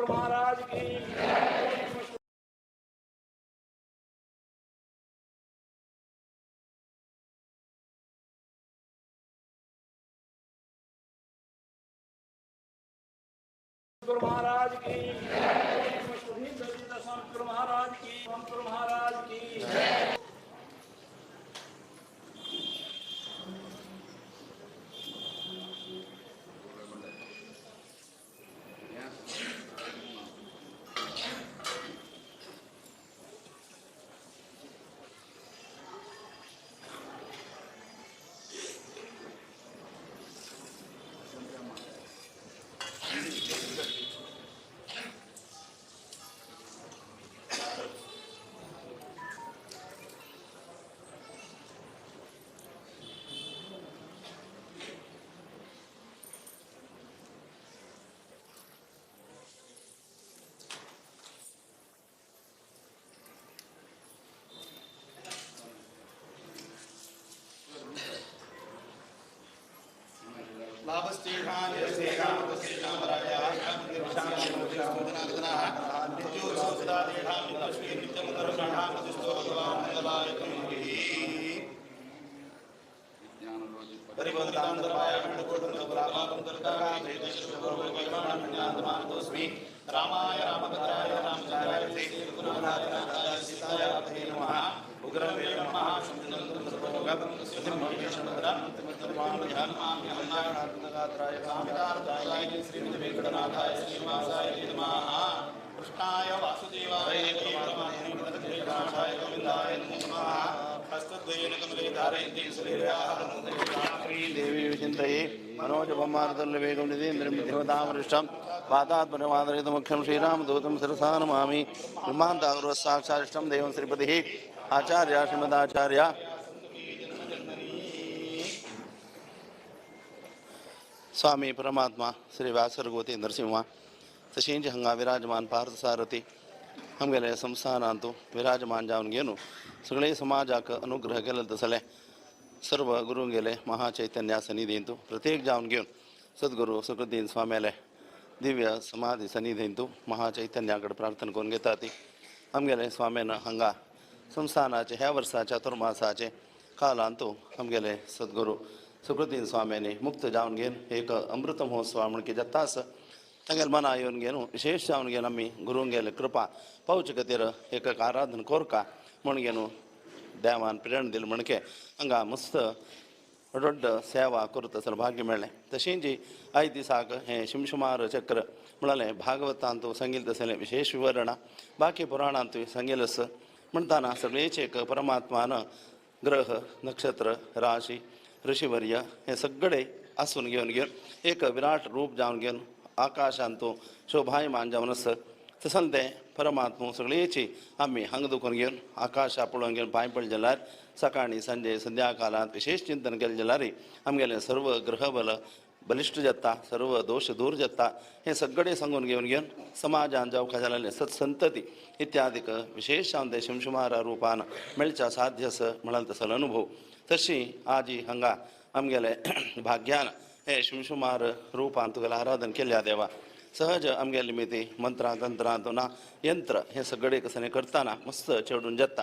गुरु महाराज की। गुरु महाराज की। गुरु महाराज की। गुरु महाराज की। रामाय रामभद्राय रामचंद्राय श्रीरघुनाथाय सीताय पतये नमः। उग्रं नमः श्रीमद्वेंकटनाथाय श्रीनिवासाय नमः। कृष्णाय वासुदेवाय परमात्मने गोविंदाय नमः। हस्तद्वयेन कमले धारयन्ति श्रीराः देवी विचिन्तये मनोजपमार्दल्लवेगं निधेन्द्रं देवतामरिष्टं पातात्मनिवादरितमुख्यं श्रीरामदूतं शिरसा नमामि। ब्रह्मान्तागुरुः देवं श्रीपतिः आचार्य श्रीमदाचार्य स्वामी परमात्मा श्री व्यासरगोती नरसिंह तशेंच हांगा विराजमान पार्थसारथी आमगेले संस्थानांतु विराजमान जावन घेवन सगळे समाजाक अनुग्रह केले तसले सर्व गुरूंगेले महाचैतन्या सन्निधींतु प्रत्येक जावन घेवन सद्गुरू सुखदीन स्वाम्याले दिव्य समाधी सन्निधींतु महाचैतन्याकडे प्रार्थना करून घेता ती आमगेले स्वाम्यान हांगा संस्थानाचे ह्या वर्सा चातुर्मासाचे कालांतु आमगेले सद्गुरू सुकृतीन स्वाम्यानी मुक्त जावन घेवन एक अमृत महोत्सव म्हण की जाता आसा तांगेले मना येवन घेवन विशेष जावन घेवन आमी गुरूंगेले कृपा पावचे खातीर एक आराधन कोरका म्हण घेवन देवान प्रेरणा दिली म्हणके हांगा मस्त व्हड सेवा करता आसतना भाग्य मेळ्ळें। तशेंच आयज दिसाक हें शिमशुमार चक्र म्हळ्यार भागवतांतू सांगिल्लें तसलें विशेष विवरणां बाकी पुराणांतूय सांगिल्लें आसा। म्हणटाना सगळेच एक परमात्मान ग्रह नक्षत्र राशी ऋषिवर्य हे सगळे आसून घेवन घेवन एक विराट रूप जावन घेवन आकाशांतू शोभायमान जावन आसा। तसलें तें परमात्मा सगळेची आमी हांगा दुखून घेवन आकाशा पळोवन घेवन पांय पडले जाल्यार सकाळी सांजे संध्या कालांत विशेष चिंतन केलें जाल्यार आमगेलें सर्व ग्रहबल बलिश्ट जाता, सर्व दोश दूर जाता। हें सगळें सांगून घेवन घेवन समाजान जावं जालें सत्संतती इत्यादीक विशेष जावन तें शिमशुमारा रुपान मेळच्या साध्य आसा म्हळ्यार तसलो अनुभव। तशी आजी हांगा आमगेले भाग्यान हे शिमशुमार रुपान तुगेलें आराधन केल्या देवा सहज आमगेले निमित्ती मंत्रां तंत्रां ना यंत्र हे सगळे कसलें करतना मस्त चेडून जाता।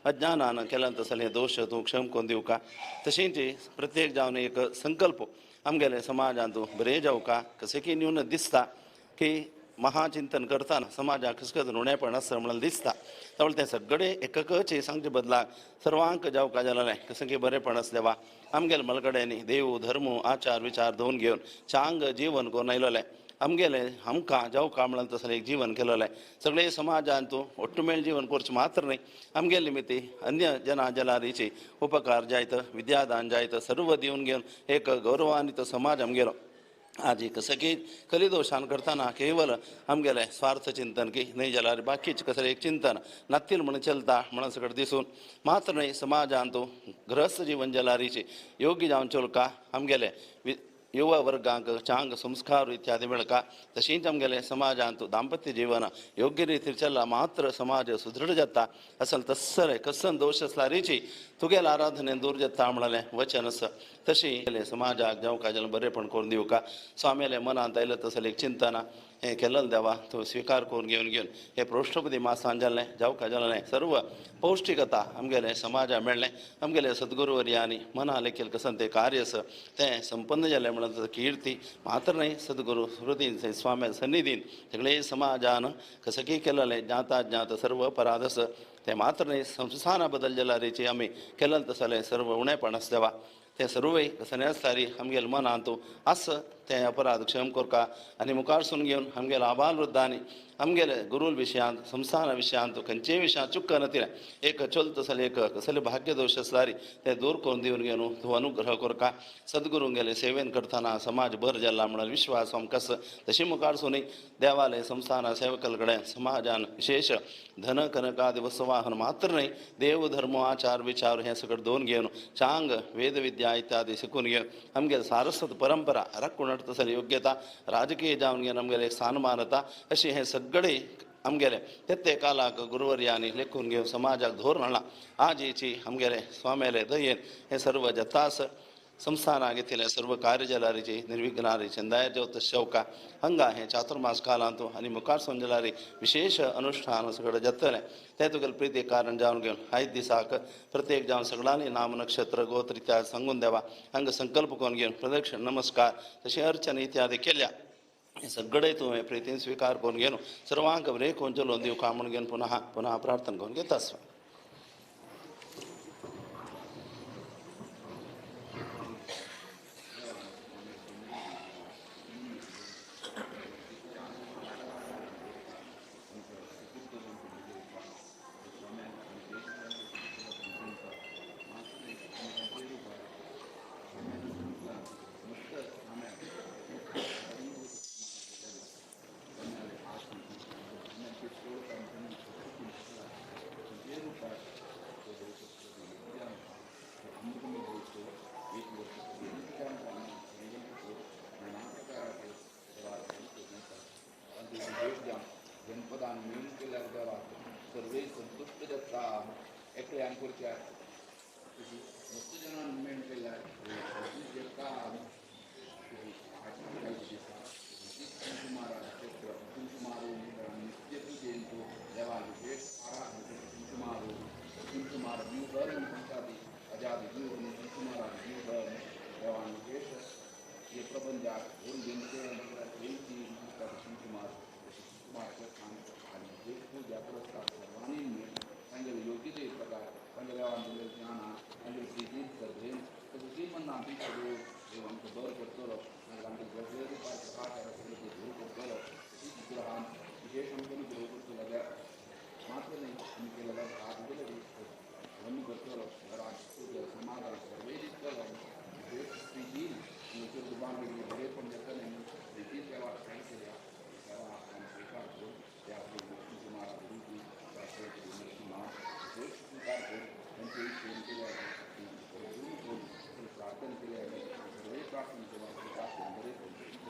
अज्ञानान केल्यान तसले दोश तूं क्षम करून दिवका। तशेंच प्रत्येक जावन एक संकल्प आमगेले समाजांत बरें जावका कशें की न्यून दिसता की महाचिंतन करतना समाजाक कसकस उणेपण आसा म्हणून दिसता त्यामुळे तें सगळे एककच सांगचे बदलाक सर्वांक जावका जालें कशें की बरेंपण आसलें वा आमगेले मलकड्यांनी देव धर्म आचार विचार धुवन घेवन चांग जीवन करून आयलोलें आमगेले आमकां जावका म्हणून तसलें एक जीवन केलोलें सगळे समाजांत ഒട്ടുमेळ जीवन करचें मात्र न्हय आमगेले निमित्ती अन्य जना जलारीची उपकार जायत विद्यादान जायत सर्व दिवन घेवन एक गौरवान्वित समाज आमगेलो। आजी कसं की कलिदोशान करतना केवल आमगेले स्वार्थ चिंतन की न्हय जाल्यार बाकीचें कसलें एक चिंतन नातील म्हणून चलता म्हणून सगळें दिसून मात्र न्हय समाजांत गृहस्थ जीवन जलारीची योग्य जावन चलका आमगेले युवा वर्गांक चांग संस्कार इत्यादी मेळका। तशेंच आमगेले समाजांत दाम्पत्य जीवन योग्य रितीर चल्ला मात्र समाज सुदृढ जाता असल तसले कसन दोश आसल्यारीची तुगेले आराधनेन दूर जाता म्हणलें वचन आसा। तशी समाजाक जावं काजान बरेपण करून दिवका स्वाम्याले मनांत आयलें तसलें एक चिंतना हें केल्लें देवा तो स्विकार करून घेवन घेवन हे प्रोष्ठपदी मासान जालें जावका जालें सर्व पौश्टिकता आमगेलें समाजा मेळ्ळें आमगेले सद्गुरुवर्यांनी मना लेखील कसं तें कार्य आसा तें संपन्न जालें म्हणून कीर्ती मात्र न्हय सद्गुरू स्मृतीन स्वाम्या सन्निधीन सगळे समाजान कसकी केलें ज्ञाता ज्ञात सर्व अपराध आसा तें मात्र न्हय संस्थाना बदल जाल्यारीची आमी केलें तसलें सर्व उणेपण आसा देवा तें सर्वय कसलें आसतारी आमगेले मनांत आसा तें अपराध क्षम करका आनी मुखारसून घेवन आमगेले आबाल वृद्धांनी आमगेले गुरूल विशयांत संस्थाना विशयांत खंयचेय विशयांत चुक्क नतिलें एक चलत तसलें एक कसलें भाग्यदोश आसल्यार तें दूर करून दिवन घेवन तूं अनुग्रह करका सद्गुरूंगेले सेवेन करतना समाज बर जाला म्हणून विश्वास आमकां आसा तशी मुखारसूनय देवालय संस्थाना सेवकल कडेन समाजान विशेष धन कनकादि वस्तुवाहन मात्र न्हय देव धर्म आचार विचार हें सगळें दोन घेवन चांग वेदविद्या इत्यादी शिकून घेवन आमगेले सारस्वत परंपरा राखून तसली योग्यता राजकीय जावन घेवन आमगेले स्थानमानता अशी हें सगळें आमगेले ते कालाक गुरुवर्यांनी लेखून घेवन समाजाक धोरण हाडलां आजीची आमगेले स्वाम्याले दयेन हें सर्व जतास संस्थाना घेतिल्लें सर्व कार्यजलारीची निर्विघ्नारी चंदाय ज्योत शौका हांगा हें चातुर्मास कालांत आनी मुखार जाल्यार विशेष अनुष्ठान सगळें जातलें तें तुगेलें प्रिती कारण जावन घेवन आयज दिसाक प्रत्येक जावन सगळ्यांनी नाम नक्षत्र गोत्र इत्यादी सांगून देवा हांगा संकल्प करून घेवन प्रदक्षिण नमस्कार तशें अर्चन इत्यादी केल्या हें सगळें तुवें प्रितीन स्विकार करून घेवन सर्वांक बरें करून चलोवन दिवका म्हूण घेवन पुनः पुनः प्रार्थना करून घेता स्वामी. जनपदान मेळून केल्यार देवाक सर्वे संतुश्ट जाता एकल्यान करच्या तशी मस्त जणान मेळ केल्यार जाता नित्य पूजेंतु देवा विशेष आराधना कुंकुमारो कुंकुमार व्यूह पंचादि अजादि व्यूह कुंकुमार व्यूह देवान विशेष हे प्रबंधाक दोन कुंकुमार आनी पूजा पुरस्कार सर्वांनी मेळ तांगेले योग्यते प्रकार तांगेले देवान दिल्लें ज्ञान तांगेले प्रितीन श्रद्धेन तशें मनान देव आमकां बरो करतलो मागीर आमकां वेगळे रुपार प्रकार सगळें दूर करतलो तशीच ग्रहान विशेष आमकां अनुग्रह करतलो जाल्यार मात्र न्हय आमी केलें जाल्यार हात गेले धर्म करतलो घरांत समाजान सर्वय दिसतलो विशेष प्रितीन दुबान बरेपण जातलें प्रितीन देवाक thank केल्या सेवा आमी स्विकार करून त्या कुमार विशेष स्विकार करून तांचे सेवन केल्या प्रार्थना केल्या सर्वय प्रार्थना केल्या स्विकार करून बरें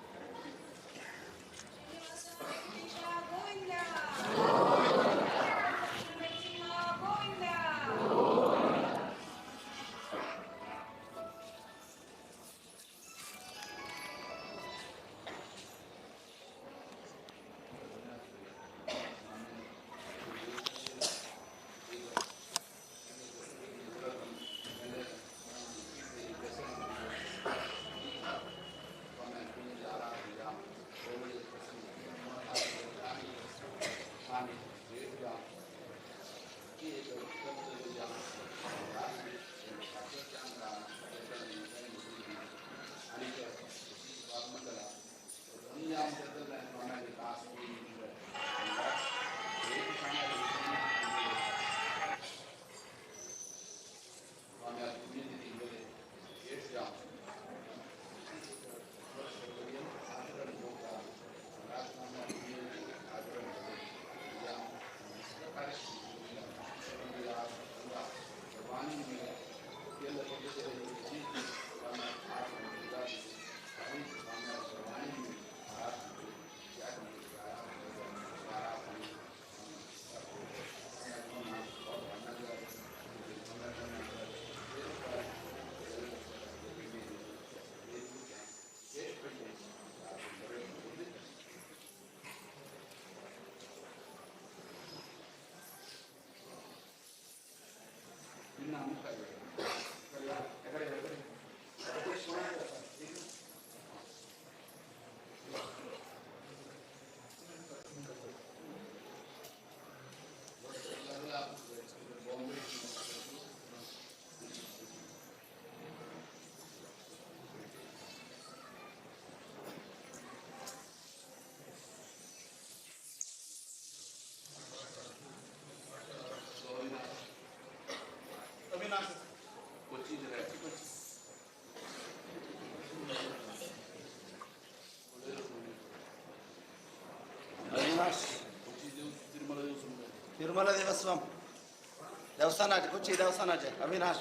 तिरुमला देवस्वम देवस्थानाचे, कोची देवस्थानाचे अविनाश.